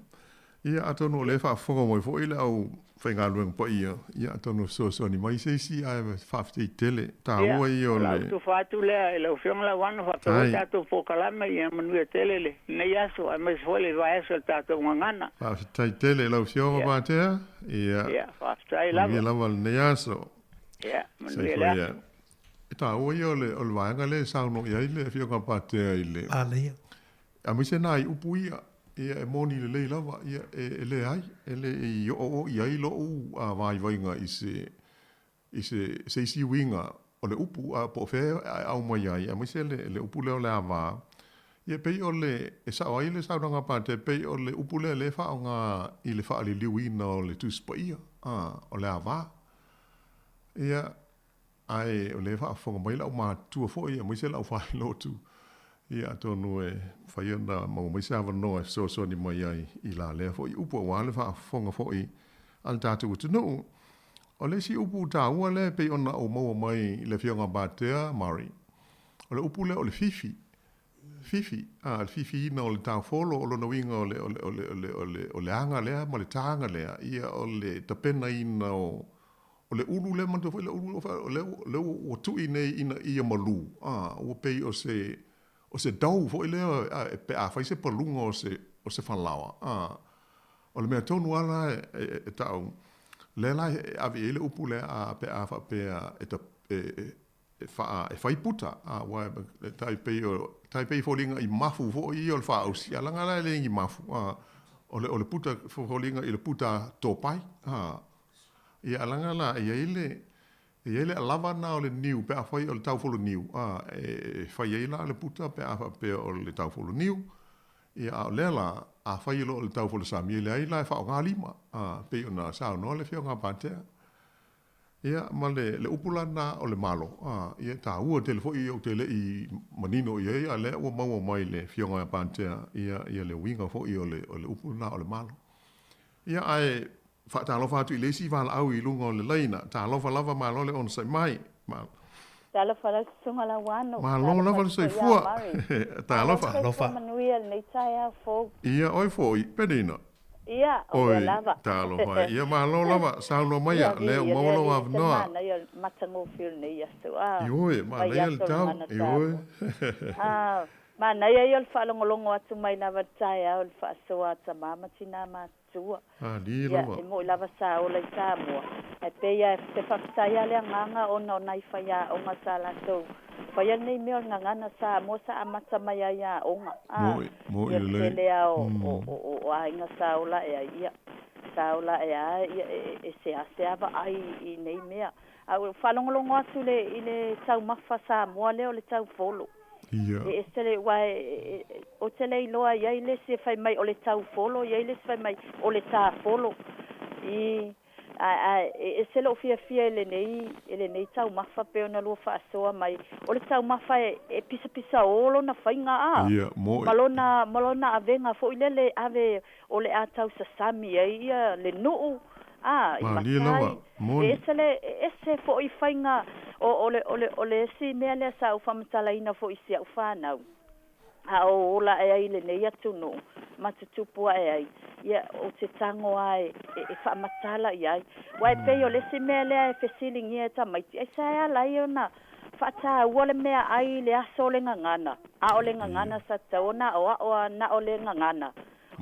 Ia, atonu o lea e faafofoga mai foi le au faigaluega paia, ia, atonu e fesoasoani mai se isi, ae faafetai tele, taua ia o le. Ia, o lau tufa atu lea i lau Afioga Lauano, faapea foi tatou polokalame, ia manuia tele lenei aso, aemaise foi le vaiaso o le tatou gagana. Faafetai tele i lau Afioga Patea, ia, Ia, faafetai lava. Manuia lava lenei aso. Ia, manuia le aso. E taua ia o le, o le vaega lea e saunoa i ai le Afioga Patea i le. Manaia. Aemaise nai upu ia, ia e moni lelei lava, ia e, e leai, e le i oooo i ai lou vaivaiga i se, i se, se isi uiga o le upu, a po o fea e aumai ai, aemaise le, le upu lea o le ava. Ia e pei o le, e sao ai le saunoaga a Patea, e pei o le upu lea lea e faaaoga i le faaliliuina o le Tusi Paia, a, o le ava. Ia, ae o lea e faafofoga mai lau matua foi, aemaise lau faailotu, ia atonu e mafai ona maua mai se avanoa e fesoasoani mai ai i la lea foi upu aua le faafofoga foi a le tatou atunuu. O le isi upu taua lea e pei ona ou maua mai i le Afioga a Patea Murray, o le upu lea o le fifi. Fifi, a, le fifiina o le taufolo, o lona uiga o le, o le, o le, o le, o le, o le aga lea ma le taga lea, ia o le tapenaina o, o le ulu lea, manatua foi le ulu o lea, o lea ua tui nei ina ia malū, a, ua pei o se, o se dough foi lea, a, pe a fai se paluga o se, o se falaoa, a, o le mea tonu lava la e, e, e ta'u, lea la e ave i ai le upu lea, a, pe a faapea e, e, e e faa, e fai puta, a, aua e tai pei o, tai pei foliga i mafu foi ia o le faaausi, a leaga la e le ni mafu, a, o le, o le puta, foliga i le puta topai, a. Ia, a leaga la, e i ai le, e i ai le alava na o le niu pe afai o le taufolo niu, a, e fai ai la le puta pe a faapea o le taufolo niu, ia, a o lea la, afai o lo o le taufolo sami, e leai la e faaaoga lima, a, pei ona saunoa le Afioga a Patea. Ia, ma le, le upu la lena o le Malo, a, ia e taua tele foi ou te le i manino i ai, a lea ua maua mai le Afioga ia Pantea, ia, ia le uiga foi o le, o le upu lena o le Malo. Ia, ae faatalofa atu i le isi valaau i luga o le laina. Talofa lava, malo le onosai mai. Ma. Talofa lau susuga Lauano. Malo lava le soifua. Talofa. Talofa. Soifua manuia lenei taeao fou. Ia, oe foi, Penina. Ia, o mea lava. Oi, talofa e. Ia, malo lava, saunoa maia, lea ua maua lou avanoa. Ia, manaia o le matagofie o lenei aso. Ioe, manaia le tau. Ioe. Manaia ia o le faalogologo atu mai lava i le taeao i le faasoa a tamā ma tinā matutua. Malie Ia, lava. e mo'i lava sa ola i Samoa, ae pei lava e te faafetai lava le agaga ona o nai faiaoga sa latou faia lenei mea o le gagana Samoa sa amata mai ai i aoga, a, Mo'i, mo'i ia le lelei. tele lava o, o, o, o, o aiga sa ola ae ai, ia, sa ola ae lava, ia, e, e, e seasea vaai i nei mea. Ae ua ou faalogologo atu i le, i le taumafa Samoa lea o le taufolo. Ia. E ese le, aua e, e, ou te le iloa e i ai le isi e fai mai o le taufolo, e i ai le isi fai mai o le tafolo. I, ae, ae e ese lou fiafia i lenei, i lenei taumafa pei ona lua faasoa mai. O le taumafa e, e pisapisaō lona faiga a, Ia, mo'i. ma lona, ma lona avega foi lele e ave o le a tausasami ai ia le nuu, a, i Malie matai. lava, E moni. ese le, e ese foi faiga o, o le, o le, o le isi mea lea sa ou faamatalaina foi i si au fanau, a o ola ae ai i lenei atunuu ma tutupu ae ai, ia, ou te tago lava e, e, e faamatala i ai. Aua e pei o le isi mea lea e fesiligia e tamaiti, aisea e ala ai ona faataua le meaai i le aso o le gagana, a o le gagana sa tatau ona aoao lava na o le gagana.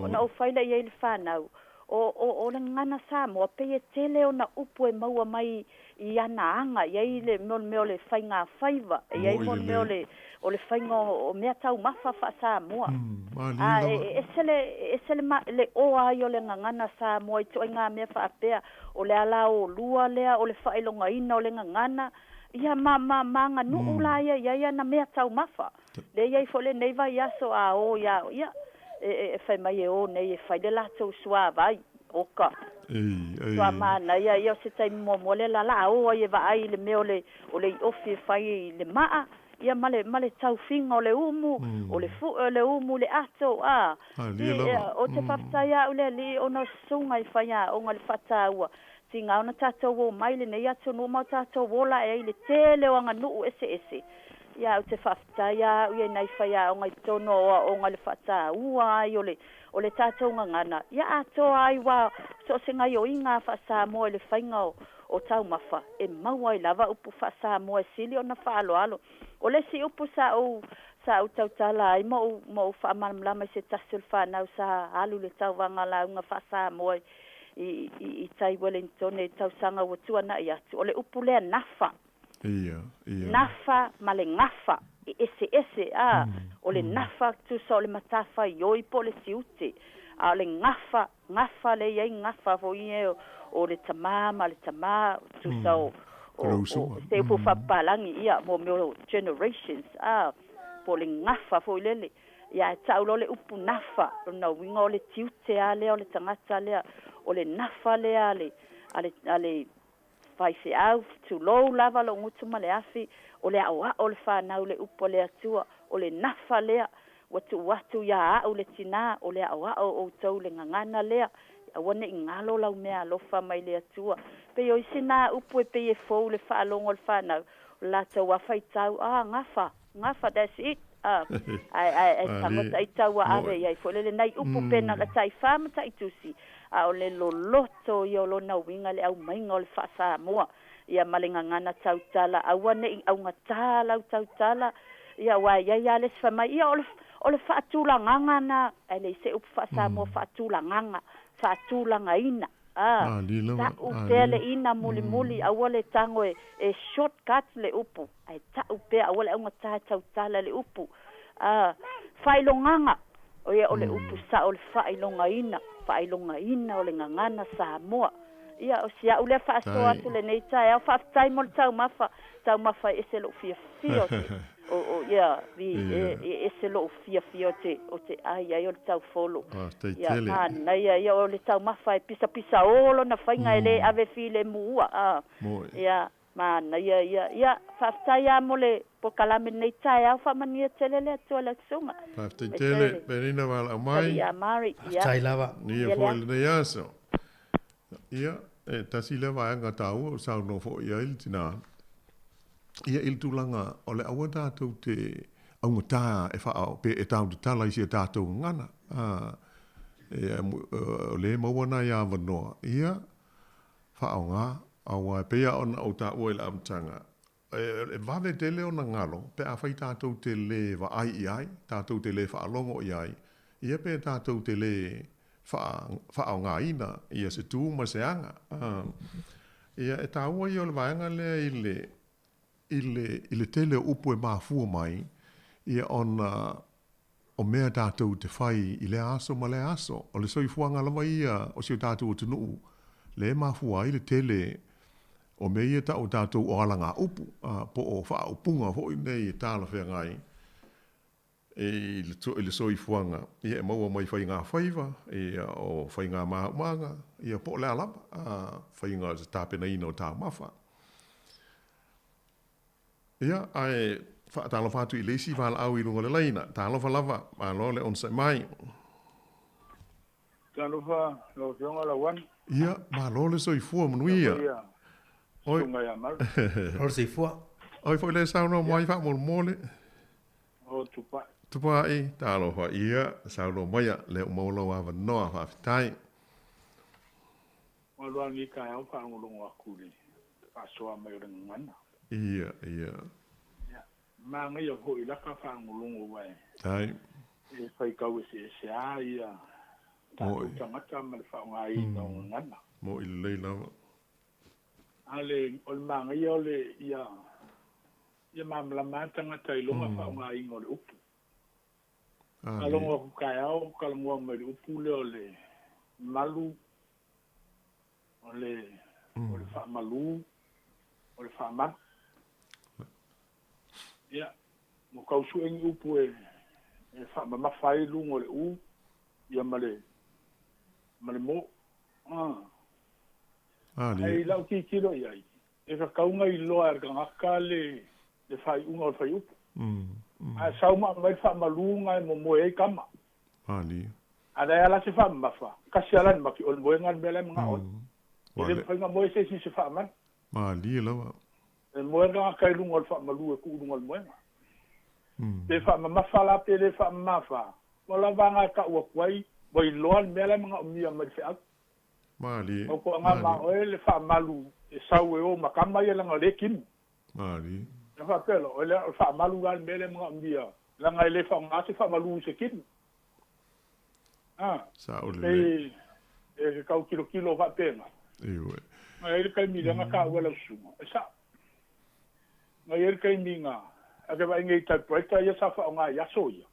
Ona ou fai lea i ai i le fanau, o, o, o le gagana Samoa, pei e tele ona upu e maua mai i ana aga, e i ai le mea o le mea o le faigafaiva, e i ai Mo'i mo le mea o lelei. le, o le faiga o, o meataumafa faa-Samoa. Malie A e, lava. e ese le, e ese le, ma, le oa ai o le gagana Samoa i ituaiga mea faapea, o le alaolua lea, o le faailogaina o le gagana, ia ma, ma, ma aganuu la ia i ai ana meataumafa. Lea e i ai foi lenei vaiaso a o ia, ia, e, e, e fai mai e o nei e fai le latou suavai, oka. Ei, ei. Matua manaia ia o se taimi muamua lea la o ai e vaai i le mea o le, o le iofi e fai i le maa, ia ma le, ma le taufiga o le umu, o le fue o le umu i le ato, a. Malie I, lava. ou te faafetai lava au le alii ona o susuga i faiaoga i le faataua. Tiga ona tatou omai lenei atunuu ma o tatou ola ae ai i le tele o aganuu eseese. Ia, ou te faafetai lava au ia i nai faiaoga i totonu o aoaoga i le faataua ai o le, o le tatou gagana. Ia atoa ai ua so o se gaoioiga faa-Samoa i le faiga o, o taumafa, e maua ai lava upu faa-Samoa e sili ona faaaloalo. O le isi upu sa ou, sa ou tautala ai ma ou, ma ou faamalamalama i se tasi o le fanau sa alu i le tauvaga lauga faa-Samoa i, i, i tai Wellington i tausaga ua tuanai atu, o le upu lea nafa. Ia, ia. Nafa ma le gafa, e eseese, a, o le nafa tusa o le matafaioi po o le tiute, a o le gafa, gafa lea e i ai gafa foi ia o, o le tamā ma le tamā, tusa o, O le o, o usoga. se upu faapapalagi, ia, mo mea o generations, a, po o le gafa foi lele. Ia, e tau loa le upu nafa, lona uiga o le tiute lava lea o le tagata lea, o le nafa lea a le, a le, a le faifeau, tulou lava lou gutu ma le afi, o le aoao o le fanau le upu a le Atua, o le nafa lea, ua tuu atu iā au le tinā, o le aoao o outou le gagana lea, aua ne i galo lau meaalofa mai le Atua. Pei o isi nā upu e pei e fou i le faalogo a le fanau, o le latou lava faitau, ah, gafa, gafa, that's it, ah, ae, ae, ae tago Malie. taitau ua ave Mo'i. i ai foi lele nai upu pe na o le taifā ma taitusi, a o le loloto ia o lona uiga le aumaiga o le faa-Samoa, ia ma le gagana tautala, aua ne i augatā lau tautala, ia aua e i ai lava le isi fai mai, ia o le, o le faatulagaga na, ae leai se upu faa-Samoa faatulagaga, faatulagaina, a, Malie lava, ta'u pea le malie. ina mulimuli, aua le tago e, e shortcut le upu, ae ta'u pea aua le augatā e tautala le upu. A, faailogaga, o ia o le upu sa'o o le faailogaina, faailogaina o le gagana Samoa. Ia, o si au lea faasoa Tai. atu lenei taeao, faafetai mo le taumafa, taumafa e ese lou fiafia o te, o, o, ia, vi, e, e ese lou fiafia o te, o te ai ai o le taufolo. Faafetai Ia, tele. manaia ia o le taumafa e pisapisaō lona faiga e lē ave filemu a. Mo'i. Ia, manaia ia. Ia, faafetai lava mo le polokalame lenei taeao, faamanuia tele le Atua i lau susuga. Faafetai E tele, tele. Penina valaau mai. Ia, Mari, ia. Faafetai lava. Ia Ia foi lea. lenei aso. Ia, e tasi lea vaega taua o saunoa foi i ai le tinā. Ia, i le tulaga o le aua tatou te augatā e faa, pe e tautatala i si a tatou gagana. A, e, o lea e maua nai avanoa, ia, faaaoga, aua e pei lava ona ou taua i le amataga, e vave tele ona galo pe afai tatou te lē vaai i ai, tatou te lē faalogo i ai, ia pe tatou te lē faaaogaina ia se tu ma se aga. Ia e taua ia o le vaega lea i le i le i le tele o upu e mafua mai ia ona o mea tatou te fai i lea aso ma lea aso. O le soifuaga lava ia o si o tatou atunuu lea e mafua ai le tele o mea ia e tau e tatou o alagaupu, po o faaupuga foi nei e talafeagai i le soifuaga, ia e maua mai faigafaiva, ia o faigamaumaga, ia po o le a lava, faiga o le tapenaina o taumafa. Ia, ae faatalofa atu i le isi valaau i luga o le laina. Talofa lava, malo le onosai mai. Talofa lau Afioga Lauana. Ia, malo le soifua manuia. Oi. Susuga ia Maru. Malo le soifua. Oi foi le saunoa mai faamolemole. O Tupai. Tupai, talofa. Ia, saunoa maia, lea ua maua lou avanoa, faafetai. Ua alu lenei taeao faalogologo atu i le faasoa mai o le gagana. Ia, ia. Ia, manaia foi i laka faalogologo aua e. Tai. E faitau eseese lava ia tatou tagata ma le faaaogaina o gagana. Mo'i lelei lava. A le, o le manaia o le, ia, ia malamalama lava tagata i lona faaaogaina o le upu. Faalogo atu taeao talanoa mai i le upu lea o le malu, o le, o le faamalu, o le faamalu. Ia, ua tau sue ni upu e, e faamamafa ai luga o le u, ia ma le, ma le mo. Ah. Ae i lau tilotilo i ai, e tatau ona iloa e le tagata le, le faaiuga o le fuaiupu. Ae sau ma aumai le faamalu na e momoe ai tama. A leai lava la se faamamafa, tasi lava la le mati, o le moega le mea la e manao ai. E le mafai ona moe se isi i se faamalu. Malie lava. E moe le tagata i luga o le faamalu e tuu i luga o le moega. Pe faamamafa la pe le faamamafa, ua lava na e tau atu ai, ua iloa le mea la e manaomia mai le feau. Malie. Fautuaga ma oe le faamalu e sau e o ma tama ia leaga o lea e timu. Malie. Ina faapea loa, o le faamalu la le mea lea e manaomia leaga e le faaaoga se faamalu i se timu. A. Sao lelei. Pei e tau tilotilo faapena. Ioe. Na i ai le taimi lea na taua e lau susuga, e sao. Na i ai le taimi na, a ke vaai nei i typewriter ia sa faaaoga i aso ia,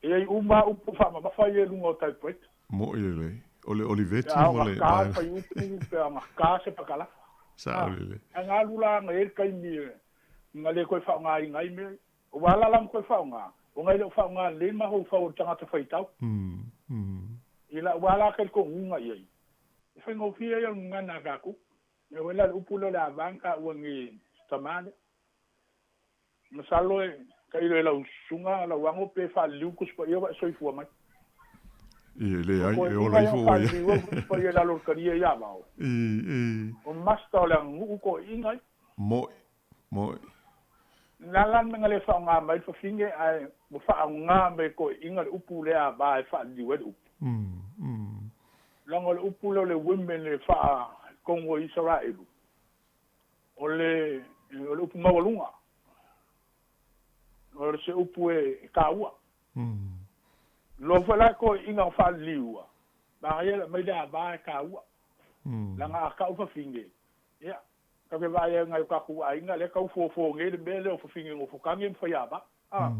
e i ai uma lava upu faamamafa ia i luga o typewriter. Mo'i lelei. O le Olivetti ma le. Pe a gata fuaiupu, pe a gata se pakalafa. Sao lelei. Ae na alu la, na i ai le taimi na le toe faaaogaina ai mea ia. Ua ala la ona toe faaaoga, ona e le o faaaoga lelei le mafaufau o le tagata faitau. I lau ala talitonuga i ai, e faigofie ia o le gagana a tatou. E oi la le upu lea o le ava na taua nei e si tama lea. Masalo e tailo e lau susuga lau ago pe faaliliu Tusi Paia ua e soifua mai. Ia, e leai, e ola ifo ua ia. Faaliliu Tusi Paia i lalo o le talia ia vao. O master o le aganuu toeaiina ia. Mo'i, mo'i. Na la le mea na le faaaoga mai le fafine ae ua faaaoga mai e toeaiina le upu lea ava e faaliliu ai le upu. Leaga o le upu lea o le women e faa-tonu o Isaraelu, o le, o le upu maualuga, o se upu e taua. Iloa foi la e toeaiina o faaliliua, manaia le aumai le ava e taua. Leaga a tau fafine, ia, Tau ke vaai ai nai o tatou aiga lea tau fofo nei le mea lea o fafine nofo tage ma faiava. A.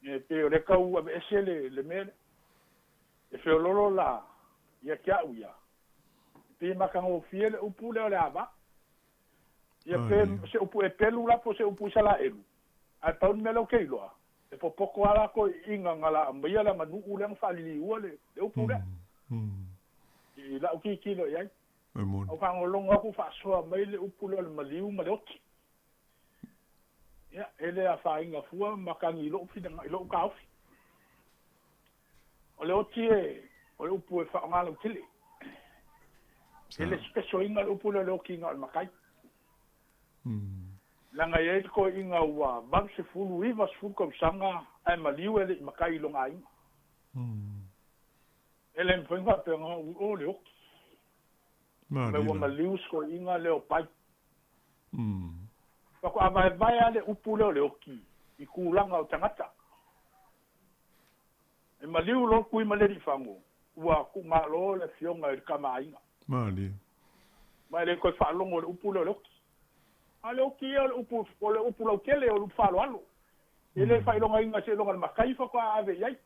E pei o lea tau aveese le le mea lea. E feololo la ia te a'u ia, e pei e matagofie le upu lea o le ava. Ia pe se upu Epelu la po o se upu Isalaelu, ae pau le mea lea ou te iloa, e popoto lava latou i iga na la aumaia le aganuu lea na faaliliua le le upu lea. I la'u tilotilo i ai. E moni. Ou faalogologo atu faasoa mai le upu lea o le maliu ma le oti. Ia, e le afaina fua ma tagi i lou finaga, i lou taofi. O le oti e, o le upu e faaaoga lautele. E le special ina le upu lea o le otiga o le matai. Leaga e i ai le toeaiina ua 80, 90 tausaga ae maliu e le i matai i lona aiga. E le mafai ona faapea ona o le oti. Mea ua maliu se toeaiina lea o pai. Faatoa vaevae lava le upu lea o le oki i tulaga o tagata. E maliu loa le Tuimalealiifano, ua tuumalo le afioga i le Tama a Aiga. Malie. Ma e le toe faalogo i le upu lea o le oki. A o le oki ia o le upu, o le upu lautele, o le upu faaaloalo. E le faailogaina seiloga le matai faatoa ave i ai.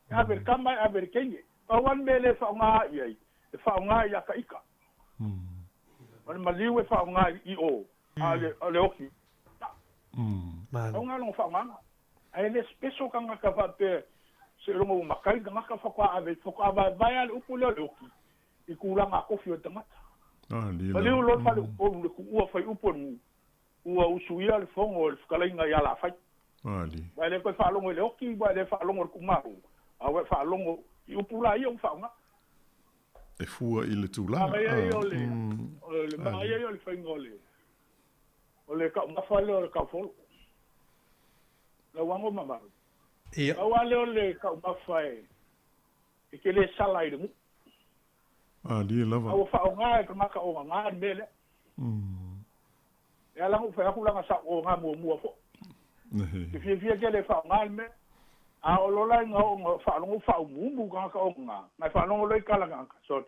E ave i le tama, e ave i le teine. Pau lava le mea e le faaaoga i ai, e faaaoga ia taita. O le maliu e faaaoga i o, a o le oki, pau lena lona faaaogaga. Ae le special tagata faapea seiloga ua matai le tagata faatoa ave, faatoa vaevae lava le upu lea o le oki i tulaga tofi o le tagata. Maliu loa le faleupolu i le tuua faiupu o le nuu, ua usuia le fono e le fetalaiga i Alafai. Ua e le toe faalogo i le oki, ua e le faalogo i le tuumalo, a ua e faalogo i upu la ia ua faaaoga. E fua i le tulaga. Manaia ia o le, o le manaia ia o le faiga o le, o le taumafa lea o le taufolo. Lauago ma Maru. Ia. Pau lava lea o le taumafa e, e te le sala ai i le nuu. Malie lava. A ua faaaoga e tagata ogaga le mea lea. E ala ona ou fai atu leaga sa ou oga muamua foi. E fiafia tele e faaaoga le mea. A oo loa la ina oo ina faalogo faaumuumu tagata ogaga, na e faalogo loa i tala tagata, sole,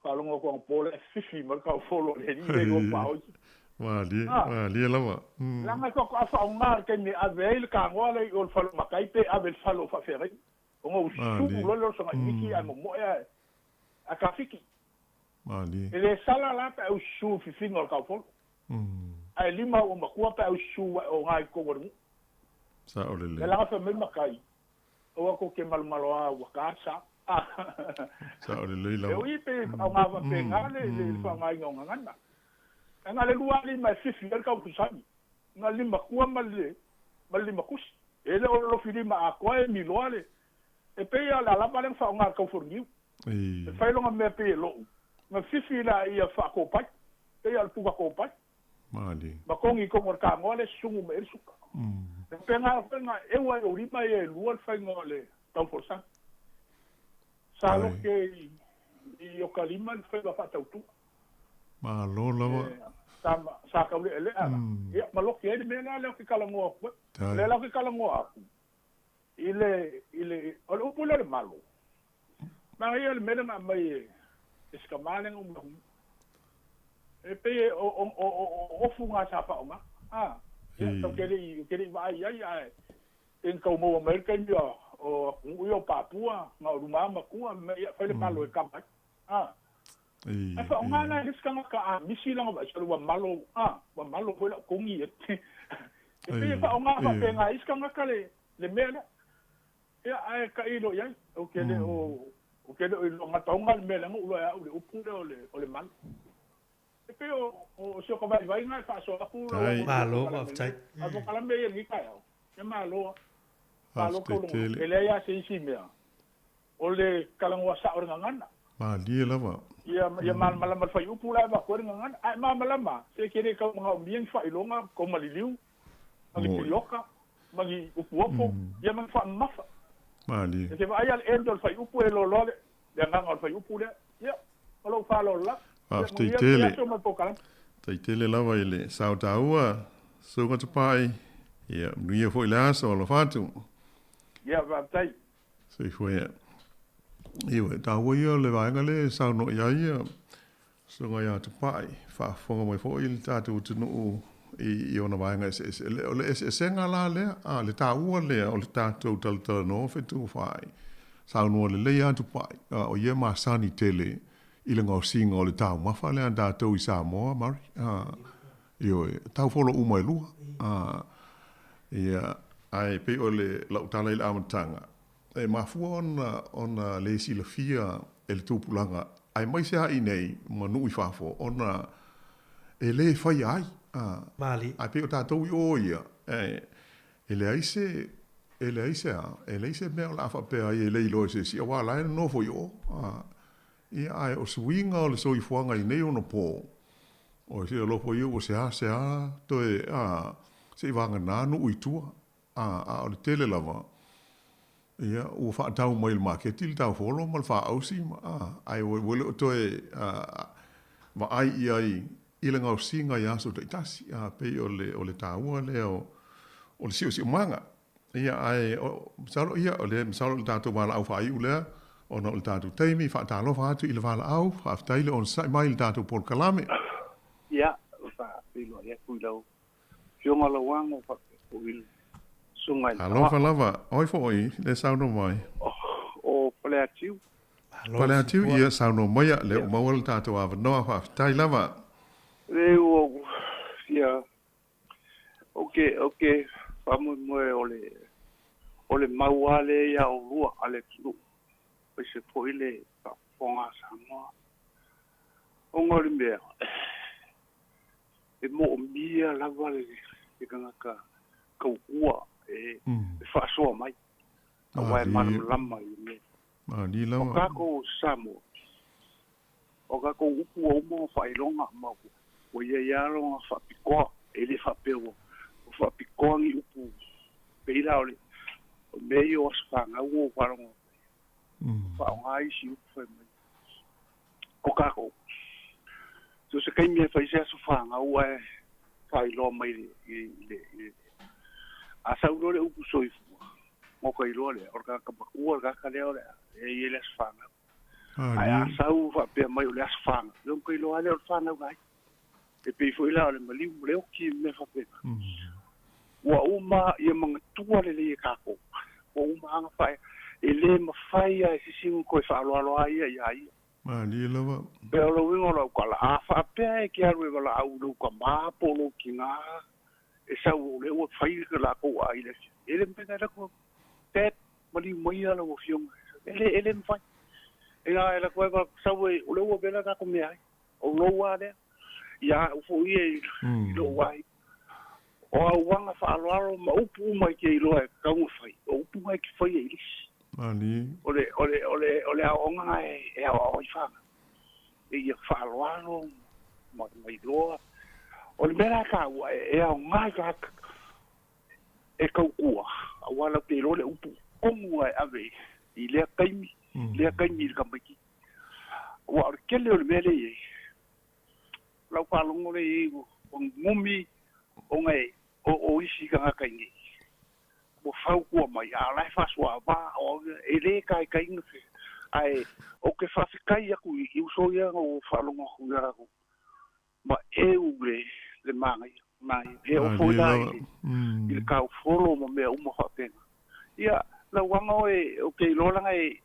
faalogo atu anapo la e fifi mai le taufolo a le alii lea i lua paoa isi. Malie, malie lava. Leaga e faatoa faaaoga i le taimi e ave ai le tanoa lea i o i le fale o matai pe ave i le fale o faafeagaiga. Ona ou sulu loa lea o le sagaimiti ae momoe ae a tafiki. Malie. E le sala la pe a ususu i fifiga o le taufolo. Ae lima ua matua pe a ususu ae oga i totonu o le nuu. Sao lelei. Lea la fai mai matai, aua tou te malomalo a ua ta le sa. Sao lelei lava. E ui pe faaaoga faapena le faaaogaina o gagana. Ae na o le lua lima e fifi ai le taufusami. Na o le lima tua ma le lima kusi. E le o lolofi lima atoa e miloa le. E pei lava o le alava lea na faaaoga e le taufoloniu. E fai lona mea pei e lou, na fifi laia faatopai, pei lava o le puka topai. Malie. Ma togi i totonu o le tanoa le susugu mai ai le suka. E faapena foi na eua ai ou lima ia e lua le faiga o le taufolasaga. Sa loke i Okalima le faiva faatautua. Malo lava. Sa taulealea la, ia ma loke ai le mea lea ou te talanoa atu ai. O lea la ou te talanoa atu i le, i le, o le upu lea o le malo, manaia le mea lea na aumai e si tama lea na uma atu nei. E pei e, o, o, o, o ofu na sa faaaoga. A, ia, tatou te le i, te le i vaai i ai, ae pei na tau maua mai ai le taimi o, o atunuu ia o Papua, na o luma matua, ia fai le malo e kava ai. A, ae faaaoga la e le isi tagata a misi lana vaai, sole ua malo, a, ua malo foi lau togi. E pei e faaaoga faapena e isi tagata le, le mea lea. Ia, ae tailo i ai, ou te le o, ou te le o iloa gataoga le mea leaga ou iloa e au le upu lea o le, o le malo. E pei o, o si o ka vaivaiga e faasoa atu lau Tai. atu Malo, polokalame faafetai. nei. A o polokalame ia i lenei taeao, ia malo lava. Malo Faafetai tauloga. tele. E leai lava se isi mea o le talanoa sao i le gagana. Malie lava. Ia, ia malamalama le fuaiupu la e avatu ai le gagana. Ae malamalama, se e te le tau manaomia ni faailoga, kou maliliu, ma ni Moi. pilioka, ma ni upuopo, ia ma ni faamamafa. Malie. E te vaai lava le end o le fuaiupu e loaloa le, le agaga o le fuaiupu lea. Ia, ma lou faaaloalo lava. Ia, Faafetai manuia lenei tele. aso ma le polokalame. Faafetai tele lava i le sao taua, Susuga Tupai. Ia, manuia foi le aso, alofa atu. Ia, faafetai. Soifua ia. Ioe, taua ia o le vaega lea e saunoa i ai ia Susuga ia Tupai, faafofoga mai foi le tatou atunuu i ona vaega eseese. O le eseesega la lea, a, le taua lea o le tatou talatalanoa fetufaai, saunoa lelei lava Tupai, a, o ia e masani tele i le gaosiga o le taumafa lea a tatou i Samoa, Murray, a, ioe, taufolo uma e lua, a, ia, ae pei o le lau tala i le amataga, e mafua ona, ona le silafia e le tupulaga, aemaise lava i inei ma nuu i fafo, ona e le faia ai, a, Malie. ae pei o tatou i o ia, e, e leai se, e leai se a, e leai se mea o le a faapea ai e le iloa e se isi, aua o la e nonofo i o, a, ia, ae o suiga o le soifuaga i nei ona po, o se alofa ia ua seasea toe, a, seivaganā nuu i tua, a, a o le tele lava, ia, ua faatau mai i le maketi le taufolo ma le faausi, ma, a, ae ua, ua le o toe, a, vaai i ai i le gaosiga i aso taitasi, a pei o le, o le taua lea o, o le siosiomaga. Ia, ae, o, masalo, ia, o le, masalo o le tatou valaau faaiu lea, ona o le tatou taimi, faatalofa atu i le valaau, faafetai le onosai mai i le tatou polokalame. Ia, faafeiloai atu i lau Afioga Lauano faapea foi le Susuga i le Alofa lava, oi foi le saunoa mai. O Faleatiu. Faleatiu, ia saunoa maia, lea ua maua le tatou avanoa, faafetai lava. Le ua ou fia, ou te, ou te faamoemoe o le, o le mau lava lea ia oulua a le atunuu, aemaise foi le faafofoga a Samoa. Ona o le mea, e moomia lava le tagata tautua e faasoa mai, aua e malamalama i le mea. O tatou Samoa, o tatou upu ua uma ona faailoga ma ua i ai lava lona faapitoa, e le faapea ua faapitoa ni upu pei la o le mea ia o aso fanau ua ou faalogo atu ai, faaaoga isi upu fai mai. O tatou, so se taimi e fai se aso fanau ae faailoa mai i le, i le, a sau loa le upu soifua, ona ta iloa lea, o le tagata matua le tagata lea o le a e i ai le aso fanau. Ae a sau faapea mai o le aso fanau, ia ona ta iloa lava lea o le fanau la ia. E pei foi la o le maliu ma le oti ma mea faapena. Ua uma ia manatua lelei e tatou, ua uma lava ona fae, e le mafai lava e se isi ona toe faaaloalo ia ia ia. Malie lava. Pei o le uiga o lau tala, a faapea e te alu e valaau i lou tama po o lou tina e sau o lea ua fai le latou aai i le afiafi, e le mafai ona alu atu, Dad, maliu maia lau afioga. E le, e le mafai. E na e alu atu ai, sau e, o lea ua vela tatou meaai. O lou lava lea, ia au foi ia i lou aiga. O au aga faaaloalo ma upu uma e te iloa e tatau ona fai, o upu na e te faia i le isi. Malie. O le, o le, o le, o le aoaoga na e aoao ai fanau, ia faaaloalo ma, ma iloa. O le mea la e taua, e aoga i tagata e tautua, aua latou te iloa le upu tonu lava e ave i lea taimi, lea taimi i le tamaitiiti. Aua o le tele o le mea lea e i ai, o lau faalogo lea i ai ua gumi ona e o isi tagata i inei ua fautua mai, a o la e faasoava, o au ia, e le taitaina se, ae ou te faafetai atu i uso ia na ou faalogo atu ia latou, ma eu le manaia, manaia. E oo foi la i le taufolo ma mea uma faapena. Ia, lau aga oe, ou te iloa leaga e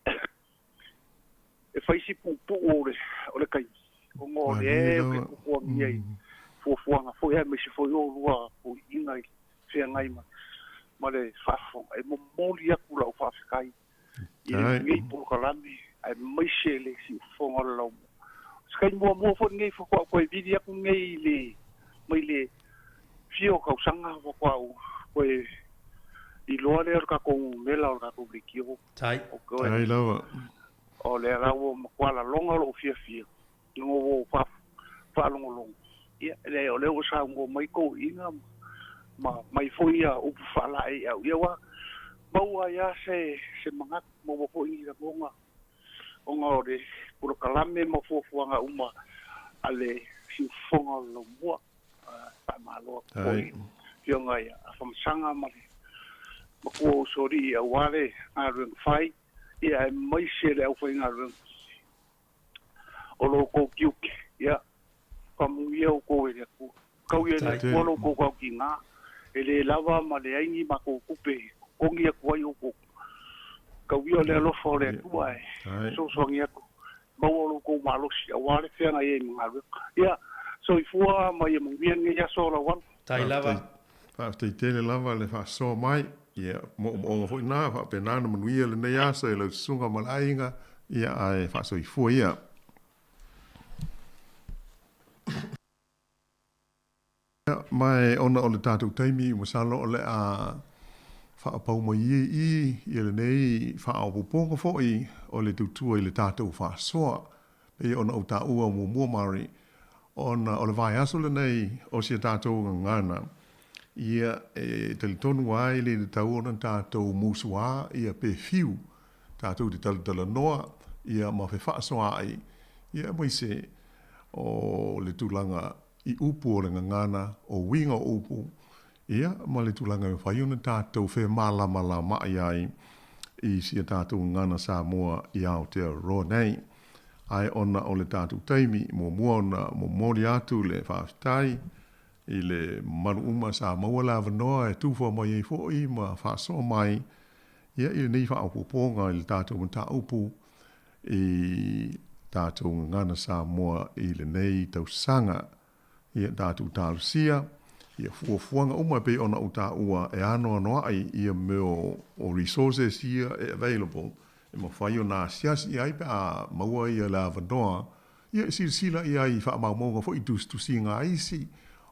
e fai si puupuu o le, o le taimi, ona o lea ou te tutuagia i fuafuaga foi aemaise foi o oulua toeaiina i feagai ma, ma le faafofoga. E momoli atu lau faafetai i lenei polokalame aemaise le siufofoga o le laumua. O se taimi muamua foi lenei faatoa ou toe vili atu lenei i le, mai le fia o tausaga faatoa ou toe iloa lea o le tatou numera o le tatou leitio. Tai. Tai lava. O lea la ua matua lalona lou fiafia ina ua ou faalogologo, ia, leai, o lea ua saunoa mai toeaiina ma mai foi ia upu faalaeiau, ia ua maua ai lava se, se manatu, maua foi ni lagona ona o le polokalame ma fuafuaga uma a le siufofoga o le laumua. Faamalo atu foi i le Afioga ia Afamasaga ma le Matua o Usoalii aua le galuega fai, ia aemaise le aufaigaluega o lo outou tiute, ia faamanuia outou e le Atua. Tau ia e le Atua lo outou tautiga, e le lava ma leai ni matou tupe e totogi atu ai outou. Tau ia o le alofa o le Atua e fesoasoani atu, maua lo outou malosi aua le feagai ai ma galuega. Ia, soifua ma ia manuia lenei aso o lau alu. Tai lava. Faafetai tele lava le faasoa mai. Ia, moomooga foi na, faapena ona manuia lenei aso i lau susuga ma le aiga, ia ae faasoifua ia. Ia, ma e ona o le tatou taimi, masalo o le a faapau mai ia i i ia lenei faaopoopoga foi o le tautua i le tatou faasoa. Pei ona ou taua muamua Mari, ona o le vaiaso lenei o si a tatou gagana, ia, e talitonu ai le tatau ona tatou musuā ia pe fiu tatou te talatalanoa ia ma fefaasoaai ia aemaise o le tulaga. i upu o le gagana, o uiga o upu, ia, ma le tulaga e mafai ona tatou femalamalamaai ai i si a tatou gagana Samoa i Aotearoa nei. Ae ona o le tatou taimi, muamua ona momoli atu le faafetai i le mamalu uma sa maua le avanoa e tufa mai ai foi ma faasoa mai ia i lenei faaopoopoga i le tatou mataupu i tatou gagana Samoa i lenei tausaga. Ia tatou talosia ia fuafuaga uma e pei ona ou taua e anoanoai ia mea o resources ia e available e mafai ona asiasi ai pe a maua ia le avanoa ia e silasila i ai i faamaumauga foi i tusitusiga a isi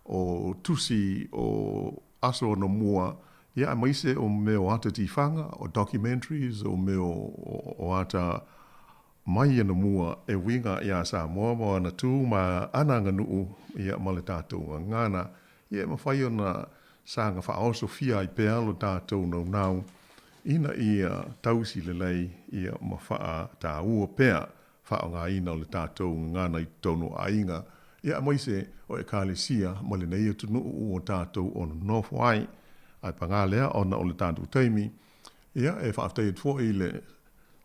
o tusi o aso anamua ia aemaise o mea o ata tifaga, o documentaries, o mea o ata mai anamua e uiga iā Samoa ma ana tū ma ana aganuu ia ma le tatou gagana ia e mafai ona saga faaosofia ai pea lo tatou naunau ina ia tausi lelei ia ma faataua pea faaaogaina o le tatou gagana i totonu o aiga ia aemaise o Ekalesia ma lenei atunuu ua tatou o nonofo ai. Ae paga lea ona o le tatou taimi, ia e faafetai atu foi i le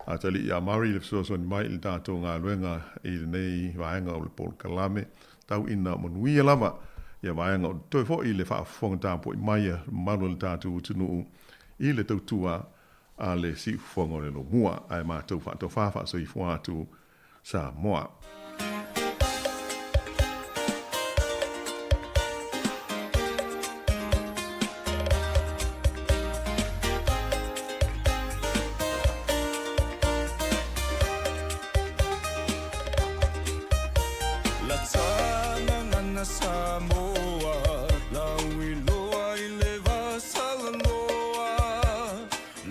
Atalii ia Murray i le fesoasoani mai i le tatou galuega i lenei vaega o le polokalame. Tau ina manuia lava ia vaega o totoe foi i le faafofoga tapuai mai a le mamalu o le tatou atunuu i le tautua a le siufofoga o le Lomua. Ae matou faatofa faasoifua atu Samoa.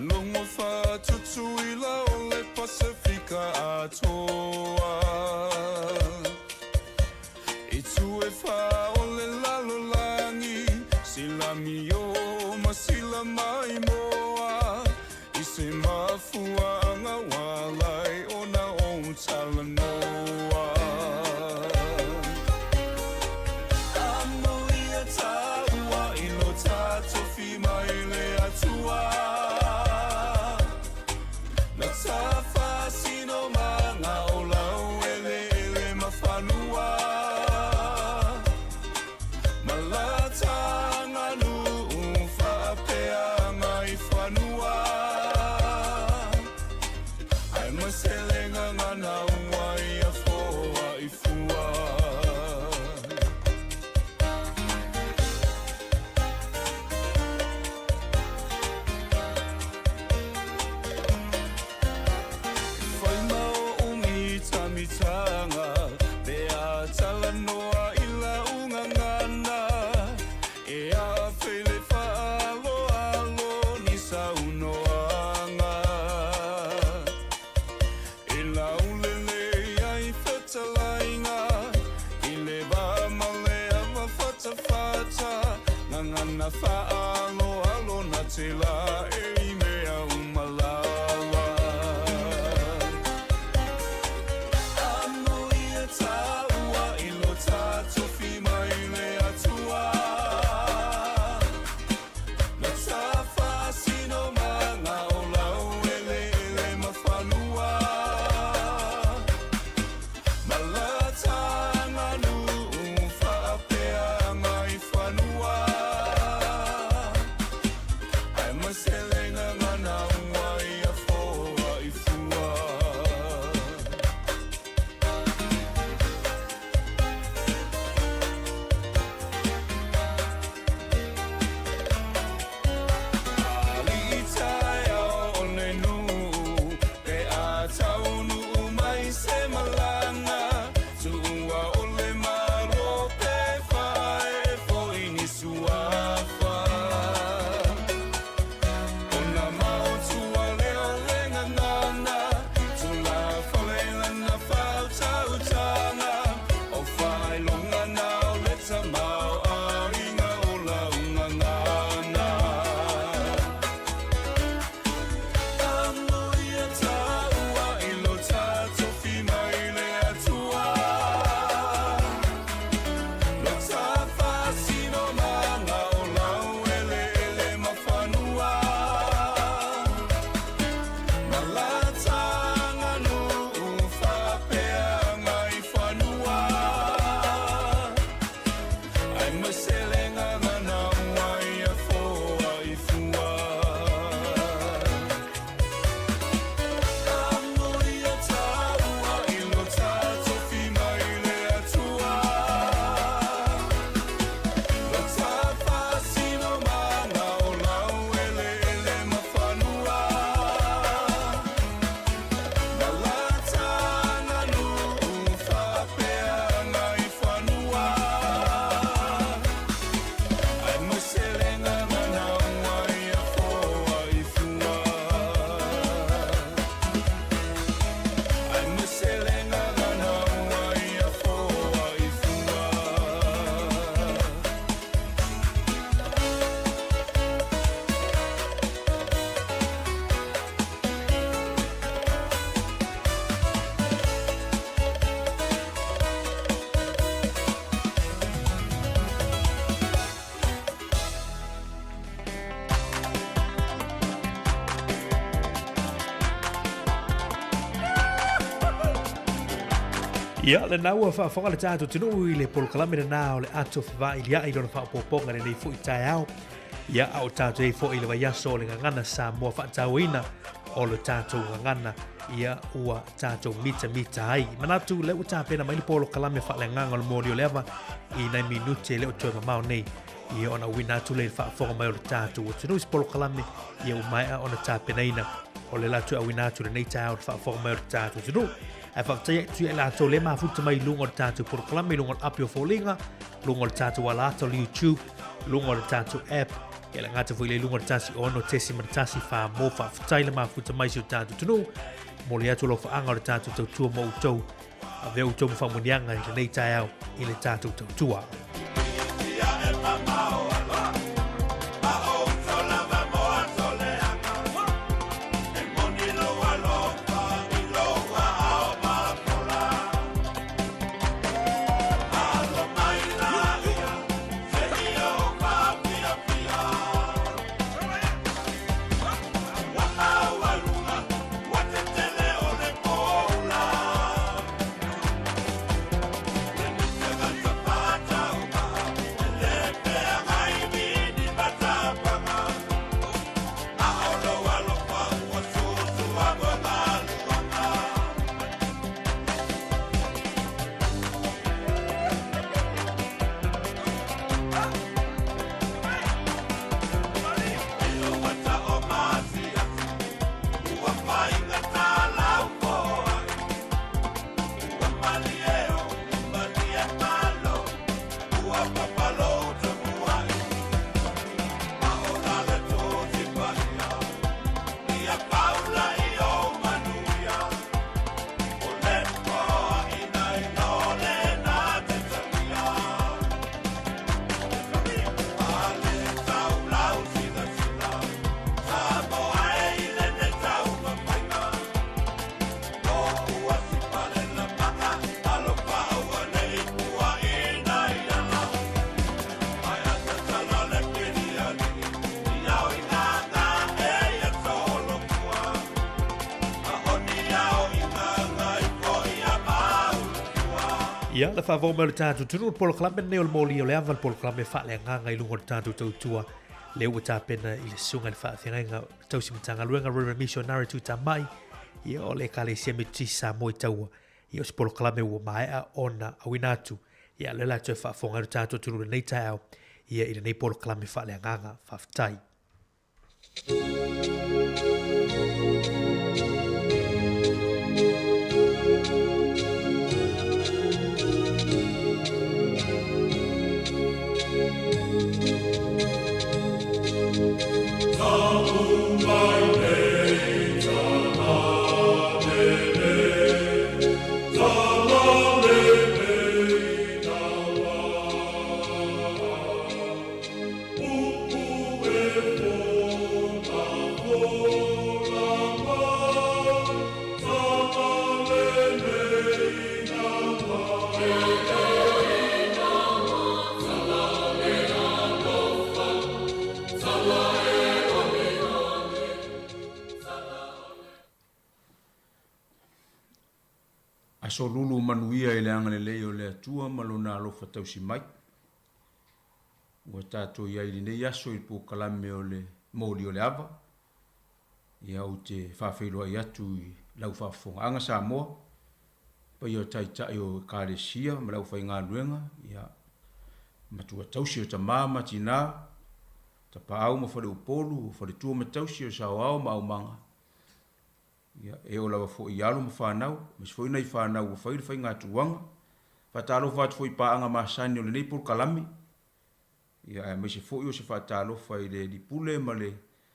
Logo fa'atutuila o le Pasefika atoa. Itu e fā o le lalolagi, sila mio ma sila maimoa, i se mafua'aga ua ala ai ona ou talanoa. Amoia tāua i lo tātou whima mai le Atua. Na tafasino ma ngā o laueleele ma fanua. Ma lata aganuu faapeaga i fanua. Aemaise le gagana ua ia foai fua. E fai ma oʻu mitamitaga pe a talanoa i lau gagana, e afe i le faaaloalo ni saunoaga. E laulele Ia, lena ua faafofoga le tatou atunuu i le polokalame lena o le Ato Fevailia'i i lona faaopoopoga i lenei foi taeao. Ia, a o tatou i ai foi i le vaiaso o le Gagana Samoa faatauaina o le tatou gagana, ia ua tatou mitamita ai. Manatu lea ua tapena mai le polokalame faaleagaga o le moli o le ava i nai minute e le o toe mamao nei. Ia ona auina atu lea i le faafofoga mai o le tatou atunuu i se polokalame ia ua maea ona tapenaina. O le la toe auina atu lenei taeao i le faafofoga mai o le tatou atunuu. Ae faafetai atu ia i latou le mafuta mai i luga o le tatou polokalame, i luga o le api o foliga, luga o le tatou ala ata o le YouTube, luga o le tatou app, ia le gata foi le luga o le 106.1 mo faafetai le mafuta mai si o tatou atunuu. Momoli atu alofaaga o le tatou tautua mo outou. Avea outou ma faamanuiaga i lenei taeao i le tatou tautua. Ia, le faafofoga mai o le tatou atunuu, le polokalame lenei o le moli o le ava, le polokalame faaleagaga i luga o le tatou tautua, lea ua tapena i le susuga i le faafeagaiga tausi Matagaluega Reverend Missionary Tuitamai, ia o le Ekalesia Metotisi Samoa i Taua, ia o se polokalame ua maea ona auina atu, ia lea la toe faafofoga ai lo tatou atunuu i lenei taeao, ia i lenei polokalame faaleagaga. Faafetai. Aso lulu manuia i le agalelei o le Atua ma Lona alofa tausi mai. Ua tatou i ai i lenei aso i le polokalame o le moli o le ava. Ia ou te faafeiloai atu i lau faafofogaaga Samoa, paia o Taitai o Ekalesia ma le aufaigaluega, ia, matua tausi o tama ma tina, tapaau ma faleupolu, o faletua ma tausi, o saoao ma aumaga, Ia, e oo lava foi i alo ma fanau, aemaise foi nai fanau ua fai le faigatuaga. Faatalofa atu foi i paaga masani o lenei polokalame, ia, aemaise foi o se faatalofa i le Alii Pule ma le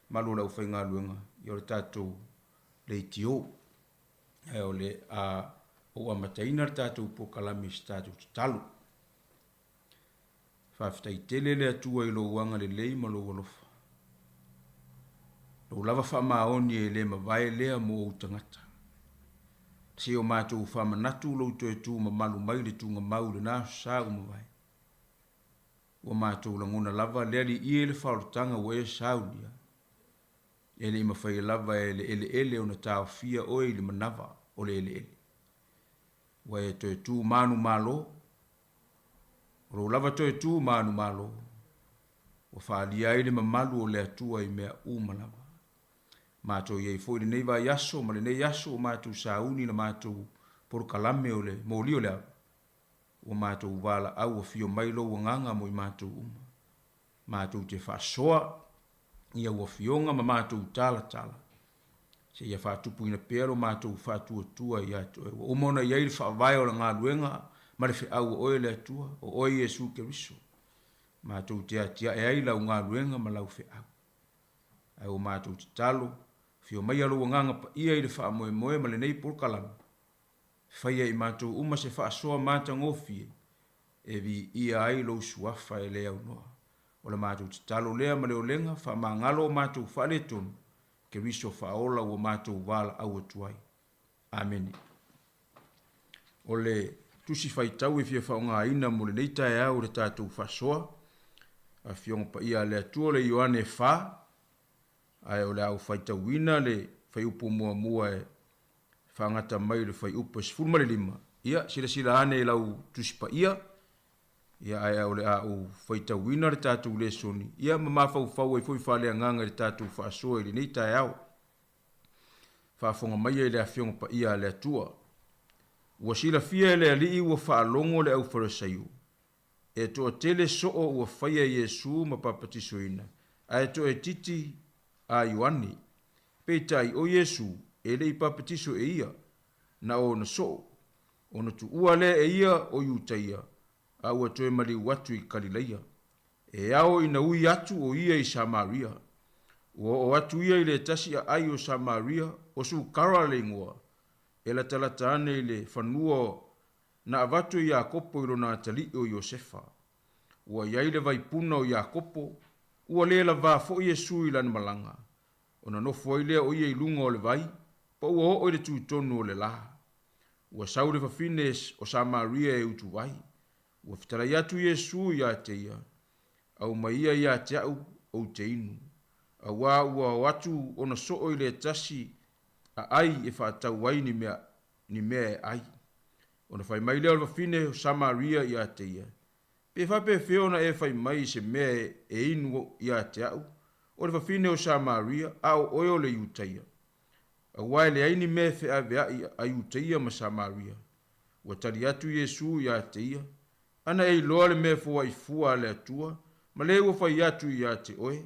mamalu o le aufaigaluega, ia, o le tatou leitio. Ae o le a ou amataina le tatou polokalame i se tatou tatalo. Faafetai tele le Atua i lou agalelei ma lou alofa. Lou lava faamaoni e le mavae lea mo ou tagata. Se o matou faamanatu lou toe tu mamalu mai le tugamau i lena aso sa ua mavae. Ua matou lagona lava le alii e le faaolataga ua e saunia. E le i mafai lava e le eleele ona taofia oe i le manava o le eleele. Ua e toe tu manumalo, o lou lava toe tu manumalo, ua faaalia ai le mamalu o le Atua i mea uma lava. Matou i ai foi i lenei vaiaso ma lenei aso ua matou sauni i la matou polokalame o le moli o le ava, ua matou valaau afio mai lou agaga mo i matou uma. Matou te faasoa i au afioga ma matou talatala, seia faatupuina pea lo matou faatuatua ia te Oe. Ua uma ona i ai le faavae o le galuega ma le feau a Oe le Atua, o Oe Iesu Keriso. Matou te atiae ai lau galuega ma lau feau. Ae ua matou tatalo, afio maia lou Agaga Paia i le faamoemoe ma lenei polokalame, faia i matou uma se faasoa matagofie e viia ai lou suafa e le aunoa. O le matou tatalo lea ma le olega, faamagalo o matou faaletonu, Keriso faaola ua matou valaau atu ai. Amene. O le tusi faitau e fia faaaogaina mo lenei taeao i le tatou faasoa, Afioga Paia a le Atua o le Ioane 4, ae o le a ou faitauina le fuaiupu muamua e faagata mai i le fuaiupu e 15. Ia, silasila ane i lau Tusi Paia, ia, ae o le a ou faitauina le tatou lesoni, ia, ma mafaufau ai foi faaleagaga i le tatou faasoa i lenei taeao. Faafofoga maia i le Afioga Paia a le Atua. Ua silafia e le Alii ua faalogo le aufalesaio, e toatele soo ua faia Iesu ma papatisoina, ae toaitiiti a Ioane. Peitai, o Iesu, e le i papatiso e ia, na o ona soo. Ona tuua lea e ia o Iutaia, a ua toe maliu atu i Kalilaia. E ao ina ui atu o ia i Samaria. Ua oo atu ia i le tasi aai o Samaria, o Sukara le igoa, e latalata ane i le fanua na avatu e Iakopo i lona atalii o Iosefa. Ua i ai le vaipuna o Iakopo, ua le lavā foi Iesu i lana malaga, ona nofo ai lea o ia i luga o le vai, pa ua oo i le tutonu o le lā. Ua sau le fafine o Samaria e utuvai. Ua fetalai atu Iesu iā te ia, Aumai ia iā te a'u ou te inu. Auā ua o atu ona soo i le tasi aai e faatau ai ni mea, ni mea e ai. Ona fai mai lea o le fafine o Samaria iā te ia, Pe faapefea ona e fai mai i se mea e inu iā te a'u, o le fafine o Samaria, a o oe o le Iutaia? Auā e leai ni mea e feavea'i a Iutaia ma Samaria. Ua tali atu Iesu iā te ia, Ana e iloa le mea foaʻi fua a le Atua, ma le ua fai atu iā te oe,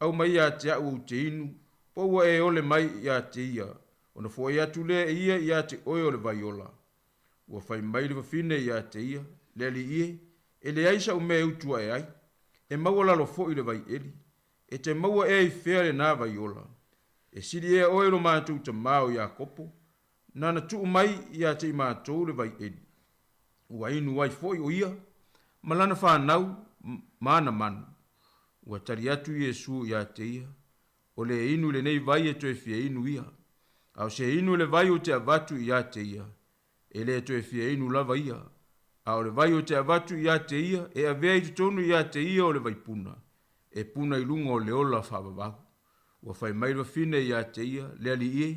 Aumai iā te a'u ou te inu, po ua e ole mai iā te ia, ona foai atu lea e ia iā te oe o le vai ola. Ua fai mai le fafine iā te ia, Le alii e, e leai sa'u mea e utu aʻe ai, e maualalo foʻi le vai ʻeli, e te maua ea i fea lenā vai ola? E sili ea oe i lo matou tamā o Iakopo, nāna tuu mai iā te i matou le vai ʻeli. Ua inu ai foʻi ʻo ia ma lana fanau ma ana manu. Ua tali atu Iesu iā te ia, O le inu i lenei vai e toe fia inu ia. A o se inu i le vai ou te avatu iā te ia, e le toe fia inu lava ia. A o le vai ou te avatu iā te ia, e avea i totonu iā te ia o le vaipuna, e puna i luga o le ola faavavau. Ua fai mai le fafine iā te ia, Le alii e,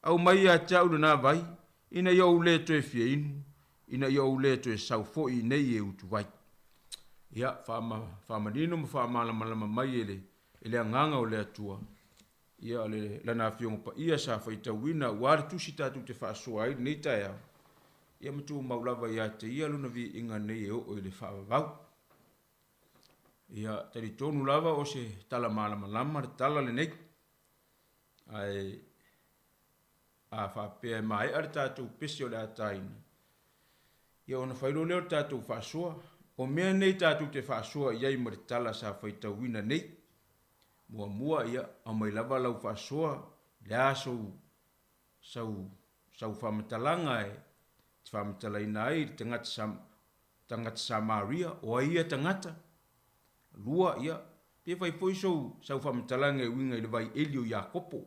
aumai ia te a'u lenā vai, ina ia ou le toe fia inu, ina ia ou le toe sau foʻi iinei e utuvai. Ia, faamanino ma faamalamalama mai e le E le Agaga o le Atua, ia o le Lana Afioga Paia sa faitauina aua le tusi tatou te faasoa ai lenei taeao, ia ma tumau lava ia te Ia Lona viiga nei e oo i le faavavau. Ia, talitonu lava o se tala malamalama le tala lenei, ae A faapea e maea le tatou pese o le a taina, ia ona fai loa lea o le tatou faasoa. O mea nei tatou te faasoa i ai ma le tala sa faitauina nei. Muamua, ia, aumai lava lau faasoa, le a sou, sau, sau faamatalaga e te faamatalaina ai i le tagata Sa, tagata Samaria, o ai ia tagata? Lua, ia, pe fai foi sou, sau faamatalaga e uiga i le vai eli o Iakopo.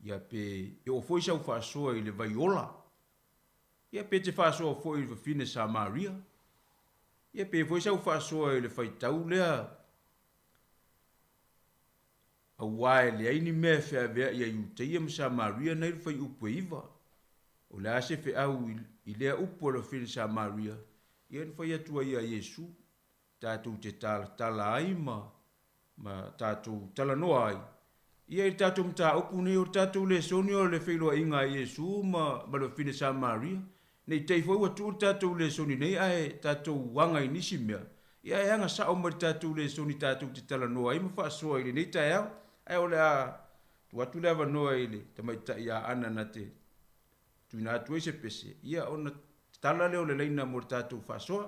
Ia pe e oo foi sau faasoa i le vai ola. Ia pe te faasoa foi i le fafine Samaria. Ia pe foi sau faasoa i le faitau lea auā e leai ni mea e feaveai ia Iutaia ma Samaria nai le fuaiupu e 9. O le a se feau i lea upu a le whawhine Samaria, ia na fai atu ai ia Iesu, tatou te talatala ai ma ma tatou talanoa ai, ia i le tatou mataupu nei o le tatou lesoni o le feiloaiga a Iesu ma ma le whawhine Samaria, ne i te i foi ua tuu le tatou lesoni nei ae tatou aga i nisi mea, ia e aga sao mai le tatou lesoni tatou te talanoa ai ma faasoa i lenei taeao, ae o le a tuu atu le avanoa i le tamaitai ia Ana na te tuuina atu ai se pese, ia ona tatala lea o le laina mo le tatou faasoa.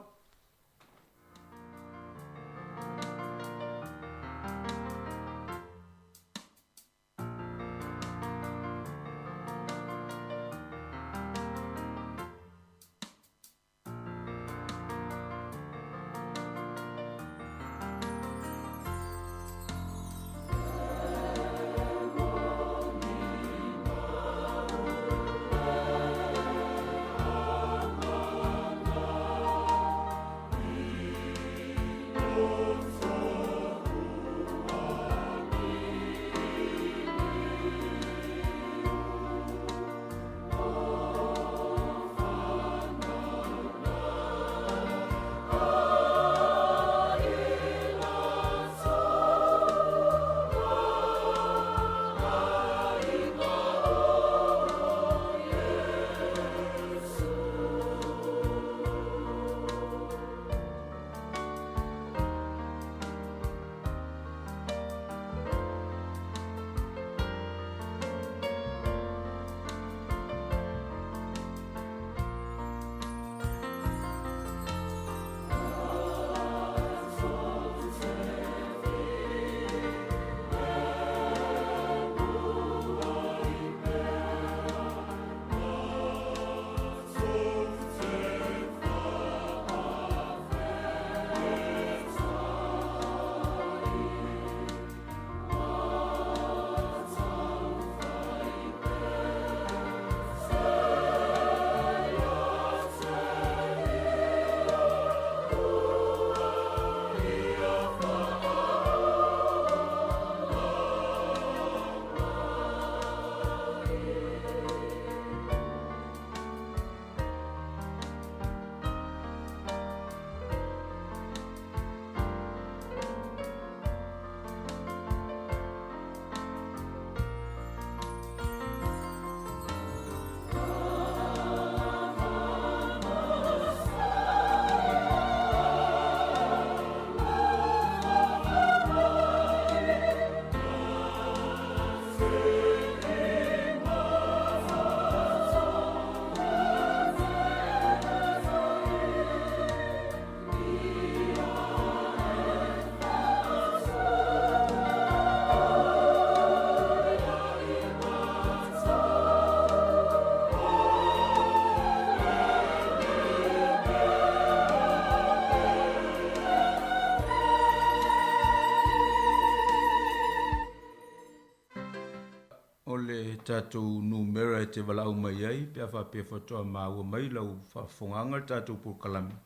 O le tatou numera e te valaau mai ai pe a faapea faatoa maua mai lau faafofogaaga i le tatou polokalame,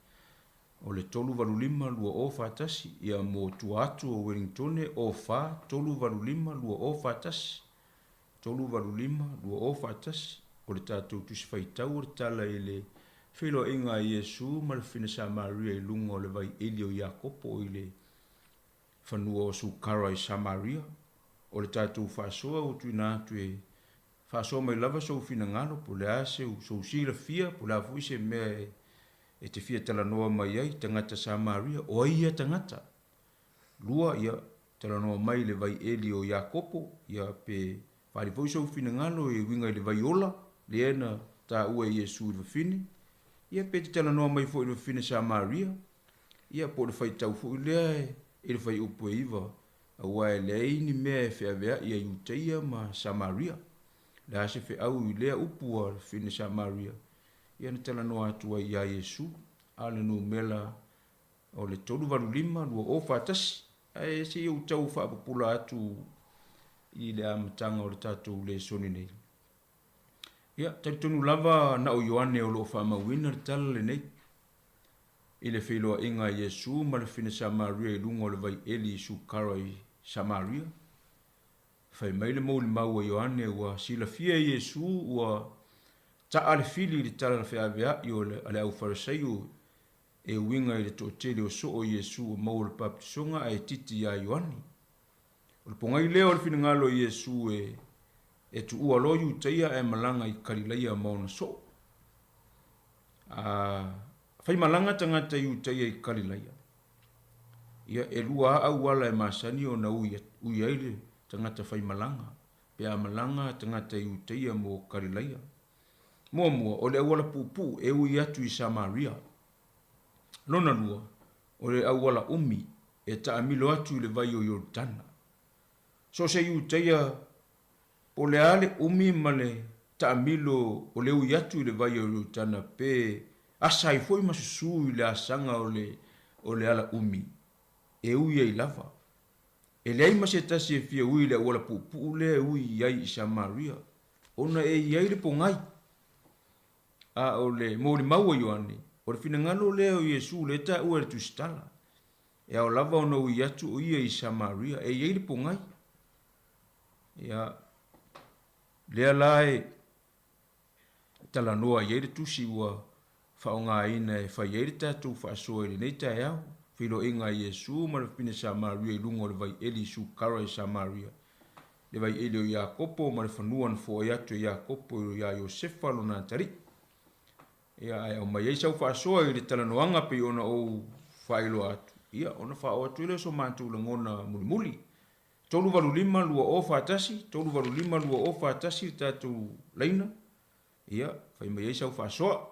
o le 385 2041, ia mo tua atu o Wellingtone, 04 385 2041, 385 2041, o le tatou Tusi Faitau o le Tala i le Feiloaiga a Iesu ma le Fafine Samaria i luga o le vai eli o Iakopo i le fanua o Sukara i Samaria. O le tatou faasoa ua tuuina atu e faasoa mai lava sou finagalo, po o le a sou silafia, po o le a foi se mea e te fia talanoa mai ai, tagata Samaria, o ai ia tagata? Lua, ia, talanoa mai i le vai eli o Iakopo, ia, pe faaali foi sou finagalo e uiga i le vai ola, lea na taua e Iesu i le fafine, ia, pe te talanoa mai foi i le fafine Samaria, Ia, po o le faitau foi lea i le fuaiupu e 9, aua e leai ni mea e feaveai a Iutaia ma Samaria. O le a se feau i lea upu a le fafine Samaria? Ia na talanoa atu ai iā Iesu, a o le numera o le 385 2041, ae se i ou tau faapupula atu i le amataga o le tatou lesoni nei. Ia, talitonu lava na o Ioane o lo o faamauina le tala lenei. I le feiloaiga a Iesu ma le fine Samaria i luga o le vai eli i Sukara i Samaria, fai mai le moulimau a Ioane ua silafia e Iesu ua Ta'a le fili i le tala feavea'i o le a le aufarisaio e uiga i le toatele o soo Iesu ua maua le papatisoga ae titi iā Ioane. O le pogai lea o le finagalo o Iesu e e tuua loa Iutaia ae malaga i Kalilaia ma ona soo. A faimalaga tagata Iutaia i Kalilaia, ia e lua a auala e masani ona ui ui ai le tagata faimalaga pe a malaga tagata Iutaia mo Kalilaia. Muamua, o le auala puupuu e ui atu i Samaria. Lona lua, o le auala umi e taamilo atu i le vai o Ioritana. So o se Iutaia, po o le a le umi ma le taamilo o le ui atu i le vai o Ioritana pe asa ai foi ma susu i le asaga o le o le ala umi, e ui ai lava. E leai ma se tasi e fia ui i le auala puupuu lea e ui i ai i Samaria, ona e i ai le pogai. A o le molimau a Ioane, o le finagalo lea o Iesu lea e taua e le Tusitala, e ao lava ona ui atu o ia i Samaria, e i ai le pogai. Ia, lea la e talanoa i ai le tusi ua faaaogaina e fai ai le tatou faasoa i lenei taeao, feiloaiga a Iesu ma le fafine Samaria i luga o le vai eli i Sukara i Samaria, le vai eli o Iakopo ma le fanua na foai atu e Iakopo iā Iosefa lona atalii. Ia, ae aumai ai sau faasoa i le talanoaga pei ona ou faailoa atu, ia, ona faaoo atu ai lea o so matou lagona mulimuli. 385 2041, 385 2041 le tatou laina, ia, fai mai ai sau faasoa.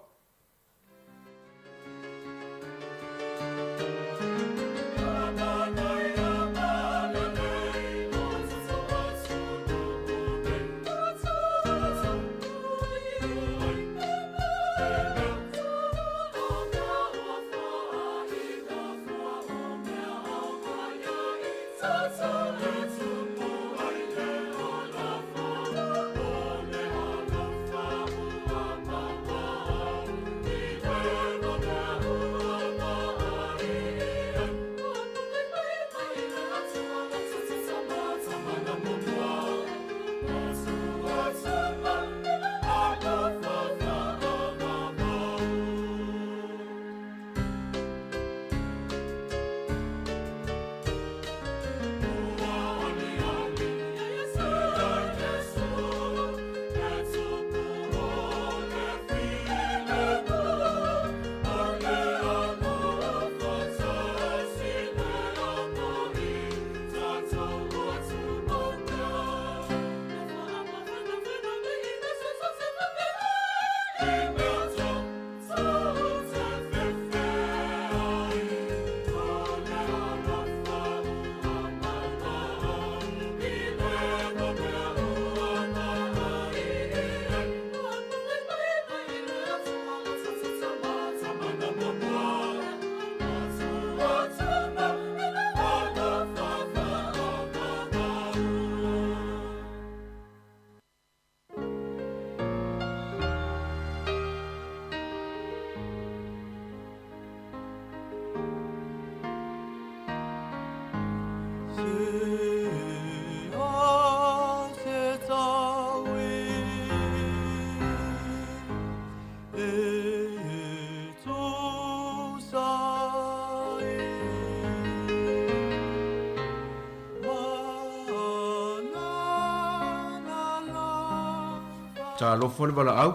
Talofa le valaau.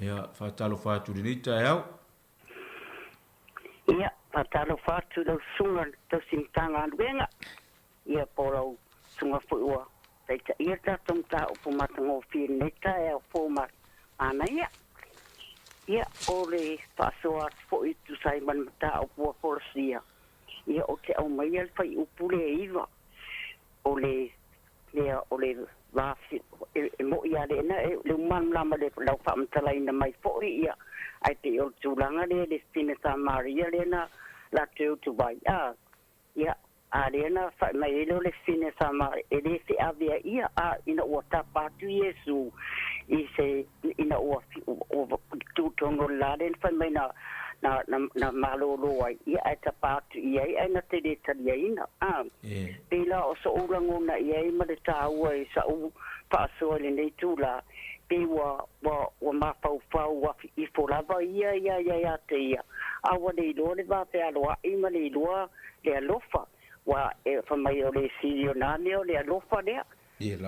Ia, faatalofa atu i lenei taeao. Ia, faatalofa atu i lau susuga i le tausi Matagaluega, ia po o lau susuga foi ua taitaia le tatou mataupu matagofie i lenei taeao fou manaia. Ia, o le faasoa atu foi e tusa ai ma le mataupu ua folasia, ia ou te aumaia le fuaiupu lea e 9, o le mea o le va e mo'i a lena e le umalamalama le lau faamatalaina mai foi ia ae pei o le tulaga lea le fine Samaria lea na latou tu vai a ia a lea na fai mai ai lea o le fine Samaria e le feavea ia a ina ua tapa atu Iesu i se ina ua tu tonu o le la lea na fai mai na na na na malōlō ai ia ae tapa atu i ai ae na te le taliaina a Pei la o soʻu lagona i ai ma le tāua i saʻu faasoa i lenei itulā, Pei ua, ua, ua mafaufau afi ifo lava ia ia ia ia te ia, a ua le iloa le va fealoaʻi ma le iloa le alofa, ua e fai mai o le sili o na mea o le alofa lea.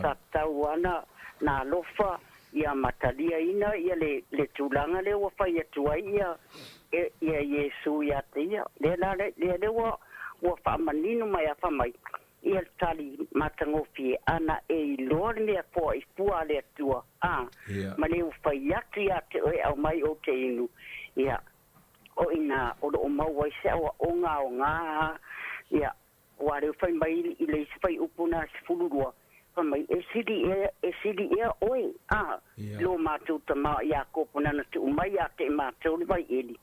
Sa tatau ana na alofa ia ma taliaina ia le, le tulaga lea ua fai atu ai ia, ia Iesu ia te ia. Lea la, lea, lea ua, ua faamanino mai a fai mai, Ia le tali matagofie ana e iloa le mea foa i fua a le Atua, a, ma le ua fai atu ia te oe aumai ou te inu, ia, o ina o loo maua ai se aoaoga aoga, ia, ua lea fai mai i le isi fuaiupu na 12, fai mai, E sili ea, e sili ea oe, a, lo matou tama o Iakopo nana tuu mai ia te i matou le vaieli,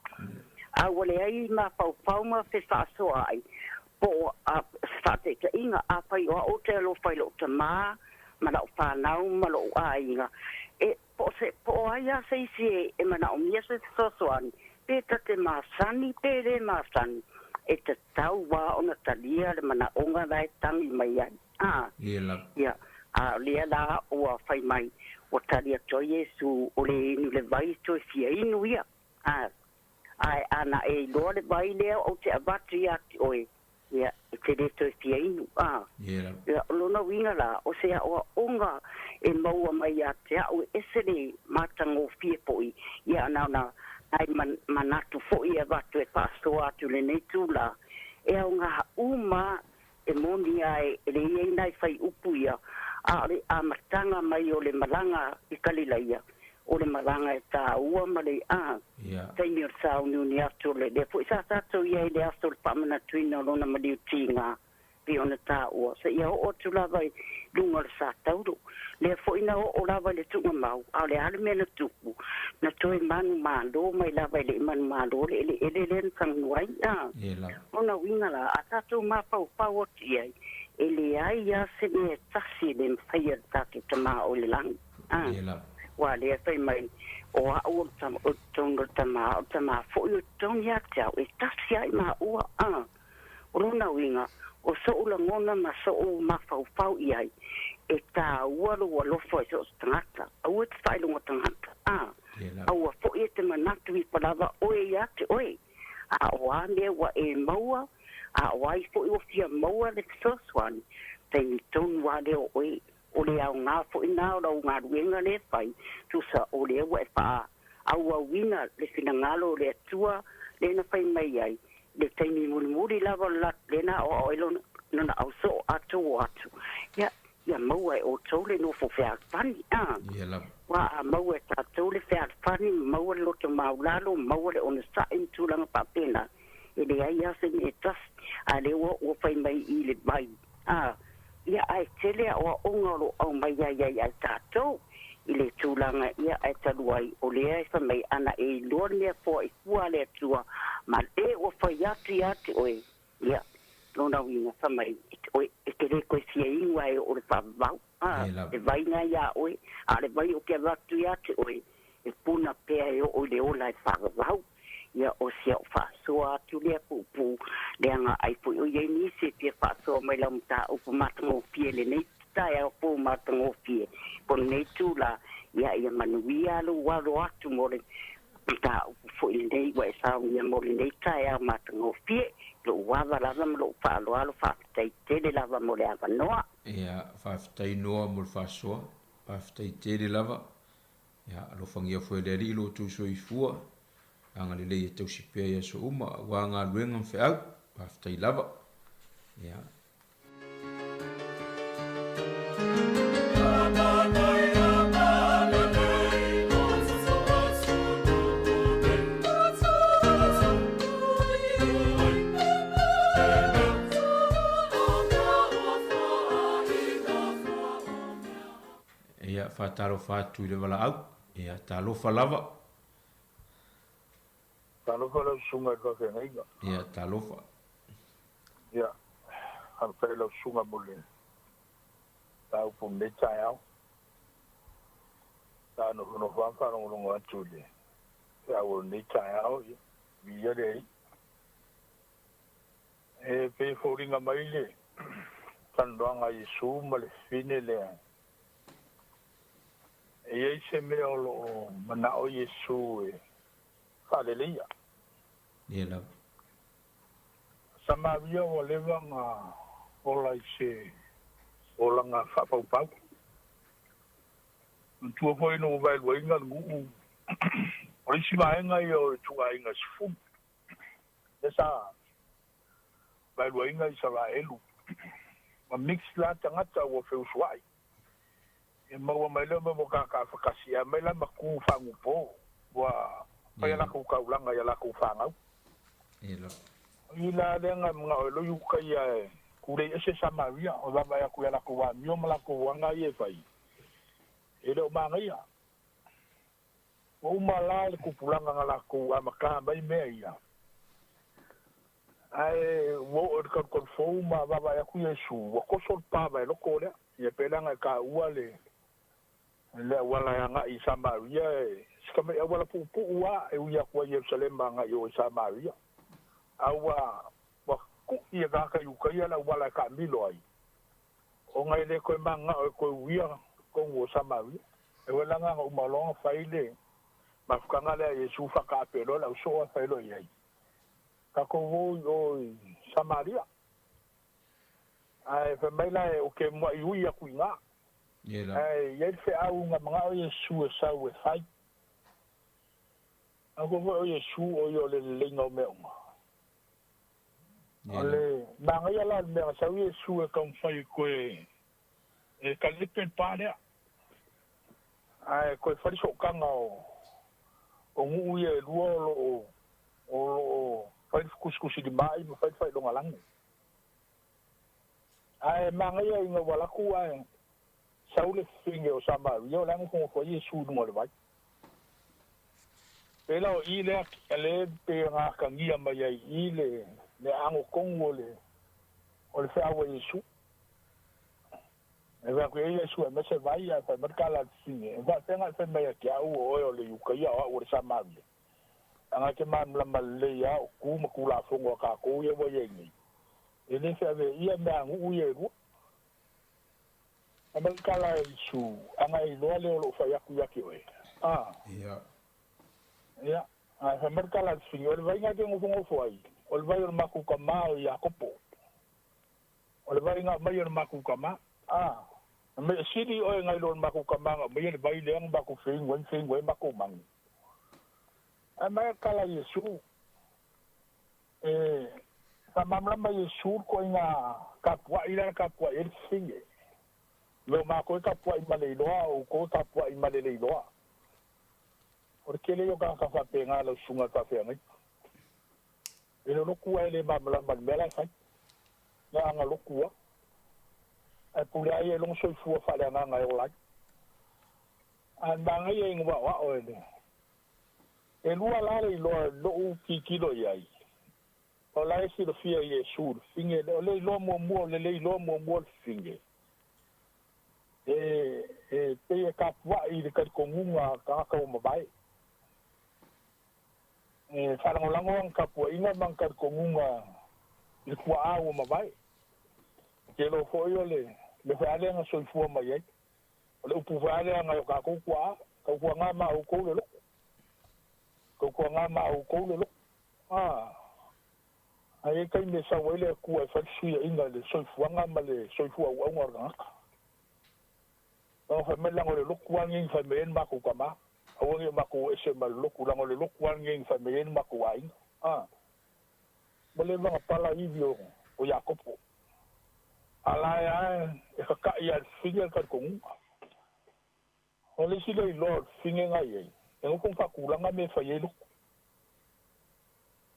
a ua leai mafaufau ma fefaasoaai, Po o a se faataitaiga, afai o au ou te alofa i lou tama ma lau fanau ma lou aiga, e, po o se, po o ai lava se isi e, e manaomia se fesoasoani, pe ta te masani pe le masani, e tatau lava ona talia le manaoga la e tagi mai ai. A, ia, a o lea la ua fai mai, ua tali atu ai Iesu, o le inu le vai toe fia inu ia. A, Ae ana e iloa le vai lea ou te avatu ia te oe, ia, e te le toe fia inu, a. Ia, o lona uiga la, o se aoaoga e maua mai ia te au e ese le matagofie foi, ia, na ona nai manatu foi e avatu e faasoa atu i lenei itula, e aoga uma E moni a e le i ai nai faiupu ia, a o le amataga mai o le malaga i Kalilaia, o le malaga e tāua ma le a taimi o le sauniuni atu o le lea foi sa tatou i ai i le aso o le faamanatuina o lona maliu tiga pei ona tāua, seia oo atu lava i luga o le sa tauro. Lea foi na oo lava i le tuugamau, a o le a le mea na tupu? Na toe manumalo mai lava e le i manumalo le eleele lea na tagu ai. A lona uiga la, a tatou mafaufau atu i ai, e leai lava se mea e tasi e le mafai e le tatou Tama o i le lagi. A ua lea fai mai, o au o le totonu o le Tama, o le Tama foi o i totonu ia te au, e tasi lava i maua. A O lona uiga, o soʻu lagona ma soʻu mafaufau i ai, e tāua lou alofa i so o se tagata, aua e te faailoga tagata, a, aua foi e te manatu ifa lava oe ia te oe, a o a mea ua e maua, a o ai foi ua fia maua le fesoasoani, taimi tonu a lea o oe, o le aoga foi na o lau galuega lea e fai, tusa o lea ua e faaauauina le finagalo o le Atua lea na fai mai ai, le taimi mulimuli lava o le lea na aoao ai lona, lona ausoo atu o atu, ia, ia maua e outou le nofo fealofani, a. Ia lava. Ua a maua e tatou le fealofani, maua le loto maulalo, maua le onosai ma tulaga faapena, e leai lava se mea e tasi, a lea ua, ua fai mai i le vai, a. Ia, ae tele aoaoga o lo o aumai ai ai ai tatou i le tulaga ia, ae talu ai o lea e fai mai ana e iloa le mea foa i fua a le Atua ma le ua fai atu ia te oe, ia, lona uiga fai mai oe e te le toe fia inu ae oo le faavavau, a, le vai na ia oe, a o le vai ou te avatu ia te oe, e puna pea e oo i le ola e faavavau. Ia, o si au faasoa atu lea puupuu, leaga ai foi o i ai nisi e fia faasoa mai lau mataupu matagofie i lenei taeao fou matagofie po o lenei itula, ia, ia manuia lou alo atu mo le mataupu foi lenei ua e saunia mo lenei taeao matagofie. Lou ava lava ma lou faaaloalo, faafetai tele lava mo le avanoa. Ia, faafetai Noa mo le faasoa, faafetai tele lava. Ia, alofagia foi e le Alii lo outou soifua, agalelei e tausi pea i aso uma, aua galuega ma feau, faafetai lava. Ia. Ia, faatalofa atu i le valaau. Ia, talofa lava. Talofa lau susuga i le faafeagaiga. Ia, talofa. Ia, faafetai lau susuga mo le mataupu i lenei taeao. Sa nofonofo lava ma faalogologo atu i le feau o lenei taeao, ia, viia le Alii. E pei e foliga mai le talanoaga a Iesu ma le fafine lea. E i ai se mea o lo o mana'o Iesu e faaleleia. Ia lava. Samaria ua leva ona ola i se olaga faapaupau. Manatua foi ina ua vaeluaina le nuu, o le isi vaega ia o le ituaiga sefulu, lea sa vaeluaina Isaraelu, ma mix la tagata ua feusuai. Ia maua mai lea mea ua kaakaafakasi, ae aumai la ma tu faagupo, ua fai a latou taulaga i a latou fanau. O i la lea na manao ai loa Iuta ia e tulei ese Samaria, o vaavaai atu i a latou amio ma latou aga ia e fai, e le o manaia. Ua uma la le tupulaga na latou amata mai mea ia, ae ua oo i le talutalu fou ma vaavaai atu Iesu, ua toso le pa vaeloko lea. Ia pei la ona e taua le le auala e agai i Samaria, e si tamai auala puupuu lava e ui atu ai Ierusalema agai i o i Samaria, a ua ua tu'i e tagata Iutaia le auala e taamilo ai, ona e le toe mananao e toe uia totonu o Samaria. E uela na ona uma loa ona fai le mafutaga lea a Iesu faataape loa le ausoo ae fai loa i ai, Tatou o i o i Samaria. Ae fai mai la e, Ou te mua'i ui atu i ina. Ae i ai le feau na mana'o Iesu e sau e fai. Manatua foi o Iesu o ia o le leleiga o mea uma. O le manaia la o le mea na sau Iesu e taumafai e toe e kalepe le pa lea, ae toe fai le sootaga o o nuu ia e lua o lo o o lo o fai le fetusitusilimai ma fai le faailogalanu. Ae manaia ina ua alu atu ae sau le fafine o Samaria o la e nofonofo ai Iesu i luga o le vai. Pei la o i lea lea pei ona atagia mai ai i i le le aano tonu o le o le feau a Iesu. E fai atu i ai Iesu e aumai se vai, ae fai mai le tala a le fafine, E faapefea ona e fai mai ia te au o oe o le Iutaia o au o le Samaria? Leaga e te malamalama lelei lava o tu ma Tulafono a tatou ia ua i ai nei, e le feaveaia mea a nuu ia e lua. Fai mai le tala a Iesu, Ana e iloa le o lou fai atu ia te oe. A. Ia. Ia. Ae fai mai le tala a le fafine, O le vai na e te nofonofo ai, o le vai o le matou tama o Iakopo. O le vai na aumaia e le matou tama. A. Na mea sili oe nai lo le matou tama na aumaia le vai lea na matou feinu ai ma feinu ai matou manu. Ae mai le tala a Iesu, E faamalamalama Iesu le ituaiga tapuai lea na tapuai ai le fafine. Mea o matou e tapuai ma le iloa, o outou e tapuai ma le le iloa. O le tele ia o tagata faapena i lau susuga i le faafeagaiga. E le o lotu ae le malamalama i le mea la e fai. Na aga lotu lava. Ae pule lava ia i lona soifua faaleagaga e ola ai. Ae manaia ina ua aoao e le. E lua la le iloa i lou tilotilo i ai, o la e silafia e Iesu le fafine lea, o le iloa muamua, o le le iloa muamua o le fafine, e, e pei e tapuai i le talitonuga a tagata ua mavae. E faalagolago ana tapuaiga ma ana talitonuga i le tuaa ua mavae. Ou te iloa foi o le mea foi lava lea na soifua mai ai. O le upu foi lava lea nai o tatou tuaa, tautuaga ma outou le loto. Tautuaga ma outou le loto. A, a i ai taimi e sau ai le Atua e fai le fesuiaiga i le soifuaga ma le soifua auauna o le tagata. Leaga fai mai leaga o le lotu lava lenei na fai mai ai le matou tama. Aua ne i o matou o ese ma le lotu, leaga o le lotu lava lenei na fai mai ai le matou aiga. A, ua leva ona pala ivi o Iakopo. A la e a e kakaʻi a i le fafine le talitonuga. O le isi lea iloa o le fafine na i ai, e nofo ma faatulaga mea e fai ai lotu.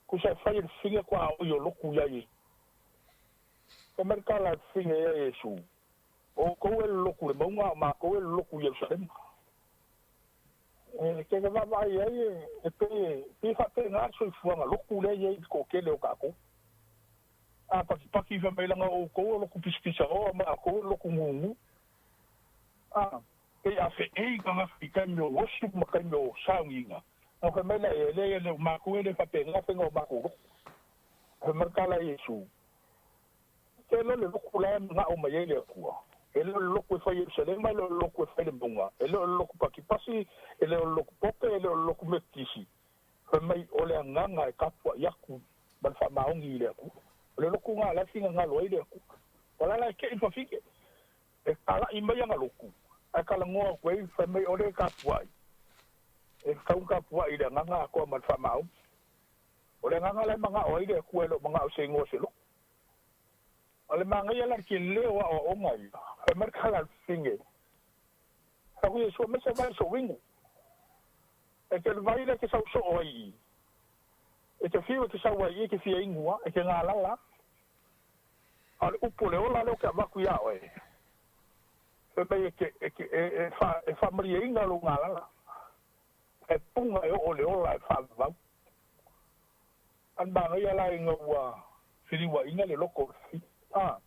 Tusa e fai e le fafine tuaoi o lotu ia Iesu. Fai mai le tala a le fafine ia Iesu, O outou e lolotu i le mauga, a o matou e lolotu i Ierusalema. E te vaavaai ai e pei e pei e faapena le soifuaga lotu lea e i ai i le toatele o tatou. A patipati fai mai leaga o outou o lotu pisapisaoa ma matou o lotu gugu. A pei a feei tagata i taimi o worship ma taimi o sauniga, ona fai mai lea e leai e le o matou e le faapena faiga o matou lotu. Fai mai le tala a Iesu, Te iloa le lotu la e manao mai ai le Atua. E le o le loku e fai Ierusalema, e le o le loku e fai le mauga, e le o le loku Pakipasi, e le o le loku Pope, e le o le loku Metotisi. Fai mai o le agaga e tapuai atu ma le faamaoni i le Atua. O le lotu lena o la e finagalo ai le Atua. O la la e tei le fafine, e talai mai ana lotu, ae talanoa atu ai, fai mai o lea e tapuai, e tatau ona tapuai i le agaga atoa ma le faamaoni. O le agaga la e manao ai le Atua e le o manao i se igoa o se lotu. O le manaia la le tele o aoaoga ia, fai mai le tala a le fafine, Fai atu Iesu, Aumai se vai i sou inu. E te vai lea e te sau soo ai i i. E te fiu e te sau ai i i e te fia inu lava, e te galala lava. A o le upu o le ola lea ou te avatu iā oe, fai mai e te, e te, e, e, fa, e faamalieina lou galala. E puna e oo le ola e faavavau. A le manaia la ina ua feliuaina le loto o le fafine. A,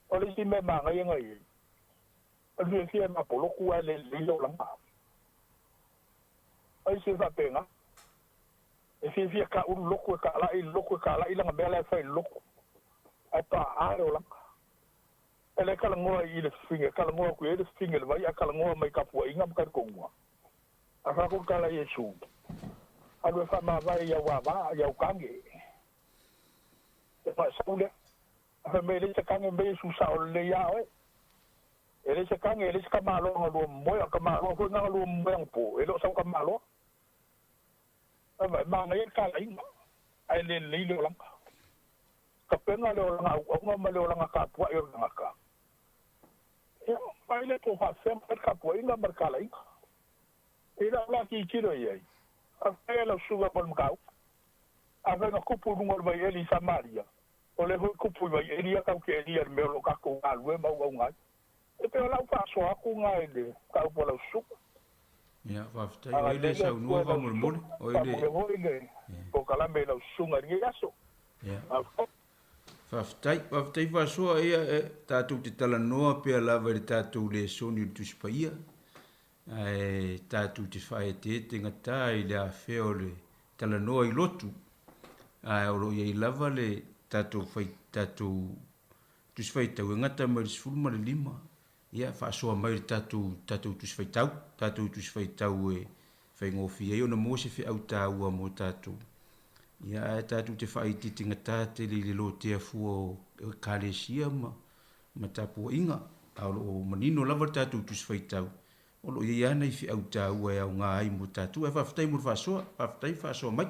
o le isi mea manaia na i ai, o le fiafia e mapolotu ae le lelei le olaga. O isi e faapena, e fiafia ka ulu lotu e kalai le lotu e kalai lana mea la e fai i le lotu, ae pa'a le olaga. E le talanoa i le fafine, e talanoa atu i ai le fafine i le vai ae talanoa mai i tapuaiga ma talitonuga. A fai atu le tala a Iesu, Alu e faamavae i au ava, i au kage. E faasau lea. A fai mai e leai se kage, mei Iesu sao lelei ia oe. E leai se kage, e leai se tamaloa na lua momoe, a o le tamaloa foi na na lua momoe anapo, e le o sau tamaloa. Ava, e manaia le talaiga, ae le lelei le olaga. Tapena le olaga auauna ma le olaga tapuai o le tagata. Ia, vaai lea po o faapefea ona fai le tapuaiga ma le talaiga. I lau la tilotilo i ai, faafetai e lau susuga mo le mataupu. Afai na tupu i luga o le vaieli i Samaria, o lea foi tupu i vaieli ia tatou te elia i le mea o lo o tatou galulue ma auauna ai. E pei o lau faasoa atu lena i le mataupu a lau susuga. Ia, faafetai. O ai le saunoa faamolemole? O ai le. Faamanuia foi le polokalame i lau susuga i lenei aso. Ia. Faafetai. Faafetai, faafetai Faasoa, ia e tatou te talanoa pea lava i le tatou lesoni o le Tusi Paia, ae tatou te faaeteete gata i le afea o le talanoa i lotu, ae o lo o i ai lava le tatou fai, tatou Tusi Faitau e gata mai i le 15, ia faasoa mai i le tatou, tatou Tusi Faitau, tatou Tusi Faitau e faigofie ai ona maua se feau taua mo tatou. Ia ae tatou te faaitiiti gata tele i le lotea fua o Ekalesia ma, ma tapuaiga, a o lo o manino lava le tatou Tusi Faitau, o lo o i ai lava nai feau taua e aoga ai mo tatou. Ae faafetai mo le faasoa, faafetai faasoa mai.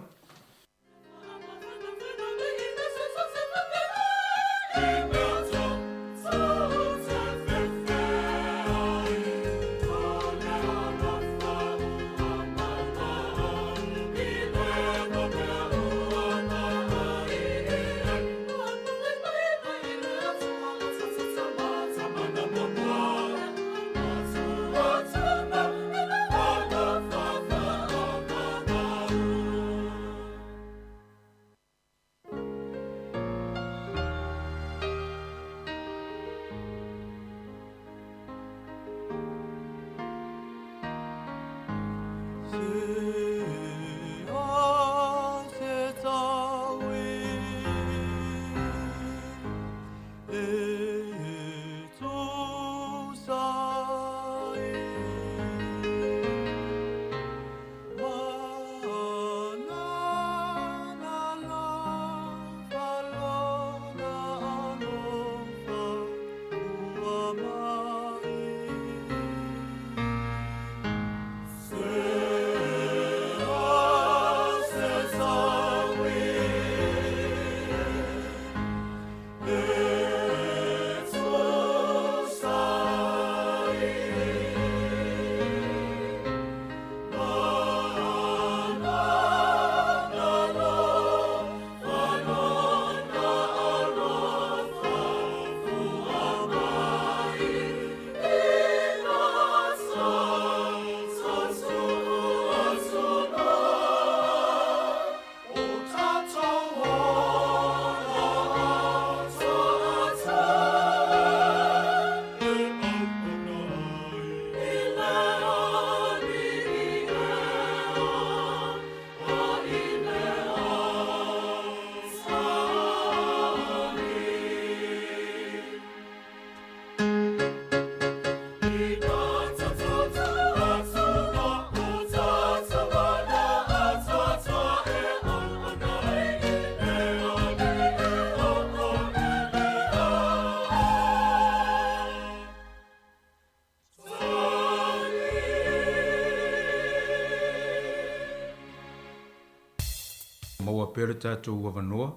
Maua pea le tatou avanoa,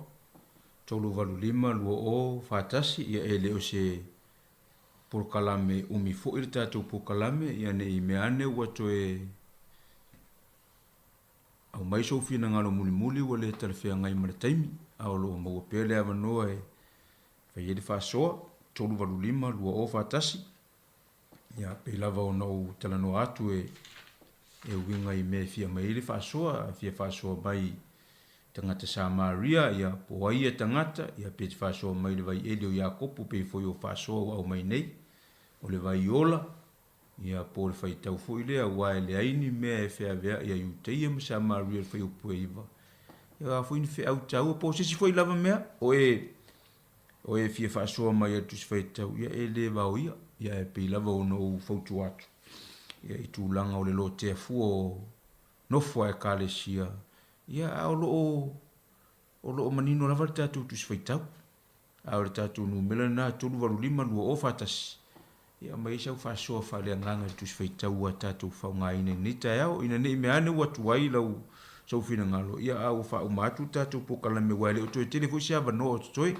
385 20 41, ia e le o se polokalame umi foi le tatou polokalame, ia ne i mea ane ua toe aumai sou finagalo mulimuli ua le talafeagai ma le taimi, a o lo o maua pea le avanoa e fai ai le faasoa, 385 20 41. Ia, pei lava ona ou talanoa atu e e uiga i mea e fia aumai ai le faasoa, a fia faasoa mai i tagata Samaria, ia, po o ai ia tagata, ia, pe te faasoa mai i le vaieli o Iakopo pei foi o faasoa ua aumai nei, o le vai ola, ia, po o le faitau foi lea, aua e leai ni mea e feaveai a Iutaia ma Samaria i le fuaiupu e 9, ia, o a foi ni feau taua, po o se isi foi lava mea, o e O e fia faasoa mai ai le Tusi Faitau, ia e le vaoia, ia ae pei lava ona ou fautua atu, ia i tulaga o le lotea fua o nofo a Ekalesia, ia a o lo o, o lo o manino lava le tatou Tusi Faitau. A o le tatou numera lena 385 2041, ia aumai ai sau faasoa faaleagaga i le Tusi Faitau ua tatou faaaogaina i lenei taeao, ina ne i mea ane ua tuai lau sou finagalo, ia a ua faauma atu le tatou polokalame aua e le o toe tele foi se avanoa o totoe.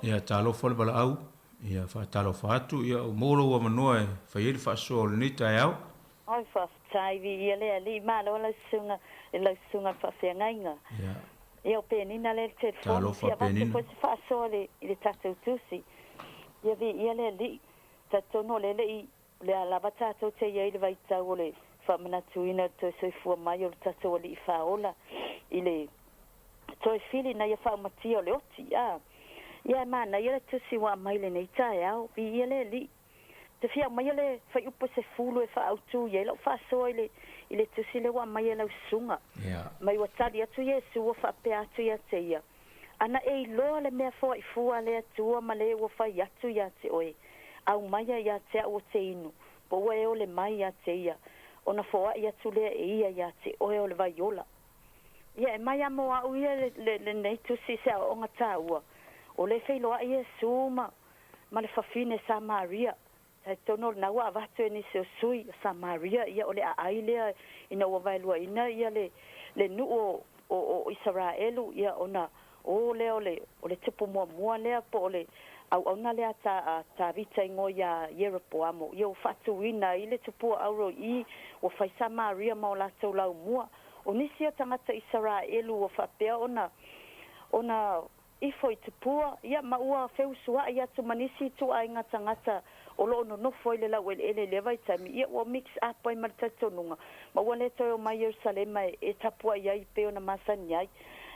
Ia, talofa le valaau, ia faatalofa atu, ia ua maua lou avanoa e fai ai le faasoa o lenei taeao. Oi, faafetai, viia le Alii, malo lau susuga i lau susuga i le faafeagaiga. Ia. Ia, o Penina lea i le telefoni, Talofa fia avatu Penina. foi se faasoa i le, i le tatou tusi. Ia, viia le Alii, talitonu o lea le i, o lea lava tatou te i ai i le vaitau o le faamanatuina o le toe soifua mai o le tatou Alii Faaola i le toe fili ina ia faaumatia o le oti, a. Ia, e manaia le tusi ua aumai i lenei taeao, viia le Alii. Te fia aumaia le fuaiupu e sefulu e faaautu i ai lau faasoa i le, i le tusi lea ua aumai e lau susuga. Mai ua tali atu Iesu ua faapea atu ia te ia, Ana e iloa le mea foaifua a le Atua ma le ua fai atu ia te oe, aumaia ia te a'u o te inu, po ua e ole mai ia te ia, ona foai atu lea e ia ia te oe o le vai ola. Ia, e mai a mo a'u ia le, le, lenei tusi i se aoaoga taua, o le feiloai Iesu ma, ma le fafine Samaria. Talitonu o lena ua avatu e nisi o sui o Samaria, ia o le aai lea ina ua vaeluaina ia le, le nuu o, o, o Isaraelu, ia ona o lea o le, o le tupu muamua lea po o le auauna lea a Ta, a Tavita igoa ia Ieropoamo, ia ua faatuina ai le tupua auro i i, ua fai Samaria ma o latou laumua. O nisi o tagata Isaraelu ua faapea ona, ona. ifo i Tupua, ia, ma ua feusua'i atu ma nisi ituaiga tagata o lo o nonofo ai le laueleele i lea vaitaimi, ia, ua mix up ai ma le talitonuga, ma ua le toe omai i Ierusalema e tapuai ai e pei ona masani ai.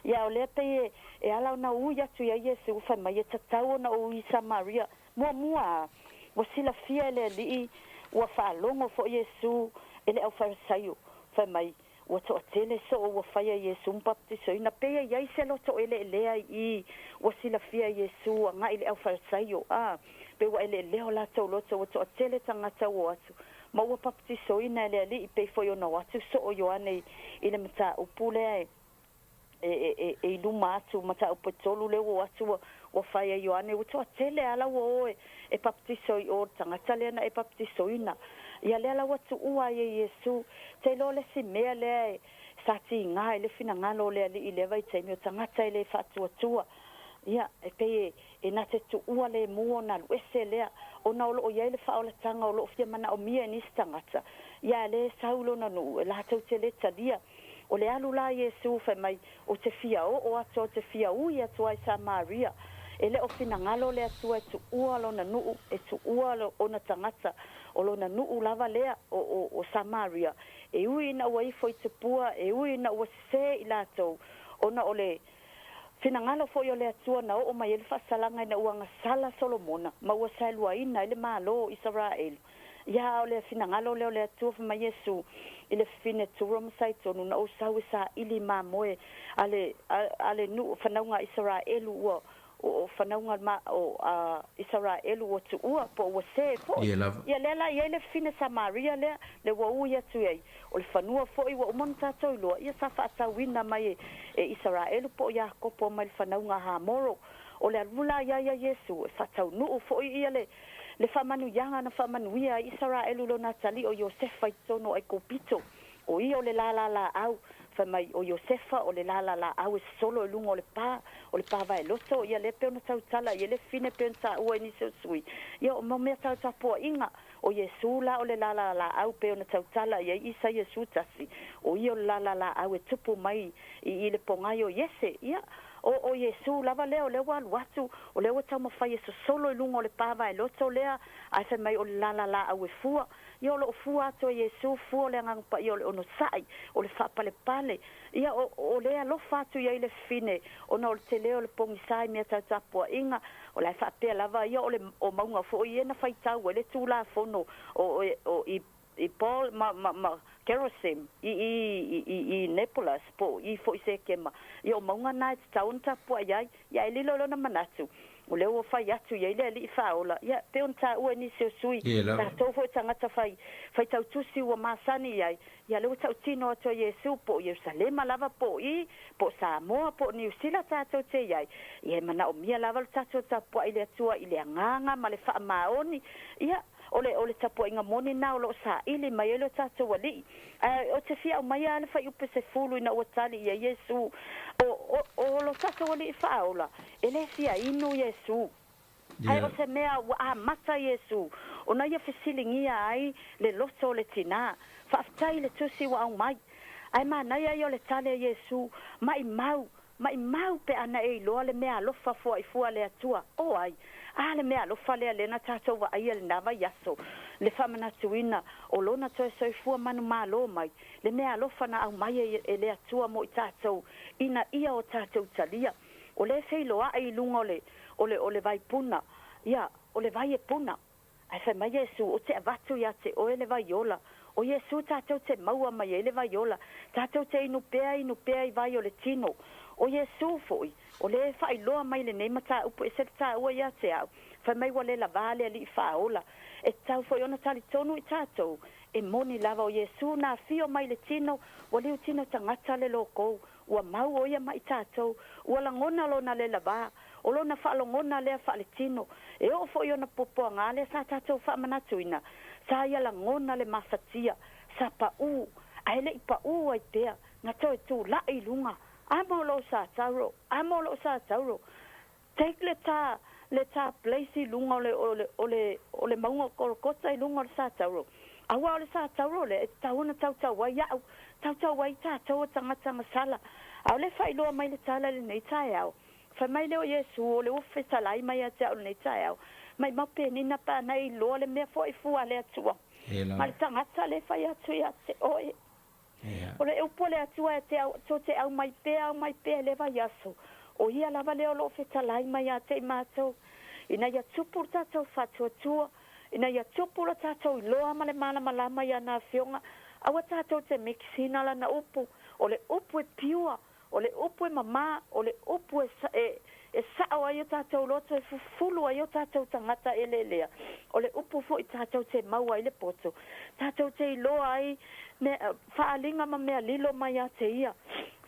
Ia, a o lea pei e, e ala ona ui atu iā Iesu, fai mai, e tatau ona ou i Samaria. Muamua a, ua silafia e le Alii, ua faalogo foi Iesu e le aufaifasaio, fai mai, Ua toatele soo ua faia Iesu ma baptisoina, pei e i ai se loto eleelea i i, ua silafia e Iesu agai i le aufaifasaio, a, pei ua eleelea o latou loto, ua toatele tagata ua o atu, ma ua baptisoina e le Alii, pei foi ona o atu soo Ioane i le mataupu lea e. e, e i luma atu mataupu e tolu lea ua o atu ua, ua fai e Ioane, ua toatele lava la ua o e, e papatiso i o i le tagata lea na e papatisoina. Ia lea la ua tuua ai e Iesu. Te iloa le isi mea lea e, sa tiga ai le finagalo o le Alii i lea vaitaimi, o tagata e le faatuatua. Ia, e pei e, e na te tuua lemu ona alu ese lea, ona o lo o i ai le faaolataga o lo o fia manaomia e nisi tagata. Ia, a lea e sau i lona nuu, e latou te le talia. O le alu la a Iesu, fai mai, Ou te fia oo atu, ou te fia ui atu ai i Samaria. E le o finagalo le Atua e tuua lona nuu, e tuua ona tagata, o lona nuu lava lea, o, o, o Samaria. E ui ina ua ifo i tupua, e ui ina ua sese i latou, ona o le finagalo foi o le Atua na oo mai ai le faasalaga ina ua gasala Solomona ma ua saeluaina ai le malo o Isaraelu. Ia, a o le finagalo lea o le Atua, fai mai Iesu i le fafine Turo ma Saitonu, na ou sau e saili mamoe a le, a, a le nuu, fanauga a Isaraelu ua, o, o fanauga ma, o, a Isaraelu ua tuua, po o ua sē foi. Ia lava. Ia, lea la i ai le fafine Samaria lea, le ua ui atu i ai, o le fanua foi ua uma ona tatou iloa, ia sa faatauina mai e, e Isaraelu po o Iakopo mai le fanauga a Hamoro. O le alu la ia ia Iesu, e faataunuu foi ia le, Le faamanuiaga na faamanuia ai Isaraelu lona atalii o Iosefa i totonu o Aikupito, o ia o le lālā lāʻau. Fai mai, o Iosefa o le lālā lāʻau e sosolo i luga o le pā, o le pā vaeloto, ia lea pei ona tautala i ai le fine pei ona taua e nisi o sui. Ia, o mau mea tau tapuaiga, o Iesū la o le lālā lāʻau pei ona tautala i ai Isaia 11, o ia o le lālā lāʻau e tupu mai i i le pogai o Iese. Ia, O, o Iesū lava lea, o lea ua alu atu, o lea ua taumafai e sosolo i luga o le pa vaeloto lea, ae fai mai o le lala laau e fua. Ia, o lo o fua atu e Iesū fua o le Agaga Paia o le onosai, o le faapalepale. Ia, o, o lea alofa atu i ai le fafine, ona o le tele o le pogisa i mea tau tapuaiga, o la e faapea lava ia o le, o mauga foi ia na faitau ai le Tulafono o, o, o, i i Paul ma, ma, ma Gerizim, i, i, i, i Nepolas, po o i foi Sekema, ia o mauga na e tatau ona tapuai ai, ia e lilo lona manatu, o lea ua fai atu i ai le Alii Faaola, ia pei ona taua e nisi o sui, tatou foi tagata fai, faitautusi ua masani i ai, ia lea ua tautino atu a Iesu, po o Ierusalema lava, po o i, po o Samoa, po o Niusila tatou te i ai, ia e manaomia lava lo tatou tapuai i le Atua i le agaga ma le faamaoni, ia, O le, o le tapuaiga moni lena o lo o saili mai ai lo tatou Alii. Ae ou te fia aumaia lava le fuaiupu 10 ina ua tali i ai Iesu, o, o, o lo tatou Alii faaola, e le fia inu Iesu. Ae o se mea ua amata Iesu ona ia fesiligia ai le loto o le tinā. Faafetai i le tusi ua aumai. Ae manaia ia o le tali a Iesu, Maimau, Maimau pe ana e iloa le mea alofa foaifua a le Atua, o ai? A le mea alofa lea lea na tatou vaaia i lena vaiaso, le faamanatuina o Lona toe soifua manumalo mai, le mea alofa na aumai e le Atua mo i tatou, ina ia o tatou talia. O lea e feiloai i luga o le, o le, o le vai puna, ia, o le vai e puna. Ae fai mai Iesu, Ou te avatu ia te oe le vai ola. O Iesu tatou te maua mai ai le vai ola. Tatou te inu pea, inu pea i vai o le tino. O Iesu foi, o lea e faailoa mai lenei mataupu ese le taua ia te au, fai mai ua le lavā le Alii Faaola. E tatau foi ona talitonu i tatou, e moni lava o Iesu na afio mai i le tino, ua liutino tagata le loko, ua mau o ia ma i tatou, ua lagona lona le lavā, O lona faalogona lea faaletino, e oo foi ona puapuaga lea sa tatou faamanatuina, sa ia lagona le mafatia, sa paʻū, ae le i paʻū ai pea, na toe tulaʻi i luga, Amo lou sa tauro, amo lou sa tauro. Take le ta, le ta place i luga o le, o le, o le, o le mauga o Kolokota i luga o le sa tauro. Aua o le sa tauro lea e tatau ona tautau ai au, tautau ai tatou o tagata gasala. A o lea e faailoa mai le tala i lenei taeao. Fai mai lea o Iesu, O le ua fetalai mai ia te au i lenei taeao, maimau penina pe ana e iloa le mea foi fua a le Atua, ma le tagata lea e fai atu ia te oe. O le upu a le Atua e te au, tou te aumai pea, aumai pea i le vaiaso, o ia lava lea o lo o fetalai mai ia te i matou, ina ia tupu lo tatou faatuatua, ina ia tupu lo tatou iloa ma le malamalama i ana Afioga, aua tatou te mix-ina lana upu, o le upu e pure, O le upu e mamā, o le upu e, e, e sao ai o tātou loto, e fufulu ai o tātou tagata eleelea. O le upu foi tātou te maua ai le poto, tātou te iloa ai mea, faaaliga ma mea lilo mai ia te ia.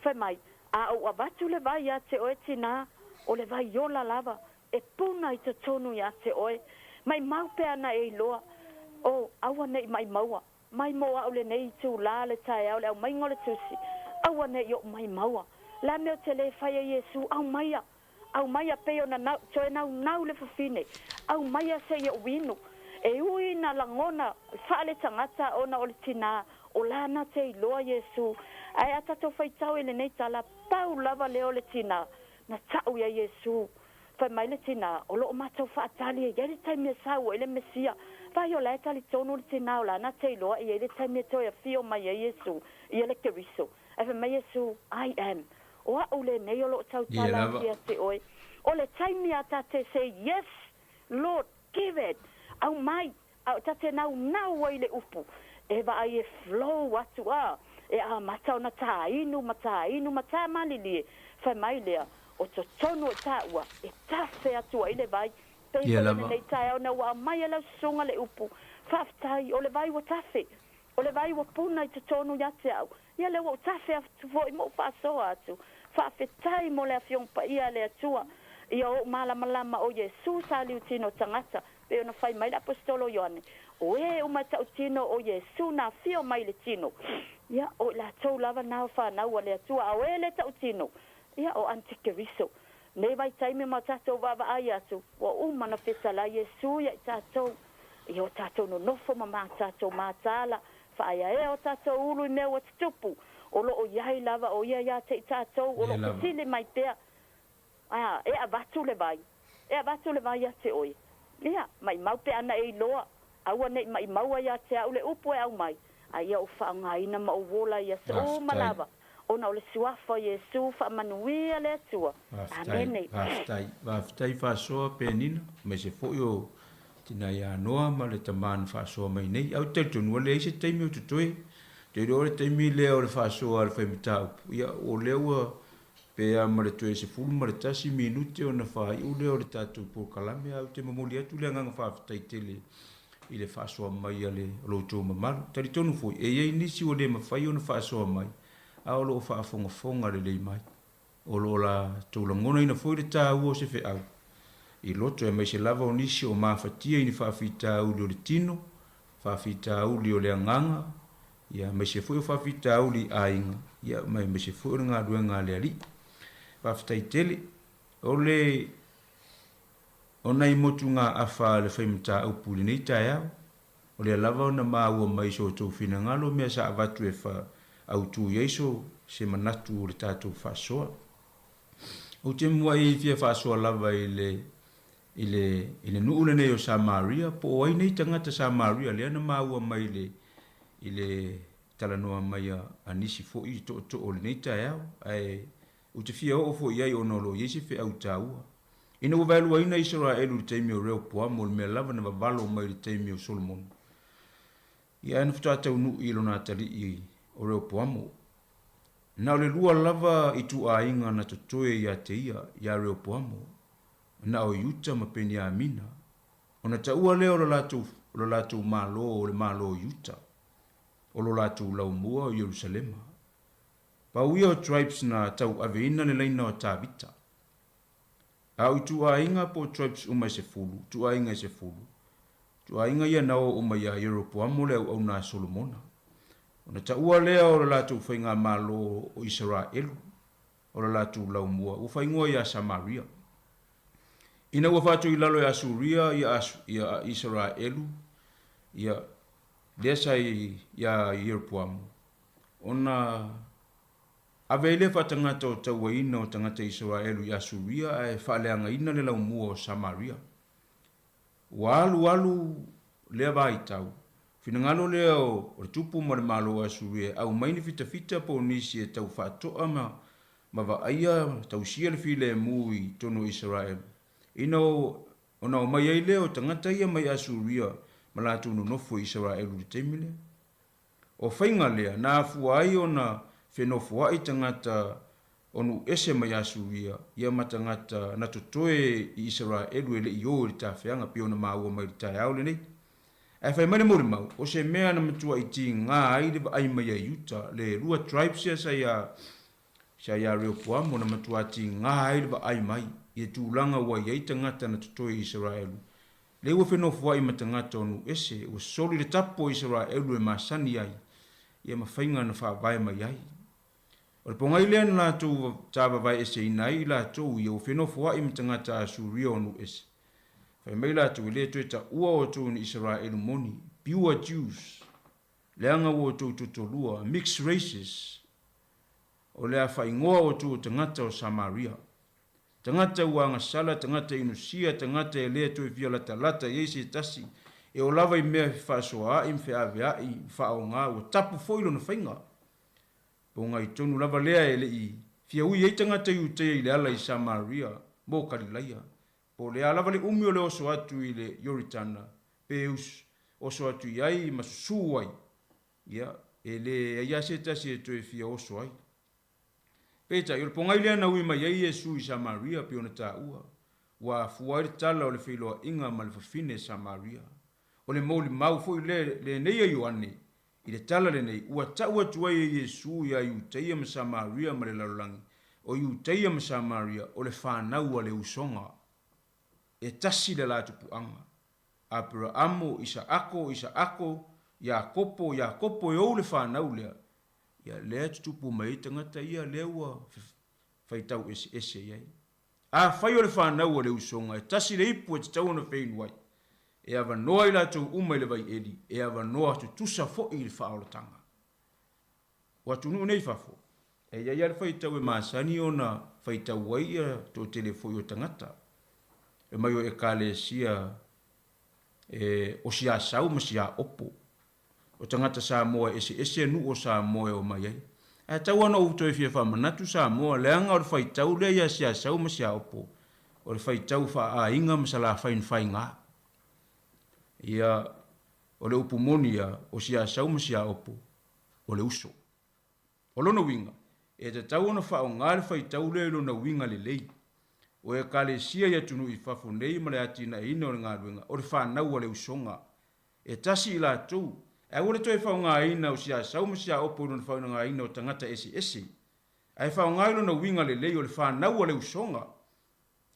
Fai mai, A ou avatu le vai ia te oe tinā, o le vai ola lava, e puna i totonu ia te oe. Maimau pea ana e iloa, o, aua ne i maimaua. Mai mō au lenei itulā le taeao le aumaiga o le Tusi, aua ne i oʻu maimau. Le a mea o te lē fai e Iesu, aumaia, aumaia pei ona nau, toe naunau le fafine, aumaia se i oʻu inu. E ui ina lagona faaletagata ona o le tinā, o lana te iloa Iesu. Ae a tatou faitau i lenei tala, pau lava lea o le tinā, na taʻu iā Iesu. Fai mai le tinā, O lo o matou faatali e i ai le taimi e sau ai le Mesia. Vai o la e talitonu le tinā o lana te iloa e i ai le taimi e toe afio mai ai Iesu, ia le Keriso. Ae fai mai Iesu, I am. O aʻu lenei o lo o tautala atu ia te oe. O le taimi a ta te say yes, Lord, give it. Aumai. A o ta te naunau ai le upu, e vaai e flow atu a, e amata ona tāinu ma tāinu ma tāmalilie, fai mai lea, o totonu o tāua, e tawhe atu ai le vai, pei foi o lenei taeao na ua aumai e lau susuga le upu, faafetai, o le vai ua tawhe, o le vai ua puna i totonu ia te au, ia lea ua ou tawhe atu foi ma ou faasoa atu, faafetai mo le Afioga Paia a le Atua, ia ou malamalama o Iesu sa liutino tagata, Pei ona fai mai le Aposetolo o Ioane, O ē uma e tautino o Iesu na afio mai i le tino, ia, o i latou lava na o fanau a le Atua, a o ē le tautino, ia, o Antikeriso. Nei vaitaimi ma o tatou vaavaai atu, ua uma ona fetalai Iesu ia i tatou, ia o tatou nonofo ma ma tatou mataala, faaeaea o tatou ulu i mea ua tutupu, o lo o i ai lava o Ia ia te i tatou, o lo o fesili mai pea, Ā, e avatu le vai, e avatu le vai ia te oe. Ia, maʻimau pe ana e iloa, aua ne i maʻimau ai ia te au le upu e aumai, a ia ou faaaogaina ma ou ola i aso uma lava, ona o le Suafa o Iesu, faamanuia le Atua. Amene. Faafetai, faafetai faasoa Penina, aemaise foi o tina ia Noa ma le tama na faasoa mai nei. Ae ou te talitonu ua leai se taimi o totoe. Ou te iloa o le taimi lea o le faasoa a le fai mataupu, ia o lea ua Pe a ma le toe 11 minute ona faaiu lea o le tatou polokalame, ae ou te momoli atu le agaga faafetai tele i le faasoa mai a le lo outou mamalu. Talitonu foi, e i ai nisi ua le mafai ona faasoa mai, a o lo o faafogafoga lelei mai. O lo o latou lagonaina foi le taua o se feau i loto, aemaise lava o nisi o mafatia i ni faafitauli o le tino, faafitauli o le agaga, ia, aemaise foi o faafitauli i aiga, ia, ma aemaise foi o le galuega a le Alii. Faafetai tele. O le, o nai motugaafa a le fai mataupu i lenei taeao, o lea lava ona maua mai i so outou finagalo mea sa avatu e fa, autu i ai so, se manatu o le tatou faasoa. Ou te muai fia faasoa lava i le, i le, i le nuu lenei o Samaria, po o ai nei tagata Samaria lea na maua mai i le, i le talanoa mai a, a nisi foi tootoo o lenei taeao, ae ou te fia oo foi i ai ona o lo o i ai se feau taua. Ina ua vaeluaina Isaraelu i le taimi o Rehoboamo, o le mea lava na vavalo mai i le taimi o Solomona, ia ae na faatoa taunuu i lona atalii o Rehoboamo. Na o le lua lava ituaiga na totoe ia te ia, ia Rehoboamo, na o Iuta ma Peniamina, ona taua lea o lo latou, o lo latou malo o le malo o Iuta, o lo latou laumua o Ierusalema. Pau ia o tribes na tauaveina le laina o Tavita. A o ituaiga po o tribes uma e sefulu, ituaiga e sefulu, ituaiga ia na o uma iā Ieropoamo le auauna a Solomona. Ona taua lea o lo latou faigamalo o Isaraelu, o le latou laumua, ua faaigoa ia Samaria. Ina ua faatu i lalo e Asuria ia, ia Isaraelu, ia, lea sa iā Ieropoamo, ona Ave ai lea faatagata o tauaina o tagata Isaraelu i Asuria ae faaleagaina le laumua o Samaria. Ua alu alu lea vaitau, finagalo lea o le tupu ma le malo o Asuria e aumai ni fitafita po o nisi e tau faatoa ma ma vaaia tausia le filemu i totonu o Isaraelu. Ina ona omai ai lea o tagata ia mai Asuria ma latou nonofo i Isaraelu i le taimi lea. O faiga lea na afua ai ona fenofoa'i tagata o nuu ese mai Asuria ia ma tagata na totoe i Isaraelu e le i o i le tafeaga pei ona maua mai i le taeao lenei. Ae fai mai le molimau, o se mea na matua'i tigā ai le vaai mai a Iuta, le lua tribes ia sa iā sa iā Reopoamo na matuā tigā ai le vaai mai i le tulaga ua i ai tagata na totoe i Isaraelu Lea ua fenofoai ma tagata o nuu ese, ua soli le tapu o Isaraelu e masani ai, ia ma faiga na faavae mai ai. O le pogai lea na latou tāvavaeeseina ai i latou ia ua fenofoai ma tagata Asuria o nuu ese. Fai mai latou, E le toe taua outou ni Isaraelu moni, pure Jews, leaga ua outou totolua, mixed races, o le a faaigoa outou o tagata o Samaria. Tagata ua agasala, tagata inusia, tagata e le toe fia latalata i ai se tasi, e oo lava i mea fefaasoaai ma feaveai ma faaoga, ua tapu foi lona faiga. Pogai tonu lava lea e le i fia ui ai tagata Iutea i le ala i Samaria mo Kalilaia, po o le a lava le umi o le oso atu i le Ioritana, pe oso atu i ai ma susū ai, ia, e leai lava se tasi e toe fia oso ai. Peitai, o le pogai lea na ui mai ai Iesu i Samaria pei ona taua, ua afua ai le tala o le feiloaiga ma le fafine Samaria. O le molimau foi lea lenei a Ioane i le tala lenei, ua tau atu ai e Iesu iā Iutaia ma Samaria ma le lalolagi, o Iutaia ma Samaria o le fanau a le usoga. E tasi le latou puaga. Aperaamo, Isaako, Isaako, Iakopo, Iakopo e ou le fanau lea, Ia, lea e tutupu mai ai tagata ia, lea ua faitau eseese i ai. Afai o le fanau a le usoga, e tasi le ipu e tatau ona feinu ai, e avanoa i latou uma i le vaieli, e avanoa tutusa foi i le faaolataga. O atunuu nei i fafo, e i ai lava le faitau e masani ona faitau ai ia toatele foi o tagata, e mai o Ekalesia e o Siasau ma Siaopo. O tagata Samoa e eseese nuu o Samoa e omai ai. Ae tau lava ona ou toe fia faamanatu Samoa, leaga o le faitau lea ia Siasau ma Siaopo, o le faitau faa-aiga ma Salafai na faiga. Ia, o le upu moni ia, o Siasau ma Siaopo, o le uso. O lona uiga, e tatau ona faaaoga le faitau lea i lona uiga lelei. O Ekalesia i atunuu i fafo nei ma le atinaeina o le galuega, o le fanau a le usoga. E tasi i latou, ae aua le toe faaaogaina o Siasau ma Siaopo i lona faaaogaina o tagata eseese, ae faaaoga i lona uiga lelei o le fanau a le usoga.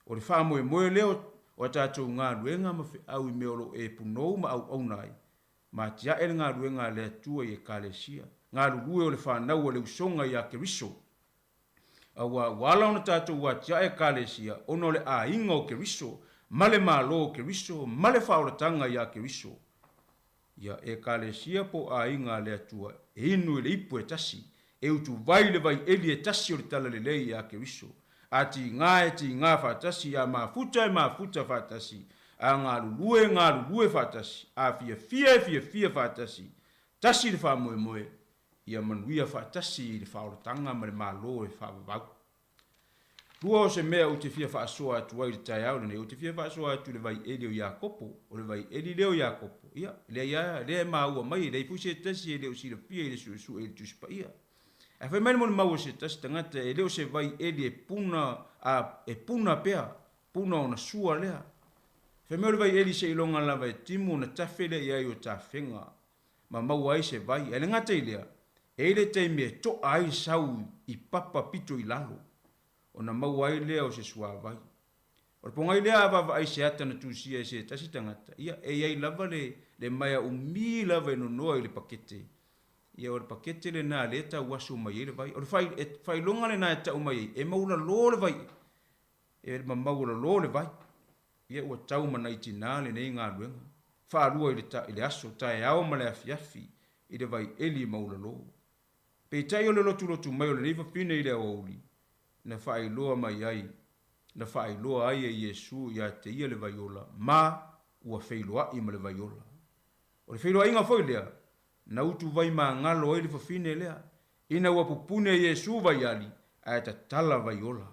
O le faamoemoe lea o a tatou galuega ma feau i mea o lo o e punou ma auauna ai, ma atiae le galuega a le Atua i Ekalesia, galulue o le fanau a le usoga iā Keriso. Aua ua ala ona tatou atiae Ekalesia ona o le aiga o Keriso, ma le Malo o Keriso, ma le faaolataga iā Keriso. Ia Ekalesia po o aiga a le Atua e inu i le ipu e tasi, e utuvai le vai eli e tasi o le Talalelei iā Keriso. A tigā e tigā faatasi, a mafuta e mafuta faatasi, a galulue e galulue faatasi, a fiafia e fiafia faatasi, tasi le faamoemoe, ia manuia faatasi i le faaolataga ma le Malo e faavavau. Lua o se mea ou te fia faasoa atu ai i le taeao lenei, ou te fia faasoa atu i le vaieli o Iakopo. O le vaieli lea o Iakopo, ia, leai lava, lea e maua mai, e leai foi se tasi e le o silafia i le suesue i le Tusi Paia. Ae fai mai le molimau a se tasi tagata, e le o se vaieli e puna, a, e puna pea, puna ona sua lea. Fai mai o le vaieli seiloga lava e timu ona tafe lea i ai o tafega, ma maua ai se vai. Ae le gata i lea, e i ai le taimi e to'a ai le sau i papa pito i lalo, ona maua ai lea o se suavai. O le pogai lea a vaavaai se ata na tusia e se tasi tagata, ia, e i ai lava le, le maea umi lava e nonoa i le pakete. Ia, o le pakete lena lea e tauaso mai ai le vai. O le fai, e, faailoga lena e tau mai ai, e maualalo le vai, e mamaualalo le vai. Ia ua tau ma nai tinā lenei galuega, faalua i le, i le aso, taeao ma le afiafi, i le vai eli maualalo. Peitai o le lotulotu mai o lenei fafine i le aoauli, na faailoa mai ai, na faailoa ai e Iesu ia te ia le vaiola, ma ua feiloai ma le vaiola. O le feiloaiga foi lea, na utuvai magalo ai le fafine lea, ina ua pupuni e Iesu vaiali, ae tatala vaiola.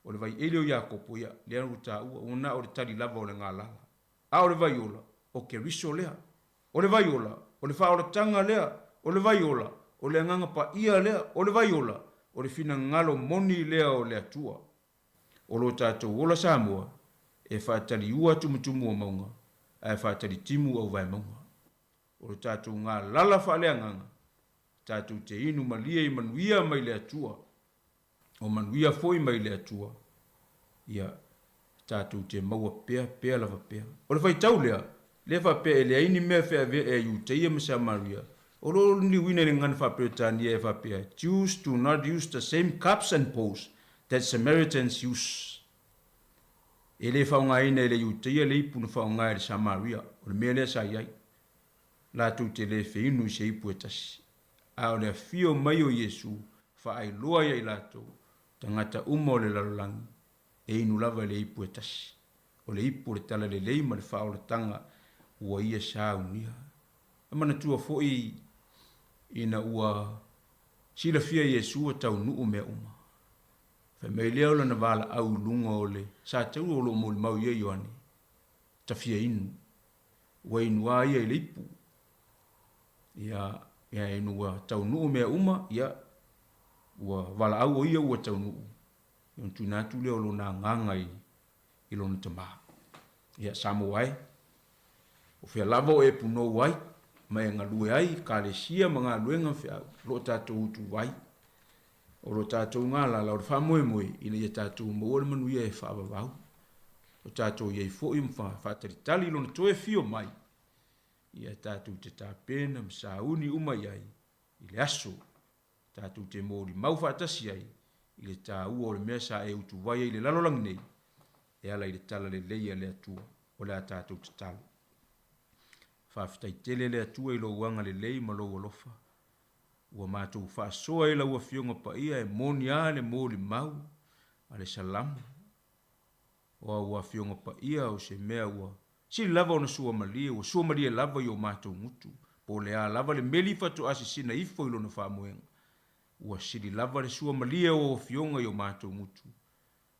O le vaieli o Iakopo, ia, lea ua taua, ua na o le tali lava o le galala. A o le vaiola, o Keriso lea. O le vaiola, o le faaolataga lea. O le vaiola, o le Agaga Paia lea. O le vaiola, o le finagalo moni lea o le Atua. O lo tatou ola Samoa, e faataliua tumutumu o mauga, ae faatalitimu auvaemauga. O lo tatou galala faaleagaga, tatou te inu malie i manuia mai le Atua. O manuia foi mai le Atua, ia, tatou te maua pea, pea lava pea. O le faitau lea, lea faapea e leai ni mea feaveai a Iuteia ma Samaria, o lo o liliuina i le gagana faa-Peretania e faapea, Jews do not use the same cups and bowls that Samaritans use. E le faaaogaina e le Iuteia le ipu na faaaoga e le Samaria, o le mea lea sa i ai. Latou te le feinu i se ipu e tasi. A o le afio mai o Iesu faailoa ia i latou, tagata uma o le lalolagi, e inu lava i le ipu e tasi, o le ipu o le talalelei ma le faaolataga ua ia saunia. E manatua foi ina ua silafia e Iesu ua taunuu mea uma. Fai mai lea o lana valaau i luga o le sataua o lo o molimau i ai Ioane, tafia inu. Ua inu a ia i le ipu. Ia, ia inu ua taunuu mea uma, ia, ua valaau o ia ua taunuu. Ia ona tuuina atu lea o lona agaga i, i lona tama. Ia, Samoa e, o fea lava o e punou ai, ma e galue ai i kalesia ma galuega ma feau, o lo o tatou utuvai, o lo tatou galala o le faamoemoe ina ia tatou maua le manuia e faavavau. O tatou i ai foi ma faatalitali i lona toe fio mai, ia tatou te tapena ma sauni uma i ai i le aso tatou te molimau faatasi ai i le taua o le mea sa e utuvai ai i le lalolagi nei e ala i le talalelei a le Atua. O le a tatou tatalo. Faafetai tele le Atua i lou agalelei ma lou alofa. Ua matou faasoa i lau Afioga Paia e moni a le molimau a le Salamo. O au Afioga Paia o se mea ua sili lava ona suamalie, ua suamalie lava i o matou gutu, po o le a lava le meli faatoa sisina ifo i lona faamoega. Ua sili lava le suamalie o au Afioga i o matou gutu,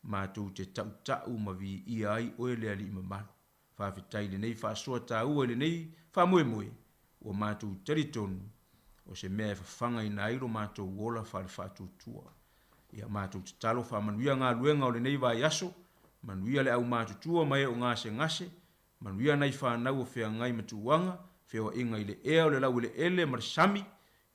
matou te tautau ma viia ai oe le Alii mamalu. Faafetai i lenei faasoa taua i lenei faamoemoe, ua matou talitonu o se mea e fafagaina ai lo matou ola faale-faatuatua. Ia matou tatalo faamanuia galuega o lenei vaiaso, manuia le aumatutua ma e o gasegase, manuia nai fanau o feagai ma tuuaga, feoaiga i le ea o le laueleele ma le sami,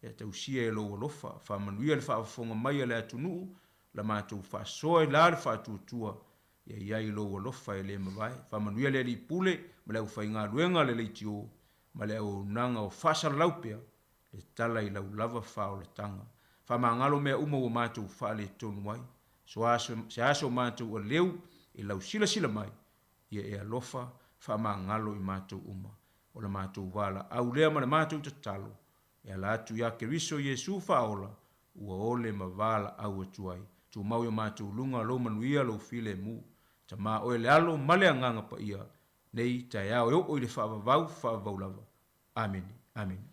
ia tausia e lou alofa, faamanuia le faafofoga mai a le atunuu, la matou faasoa i la le faatuatua, Ia i ai lou alofa e le mavae. Faamanuia le Alii Pule ma le aufaigaluega a le leitio ma le auaunaga o faasalalau pea le tala i lau lava faaolataga. Faamagalo mea uma ua matou faaletonu ai. So se aso matou aleu i lau silasila mai, ia e alofa faamagalo i matou uma. O le matou valaau lea ma le matou tatalo, E ala atu ia Keriso Iesu faaola, ua ole ma valaau atu ai. Tumau i o matou luga lou manuia lou filemu. Tama oe le Alo ma le Agaga Paia, nei taeao e oo i le faavavau, faavavau lava. Amene. Amene.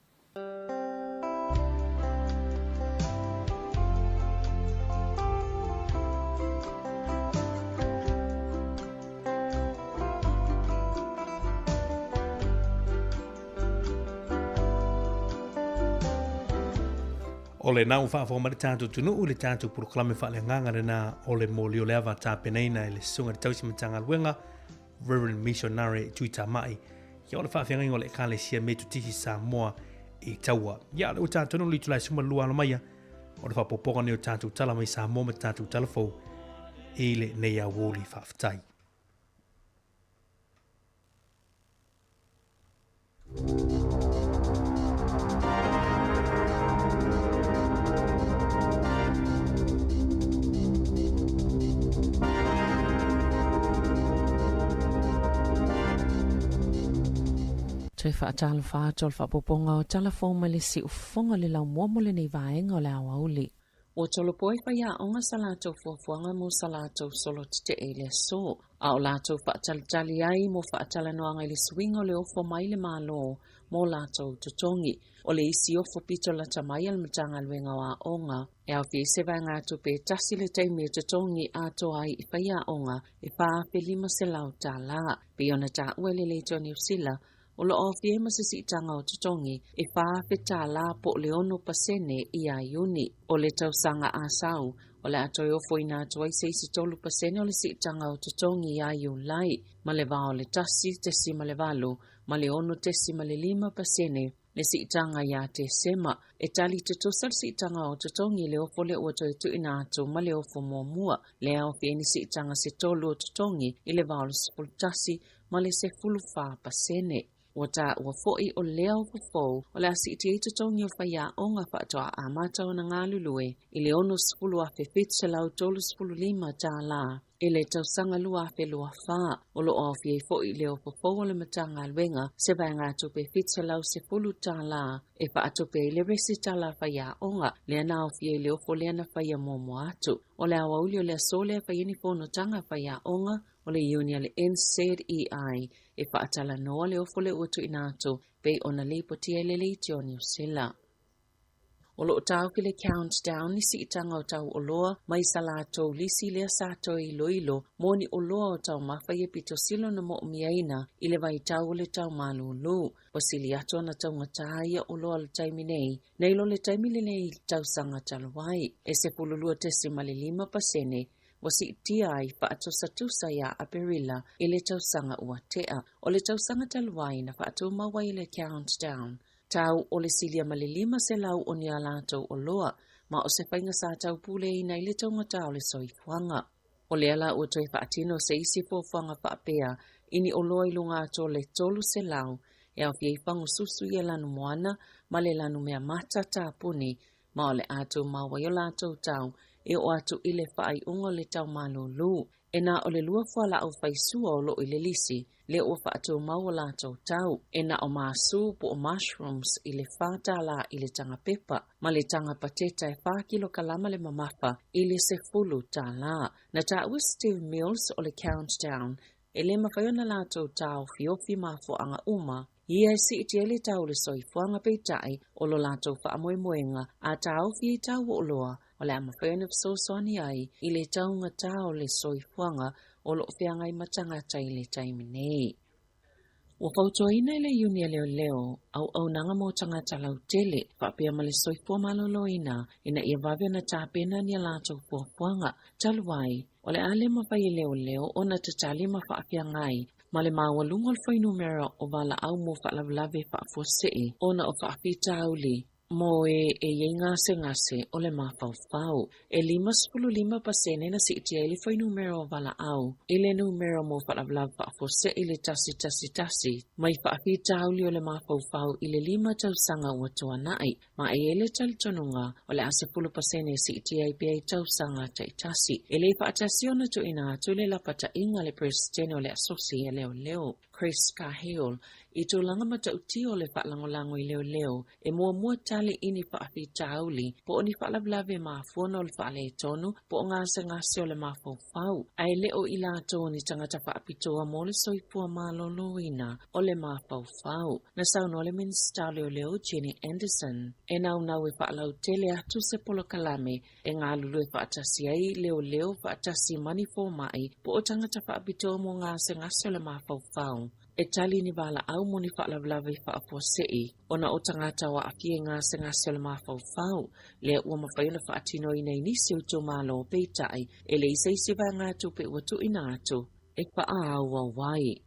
O lena ua faafofoga mai le tatou atunuu i le tatou polokalame faaleagaga lena o le moli o le ava tapenaina e le Susuga i le Tausi Matagaluega Reverend Missionary Tuitamai ia o le faafeagaiga o le Ekalesia Metotisi Samoa i Taua. Ia o le ua tatou le itula e 12 alo mai o le faapopoga nei o tatou tala mai Samoa ma tatou tala fou i lenei aoauli faafetai. Toe faatalofa atu o le faaopoopoga o tala fou mai le siufofoga o le laumua mo lenei vaega o le aoauli. Ua tolopo ai faiaoga sa latou fuafuaga mo sa latou solo tetee i le aso, a o latou faatalitali ai mo faatalanoaga i le suiga o le ofo mai le Malo mo latou totogi. O le isi ofo pito lata mai a le Matagaluega o Aoga, e aofia ai se vaegatupe e tasi le taimi e totogi atoa ai i faiaoga e $4,500. Pei ona taua e le Leitio Niu Sila, o lo o aofia ai ma se siitaga o totogi e $4,000 po o le 6% ia Iuni. O le tausaga a sau, o le a toe ofoina atu ai se isi 3% o le siitaga o totogi ia Iulai, ma le va o le 1.8 ma le 6.5% le siitaga ia Tesema. E tali tutusa le siitaga o totogi i le ofo lea ua toe tuuina atu ma le ofo muamua, lea e aofia ai ni siitaga se tolu o totogi i le va o le 11 ma le 14%. Ua taua foi o lea ofo fou o le a siitia ai totogi o faiaoga faatoa amata ona galulue i le $60,735 i le tausaga 2024. O lo o aofia ai foi i le ofo fou a le Matagaluega se vaegatupe $710 e faatupe ai le resitala a faiaoga lea na aofia i le ofo lea na faia muamua atu. O le aoauli o le aso lea e fai ai ni fonotaga a faiaoga o le iuni a le NZEI e faatalanoa le ofo lea ua tuuina atu pei ona lipotia e le Leitio Niu Sila. O lo o taofi le Countdown i siitaga o tau oloa mai sa latou lisi lea sa toe iloilo mo ni oloa o taumafa ia pito sili ona moomiaina i le vaitau o le tau malūlū. Ua sili atu ona taugata ia oloa i le taimi nei nai lo le taimi lenei i le tausaga talu ai, e 12.5% ua siitia ai faatusatusa iā Aperila i le tausaga ua tea. O le tausaga talu ai na faatumau ai le Countdown, tau o le silia ma le 500 o ni a latou oloa, ma o se faiga sa taupuleina i le taugata o le soifuaga. O lea la ua toe faatino se isi fuafuaga faapea i ni oloa i luga atu o le 300 e aofia ai fagususu ia lanumoana ma le lanumea mata tapuni ma o le a tumau ai o latou tau e oo atu i le faaiuga o le tau malūlū. E na o le lua fualaau faisua o lo o i le lisi, lea ua faatumau o latou tau. E na o māsū po o mushrooms i le $4 i le taga pepa, ma le taga pateta e fa kilokalama le mamafa i le $10. Na taua Steve Mills o le Countdown E le mafai ona latou taofiofi mafuaaga uma ia e siitia ai le tau o le soifuaga peitai o lo latou faamoemoega a taofi i tau oloa o le a mafai ona fesoasoani ai i le taugata o le soifuaga o lo o feagai ma tagata i le taimi nei. Ua fautuaina e le Iuni a Leoleo auaunaga mo tagata lautele faapea ma le soifua maloloina ina ia vave ona tapena ni a latou fuafuaga. Talu ai, o le a le mafai e leoleo ona tatali ma faafeagai ma le maualuga o le fuainumera o valaau mo faalavelave faafuasei ona o faafitauli mo e e i ai gasegase o le mafaufau. E 55% na siitia ai le fuainumera o valaau i le numera mo faalavelave faafuasei i le 111 mai faafitauli o le mafaufau i le lima tausaga ua tuanai, ma e i ai le talitonuga o le a 10% e siitia ai pea i tausaga taitasi. E le faatasi ona tuuina atu le lapataiga a le Peresetene o le Asosi a Leoleo, Chris Cahill, i tulaga matautia o le faalagolago i leoleo e muamua tali i ni faafitauli po o ni faalavelave mafua ona o le faaletonu po o gasegase o le mafaufau, ae le o i latou o ni tagata faapitoa mo le soifua maloloina o le mafaufau. Na saunoa le Minisita o Leoleo Jenny Anderson e naunau e faalautele atu se polokalame e galulue faatasi ai leoleo faatasi ma ni fomai po o tagata faapitoa mo gasegase o le mafaufau. E tali ni valaau mo ni faalavelave faafuasei ona o tagata o aafia i gasegase o le mafaufau, lea ua mafai ona faatinoina i nisi o itumalo, peitai e leai se isi vaegatupe ua tuuina atu e faaauau ai.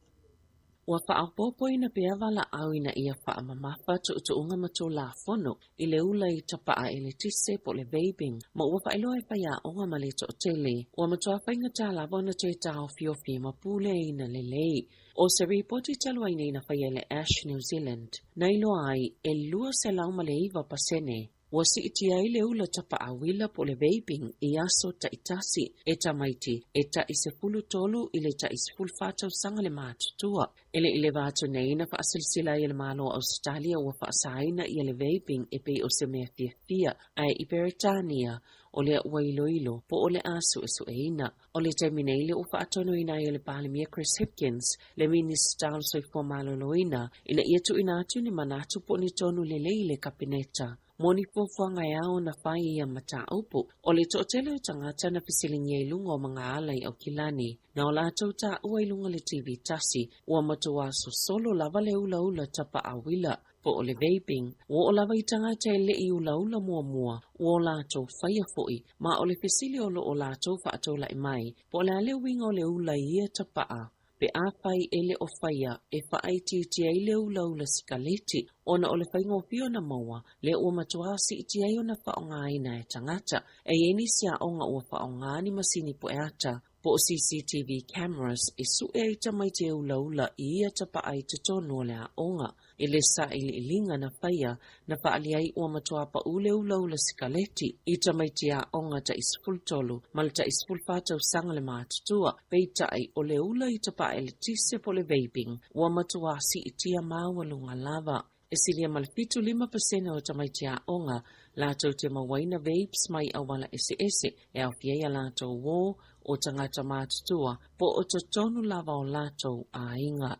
Ua faaopoopoina pea valaau ina ia faamamafa tuutuuga ma Tulafono i le ula i tapaa eletise po o le vaping, ma ua faailoa e faiaoga ma le toatele ua matua faigata lava ona toe taofiofi ma puleaina lelei. O se ripoti talu ai nei na faia e le Ash New Zealand, na iloa ai e 209% Ua siitia ai le ula tapa'a uila po o le vaping i aso ta'itasi e tamaiti e ta'i 13 i le ta'i 14 tausaga le matutua. E le i leva atu nei na fa'asilasila ai e le Malo o Ausetalia ua fa'asāina ia le vaping e pei o se mea fiafia, ae i Peretania o lea ua iloilo po o le a su'esu'eina. O le taimi nei lea ua faatonuina ai e le Palemia Chris Hipkins le Minisita o le Soifua Maloloina ina ia tuuina atu ni manatu po o ni tonu lelei i le Kapeneta mo ni fuafuaga e ao ona fai i ia mataupu. O le toatele o tagata na fesiligia i luga o magaala i Aukilani na o latou taua i luga o le TV tasi ua matuā sosolo lava le ulaula tapaauila po o le vaping, ua oo lava i tagata e le i ulaula muamua, ua o latou faia foi, ma o le fesili o lo o latou faataula'i mai, po o le a le uiga o le ula i ia tapa'a, pe afai e le o faia e faaitiitia ai le ulaula sikaleti, ona o le faigofie ona maua, lea ua matuā siitia ai ona faaaogaina e tagata. E i ai nisi aoga ua faaaoga ni masini pueata, po o CCTV cameras e su'e ai tamaiti e ulaula i ia tapa'a i totonu o le aoga. I le sailiiliga na faia, na faaali ai ua matuā pa'ū le ulaula sikaleti i tamaiti aoga ta'i 13 ma le ta'i 14 tausaga le matutua, peitai o le ula i tapa'a eletise po o le vaping ua matuā siitia maualuga lava. E silia ma le 75% o tamaiti aoga latou te mauaina vapes mai auala eseese e aofia ai a latou uō, o tagata matutua, po o totonu lava o latou aiga.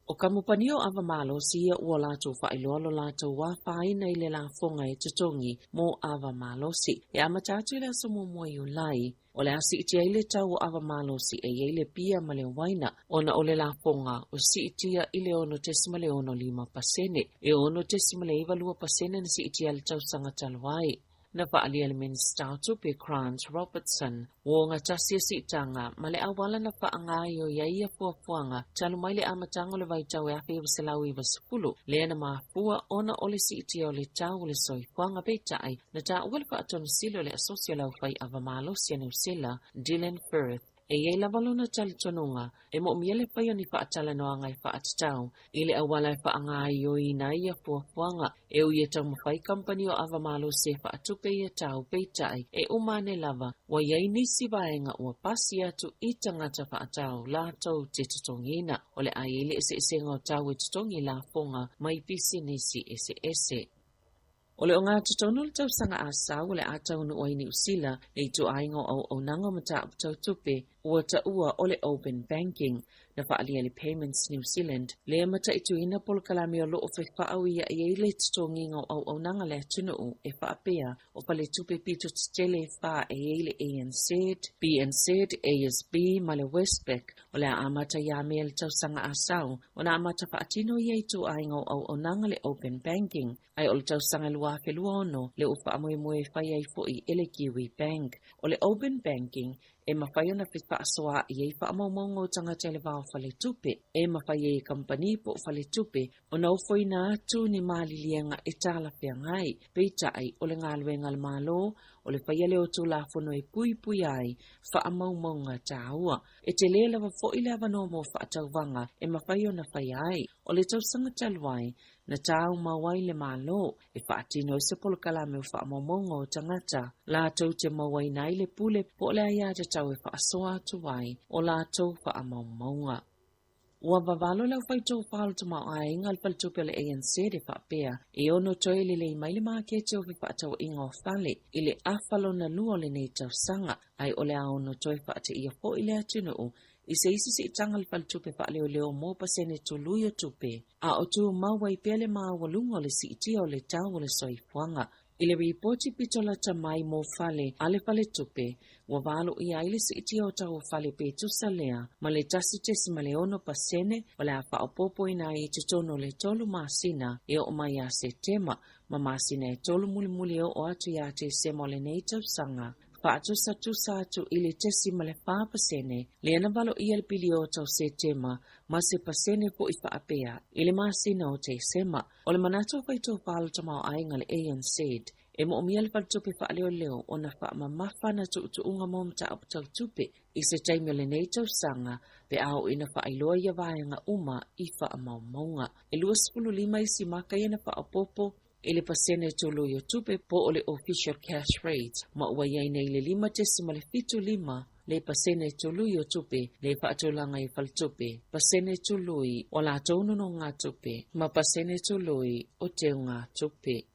ʻO kamupani o ava malosi ia ua latou faailoa lo latou afaina i le lafoga e totogi mo ava malosi. E amata atu i le aso muamua Iulai, o le a siitia ai le tau o ava malosi e i ai le pia ma le uaina, ona o le lafoga ua siitia i le 6.65%, e 6.92% na siitia i le tausaga talu ai. Na faaalia e le Minisita o Tupe Grant Robertson ua ogatasi ia siitaga ma le auala na faagaoioi ai ia fuafuaga talu mai le amataga o le vaitau e 1990, lea na mafua ona o le siitia o le tau o le soifuaga. Peitai, na taua le faatonusili o le Asosi o le Aufai Ava Malosi a Niu Sila, Dylan Firth, E i ai lava lona talitonuga, e moomia le fai o ni faatalanoaga e faatatau i le auala e faagaoioiina ai ia fuafuaga. E ui e taumafai kamupani o ava malosi e faatupe ia tau, peitai, e uma ane lava, ua i ai nisi vaega ua pasi atu i tagata faatau latou te totogiina. O le a i ai le eseesega o tau e totogi lafoga mai pisinisi eseese. O le ogatotonu o le tausaga asau o le a taunuu ai Niu Sila le ituaiga o auaunaga o mataupu tau tupe ua taua o le Open Banking. Na faaalia e le Payments New Zealand le mataituina polokalame o lo o fefaauia'i ai le totogiga o auaunaga a le atunuu e faapea o faletupe pito tetele e fa e i ai le ANZ, BNZ, ASB ma le Westpac o le a amata ia Me le tausaga asau ona amata faatino ia ituaiga o auaunaga le Open Banking. Ae o le tausaga 2026 lea ua faamoemoe e fai ai foi e le Kiwi Bank. O le Open Banking e mafai ona fefaasoaa'i ai faamaumauga o tagata i le va o faletupe. E mafai ai e kamupani po o faletupe ona ofoina atu ni maliliega e talafeagai. Peitai, o le galuega a le Malo, o le faia lea o Tulafono e puipuia ai faamaumauga taua. E tele lava foi le avanoa mo faatauvaga e mafai ona faia ai. O le tausaga talu ai, Na tāumau ai le Malo e faatino ai se polokalame o faamaumauga o tagata latou te mauaina ai le pule po o le aiatatau e faasoa atu ai o latou faamaumauga. Ua vavalo le aufaitofā o le tamaoaiga a le faletupe o le ANZ e faapea e ono toe lelei mai le maketi o fefaatauaiga o fale i le afa lona lua o lenei tausaga, ae o le a ono toe faateia foi le atunuu i se isi siitaga a le faletupe faaleoleo mo pasene tului o tupe, a o tumau ai pea le maualuga o le siitia o le tau o le soifuaga. I le ripoti pito lata mai mo fale a le faletupe, ua valoia ai le siitia o tau o fale pe tusa lea ma le 1.6% o le a faaopoopoina ai i totonu o le tolu masina e oo mai ia Setema ma masina e tolu mulimuli e oo atu ia Tesema o lenei tausaga. Faatusatusa atu i le 0.4% lea na valoia le piliota o Setema ma se pasene foi faapea i le masina o Tesema. O le manatu o faitofā o le tamaoaiga le ANZ, e moomia le faletupe faaleoleo ona faamamafa ana tuutuuga mo mataupu tau tupe i se taimi o lenei tausaga pe a oo ina faailoa ia vaega uma i faamaumauga. E 25 isi maka ia na faaopoopo. i le pasene tului o tupe po o le official cash rate ma ua i ai nei le 5.75 le pasene tului o tupe le faatulaga i faletupe, pasene tului o latou nonogatupe ma pasene tului o teugatupe.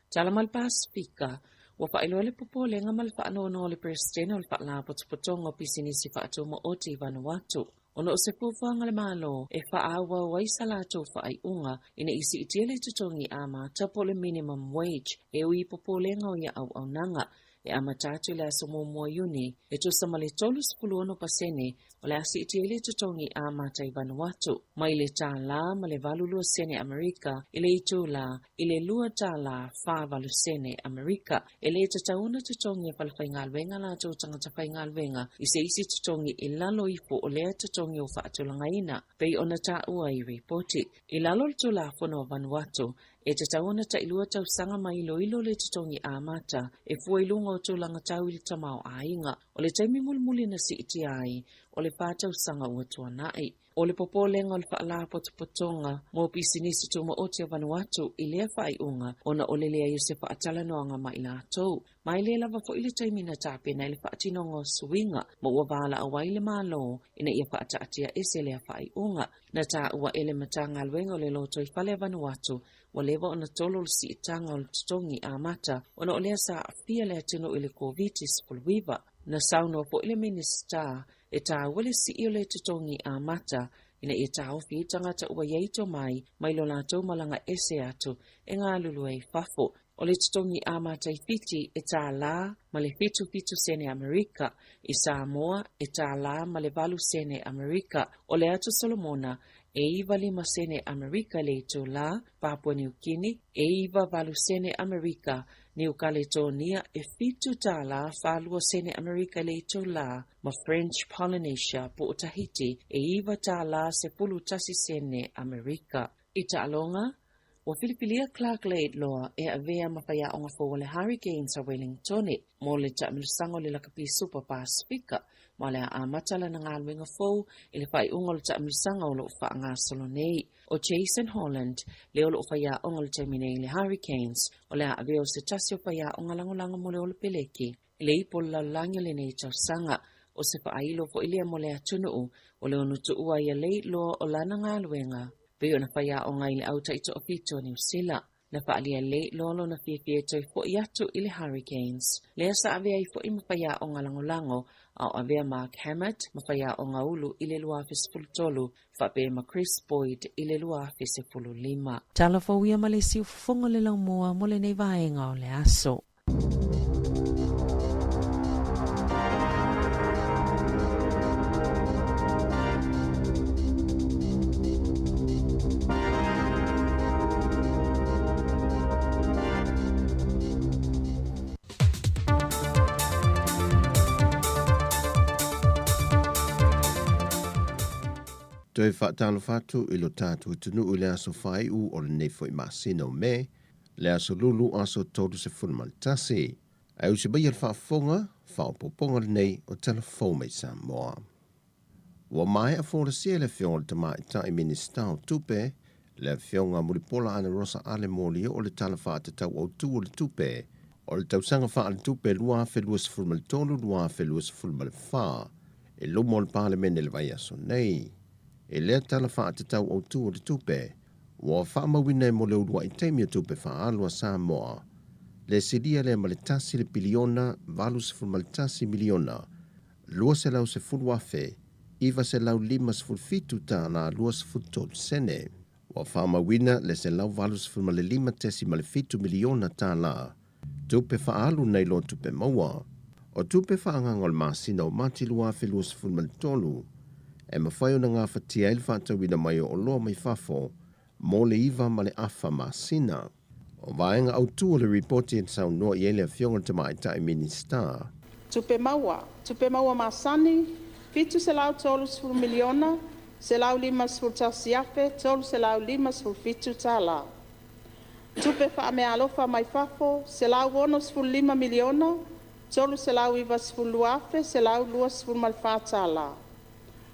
Tala mai le Pasefika, ua faailoa le popolega ma le faanoanoa o le Peresetene o le Faalapotopotoga o Pisinisi Faatumaoti i Vanuatu ona o se fuafuaga a le Malo e faaauau ai sa latou faaiuga ina ia siitia le totogi amata po o le minimum wage e ui i popolega o ia auaunaga e amata atu i le aso 1 o Iuni e tusa ma le 36% o le a siitia ai le totogi amata i Vanuatu mai le $1 ma le 82 sene Amerika i le itulā i le $2.48 sene Amerika. E le tatau ona totogi e falefaigaluega a latou tagata faigaluega i se isi totogi i lalo ifo o lea totogi ua faatulagaina, pei ona taua i ripoti. I lalo o le Tulafono a Vanuatu, e tatau ona tailua tausaga ma iloilo le totogi amata e fua i luga o tulaga tau i le tamaoaiga. O le taimi mulimuli na siitia ai, o le fa tausaga ua tuanai. O le popolega o le Faalapotopotoga mo Pisinisi Tumaoti o Vanuatu i lea faaiuga ona o le leai o se faatalanoaga ma i latou. Ma e le lava foi le taimi na tapena ai le faatinoga o suiga ma ua valaau ai le Malo ina ia faataatia ese lea faaiuga. Na taua e le Matagaluega o le Lotoifale a Vanuatu ua leva ona tolo le siitaga o le totogi amata ona o lea sa aafia le atunuu i le Koviti-19. Na saunoa foi le Minisita e taua le sii o le totogi amata ina ia taofi ai tagata ua i ai tomai mai lo latou malaga ese atu e galulue i fafo. O le totogi amata i Fiti e $1 ma le 77 sene Amerika, i Samoa e $1 ma le 8 sene Amerika, o le Atu Solomona e 9 5 sene Amerika le itulā, Papua Niu Kini e 9 8 sene Amerika, Niu Kaletonia e $7 42 sene Amerika le itulā, ma French Polynesia po o Tahiti e $9 11 sene Amerika. I taaloga, ua filifilia Clark Laidlaw e avea ma faiaoga fou o le Hurricanes a Wellingtone mo le taamilosaga o le Lakapi Super Pasefika ma o le a amata lana galuega fou i le faaiuga o le taamilosaga o lo o faagasolo nei. ʻO Jason Holland lea o lo o faiaoga i le taimi nei i le Hurricanes, o le a avea o se tasi o faiaoga lagolago mo le Olopeleki i le ipu o le lalolagi o lenei tausaga. ʻO se faailo foi lea mo le atunuu o le ono tuua ai a Laidlaw o lana galuega pei ona faiaoga i le au taitoafitu a Niu Sila. Na faaalia e Laidlaw lona fiafia e toe foʻi atu i le Hurricanes. Lea sa avea ai foi ma faiaoga lagolago a o avea Mark Hammett ma faiaoga ulu i le 2013 faapea ma Chris Boyd i le 2015. Talofa uia ma le isi ufofoga o le laumua mo lenei vaega o le aso. Toe faatalofa atu i lo tatou atunuu i le aso faaiu o lenei foi masina o Me, le aso Lulu aso 31. Ae usi maia le faafofoga, faaopoopoga lenei o Tala Fou mai Samoa. Ua maea folasia e le Afioga i le Tamaitai Minisita o Tupe, le Afioga Mulipola Anarosa Ale Molioo o le Tala Faatatau Autu o le Tupe o le Tausaga Faaletupe 2023/2024 i luma o le Palemene i le vaiaso nei. I lea Tala Faatatau Autu o le Tupe, ua faamauina e mo le uluai taimi o tupe faaalu a Samoa le silia lea ma le tasi le piliona 81 miliona $210,957 tala 23 sene. Ua faamauina le $185.7 miliona tala tupe faaalu nai lo tupe maua. O tupe faaagaaga o le masina o Mati 2023 e mafai ona gafatia ai le faatauina mai o oloa mai fafo mo le 9.5 masina. O vaega autu o le ripoti e saunoa i ai le Afioga i le Tamaitai Minisita. Tupe maua. Tupe maua masani: $730,151,357. Tupe fa'ameaalofa mai fafo: $165,392,124.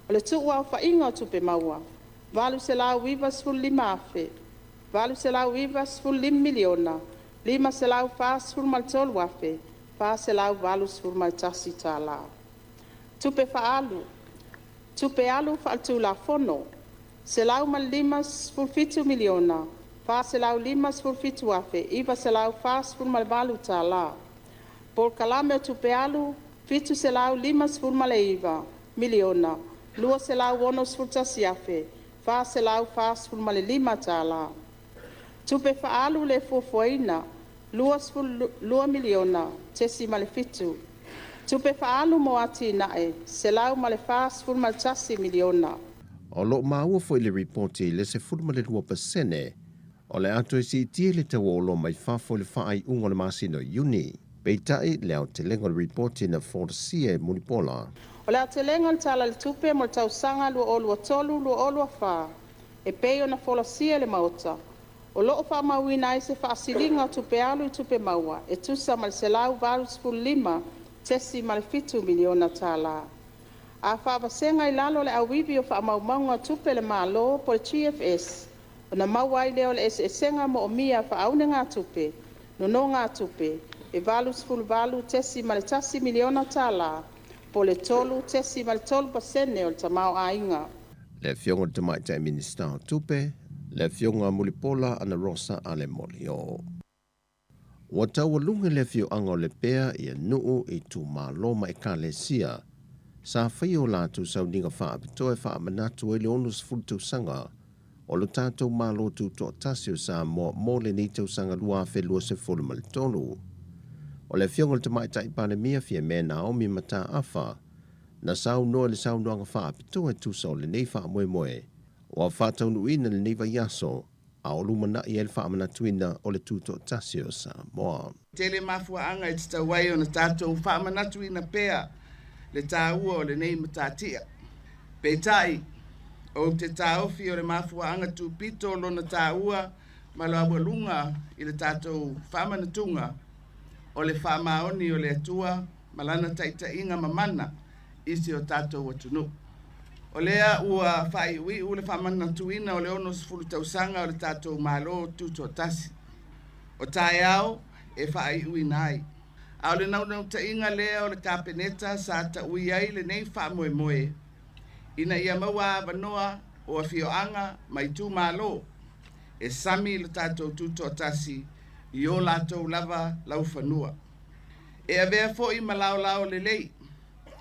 O le tu'uaofa'iga o Tupe Maua: $895,543,481 tala. Tupe Fa'alu: Tupe alu fa'aletulafono $157,457,948 tala. Polokalame o Tupe Alu $759,261,445 tala. Tupe Fa'alu Lē Fuafuaina $22.7miliona. Tupe Fa'alu mo Atina'e $141miliona. O lo o maua foi i le ripoti le 12% o le a toe siitia le tau o oloa mai fafo i le faaiuga o le masina o Iuni. Peitai, le aotelega o le ripoti na folasia e Mulipola. O le aotelega o le Tala o le Tupe mo le tausaga 2023/2024 e pei ona folasia i le Maota, o lo'o fa'amauina ai se fa'asiliga o tupe alu i tupe maua e tusa ma le $185.7 miliona tala. A fa'avasega i lalo o le Auivi o Fa'amaumauga o Tupe a le Malo GFS, ona maua ai lea o le eseesega moomia faaunegatupe nonogatupe e $88.1 miliona tala po o le 3.3 pasene o le tamaoaiga. Le Afioga i le Tamaitai Minisita o Tupe, le Afioga Mulipola Anarosa Ale Molioo. Ua taualuga le afioaga o Lepea i nuu, itumalo ma ekalesia sa faia o latou sauniga faapitoa e faamanatu ai le 60 tausaga o lo tatou Malo Tutoatasi o Samoa mo lenei tausaga 2023. O le Afioga i le Tamaitai Palemia Fiame Naomi Mataafa na saunoa i le saunoaga faapitoa e tusa o lenei faamoemoe ua faataunuuina i lenei vaiaso a o lumanai ai le faamanatuina o le Tutoatasi o Samoa. Tele mafuaaga e tatau ai ona tatou faamanatuina pea le taua o lenei matatia. Peitai, ou te taofi o le mafuaaga tupito lona taua ma le aualuga i le tatou faamanatuga o le faamaoni o le Atua ma lana taitaiga mamana i si o tatou atunuu. O lea ua faaiuiu le faamanatuina o le 60 tausaga o le tatou Malo Tutoatasi. O taeao e faaiuina ai. A o le naunautaiga lea o le Kapeneta sa taui ai lenei faamoemoe ina ia maua avanoa o afioaga ma itumalo e sami lo tatou tutoatasi i o latou lava laufanua. E avea foi ma laolao lelei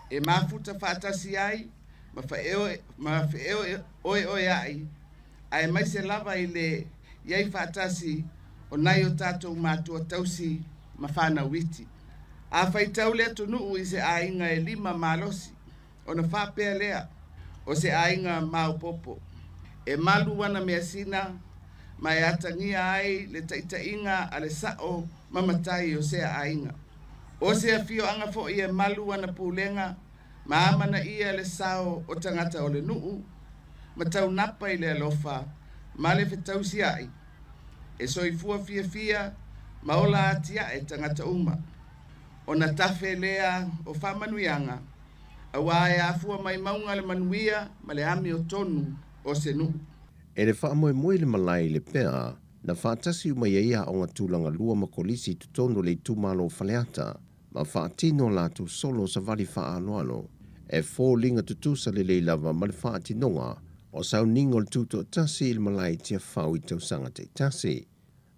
e mafuta faatasi ai ma feoeoea'i aemaise lava i le i ai faatasi o nai o tatou matua tausi ma fanau iti. A faitau le atunuu i se aiga e lima malosi, ona faapea lea, o se aiga maopoopo. E malu ana measina ma e atagia ai le taitaiga a le sa'o ma matai o sea aiga. O se afioaga foi e malu ana pulega ma amanaia le sao o tagata o le nuu ma taunapa i le alofa ma le fetausia'i, e soifua fiafia ma ola atia'e tagata uma. Ona tafe lea o faamanuiaga, auā e afua mai mauga le manuia ma le amiotonu o se nuu. E le faamoemoe i le malae i Lepea, na faatasi uma i ai aoga tulaga lua ma kolisi i totonu o le itumalo o Faleata, ma faatino a latou solo savali faaaloalo, e foliga tutusa lelei lava ma le faatinoga o sauniga o le Tutoatasi i le malae i Tiafau i tausaga taitasi.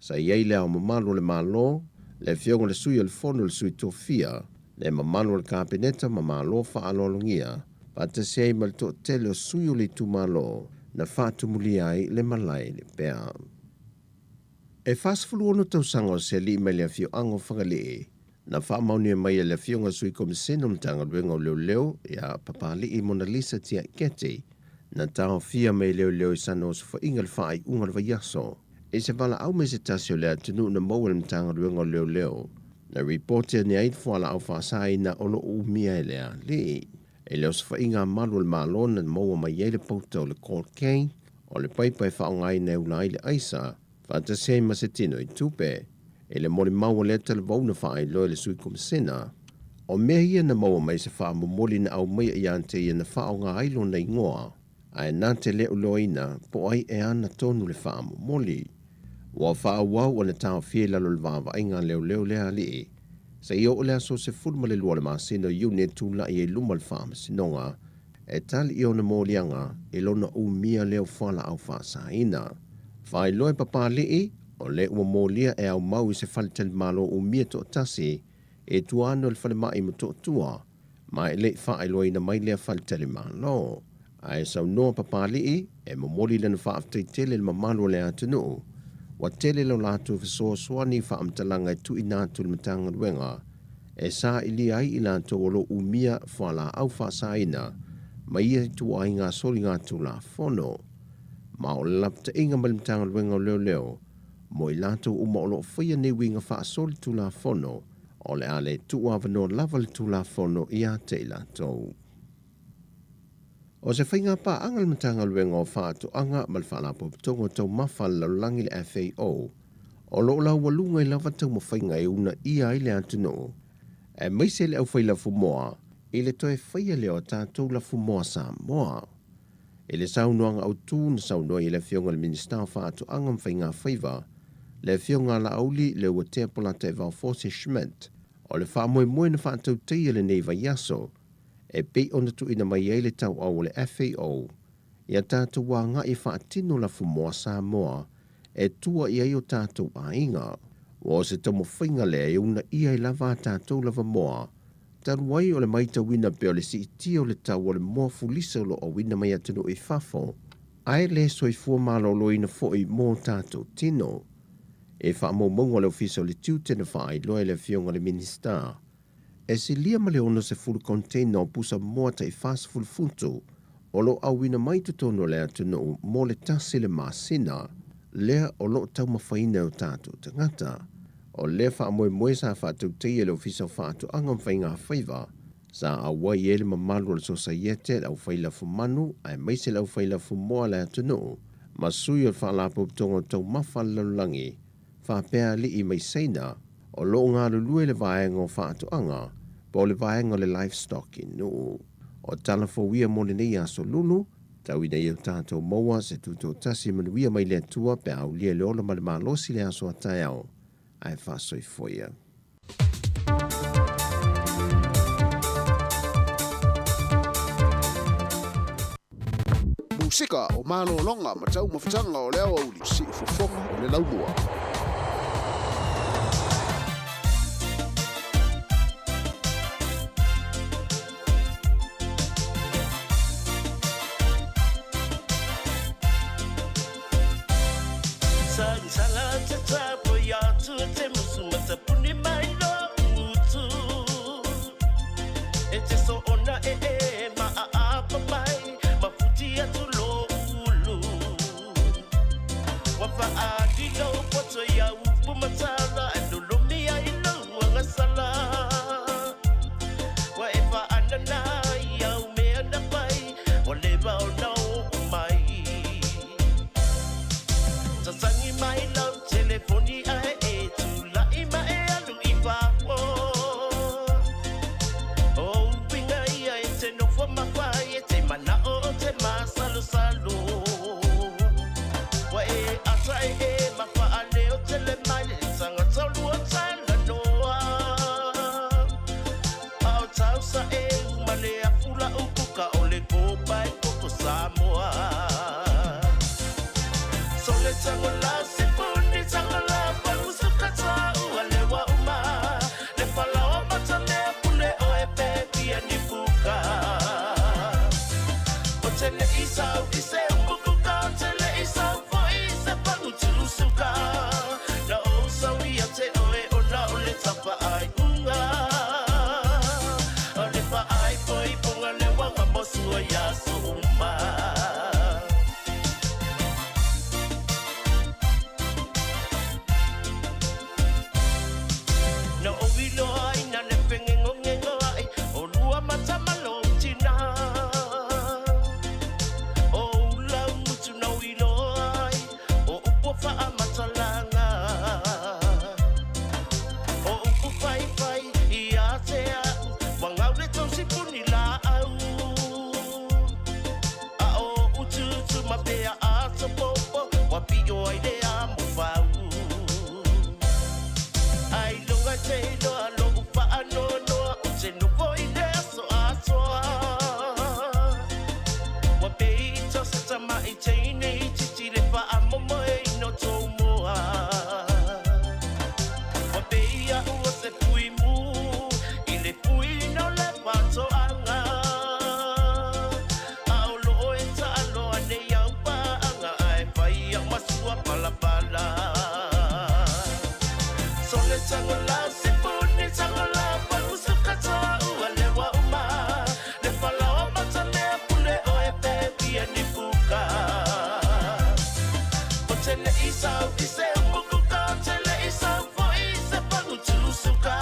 Sa i ai Le Ao Mamalu o le Malo, le Afioga i le Sui o le Fono le Sui Tofia, le mamalu o le Kapeneta ma Malo faaaloalogia, faatasi ai ma le toatele o sui o le itumalo na faatumulia ai le malae i Lepea. E 46 tausaga o se alii mai le afioaga o Fagalii, na faamaonia mai e le Afioga Sui Komisena o Matagaluega o Leoleo ia Papalii Monalisa Tiaiketi, na taofia mai e leoleo i sana osofaiga le faaiuga o le vaiaso i se valaau mai se tasi o le atunuu na maua e le Matagaluega o Leoleo na ripoti ane ai le fualaau faasaina o lo o umia e le alii. I le osofaiga a malu o le Malo na maua mai ai le pauta o le cocaine, o le paipa e faaaogaina e ula ai le aisa, faatasi ai ma se tino i tupe. I le molimau a lea talavou na faailoa e le Sui Komisena, o mea ia na maua mai se faamomoli na aumaia ia te ia na faaaoga ai lona igoa, ae na te le iloaina po o ai e ana tonu le faamomoli. Ua faaauau ona taofia i lalo o le vaavaaiga a leoleo lea alii, seia oo i le aso 12 o le masina o Iuni e tulai ai i luma o le Faamasinoga e tali i ona moliaga i lona umia lea o fualaau faasaina. Faailoa e Papalii, o lea ua molia e aumau i se faletalimalo umia toatasi i tua ane o le falemai i Motootua, ma e le i faailoaina mai lea faletalimalo. Ae saunoa Papalii e momoli lana faafetai tele i le mamalu o le atunuu, ua tele lo latou fesoasoani i faamatalaga e tuuina atu i le Matagaluega e sailia ai i latou o lo o umia fualaau faasaina ma ia ituaiga soligatulafono. Ma o le lapataiga mai le Matagaluega o Leoleo mo i latou uma o lo o faia nei uiga faasolitulafono, o le a le tuuavanoa lava le Tulafono ia te i latou. O se faiga paaga a le Matagaluega o Faatoaga ma le Faalapotopotoga o Taumafa a le Lalolagi le FAO, o lo o laualuga i lava taumafaiga e uunaia ai le atunuu, aemaise le aufai lafumoa i le toe faia lea o a tatou lafumoa Samoa. I le saunoaga autu na saunoa i ai le Afioga i le Minisita o Faatoaga ma Faigafaiva, le Afioga a Laauli Leuatea Polataivao Fosi Schmidt, o le faamoemoe na faatautaia lenei vaiaso e pei ona tuuina mai ai le tauau o le FAO ia tatou agai e faatino lafumoa Samoa e tua i ai o tatou aiga. Ua o se taumafaiga lea e uunaia ai lava a tatou lava moa, talu ai o le maitauina pea o le siitia o le tau o le moa fulisa o lo o auina mai atunuu i fafo, ae le soifua maloloina foi mo tatou tino. I faamaumauga a le Ofisa o le Tiute na faailoa e le Afioga i le Minisita, E silia ma le 60 container o pusa moa tai 40 futu o lo o auina mai totonu o le atunuu mo le tasi le masina lea o lo o taumafaina e o tatou tagata. O lea faamoemoe sa faatautaia e le Ofisa o Faatoaga ma Faigafaiva sa auai ai le mamalu o le Sosaiete, le aufai lafumanu aemaise le aufai lafumoa a le atunuu ma sui o le Faalapotopotoga o Taumafa a le Lalolagi faapea alii mai Saina o lo o galulue i le vaega o faatoaga po o le vaega o le livestock i Nuu. O tala fou ia mo lenei aso Lulu, tau ina ia o tatou maua se tutoatasi manuia mai le Atua pe a aulia i le ola ma le malosi le aso a taeao ae faasoifua ia. Musika o malologa ma taumafataga o le aoauli, siufofoga o le laumua. sau i se upu kuka, ou te le i sau foi i se pagu tūsuka.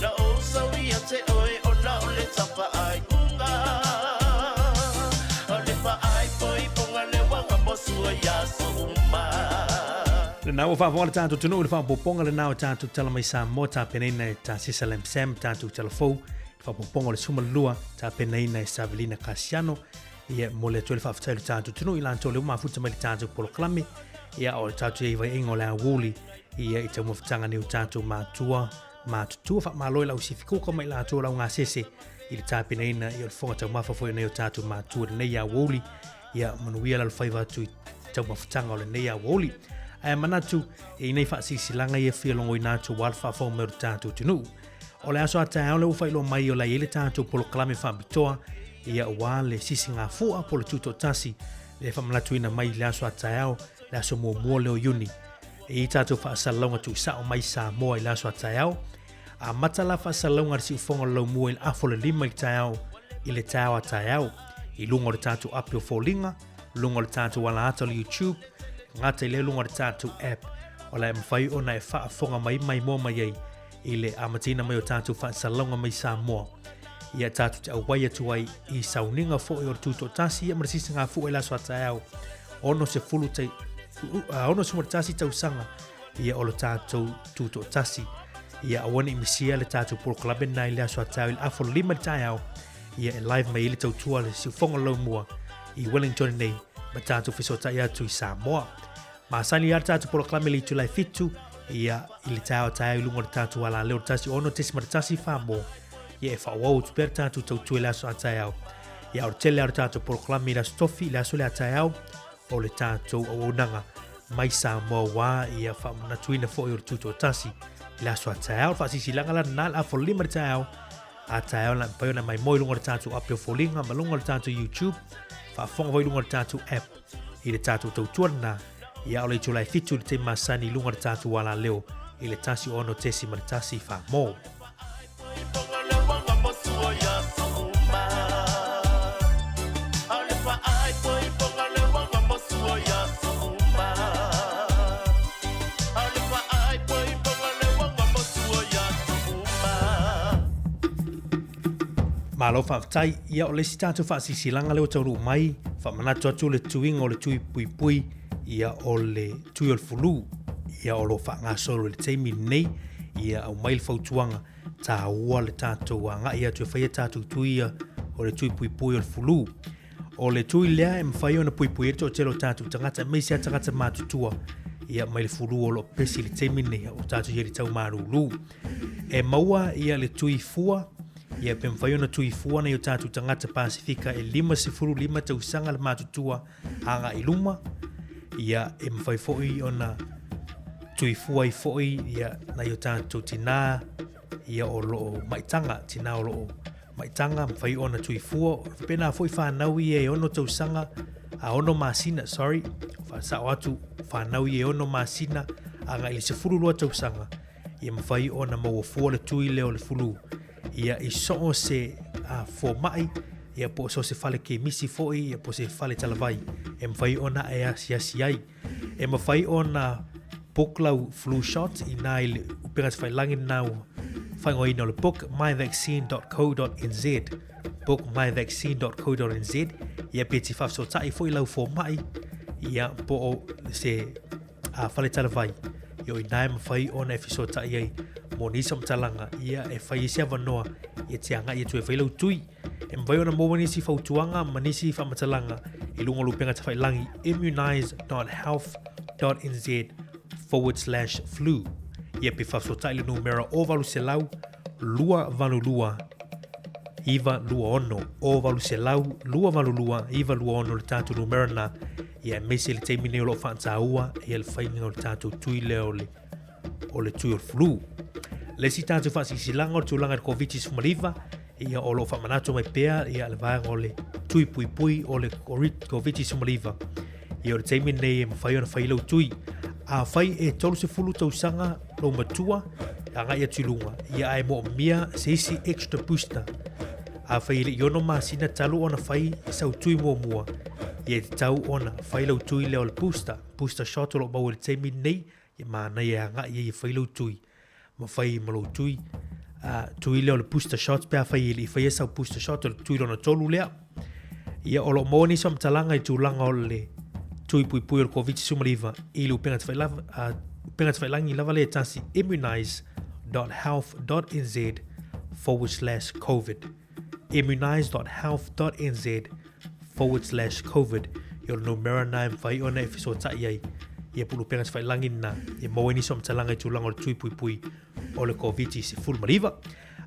Na ou sau ia te oe ona o le tapaaiuga. O le faaipoipoga le uaga mosua i aso uma. Lena ua faafofoga le tatou atunuu i le faaopoopoga lena o tatou tala mai Samoa tapenaina e Tasesa Lam Sam, tatou tala fou i le faaopoopoga o le 12 tapenaina e Savelina Kasiano. Ia, e momoli atu ai le faafetai i le tatou atunuu i latou lea ua mafuta mai i le tatou polokalame. Ia, o le tatou i ai vaiaiga o le aoauli, ia, i taumafataga nei o tatou matua matutua. Faamalo i lau sifikuka mai latou o lau gasese i le tapenaina ia o le fofoga taumafa foi o nei o tatou matua i lenei aoauli. Ia, manuia le alofaiva atu i taumafataga o lenei aoauli. Ae manatu, e i nei faasilasilaga ia fia logoina atu aua le faafofoga mai o le tatou atunuu. O le aso a taeao lea ua faailoa mai o la e i ai le tatou polokalame faapitoa ia aua le sisigafua po o le tutoatasi le faamanatuina mai i le aso a taeao, le aso muamua lea o Iuni. E i ai tatou faasalalauga tuusao mai Samoa i le aso a taeao. Amata la faasalalauga a le siufofoga o le laumua i le afa o le 5 i le taeao i le taeao a taeao i luga o le tatou api o foliga, luga o le tatou alaata o le YouTube, gata i lea luga o le tatou app o la e mafai ona e faafofoga mai maimoa mai ai i le amataina mai o tatou faasalalauga mai Samoa. Ia tatou te auai atu ai i sauniga foi o le Tutoatasi ia ma le sisigafua i le aso a taeao 60 61 tausaga ia o le tatou Tutoatasi. Ia aua ne i misia le tatou polokalame lena i le aso a taeao i le afa o le 5 i le taeao ia e live mai ai le tautua a le siufofoga o le laumua i Wellington nei ma tatou fesootai atu i Samoa. Masani lava le tatou polokalame i le itula e 7 ia i le taeao taeao i luga o le tatou alaleo 106.1 Samoa. Ia e faaauau atu pea le tatou tautua i le aso a taeao. Ia o le tele lava o le tatou polokalame i le aso tofi, i le aso lea a taeao o le tatou auaunaga mai Samoa aua ia faamanatuina foi o le tutoatasi i le aso a taeao. O le faasilasilaga la lena, le afa o le 5 i le taeao a taeao na mafai ona maimoa i luga o le tatou api o foliga ma luga o le tatou YouTube, faafofoga foi i luga o le tatou app i le tatou tautua lena. Ia o le itula e 7 i le taimi masani i luga o le tatou alaleo i le 106.1 Samoa. Malo faafetai. Ia o le isi tatou faasilasilaga lea ua taunuu mai, faamanatu atu le tuiga o le tui puipui, ia o le tui o le fulu, ia o lo o faagasolo i le taimi lenei, ia aumai le fautuaga taua le tatou agai atu e fai a tatou tui ia o le tui puipui o le fulu. O le tui lea e mafai ona puipui ai le toatele o tatou tagata, aemaise lava tagata matutua, ia mai le fulu o lo o pepesi i le taimi lenei o tatou i ai i le tau malūlū. E maua ia le tui fua, ia pe mafai ona tui fua nai o tatou tagata Pasifika e 55 tausaga le matutua agai i luma, ia e mafai foi ona tui fua ai foi ia nai o tatou tinā ia o lo o maitaga, tinā o lo o maitaga, mafai ona tui fua, faapena foi fanau ia e 6 tausaga, a 6 masina, sorry, faasao atu, fanau ia e 6 masina agai i le 12 tausaga, ia mafai ona maua fua le tui lea o le fulu, ia i so o se fomai, ia po o so o se fale kemisi foi, ia po o se fale talavai, e mafai ona e asiasi ai. E mafai ona book lau flu shot inā i le upega tafailagi lena ua faaigoaina o le bookmyvaccine.co.nz bookmyvaccine.co.nz ia pe te faafesootai foi lau fomai ia po o se fale talavai ia o inā e mafai ona e fesootai ai mo nisi faamatalaga ia e fai ai se avanoa ia te agai atu e fai lau tui. E mafai ona maua nisi fautuaga ma nisi faamatalaga i luga o le upega tafailagi immunise.health.nz/flu. Ia pe faafesootai le numera o 800 282 926 o 800 282 926 le tatou numera lena. Ia aemaise le taimi nei o lo o faataua ia le faiga o le tatou tui lea o le o le tui o le flu. Le isi tatou faasilasilaga o le tulaga i le Koviti-19, ia o lo o faamanatu mai pea ia le vaega o le tui puipui o le Koviti-19. Ia o le taimi lenei e mafai ona fai lau tui. Afai e 30 tausaga lou matua, agai atu i luga, ia ae moomia se isi extra booster. Afai e le i 6 masina talu ona fai sau tui muamua, Ia e tatau ona fai lau tui lea o le booster, booster shot o lo o maua i le taimi lenei, ia manaia e agai ai e fai lau tui. Ma fai ma lou tui, tui lea o le booster shot pe afai e le i faia sau booster shot o le tui lona tolu lea. Ia o lo o maua nisi faamatalaga i tulaga o le tui puipui o le Koviti-19 i le upega tafailagi lava lea e tasi immunise.health.nz forward slash covid. immunise.health.nz forward slash covid ia o le numera na e mafai ona e fesootai ai ia po o le upega tafailagi lena e maua ai nisi faamatalaga i tulaga o le tui puipui o le Koviti-19.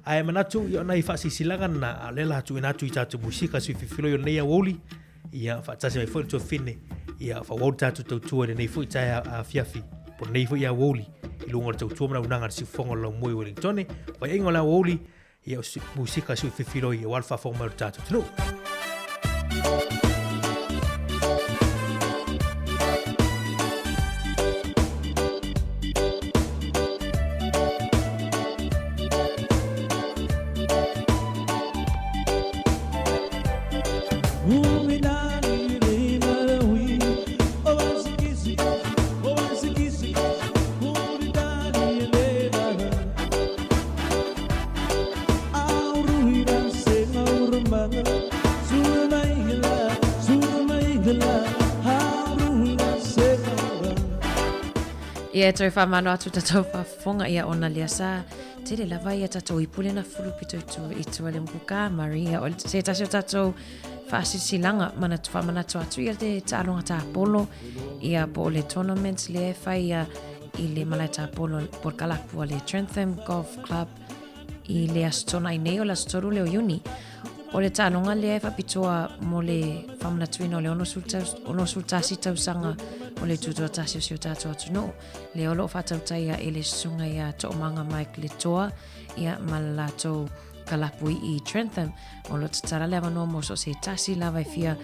Ae manatu ia o nai faasilasilaga na, a o lea la tuuina atu i tatou musika sui filifiloi o lenei aoauli, ia faatasi mai foi le tuafafine, ia faaauau le tatou tautua i lenei foi taeao afiafi, po o lenei foi aoauli i luga o le tautua ma le auaunaga a le Siufofoga o le Laumua i Wellingtone. Vaiaiga o le aoauli, ia o musika sui filifiloi aua le faafofoga mai o le tatou atunuu. Ia e toe faamalo atu tatou faafofoga ia ona lea sa tele lava ia tatou i pule na fulu pito i tua i tua le mukuka Maria o se tasi o tatou faasilasilaga manatu faamanatu atu ia te taaloga tapolo ia po o le tournament lea e fai ia i le malae tapolo po o le kalapu a le Trentham Golf Club i le Aso Toonai nei o le aso 3 lea o Iuni. O le taaloga lea e faapitoa mo le faamanatuina o le 61 tausaga o le tutoatasi o si o tatou atunuu. Lea o lo o faatautaia e le susuga ia Toomaga Mike Letoa ia ma le latou kalapu i Trentham. O lo o tatala le avanoa mo so o se tasi lava e fia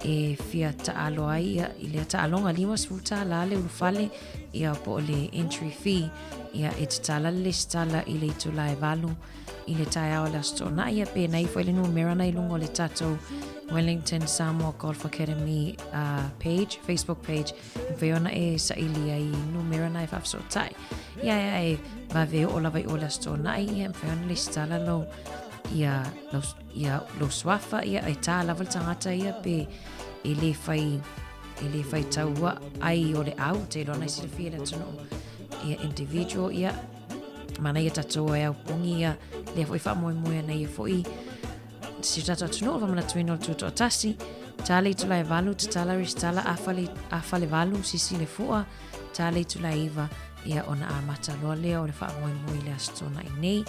e fia taalo ai ia i lea taaloga $50 le ulufale ia po o le entry fee ia e tatala le lesitala i le itula e 8 i le taeao o le Aso Toonai ia penei foi le numera na i luga o le tatou Wellington Samoa Golf Academy page, Facebook page e mafai ona e saili ai i numera na e faafesootai ia ia e vave oo lava i o le Aso Toonai ia e mafai ona lesitala lou ia lou, ia lou suafa ia e tā lava le tagata ia pe e le fai e le fai taua ai o le au te iloa na i silafia le atunuu ia individual ia mana ia tatou e au pongi ia lea foi faamoemoe ana ia foi si o tatou atunuu o faamanatuina o le tutoatasi tā le itula e 8 tatala resitala a fale 8 sisi le fua tā le itula e 9 ia ona amata loa lea o le faamoemoe i le Aso Toonai nei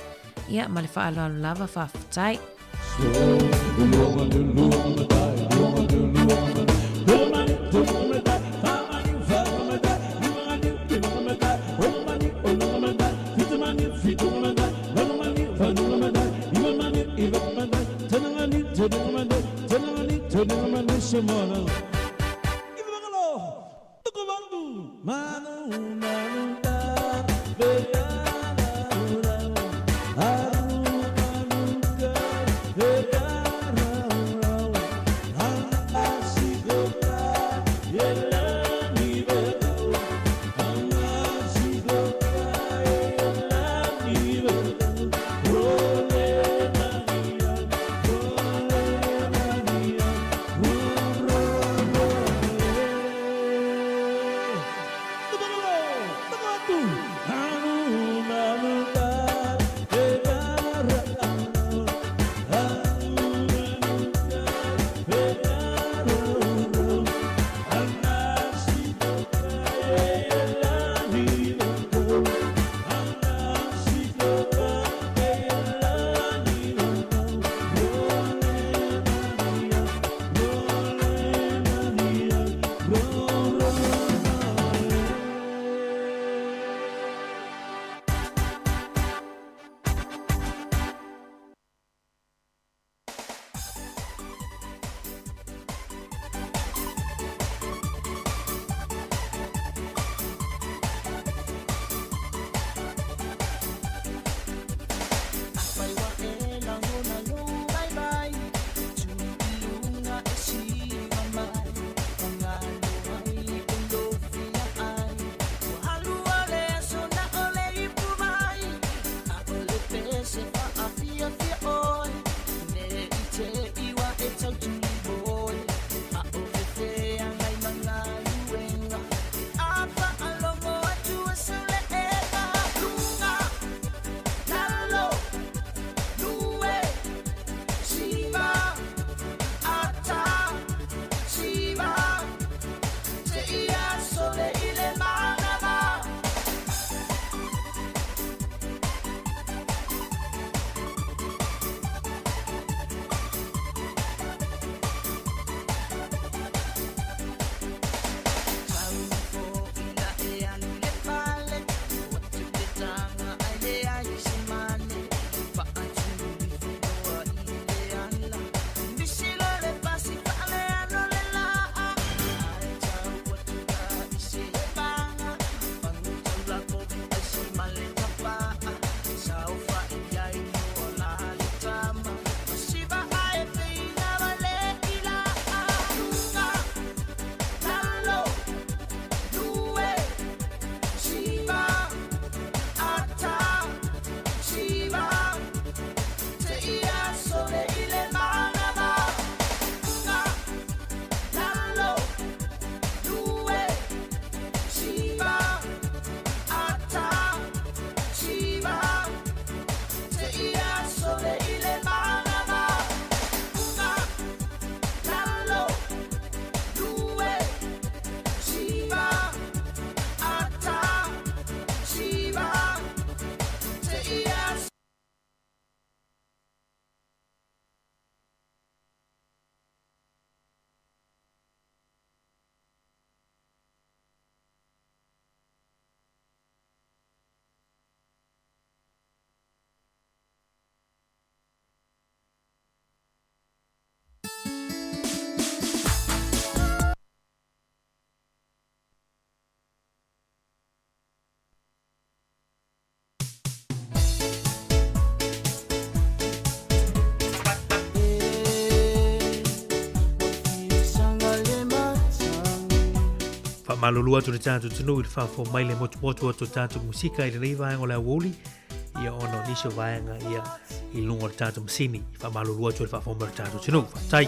ia ma le faaaloalo lava faafetai. Faamalulu atu le tatou atunuu i le faafofoga mai le motumotu o to tatou musika i lenei vaega o le aoauli, ia ona o nisi o vaega ia i luga o le tatou masini. Faamalulu atu i le faafofoga mai o le tatou atunuu. Faafetai.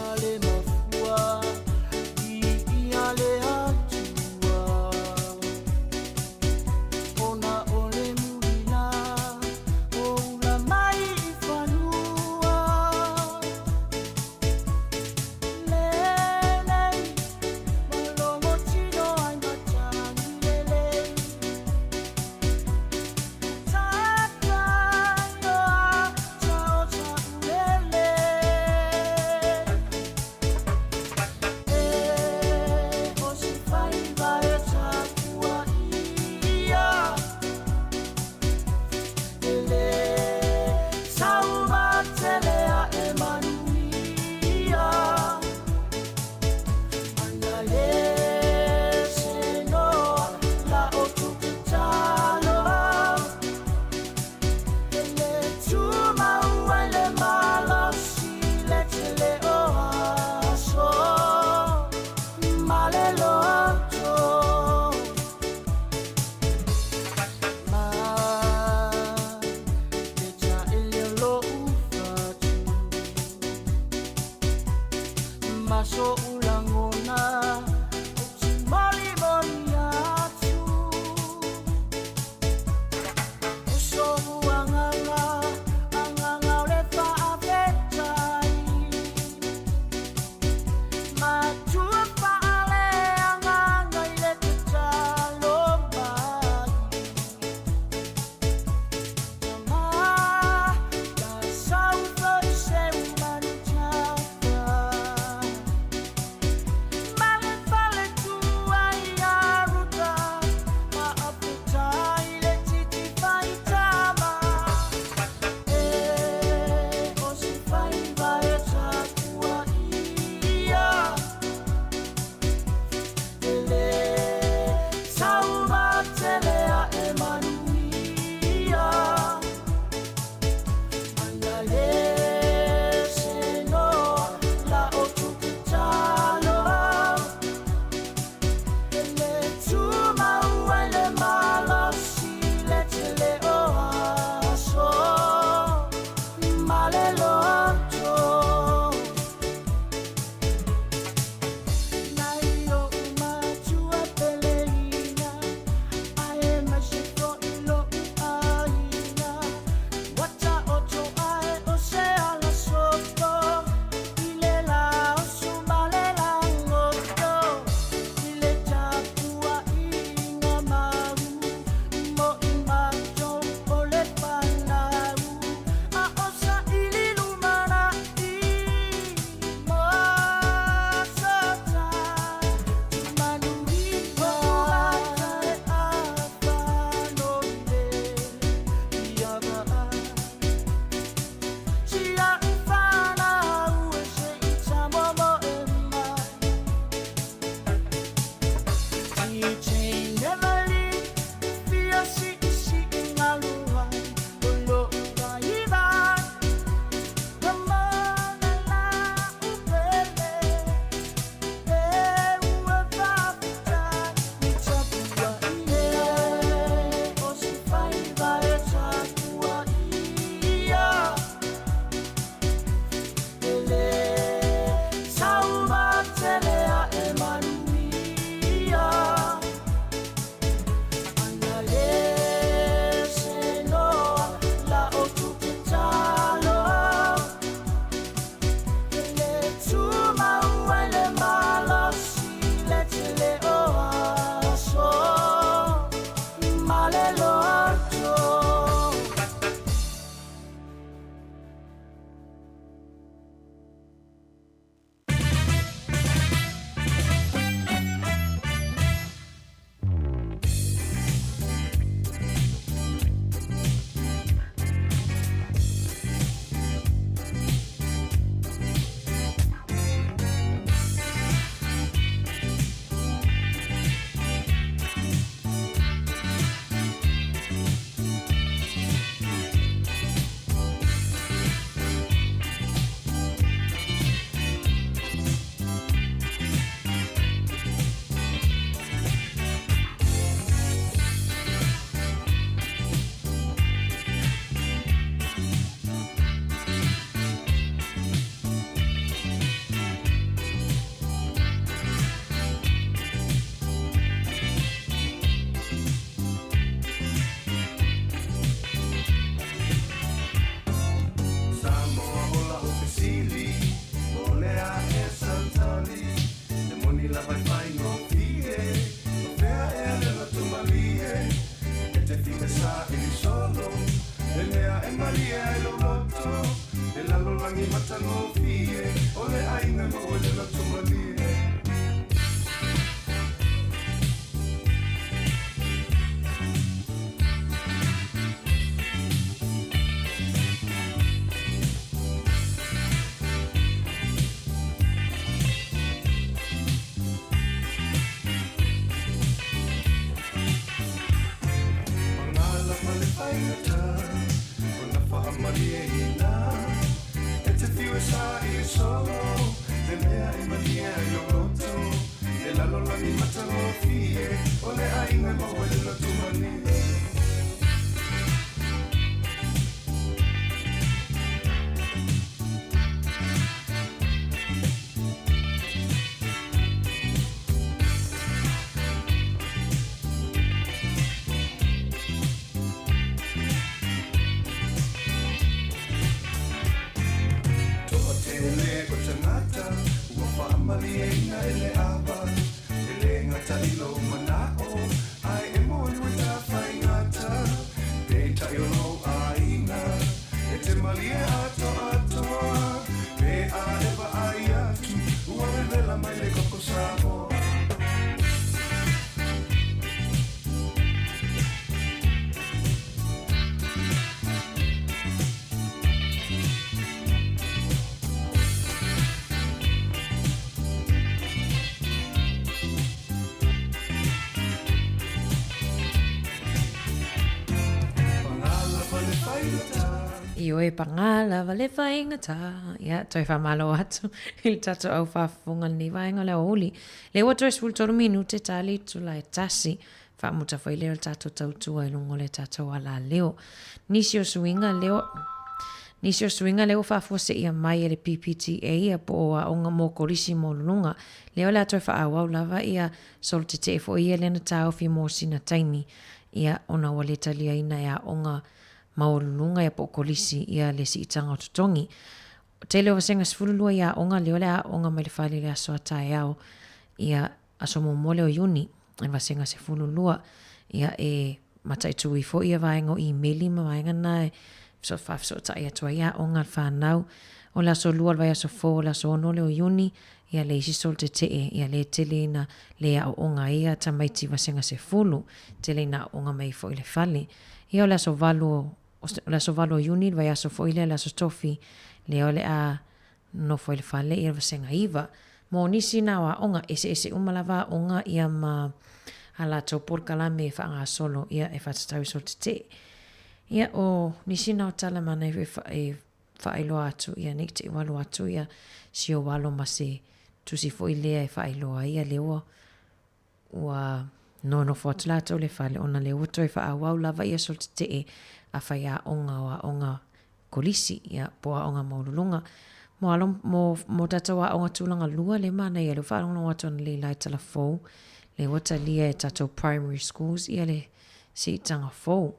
e saili solo Le mea e malie ai lou loto Le lalolagi matagofie O le aiga maua i le loto malie. Paga lava le faigata ona faamalieina e te fiu e saili solo le mea e malie ai lou loto le lalolagi matagofie o le aiga e maua i le loto malie. Toatele o tagata ua faamalieina e le ava e lē gata i lou manao ae e moni ua tafaigata peitai o lou aiga e te malie atoatoa pe a e vaai atu ua vevela mai le koko Samoa. Ioe paga lava le faigata. Ia, toe faamalo atu i le tatou au faafofoga i lenei vaega o le aoauli. Lea ua toe 13 minute ta le itula e tasi. Faamuta foi lea o le tatou tautua i luga o le tatou alaleo. Nisi o suiga leo Nisi o suiga lea ua faafuaseia mai e le PPTA ia po o Aoga mo Kolisi Maualuluga. Lea o le a toe faaauau lava ia solo tetee foi ia lea na taofi mo sina taimi ia ona ua le taliaina e aoga maualuluga ia po o kolisi ia le siitaga o totogi. Tele o vasega 12 i aoga lea o le a aoga mai le fale i le aso a taeao ia aso muamua lea o Iuni i le vasega 12 ia e mataitu ai foi ia vaega o imeli ma vaega na e faafesootai atu ai aoga a le fanau. O le aso 2 o le vaiaso fou o le aso 6 lea o Iuni ia le isi solo tetee ia le tele ina le aooga ai ia tamaiti vasega 10 tele ina aooga mai ai foi i le fale. Ia o le aso 8 o le aso 8 o Iuni le vaiaso foi lea le aso tofi lea o le a nofo ai le fale ia le vasega 9. Mo nisi na o aoga, eseese uma lava aoga ia ma a latou polokalame e faagasolo ia e faatatau i solo tetee. Ia o nisi na o tala manaia foi e faailoa atu ia nei te i ua alu atu ia si ou alo ma se tusi foi lea e faailoa ai ia lea ua Ua nonofo atu latou i le fale ona lea ua toe faaauau lava ia solo tetee a faiaoga o aoga kolisi, ia, po o aoga maualuluga. Mo alo, mo, mo tatou aoga tulaga lua lea manaia lea ua faalogologo atu analeila i tala fou, lea ua talia e tatou primary schools ia le siitaga fou.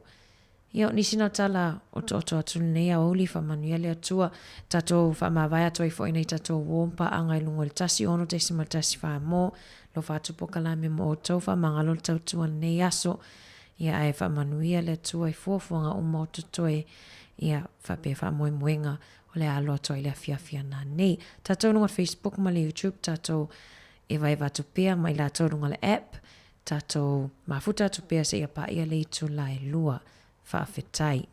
Ia, o nisi na o tala otooto atu lenei aoauli, faamanuia le Atua. Tatou faamavae atu ai foi nai tatou uo ma paaga i luga o le 1 6.14 mo lofa atu polokalame mo outou faamagalo le tautua lenei aso. Ia, ae faamanuia le Atua i fuafuaga uma o totoe, ia, faapea faamoemoega o le a alo atu ai le afiafi ana nei. Tatou i luga o le Facebook ma le YouTube, tatou evaeva atu pea ma i latou i luga o le app, Tatou mafuta atu pea seia paia le itula e lua. Faafetai.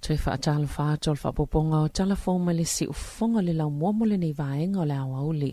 Toe faatalofa atu o le faaopoopoga o tala fou mai le siufofoga o le laumua mo lenei vaega o le aoauli.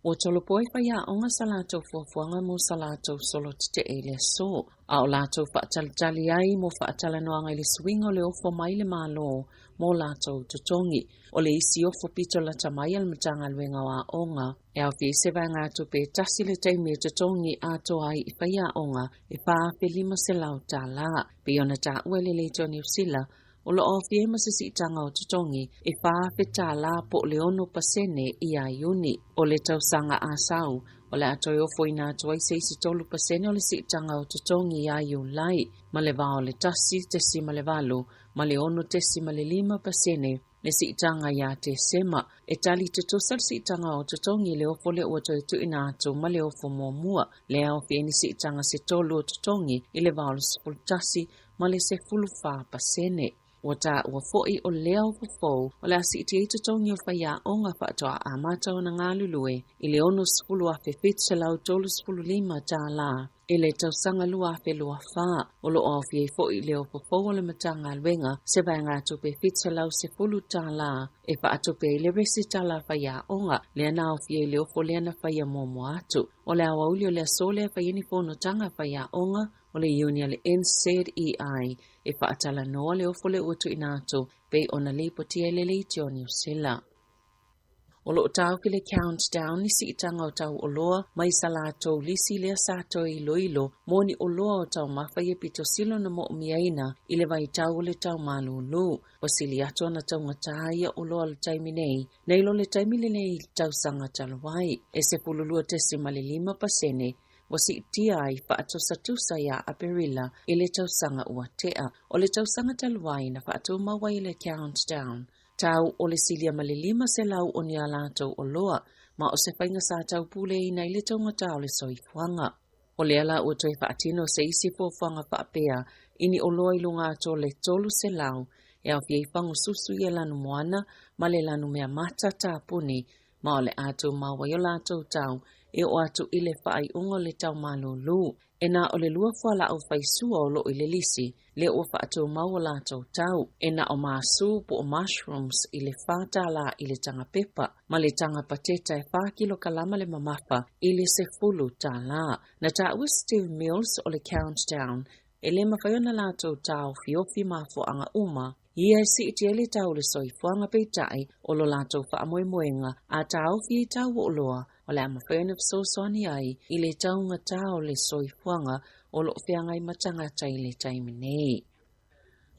Ua tolopo ai faiaoga sa latou fuafuaga mo sa latou solo tetee i le aso, a o latou faatalitali ai mo faatalanoaga i le suiga o le ofo mai le Malo mo latou totogi. O le isi ofo pito lata mai a le Matagaluega o Aoga, e aofia ai se vaegatupe e tasi le taimi e totogi atoa ai i faiaoga e $4,500. Pei ona taua e le Leitio Niu Sila, o lo o aofia ai ma se siitaga o totogi e $4,000 po o le 6% ia Iuni. O le tausaga a sau, o le a toe ofoina atu ai se isi 3% o le siitaga o totogi ia Iulai, ma le va o le 1.8 ma le 6.5% le siitaga ia Tesema. E tali tutusa le siitaga o totogi i le ofo lea ua toe tuuina atu ma le ofo muamua, lea e aofia ai ni siitaga se tolu o totogi i le va o le 11 ma le 14%. Ua taua foi o lea ofo fou o le a siitia ai totogi o faiaoga faatoa amata ona galulue i le $60,735 i le tausaga 2024. O lo o aofia ai foi i le ofo fou a le Matagaluega se vaegatupe $710 e faatupe ai le resitala a faiaoga, lea na aofia i le ofo lea na faia muamua atu. O le aoauli o le aso lea e fai ai ni fonotaga a faiaoga o le iuni a le NZEI e faatalanoa le ofo lea ua tuuina atu pei ona lipotia e le Leitio Niu Sila. O lo o taofi le Countdown i siitaga o tau oloa mai sa latou lisi lea sa toe iloilo mo ni oloa o taumafa ia pito sili ona moomiaina i le vaitau o le tau malūlū. Ua sili atu ona taugata ia oloa o le taimi nei nei lo le taimi lenei i le tausaga talu ai, e 12.5% ua siitia ai faatusatusa iā Aperila i le tausaga ua tea. O le tausaga talu ai na faatumau ai le Countdown, tau o le silia ma le 500 o ni a latou oloa, ma o se faiga sa taupuleina i le taugata o le soifuaga. O lea la ua toe faatino se isi fuafuaga faapea i ni oloa i luga atu o le 300 e aofia ai fagususu ia lanumoana ma le lanumeamata tapuni, ma o le a tumau ai o latou tau e oo atu i le faaiuga o le tau malūlū. E na o le lua fualaau faisua o lo o i le lisi, lea ua faatumau o latou tau. E na o māsū po o mushrooms i le $4 i le taga pepa, ma le taga pateta e fa kilokalama le mamafa i le $10. Na taua Steve Mills o le Countdown, e le mafai ona latou taofiofi mafuaaga uma ia e siitia ai le tau o le soifuaga, peitai o lo latou faamoemoega a taofi ai tau o oloa o le a mafai ona fesoasoani ai i le taugata o le soifuaga o lo o feagai ma tagata i le taimi nei.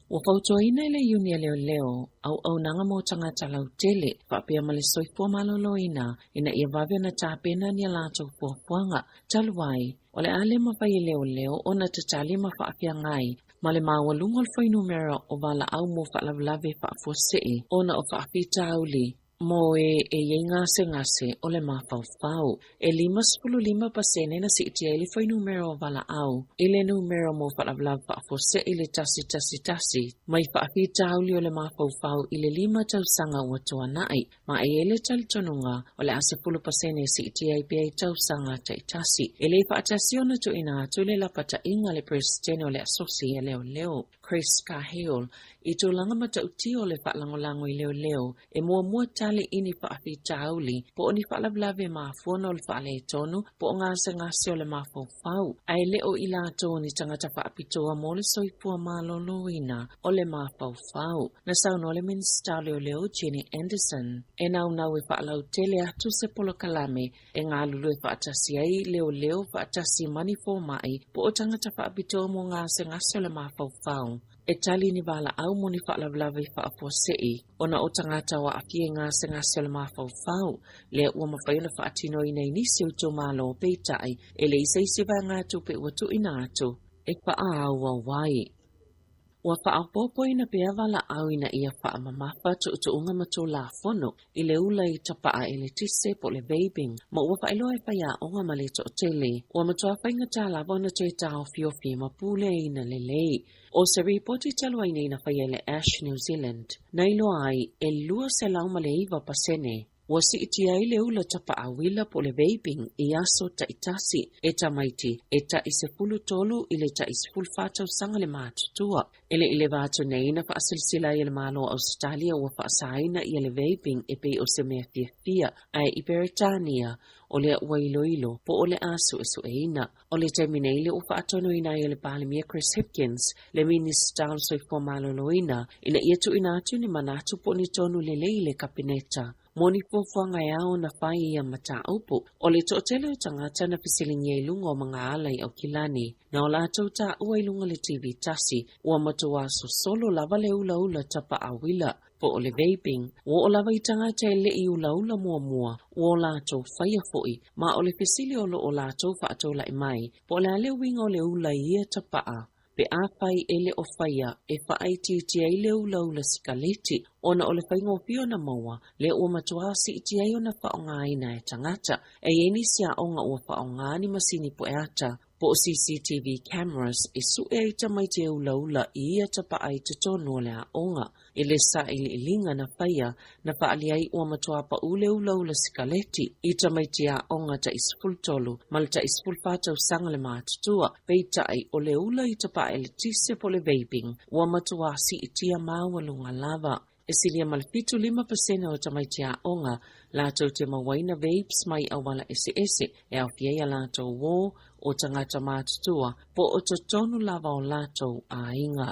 Ua fautuaina e le Iuni a Leoleo auaunaga mo tagata lautele faapea ma le soifua maloloina ina ia vave ona tapena ni a latou fuafuaga. Talu ai, o le a le mafai e leoleo ona tatali ma faafeagai ma le maualuga o le fuainumera o valaau mo faalavelave faafuasei ona o faafitauli mo e e i ai gasegase o le mafaufau. E 55% na siitia ai le fuainumera o valaau i le numera mo faalavelave faafuasei i le 111 mai faafitauli o le mafaufau i le lima tausaga ua tuanai, ma e i ai le talitonuga o le a 10% e siitia ai pea i tausaga taitasi. E le faatasi ona tuuina atu le lapataiga a le Peresetene o le Asosi a Leoleo, Chris Cahill, i tulaga matautia o le faalagolago i leoleo e muamua tali i ni faafitauli po o ni faalavelave mafua ona o le faaletonu po o gasegase o le mafaufau, ae le o i latou o ni tagata faapitoa mo le soifua maloloina o le mafaufau. Na saunoa le Minisita o Leoleo Jenny Anderson e naunau e faalautele atu se polokalame e galulue faatasi ai leoleo faatasi ma ni fomai po o tagata faapitoa mo gasegase o le mafaufau e tali ni valaau mo ni faalavelave faafuasei ona o tagata o aafia i gasegase o le mafaufau lea ua mafai ona faatinoina i nisi o itumalo, peitai e leai se isi vaegatupe ua tuuina atu e faaauau ai. Ua faaopoopoina pea valaau ina ia faamamafa tuutuuga ma Tulafono i le ula i tapaa eletise po o le vaping, ma ua faailoa e faiaoga ma le toatele ua matua faigata lava ona toe taofiofi ma puleaina lelei. O se ripoti talu ai nei na faia e le Ash New Zealand, na iloa ai e 209% Ua siitia ai le ula tapa'a uila po o le vaping i aso ta'itasi e tamaiti e ta'i 13 i le ta'i 14 tausaga le matutua. E le i leva atu nei na fa'asilasila ai e le Malo o Ausetalia ua fa'asāina ia le vaping e pei o se mea fiafia, ae i Peretania o lea ua iloilo po o le a su'esu'eina. O le taimi nei lea ua faatonuina ai e le Palemia Chris Hipkins le Minisita o le Soifua Maloloina ina ia tuuina atu ni manatu po o ni tonu lelei i le Kapeneta mo ni fuafuaga e ao ona fai i ia mataupu. O le toatele o tagata na fesiligia i luga o magaala i Aukilani na o latou taua i luga o le TV tasi ua matuā sosolo lava le ulaula tapaauila po o le vaping, ua oo lava i tagata e le i ulaula muamua, ua o latou faia foi, ma o le fesili o lo o latou faatola'i mai, po o le a le uiga o le ula i ia tapa'a, pe afai e le o faia e faaitiitia ai le ulaula sikaleti, ona o le faigofie ona maua, lea ua matuā siitia ai ona faaaogaina e tagata. E i ai nisi aoga ua faaaoga ni masini pueata, po o CCTV cameras e suʻe ai tamaiti e ulaula i ia tapaʻa i totonu o le aoga. I le sailiiliga na faia, na faaali ai ua matua paʻu le ulaula sikaleti i tamaiti aoga taʻi 13 ma le taʻi 14 tausaga le matutua, peitai o le ula i tapaʻa eletise po o le vaping ua matua siitia maualuga lava. E silia ma le 75% o tamaiti aoga latou te mauaina vapes mai auala eseese e aofia ai a latou uō, o tagata matutua, po o totonu lava o latou aiga.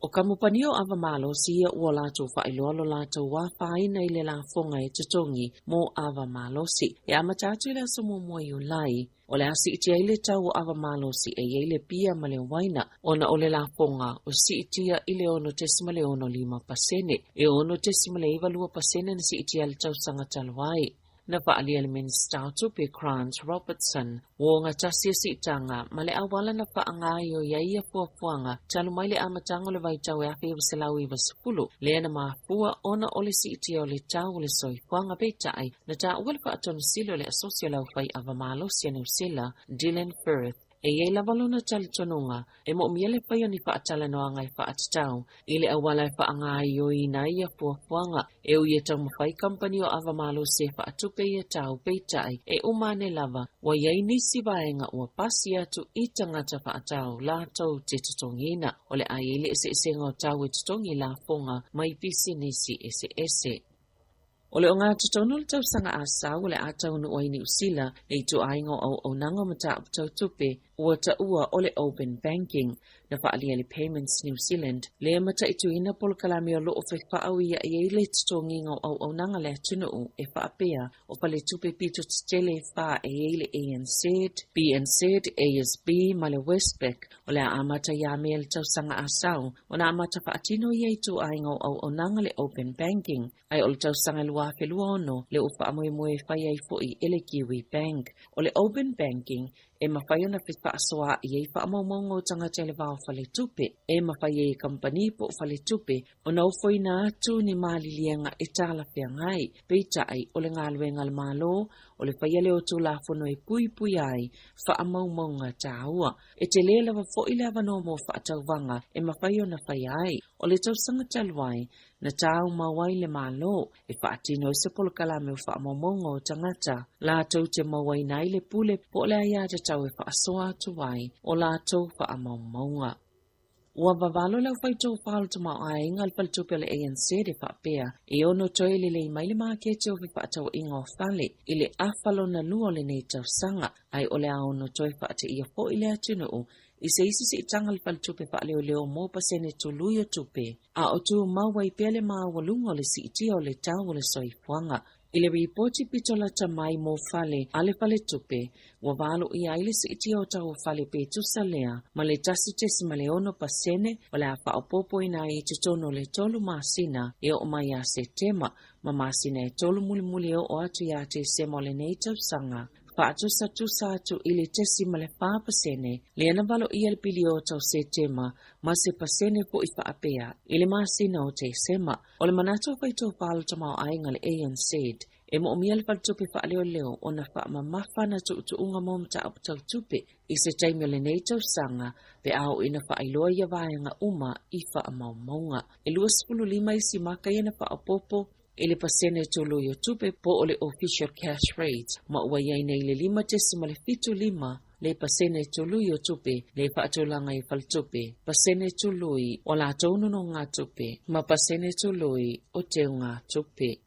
ʻO ka mopani o ʻAva Malosi ia ua latou faailoa lo latou afaina i le lafoga e totogi mo ʻAva Malosi. E amata atu i le aso muamua Iulai, O le a siitia ai le tau o ʻava malosi e i ai le pia ma le uaina ona o le lafoga ua siitia i le 6.65%, e 6.92% na siitia ai le tausaga talu ai. Na faaalia le Minisita o Tupe Grant Robertson ua ogatasi ia siitaga ma le auala na faagaoioi ai ia fuafuaga talu mai le amataga o le vaitau e 1990, lea na mafua ona o le siitia o le tau o le soifuaga. Peitai, Na taua le faatonusili o le Asosi o le Aufai Ava Malosi a Niu Sila, Dylan Firth, e i ai lava lona talitonuga e moomia le fai o ni faatalanoaga e faatatau i le auala e faagaoioiina ai ia fuafuaga. E ui e taumafai kamupani o ava malosi e faatupe ia tau, peitai, e uma ane lava ua i ai nisi vaega ua pasi atu i tagata faatau latou te totogiina. O le a i ai le eseesega o tau e totogi lafoga mai pisinisi eseese. O le ogatotonu o le tausaga asau o le a taunuu ai Niu Sila le ituaiga o auaunaga o mataupu tau tupe ua taua o le Open Banking. Na faaalia e le Payments New Zealand le mataituina polokalame o lo o faifaaoiaʻi ai le totogiga o auaunaga a le atunuu e faapea o faletupe pito tetele e fa e i ai le ANZ, BNZ, ASB ma le Westpac. O le a amata ia Me le tausaga asau ona amata faatino ia ituaiga o auaunaga le Open Banking. Ae o le tausaga 2026 lea ua faamoemoe e fai ai foi e le Kiwi Bank. O le Open Banking e mafai ona fefaasoaai ai faamaumauga o tagata i le va o faletupe, e mafai ai e kamupani po o faletupe ona ofoina atu ni maliliega e talafeagai. Peitai, o le galuega a le Malo, o le faia lea o Tulafono e puipuia ai faamaumauga taua. E tele lava foi le avanoa mo faatauvaga e mafai ona faia ai. O le tausaga talu ai, Na tāumau ai le Malo e faatino ai se polokalame o faamaumauga o tagata latou te mauaina ai le pule po o le aiatatau e faasoa atu ai o latou faamaumauga. Ua vavalo le aufaitofā o le tamaoaiga a le faletupe o le ANZ e faapea e ono toe lelei mai le maketi o fefaatauaiga o fale i le afa lona lua o lenei tausaga, ae o le a ono toe faateia foi le atunuu i se isi siitaga a le faletupe faaleoleo mo pasene tului o tupe. A o tumau ai pea le maualuga o le siitia o le tau o le soifuaga. I le ripoti pito lata mai mo fale a le faletupe, ua valoia ai le siitia o tau o fale pe tusa lea ma le 1.6% o le a faaopoopoina ai i totonu o le tolu masina e oo mai ia Setema ma masina e tolu mulimuli e oo atu ia Tesema o lenei tausaga. Faatusatusa atu i le 0.4% lea na valoia le piliota o Setema ma se pasene foʻi faapea i le masina o Tesema. O le manatu o faitofā o le tamaoaiga a le ANZ, e moomia le faletupe faaleoleo ona faamamafa ana tuutuuga mo mataupu tau tupe i se taimi o lenei tausaga pe a oo ina faailoa ia vaega uma i faamaumauga. E 25 isi maka ia na faaopoopo. i le pasene tului o tupe po o le official cash rate ma ua i ai nei le 5.75 le pasene tului o tupe le faatulaga i faletupe, pasene tului o latou nonogatupe ma pasene tului o teugatupe.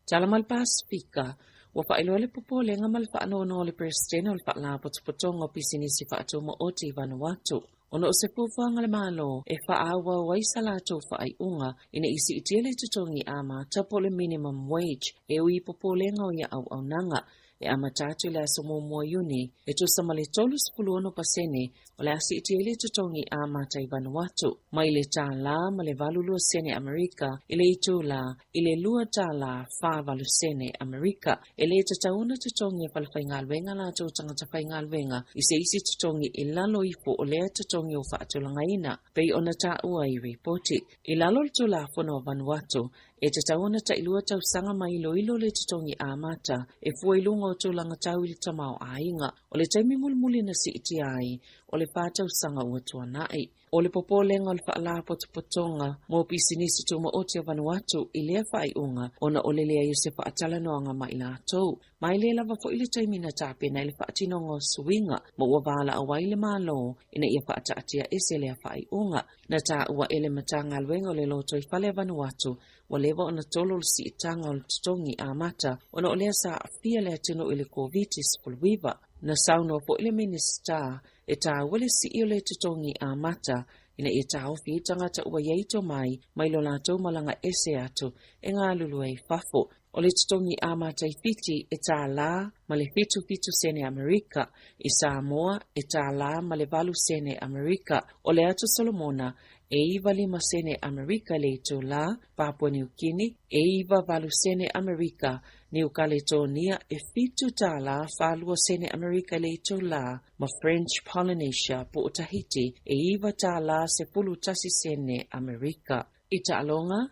Tala mai le Pasefika, ua faailoa le popolega ma le faanoanoa o le Peresetene o le Faalapotopotoga o Pisinisi Faatumaoti i Vanuatu ona o se fuafuaga a le Malo e faaauau ai sa latou faaiuga ina ia siitia le totogi amata po o le minimum wage e ui i popolega o ia auaunaga e amata atu i le aso 1 o Iuni e tusa ma le 36% o le a siitia ai le totogi amata i Vanuatu mai le $1 ma le 82 sene Amerika i le itulā i le $2.48 sene Amerika. E le tatau ona totogi e falefaigaluega latou tagata faigaluega i se isi totogi i lalo ifo o lea totogi ua faatulagaina, pei ona taua i ripoti. I lalo o le Tulafono a Vanuatu, e tatau ona tailua tausaga ma iloilo le totogi amata e fua i luga o tulaga tau i le tamaoaiga. O le taimi mulimuli na siitia ai, o le fa tausaga ua tuanai. O le popolega o le Faalapotopotoga mo Pisinisi Tumaoti o Vanuatu i lea faaiuga ona o le leai o se faatalanoaga ma i latou. Ma e le lava foi le taimi na tapena ai le faatinoga o suiga ma ua valaau ai le Malo ina ia faataatia ese lea faaiuga. Na taua e le Matagaluega o le Lotoifale a Vanuatu ua leva ona tolo le siitaga o le totogi amata ona o lea sa aafia le atunuu i le Koviti-19. Na saunoa foi le Minisita e taua le sii o le totogi amata ina ia taofi ai tagata ua i ai tomai mai lo latou malaga ese atu e galulue i fafo. O le totogi amata i Fiti e $1 ma le 77 sene Amerika, i Samoa e $1 ma le 8 sene Amerika, o le Atu Solomona e 9 5 sene Amerika le itulā, Papua Niu Kini e 9 8 sene Amerika, Niu Kaletonia e $7 42 sene Amerika le itulā, ma French Polynesia po o Tahiti e $9 11 sene Amerika. I taaloga,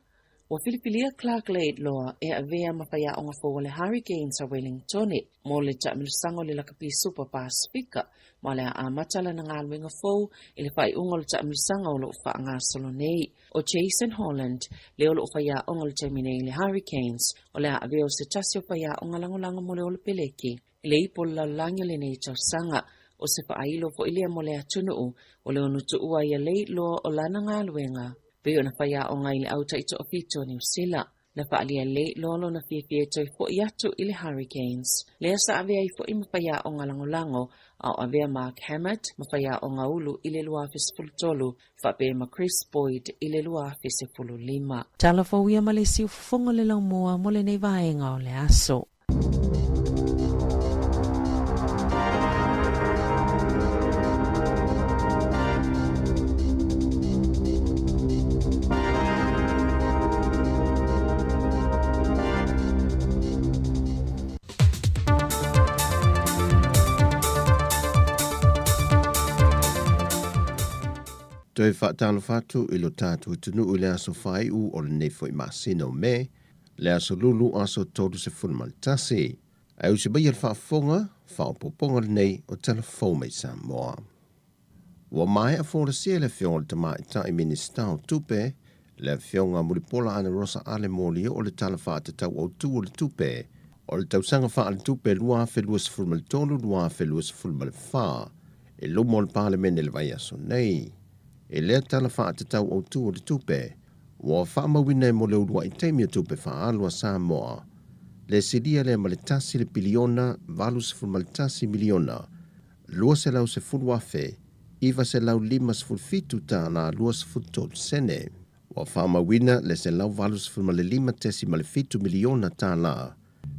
ua filifilia Clark Laidlaw e avea ma faiaoga fou a le Hurricanes a Wellingtone mo le taamilosaga o le Lakapi Supa Pasefika ma o le a amata lana galuega fou i le faaiuga o le taamilosaga o lo o faagasolo nei. O Jason Holland, lea o lo o faiaoga i le taimi nei i le Hurricanes, o le a avea o se tasi o faiaoga lagolago mo le Olopeleki i le ipu o le lalolagi o lenei tausaga. O se faailo foi lea mo le atunuu o le ono tuua ai a Laidlaw o lana galuega pei ona faiaoga i le au taitoafitu o Niu Sila. Na faaalia e Laidlaw lona fiafia e toe foi atu i le Hurricanes. Lea sa avea ai foi ma faiaoga lagolago a o avea Mark Hammett ma faiaoga ulu i le 2013 faapea ma Chris Boyd i le 2015. Tala fou ia ma le siufofoga o le laumua mo lenei vaega o le aso. Toe faatalofa atu i lo tatou atunuu i le aso faaiu o lenei foi masina o Me, le aso Lulu aso 31. Ae usi maia le faafofoga, faaopoopoga lenei o Tala Fou mai Samoa. Ua maea folasia e le Afioga i le Tamaitai Minisita o Tupe, le Afioga Mulipola Anarosa Ale Molioo o le Tala Faatatau Autu o le Tupe o le Tausaga Faaletupe 2023/2024 i luma o le Palemene i le vaiaso nei. I lea Tala Faatatau Autu o le Tupe, ua faamauina e mo le uluai taimi o tupe faaalu a Samoa le silia lea ma le tasi le piliona 81 miliona $210,957 tala 23 sene. Ua faamauina le $185.7 miliona tala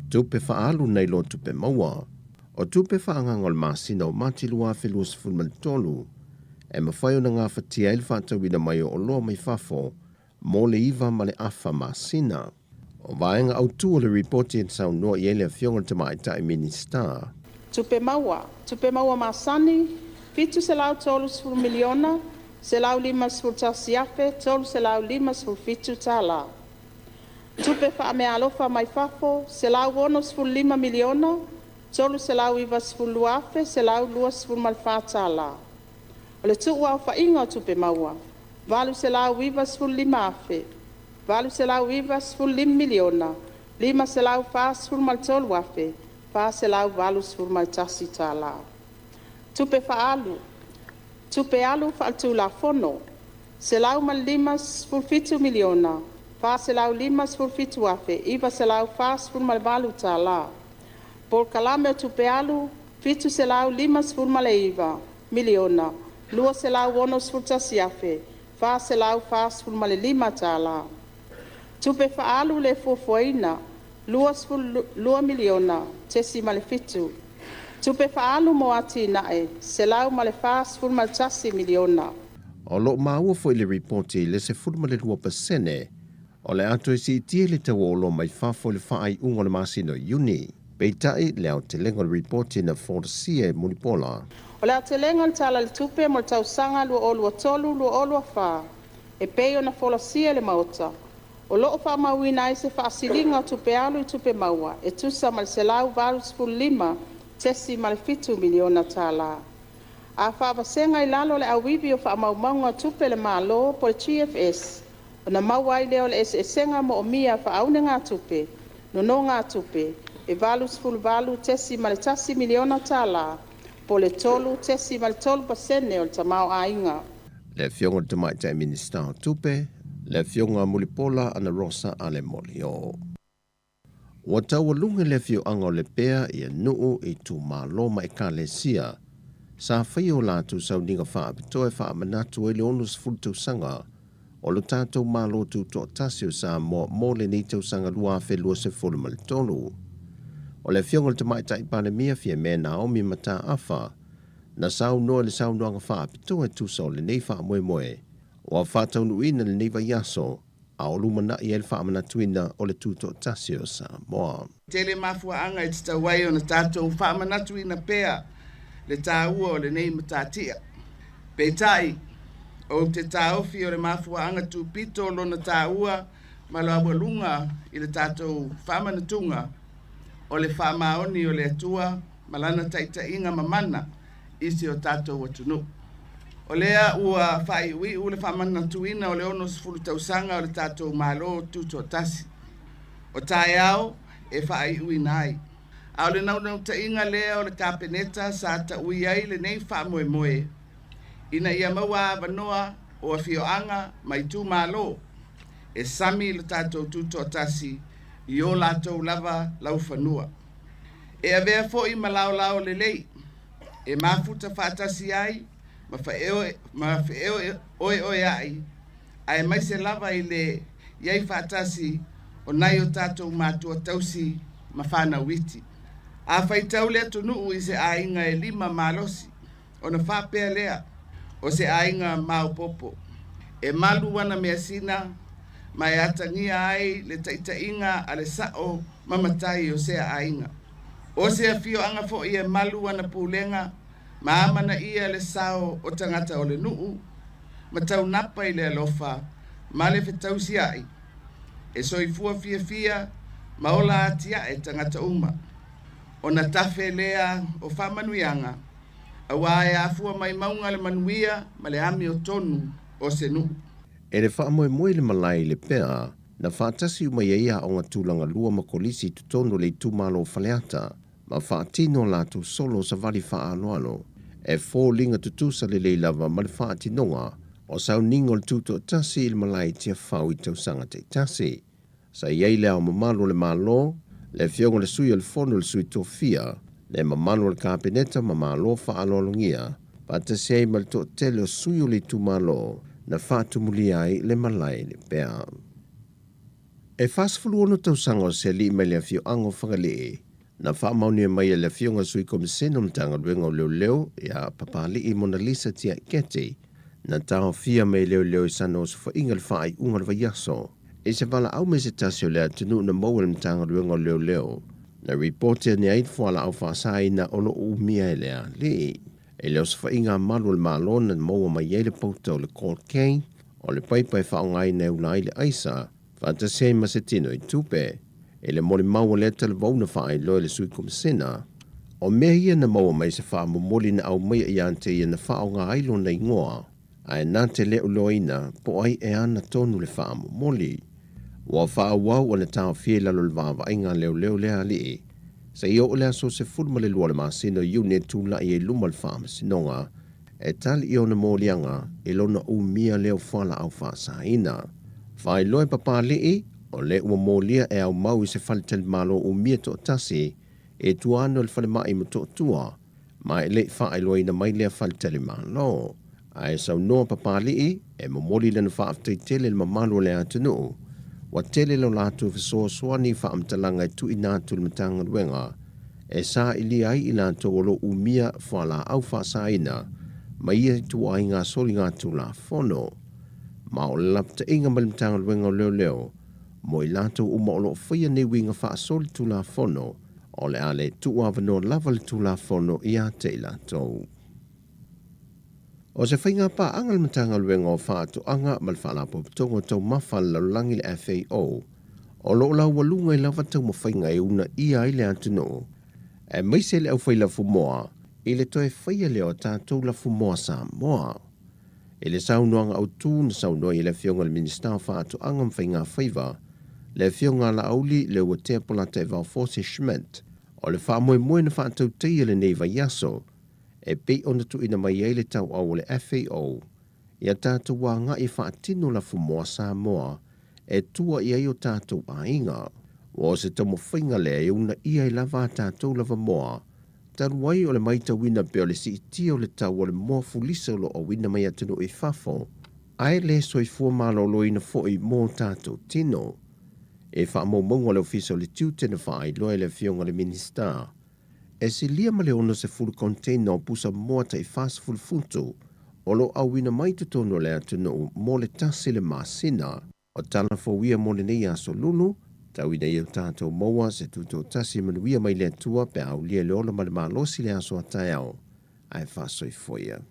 tupe faaalu nai lo tupe maua. O tupe faaagaaga o le masina o Mati 2023 e mafai ona gafatia ai le faatauina mai o oloa mai fafo mo le 9.5 masina. O vaega autu o le ripoti e saunoa i ai le Afioga i le Tamaitai Minisita. Tupe maua, Tupe maua masani $730,151,357. Tupe fa'ameaalofa mai fafo $165,392,124. O le tu'uaofa'iga o Tupe Maua: $895,000. $895,543,481 tala. Tupe Fa'alu: Tupe alu fa'aletulafono $157,457,948 tala. Polokalame o Tupe Alu $759,261,445 tala. Tupe Fa'alu Lē Fuafuaina $22.7miliona. Tupe Fa'alu mo Atina'e $141miliona. O lo o maua foi i le ripoti le 12% o le a toe siitia le tau o oloa mai fafo i le faaiuga o le masina o Iuni. Peitai, le aotelega o le ripoti na folasia e Mulipola. O le aotelega o le Tala o le Tupe mo le tausaga 2023/2024 e pei ona folasia i le Maota, o lo'o fa'amauina ai se fa'asiliga o tupe alu i tupe maua e tusa ma le $185.7 miliona tala. A fa'avasega i lalo o le Auivi o Fa'amaumauga o Tupe a le Malo GFS, ona maua ai lea o le eseesega moomia faaunegatupe nonōgātupe e $88.1 miliona tala po o le 3.3 pasene o le tamaoaiga. Le Afioga i le Tamaitai Minisita o Tupe, le Afioga Mulipola Anarosa Ale Molioo. Ua taualuga le afioaga o Lepea i nuu, itumalo ma ekalesia sa faia o latou sauniga faapitoa e faamanatu ai le 60 tausaga o lo tatou Malo Tutoatasi o Samoa mo lenei tausaga 2023. O le Afioga i le Tamaitai Palemia Fiame Naomi Mataafa na saunoa i le saunoaga faapitoa e tusa o lenei faamoemoe ua faataunuuina i lenei vaiaso a o lumanai ai le faamanatuina o le Tutoatasi o Samoa. Tele mafuaaga e tatau ai ona tatou faamanatuina pea le taua o lenei matatia. Peitai, ou te taofi o le mafuaaga tupito lona taua ma le aualuga i le tatou faamanatuga o le faamaoni o le Atua ma lana taitaiga mamana i si o tatou atunuu. O lea ua faaiuiu le faamanatuina o le 60 tausaga o le tatou Malo Tutoatasi. O taeao e faaiuina ai. A o le naunautaiga lea o le Kapeneta sa taui ai lenei faamoemoe ina ia maua avanoa o afioaga ma itumalo e sami lo tatou tutoatasi i o latou lava laufanua. E avea foi ma laolao lelei e mafuta faatasi ai ma feoeoeai aemaise lava i le i ai faatasi o nai o tatou matua tausi ma fanau iti. A faitau le atunuu i se aiga e lima malosi, ona faapea lea, o se aiga maopoopo. E malu ana measina ma e atagia ai le taitaiga a le sa'o ma matai o sea aiga. O se afioaga foi e malu ana pulega ma amanaia le sao o tagata o le nuu ma taunapa i le alofa ma le fetausia'i, e soifua fiafia ma ola atia'e tagata uma. Ona tafe lea o faamanuiaga, auā e afua mai mauga le manuia ma le amiotonu o se nuu. E le faamoemoe i le malae i Lepea, na faatasi uma i ai aoga tulaga lua ma kolisi i totonu o le itumalo o Faleata, ma faatino a latou solo savali faaaloalo, e foliga tutusa lelei lava ma le faatinoga o sauniga o le Tutoatasi i le malae i Tiafau i tausaga taitasi. Sa i ai Le Ao Mamalu o le Malo, le Afioga i le Sui o le Fono le Sui Tofia, le mamalu o le Kapeneta ma Malo faaaloalogia, faatasi ai ma le toatele o sui o le itumalo na faatumulia ai le malae i Lepea. E 46 tausaga o se alii mai le afioaga o Fagalii, na faamaonia mai e le Afioga i le Sui Komisena o Matagaluega o Leoleo ia Papalii Monalisa Tiaiketi, na taofia mai e leoleo i sana osofaiga i le faaiuga o le vaiaso i se valaau mai se tasi o le atunuu na maua e le Matagaluega o Leoleo na ripoti ane ai le fualaau faasaina o lo o umia e le alii. I le osofaiga a malu o le Malo na maua mai ai le pauta o le cocaine, o le paipa e faaaogaina e ula ai le aisa, faatasi ai ma se tino i tupe. I le molimau a lea talavou na faailoa e le Sui Komisena, o mea ia na maua mai se faamomoli na aumaia ia te ia na faaaoga ai lona igoa, ae na te le iloaina po o ai e ana tonu le faamomoli. Ua faaauau ona taofia i lalo o le vaavaaiga a leoleo lea alii, seia oo i le aso 12 o le masina o Iuni e tulai ai i luma o le Faamasinoga e tali i ona moliaga i lona umia lea o fualaau faasaina. Faailoa e Papalii, o lea ua molia e aumau i se faletalimalo umia toatasi i tua ane o le falemai i Motootua, ma e le i faailoaina mai lea faletalimalo. Ae saunoa Papalii e momoli lana faafetai tele i le mamalu o le atunuu, ua tele lo latou fesoasoani i faamatalaga e tuuina atu i le Matagaluega e sailia ai i latou o lo o umia fualaau faasaina ma ia ituaiga soligatulafono. Ma o le lapataiga mai le Matagaluega o Leoleo mo i latou uma o lo o faia nei uiga faasolitulafono, o le a le tuuavanoa lava le Tulafono ia te i latou. O se faiga paaga a le Matagaluega o Faatoaga ma le Faalapotopotoga o Taumafa a le Lalolagi le FAO, o lo o laualuga i lava taumafaiga e uunaia ai le atunuu, aemaise le aufai lafumoa, i le toe faia lea o tatou lafumoa Samoa. I le saunoaga autu na saunoa i ai le Afioga i le Minisita o Faatoaga ma Faiga Faiva, le Afioga a Laauli Leuatea Polataivao Fosi Schmidt, o le faamoemoe na faatautaia lenei vaiaso e pei ona tuuina mai ai le tauau o le FAO ia tatou agai e faatino lafumoa Samoa e tua i ai o tatou aiga. Ua o se taumafaiga lea e uunaia ai lava a tatou lava moa, talu ai o le maitauina pea o le siitia o le tau o le moa fulisa o lo o auina mai atunuu i fafo, ae le soifua maloloina foi mo tatou tino. I faamaumauga a le Ofisa o le Tiute na faailoa e le Afioga i le Minisita, E silia ma le 60 container o pusa moa tai 40 futu o lo o auina mai totonu o le atunuu mo le tasi le masina. O tala fou ia mo lenei aso Lulu, tau ina ia tatou maua se tutoatasi manuia mai le Atua pe a aulia i le ola ma le malosi le aso a taeao. Ae faasoifua ia.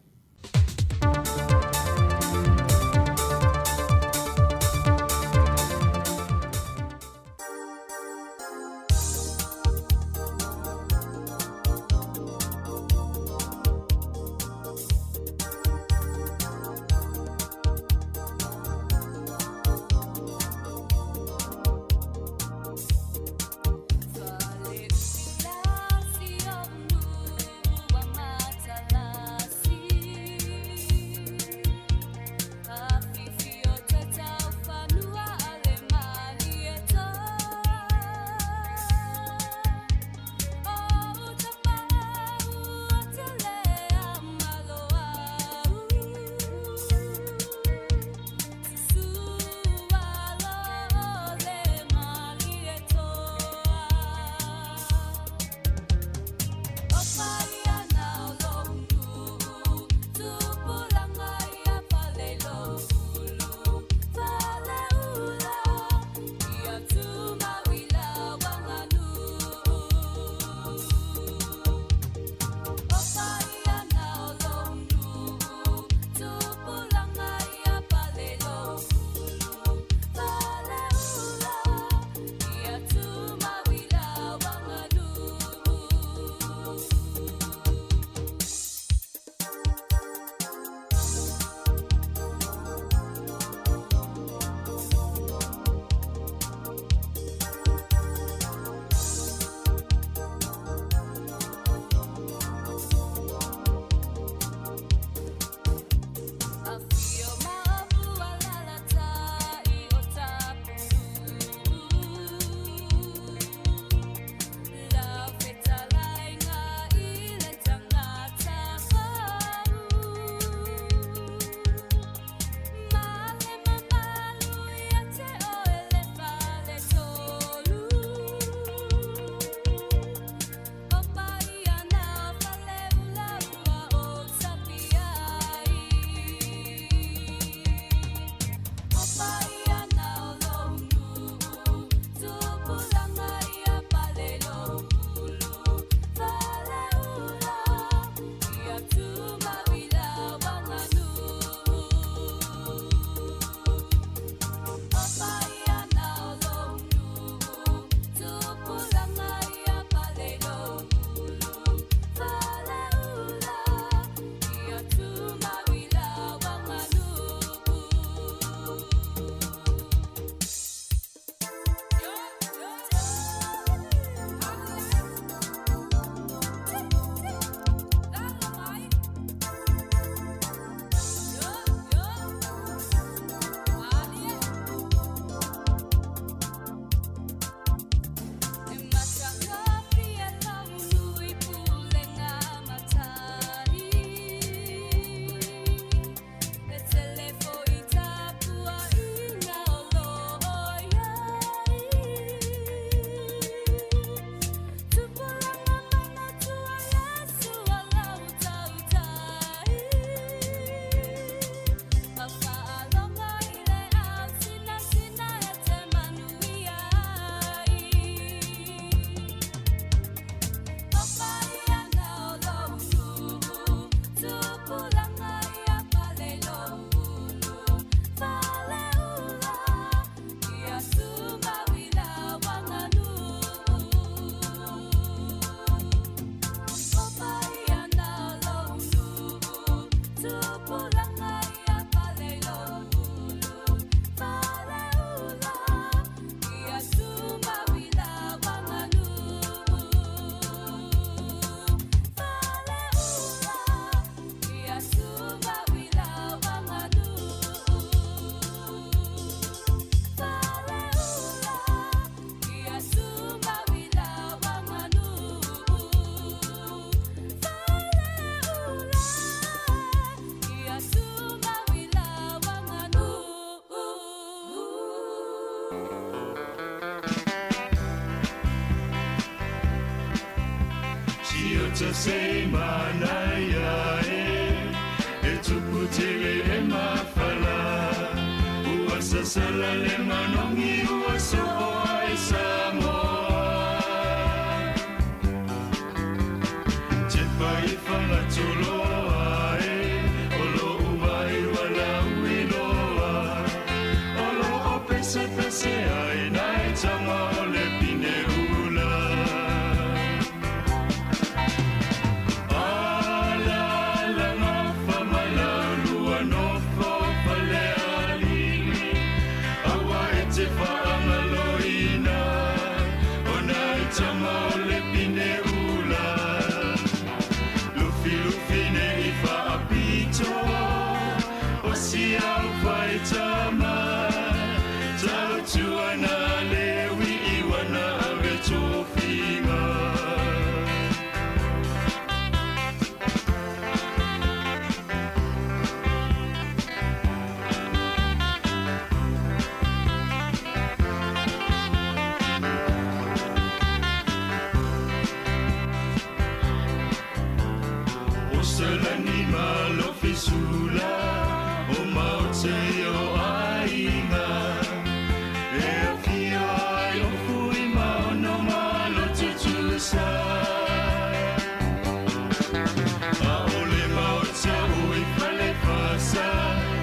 tase manaia e E tupu tele e mafala Ua sasala le manongi ua so'o ai Samoa Tepa i Fagatuloa e O lo'u vai ua lauiloa O lo'o pesepese ai nai tama o le pine ula Alalaga famalaulua nofo Falealili Aua e te faagaloina O nai tama o le pine ula Lufilufi nei faapito O si au faitama Tautuana le wi i wana ave tofiga O Selani malofisula O maote o aiga E afio ai o fui maono malotutusa A ole maota o i fale fasa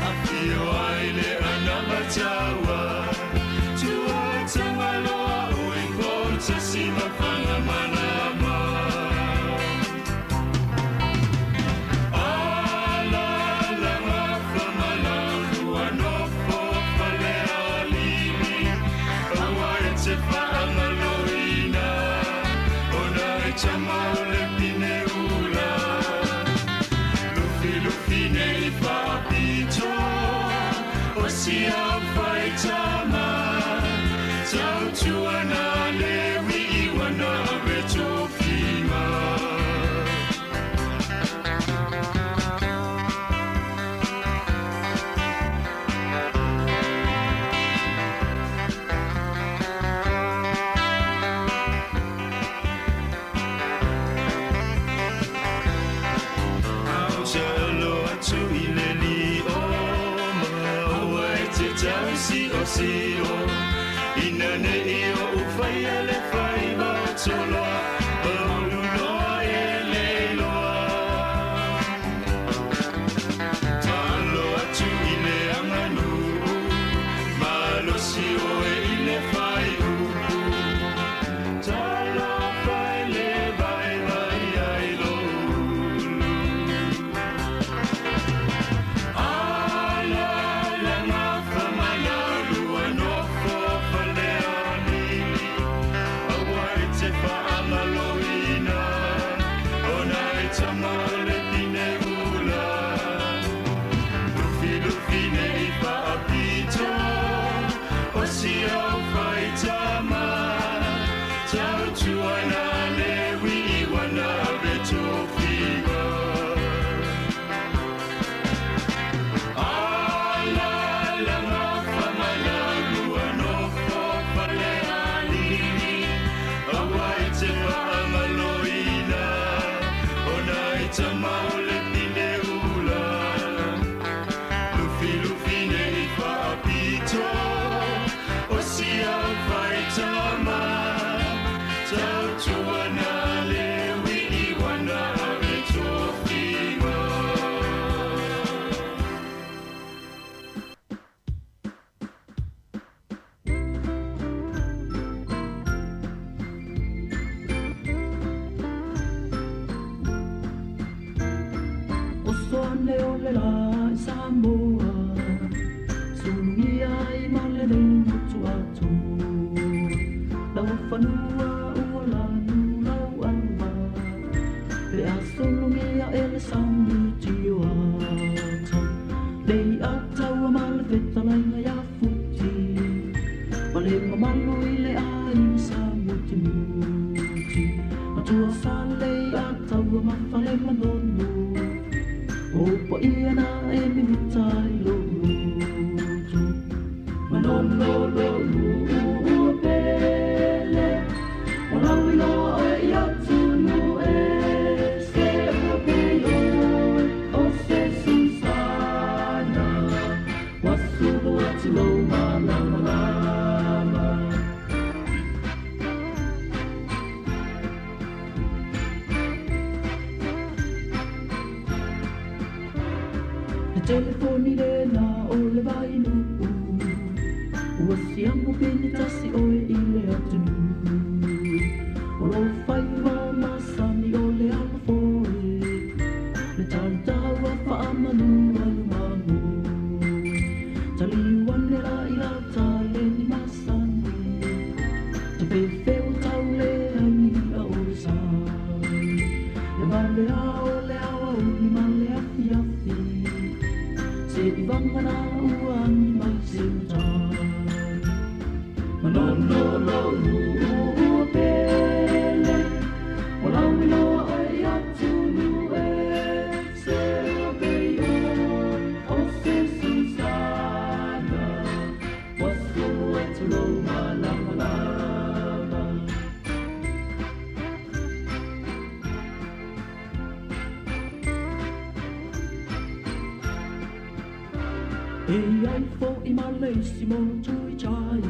Afio ai le anavataua Tua tangaloa o i potasi mafanga manama Alalaga famalaulua nofo Falealili Aua e te faagaloina O nai tama o le pine ula Lufilufi nei faapito O si au faitama Tautuana le wi i wana ave tofiga Alo atu i le lio Aua e te tau sio sio Ina nei o uwhaia le whaiva o toloa Paululoa e le loa Talo atu i le anganu Malosi oe i le whai upu Talo whai le vai vai ai lo ulu Alalaga famalaulua nofo Falealili Aua e te faagaloina O nai tama o le pine ula Lufilufi nei faapito O si au faitama Tautuana le wi i wana ave tofiga Alalaga famalaulua nofo Falealili Aua e te faagaloina O nai tama o le pine ula Lufilufi nei faapito O si au faitama Tautuana le wi i wana ave tofiga O soane o le la i Samoa Sulugia i male nei motu atu Lau fanua ua lanu lau ama Pe a sulugia e le sami tio ata Lei ataua ma le fetalaiga ia futi Ma le mamalu i le aiga sa mutimuti Matua fale i ataua ma fale manono O paia na e mimita i lou loto Manono lou ua pele O lau iloa oe i atunu e lou malamalama. Le telefoni lena o le vainuu, ua siamu pene tasi oe i le atunuu. O lou faiva masani o le alofoe, le tautaua faamanu alumago. Taliu ane la i lau taleni masani, tafeufeu tau leai ni i'a o le sai. Le valea o le aoauli ma le afiafi, se i vagana ua agi mai se matai. Manono lou nuu pele, o lau iloa oe i atunuu ese ua pei oe o se susana, ua sulu atu lou malamalama. E ai fo'i ma le isi motu i tai,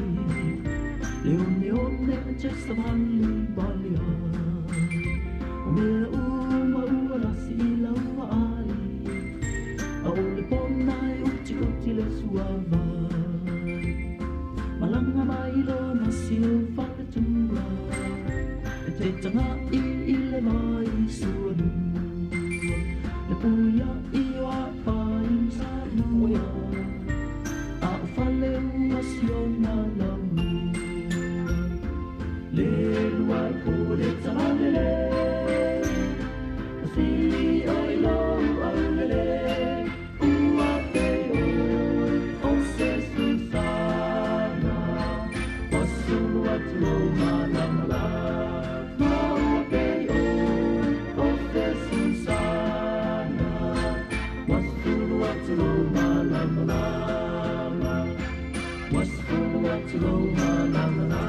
le oneone a te savali vale ai. O mea uma ua lasi i lau vaai, a o le pona e utiuti le suavai. Malaga mai loa ma si ou faletua, e te taga'i i le vai suanua. Le puia'i o apai ma saluia, a o fale ua siona laulua. Le lua i po le talalelei, o sili o i lou aulelei, ua pei oe o se susana, ua sulu atu lou malamalama. Ua pei oe o se susana, ua sulu atu lou malamalama. Ua sulu atu lou malamalama.